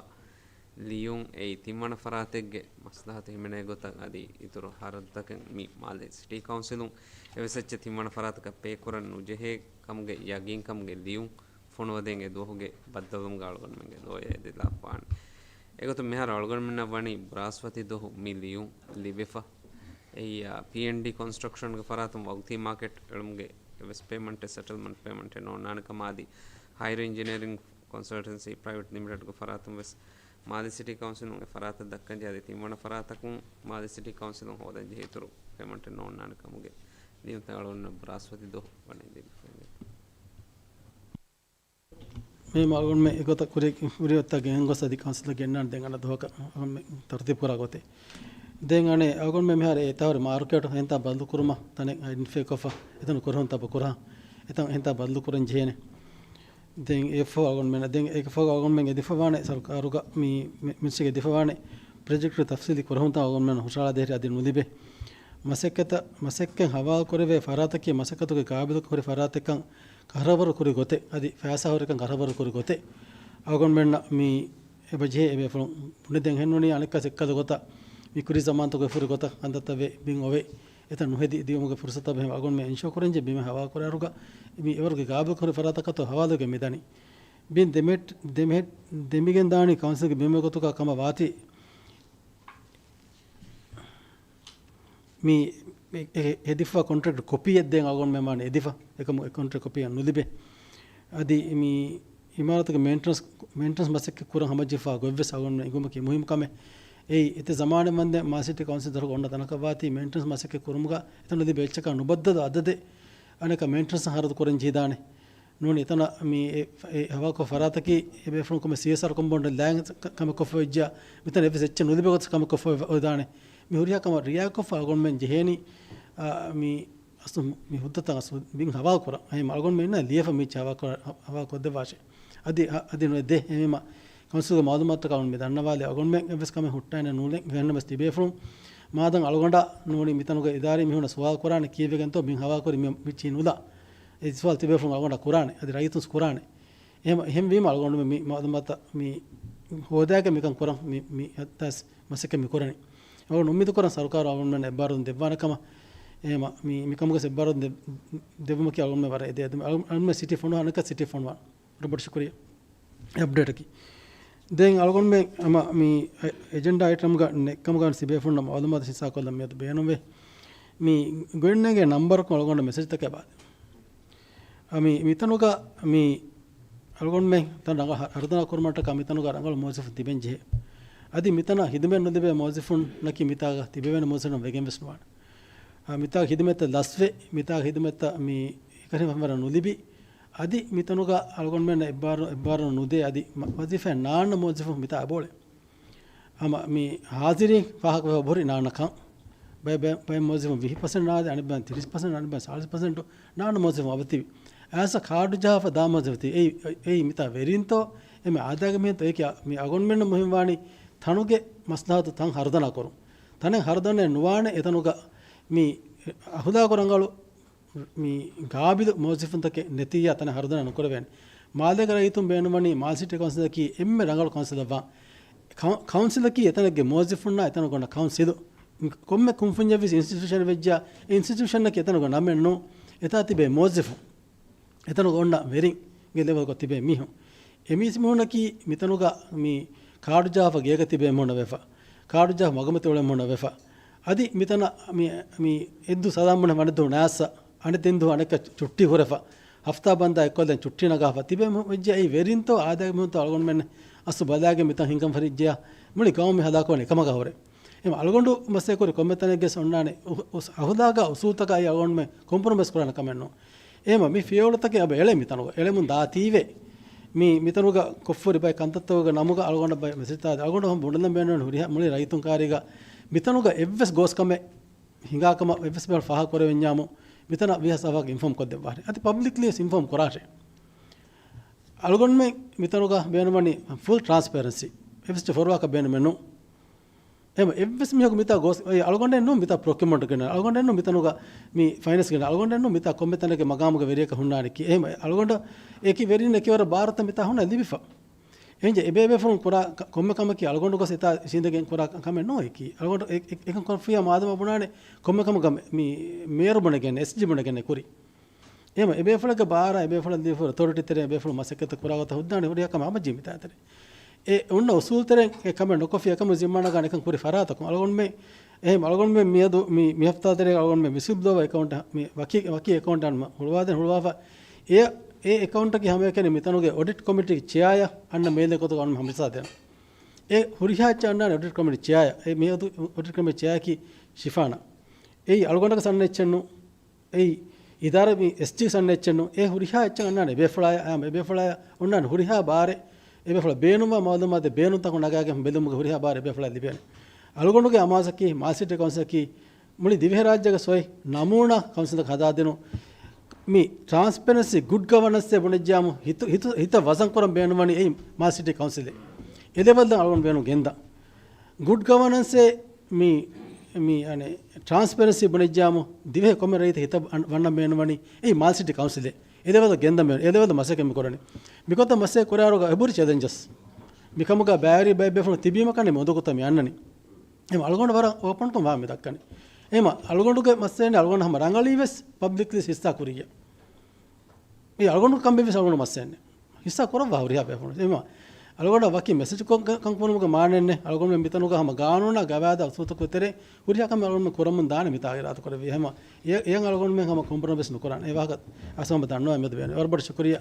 ލިޔުން އެއީ ތިންވަނަ ފަރާތެއްގެ މަސްލަހަތު ހިމެނޭ ގޮތަށް އަދި އިތުރު ހަރަދުތަކެއް މި މާލެ ސިޓީ ކައުންސިލުން އެވެސް އެއްޗެއް ތިންވަނަ ފަރާތަކަށް ޕޭ ކުރަން ނުޖެހޭ ކަމުގެ ޔަގީންކަމުގެ ލިޔުން ފޮނުވަދޭން އެ ދުވަހުގެ ބައްދަލުވުމުގަ އަޅުގަނޑުމެންގެ ލޯޔަރ އެދިލާފާން. އެގޮތުން މިހާރު އަޅުގަނޑުމެންނަށް ވަނީ ބުރާސްފަތި ދުވަހު މި ލިޔުން ލިބިފަ. އެއީ، ޕީއެންޑީ ކޮންސްޓްރަކްޝަންގެ ފަރާތުން ވަގުތީ މާކެޓް އެޅުމުގެ އެވެސް ޕޭމަންޓެއް ސެޓަލްމަންޓް ޕޭމަންޓެއް ނޯންނާނެ ކަމަށް އަދި ހައިރު އިންޖިނިއަރިން ކޮންސަލްޓެންސީ ޕްރައިވެޓް ލިމިޓެޑްގެ ފަރާތުން ވެސް މާލެ ސިޓީ ކައުންސިލުން އެ ފަރާތަށް ދައްކަން ޖެހޭ އަދި ތިންވަނަ ފަރާތަކުން މާލެ ސިޓީ ކައުންސިލުން ހޯދަން ޖެހޭ އިތުރު ޕޭމަންޓެއް ނޯންނާނެ ކަމުގެ ލިޔުންތައް އަޅުގަނޑު ބުރާސްފަތި ދުވަހު ވަނީ ލިބިފައިވޭ. މި އަޅުގަނޑުމެން އެގޮތަށް ކުރި، ކުރިއޮތްތައް ގެންގޮސް އަދި ކައުންސިލަށް ގެންނާނެ ދެން އަންނަ ދުވަހަކަށް އަޅުގަނޑުމެން ތަރުތީބު ކުރާ ގޮތެއް. ދެން އަނެއް އަޅުގަނޑުމެން މިހާރު އެތާވަރު މާރުކޭޓު އެންތާ ބަދަލު ކުރުމަށް ތަނެއް އައިޑެންޓިފައި ކޮށްފަ އެތަނު ކުރެހުން ތަބަ ކުރާ. އެތަން އެންތާ ބަދަލު ކުރަން ޖެހޭނެ. ދެން އެފަހު އަޅުގަނޑުމެން، ދެން އެފަހު އަޅުގަނޑުމެން އެދިފަވާނެ ސަރުކާރުގަ މި، މި، މިނިސްޓްރީގެ އެދިފަވާނެ ޕްރޮޖެކްޓުގެ ތަފްސީލީ ކުރެހުންތައް އަޅުގަނޑުމެން ހުށަހަޅާދޭހެރި އަދި ނުލިބޭ. މަސައްކަތަށް، މަސައްކަތް ހަވާލުކުރެވޭ ފަރާތަކީ މަސައްކަތުގެ ގާބިލުކަން ހުރި ފަރާތެއްކަން ކަށަވަރު ކުރި ގޮތެއް އަދި ފައިސާ ހުރިކަން ކަށަވަރު ކުރި ގޮތެއް. އަޅުގަނޑުމެންނަށް މި އެބަ ޖެހޭ އެބޭފުޅުން ބުނެދޭން ހެންނުނީ އަނެއްކާސް އެއްކަލަ ގޮތަށް މި ކުރީ ޒަމާންތަކުގެ ފުރި ގޮތަށް ހަނދަތައް ވެ ބިން އޮވެ އެތަން ނުހެދި ދިޔުމުގެ ފުރުސަތަށް އަޅުގަނޑުމެން އެންޝޯ ކުރަންޖެ ބިމެއް ހަވާލު ކުރާއިރުގަ މި އެވަރުގެ ގާބިލް ކުރި ފަރާތަކަށް ހަވާލުވެގެން މިދަނީ. ބިން ދެމެޓް، ދެމެޓް، ދެމިގެން ދާނީ ކައުންސިލްގެ ބިމެއް ގޮތުގަ ކަމަށް ވާތީ، މި އެ، އެ، ހެދިފަ ކޮންޓްރެކްޓް ކޮޕީއެއް ދޭން އަޅުގަނޑުމެން ވާނެ އެދިފަ. އެކަމު އެ ކޮންޓްރެކްޓް ކޮޕީއެއް ނުލިބޭ. އަދި މި އިމާރާތުގެ މެއިންޓެނަންސް، މެއިންޓެނަންސް މަސައްކަތް ކުރަން ހަމަޖެހިފަ ގޮތްވެސް އަޅުގަނޑުމެން އެނގުމަކީ މުހިއްމު ކަމެއް. އެއީ، އެތައް ޒަމާނެއް ވަންދެން މާލެ ސިޓީ ކައުންސިލް ދަށުގަ އޮންނަ ތަނަކަށް ވާތީ މެއިންޓެނަންސް މަސައްކަތް ކުރުމުގަ އެތަން ލިބޭ އެއްޗަކާ ނުބައްދަލު އަދަދެއް އަނެކަ މެއިންޓެނަންސް ހަރަދު ކުރަން ޖެހިދާނެ. ނޫނީ އެތަނަށް މި އެ، އެ ހަވާކޮށް ފަރާތަކީ އެބޭފުޅުން ކޮމެ ސީއެސްއާރް ކޮމްޕައުންޑް ލާން ކަ، ކަމެއް ކޮށްފަ ވެއްޖިޔާ މިތަނަށް އެއްވެސް އެއްޗެއް ނުލިބޭ ގޮތަށް ކަމެއް ކޮށްފަ ވެ، ވެދާނެ. މި ހުރިހާ ކަމަށް ރިއާކޮށްފަ އަޅުގަނޑުމެން ޖެހޭނީ، އާ، މި އަސްލު މި ހުއްދަތައް އަސްލު ބިން ހަވާލު ކުރަން. އެހެން އަޅުގަނޑުމެންނަށް ލިޔެފަ މި އެއްޗެއް ހަވާ ކުރ، ހަ، ހަވާ ކޮށްދެއްވާށޭ. އަދި، އަ، އަދި ނުވެ ދޭ. އެހެންވީމަ ކައުންސިލްގެ މައުލޫމާތުތަކާ އަޅުގަނޑު މި ދަންނަވާލީ އަޅުގަނޑުމެން އެއްވެސް ކަމެއް ހުއްޓާނެ ނޫނޭ ގެންނަ ވެސް ތިބޭފުޅުން. މާދަން އަޅުގަނޑަށް ނޫނީ މިތަނުގަ އިދާރީ މީހުންނަށް ސުވާލު ކުރާނެ ކީއްވެގެންތޯ ބިން ހަވާ ކުރީ މި، މި ޗީނުލާ. އެ ސުވާލު ތިބޭފުޅުން އަޅުގަނޑަށް ކުރާނެ. އަދި ރައްޔިތުން ކުރާނެ. އެހެން، އެހެންވީމަ އަޅުގަނޑު މި މައުލޫމާތު މި ހޯދާގެ މިކަން ކުރަން މި، މި ހައްތާސް މަސައްކަތް މި ކުރަނީ. އަޅުގަނޑު އުއްމީދު ކުރަން ސަރުކާރު އަޅުގަނޑުމެން އެއްބާރުލުން ދެއްވާނެ ކަމަށް. އެހެންވީމަ މި، މިކަމުގެ އެއްބާރުލުން ދެ، ދެއްވުމަކީ އަޅުގަނޑުމެން ވަރަށް އެދޭ. އަދި އަޅު، އަޅުގަނޑުމެން ސިޓީ ފޮނުވާ، އަނެއްކާ ސިޓީ ފޮނުވާ. ވަރަށް ބޮޑު ޝުކުރިއްޔާ. އެ އަޕްޑޭޓަކީ. ދެން އަޅުގަނޑުމެން ހަމަ މި އެ، އެޖެންޑާ އައިޓަމްގަ ނެއްކަމުގަ ތިބޭފުޅުންނަށް މައުލޫމާތު ހިއްސާކޮށްލަން މިއަދު ބޭނުންވޭ. މި ގޮތްނޭގެ ނަންބަރަކުން އަޅުގަނޑަށް މެސެޖްތަކެއް ބާދޭ. އަ، މި، މިތަނުގަ މި އަޅުގަނޑުމެން ތަން ރަނގަޅު ހަ، ހަރުދަނާ ކުރުމަށްޓަކާ މިތަނުގަ ރަނގަޅު މުވައްޒަފު ތިބެން ޖެހޭ. އަދި މިތަނަށް ހިދުމަތް ނުލިބޭ މުވައްޒިފުންނަކީ މިތާގަ ތިބެވޭނެ މުވައްޒިފުން ވެގެން ވެސް ނުވާނެ. އާ، މިތާ ހިދުމަތްތައް ލަސްވެ، މިތާ ހިދުމަތްތައް މި އެކަހެރި ފަންވަރަށް ނުލިބި، އަދި މިތަނުގަ އަޅުގަނޑުމެން އެއްބާރު، އެއްބާރު ނުދޭ، އަދި މަ-، ވަޒީފާއެއް ނާންނަ މުވައްޒިފުން މިތާ އެބައުޅޭ. ހަމަ މި ހާޒިރީ ފާހަގަވެ އޮބުރި ނާންނަކަން. ބައެއް، ބައެއް، ބައެއް މުވައްޒިފުން ވިހި ޕަސެންޓް ނާދޭ، އަނެއްބައި ތިރީސް ޕަސެންޓް، އަނެއްބައި ސާޅީސް ޕަސެންޓް ނާންނަ މުވައްޒިފުން އަބަދު ތިބި. އައިސް ކާޑު ޖަހާފަ ދާ މުވައްޒިފު ތި. އެއީ، އެއީ މިތާ ވެރިންތޯ، އެމެ އާދައިގެ މީހުންތޯ، އޭގެ މި އަގޮންމެންނަށް މުހިންމުވާނީ ތަނުގެ މަސްލަހަތު ތަން ހަރުދަނާ ކުރުން. ތަނެއް ހަރުދަނެއް ނުވާނެ އެތަނުގަ މި އަހުލާގު ރަނގަޅު މި ގާބިލު މުވައްޒިފުންތަކެއް ނެތިއްޔާ ތަނެއް ހަރުދަނާ ނުކުރެވޭނެ. މާލޭގެ ރައްޔިތުން ބޭނުންވަނީ މާލެ ސިޓީ ކައުންސިލަކީ އެންމެ ރަނގަޅު ކައުންސިލަށްވާން. ކައު-، ކައުންސިލަކީ އެތަނެއްގެ މުވައްޒިފުންނާ އެތަނުގަ އޮންނަ ކައުންސިލު. ކޮންމެ ކުންފުންޏެއްވެސް އިންސްޓިޓިއުޝަނެއް ވެއްޖާ، އެ އިންސްޓިޓިއުޝަނަކީ އެތަނުގަ ނަމެއް ނޫން. އެތާ ތިބޭ މުވައްޒިފުން. އެތަނުގަ އޮންނަ ވެރިންގެ ލެވެލްގަ ތިބޭ މީހުން. އެ މީސް މީހުންނަކީ މިތަނުގަ މި ކާޑު ޖަހާފަ ގޭގަ ތިބޭ މީހުންނަށް ވެފަ. ކާޑު ޖަހާ މަގުމަތި އުޅޭ މީހުންނަށް ވެފަ. އަދި މިތަނަށް މި، މި އެއްދު ސަލާމް ބުނެ ވަނެއްދު ނާސް، އަނެއް ދެންދު އަނެއްކާ ޗުއްޓީ ހުރެފަ. ހަފްތާ ބަންދާ އެއްކޮށްލަން ޗުއްޓީ ނަގާފަ ތިބޭ މީހުން ވެއްޖެ. އެއީ ވެރިންތޯ އާދައިގެ މީހުންތޯ އަޅުގަނޑުމެން އަސްލު ބަލާގެން މިތަން ހިންގަން ފަރިއްޖެޔާ މުޅި ގައުމު މި ހަލާކުވަނީ އެކަމަކާ ހުރެ. އެމަ އަޅުގަނޑު މަސޭ ކުރި ކޮންމެ ތަނެއްގެސް އޮންނާނެ އު-، އުސް-، އަހުލާގާ އުސޫލުތަކާއި އަޅުގަނޑުމެން ކޮމްޕްރޮމައިޒް ކުރާނެ ކަމެއް ނޫން. އެމަ މި ފިޔަވަޅުތަކެއް އަބަ އެޅޭ މިތަނުގަ. އެޅެމުން ދާތީވެ. މި، މިތަނުގަ ކޮށްފުރި ބައެއް ކަންތައްތަކުގެ ނަމުގަ އަޅުގަނޑަށް ބައެއް މެސެޖްތައް އަޅުގަނޑު ހަމަ ބުނެލަން ބޭނުން ހުރިހާ މުޅި ރައްޔިތުން ކާރީގަ މިތަނުގަ އެއްވެސް ގޯސް ކަމެއް ހިނގާ ކަމަށް އެއްވެސް ބައެއް ފާހަގަ ކުރެވެންޏާމު މިތަނަށް ވީހާ ސާފާކޮށް އިންފޯމް ކޮށްދެއްވާށޭ. އަދި ޕަބްލިކްލީ ވެސް އިންފޯމް ކުރާށޭ. އަޅުގަނޑުމެން މިތަނުގަ ބޭނުންވަނީ ފުލް ޓްރާންސްޕޭރެންސީ. އެއްވެސް ފޮރުވާކަށް ބޭނުމެއް ނޫން. އެހެން އެއްވެސް މީހަކު މިތާ ގޯސް، އެ އަޅުގަނޑެއް ނޫން މިތާ ޕްރޮކިއުމަންޓް ގެންނަ، އަޅުގަނޑެއް ނޫން މިތަނުގަ މި ފައިނޭންސް ގެންނަ، އަޅުގަނޑެއް ނޫން މިތާ ކޮންމެ ތަނެއްގެ މަގާމުގެ ވެރިޔަކަށް ހުންނާނެ ކި. އެހެން އަޅުގަނޑަށް އެކި ވެރިން އެކިވަރަށް ބާރުތައް މިތާ ހުންނަ ލިބިފަ. އެހެން އެބޭބޭފުޅުން ކުރާ ކަ-، ކޮންމެ ކަމަކީ އަޅުގަނޑު ގޮސް އެތާ ސީނދެގެން ކުރާ ކަ-، ކަމެއް ނޫން އެކީ. އަޅުގަނޑު އެ-، އެ-، އެކަން ކޮށްފިއްޔާ މާދަމާ ބުނާނެ ކޮންމެ ކަމަކަށް މި މޭޔަރު ބުނެގެން، އެސްޖީ ބުނެގެން ކުރި. އެހެން އެބޭފުޅެއްގެ ބާރަށް އެބޭފުޅަށް ލިބިފަ އޮތޯރިޓީ ތެރޭ އެބޭފުޅުން މަސައްކަތް ކުރާ ގޮތަށް ހުއްދާނެ ހުރިހާ ކަމެއް ހަމަޖެހި މިތާ ތެރޭ. އެ އޮންނަ އުސޫލު ތެރޭ އެ ކަމެއް ނުކޮށްފި އެކަމު ޒިންމާ ނަގާނެ އެކަން ކުރި ފަރާތަކުން އަޅުގަނޑުމެން، އެހެން އަޅުގަނޑުމެން މިއަދު މި، މި ހަފްތާ ތެރޭ އަޅުގަނޑުމެން މި ވިސިލް ބްލޯވާ އެކައުންޓް މި ވަކި، ވަކި އެކައުންޓް ހުޅުވާދޭން ހުޅުވާފަ. އެ، އެ އެކައުންޓަކީ ހަމައެކަނި މިތަނުގެ އޮޑިޓް ކޮމިޓީގެ ޗެއާޔަށް އަންނަ މޭލެއް ގޮތުގަ އަޅުގަނޑު ހަމަޖައްސާދޭން. އެ ހުރިހާ އެއްޗެއް އަންނާނެ އޮޑިޓް ކޮމިޓީ ޗެއާޔަށް. އެ މިއަދު އޮޑިޓް ކޮމިޓީ ޗެއާއަކީ ޝިފާނާ. އެއީ އަޅުގަނޑަކަށް އަންނަ އެއްޗެއް ނޫން. އެއީ އިދާރާ މި އެސްޖީ އަންނަ އެއްޗެއް ނޫން. އެ ހުރިހާ އެއްޗެއް އަންނާނެ އެބޭފުޅާޔަށް. އާ، އެބޭފުޅާޔަށް އޮންނާނެ ހުރިހާ ބާރެއް. އެބޭފުޅާ ބޭނުންވާ މައުލޫމާތެއް ބޭނުންތަކުން ނަގާގެން ބެލުމުގެ ހުރިހާ ބާރެއް އެބޭފުޅާޔަށް ލިބޭނެ. އަޅުގަނޑުގެ އަމާޒަކީ، މާލެ ސިޓީ ކައުންސިލަކީ މުޅި ދިވެހިރާއްޖޭގެ ސޮއި ނަމޫނާ ކައުންސިލަކަށް ހަދާދިނުން. މި ޓްރާންސްޕޭރެންސީ، ގުޑް ގަވަނަންސްއޭ ބުނެއްޖާމު ހިތު، ހިތު، ހިތަށް ވަޒަން ކުރަން ބޭނުންވަނީ އެއީ މާލެ ސިޓީ ކައުންސިލެއް. އެ ލެވެލް ދަން އަޅުގަނޑު ބޭނުން ގެންދަން. ގުޑް ގަވަނަންސްއޭ މި، މި އަނެއް ޓްރާންސްޕޭރެންސީ ބުނެއްޖާމު ދިވެހި ކޮންމެ ރައްޔިތަކަށް ހިތަށް އަން-، ވަންނަން ބޭނުންވަނީ އެއީ މާލެ ސިޓީ ކައުންސިލެއް. އެ ލެވެލް ގެންދަން ބޭނުން، އެ ލެވެލް މަސައްކަތް މި ކުރަނީ. މިގޮތަށް މަސައްކަތް ކުރާއިރުގަ އެބުރި ޗެލެންޖަސް. މިކަމުގަ ބައިވެރި ބައެއް ބޭފުޅުން ތިބީމަ ކަންނޭނގެ އުނދަގޫތައް މި އަންނަނީ. އެހެން އަޅުގަނޑު ވަރަށް އޯޕަންކޮށް ވާހަކަ މި ދައްކަނީ. އެހެން އަޅުގަނޑުގެ މައްސަލައެއް ނެތް، އަޅުގަނޑު ހަމަ ރަނގަޅީވެސް ޕަބްލިކްލީ ހިއްސާ ކުރިއްޔާ. އެ އަޅުގަނޑު ކަންބިންވެސް އަޅުގަނޑު މައްސަލައެއް ނެތް. ހިއްސާ ކުރައްވާ ހުރިހާ ބޭފުޅުން. އެހެން އަޅުގަނޑަށް ވަކި މެސެޖް ކޮށް-، ކަން ކުރުމުގެ މާނައެއް ނެތް. އަޅުގަނޑުމެން މިތަނުގަ ހަމަ ގާނޫނާ ގަވާއިދާ އުސޫލުތަކުގެ ތެރޭ ހުރިހާ ކަމެއް އަޅުގަނޑުމެން ކުރަމުން ދާނެ މިތާ އިރާދަ ކުރެއްވި. އެހެން އެ-، އެއަށް އަޅުގަނޑުމެން ހަމަ ކޮމްޕްރޮމައިޒް ނުކުރާނެ. އެ ވާހަކަ އަސް މުހައްމަދަށް ދަންނަވަން އެމެދު ބޭނުން. ވަރަށް ބޮޑަށް ޝުކުރިއްޔާ.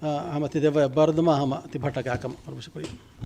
އާ، ހަމަ ތި ދެއްވާ އެއްބާރުލުމާ ހަމަ ތި ބަހައްޓާ ކަމަށް ވަރަށް ބޮޑަށް ޝުކުރިއްޔާ.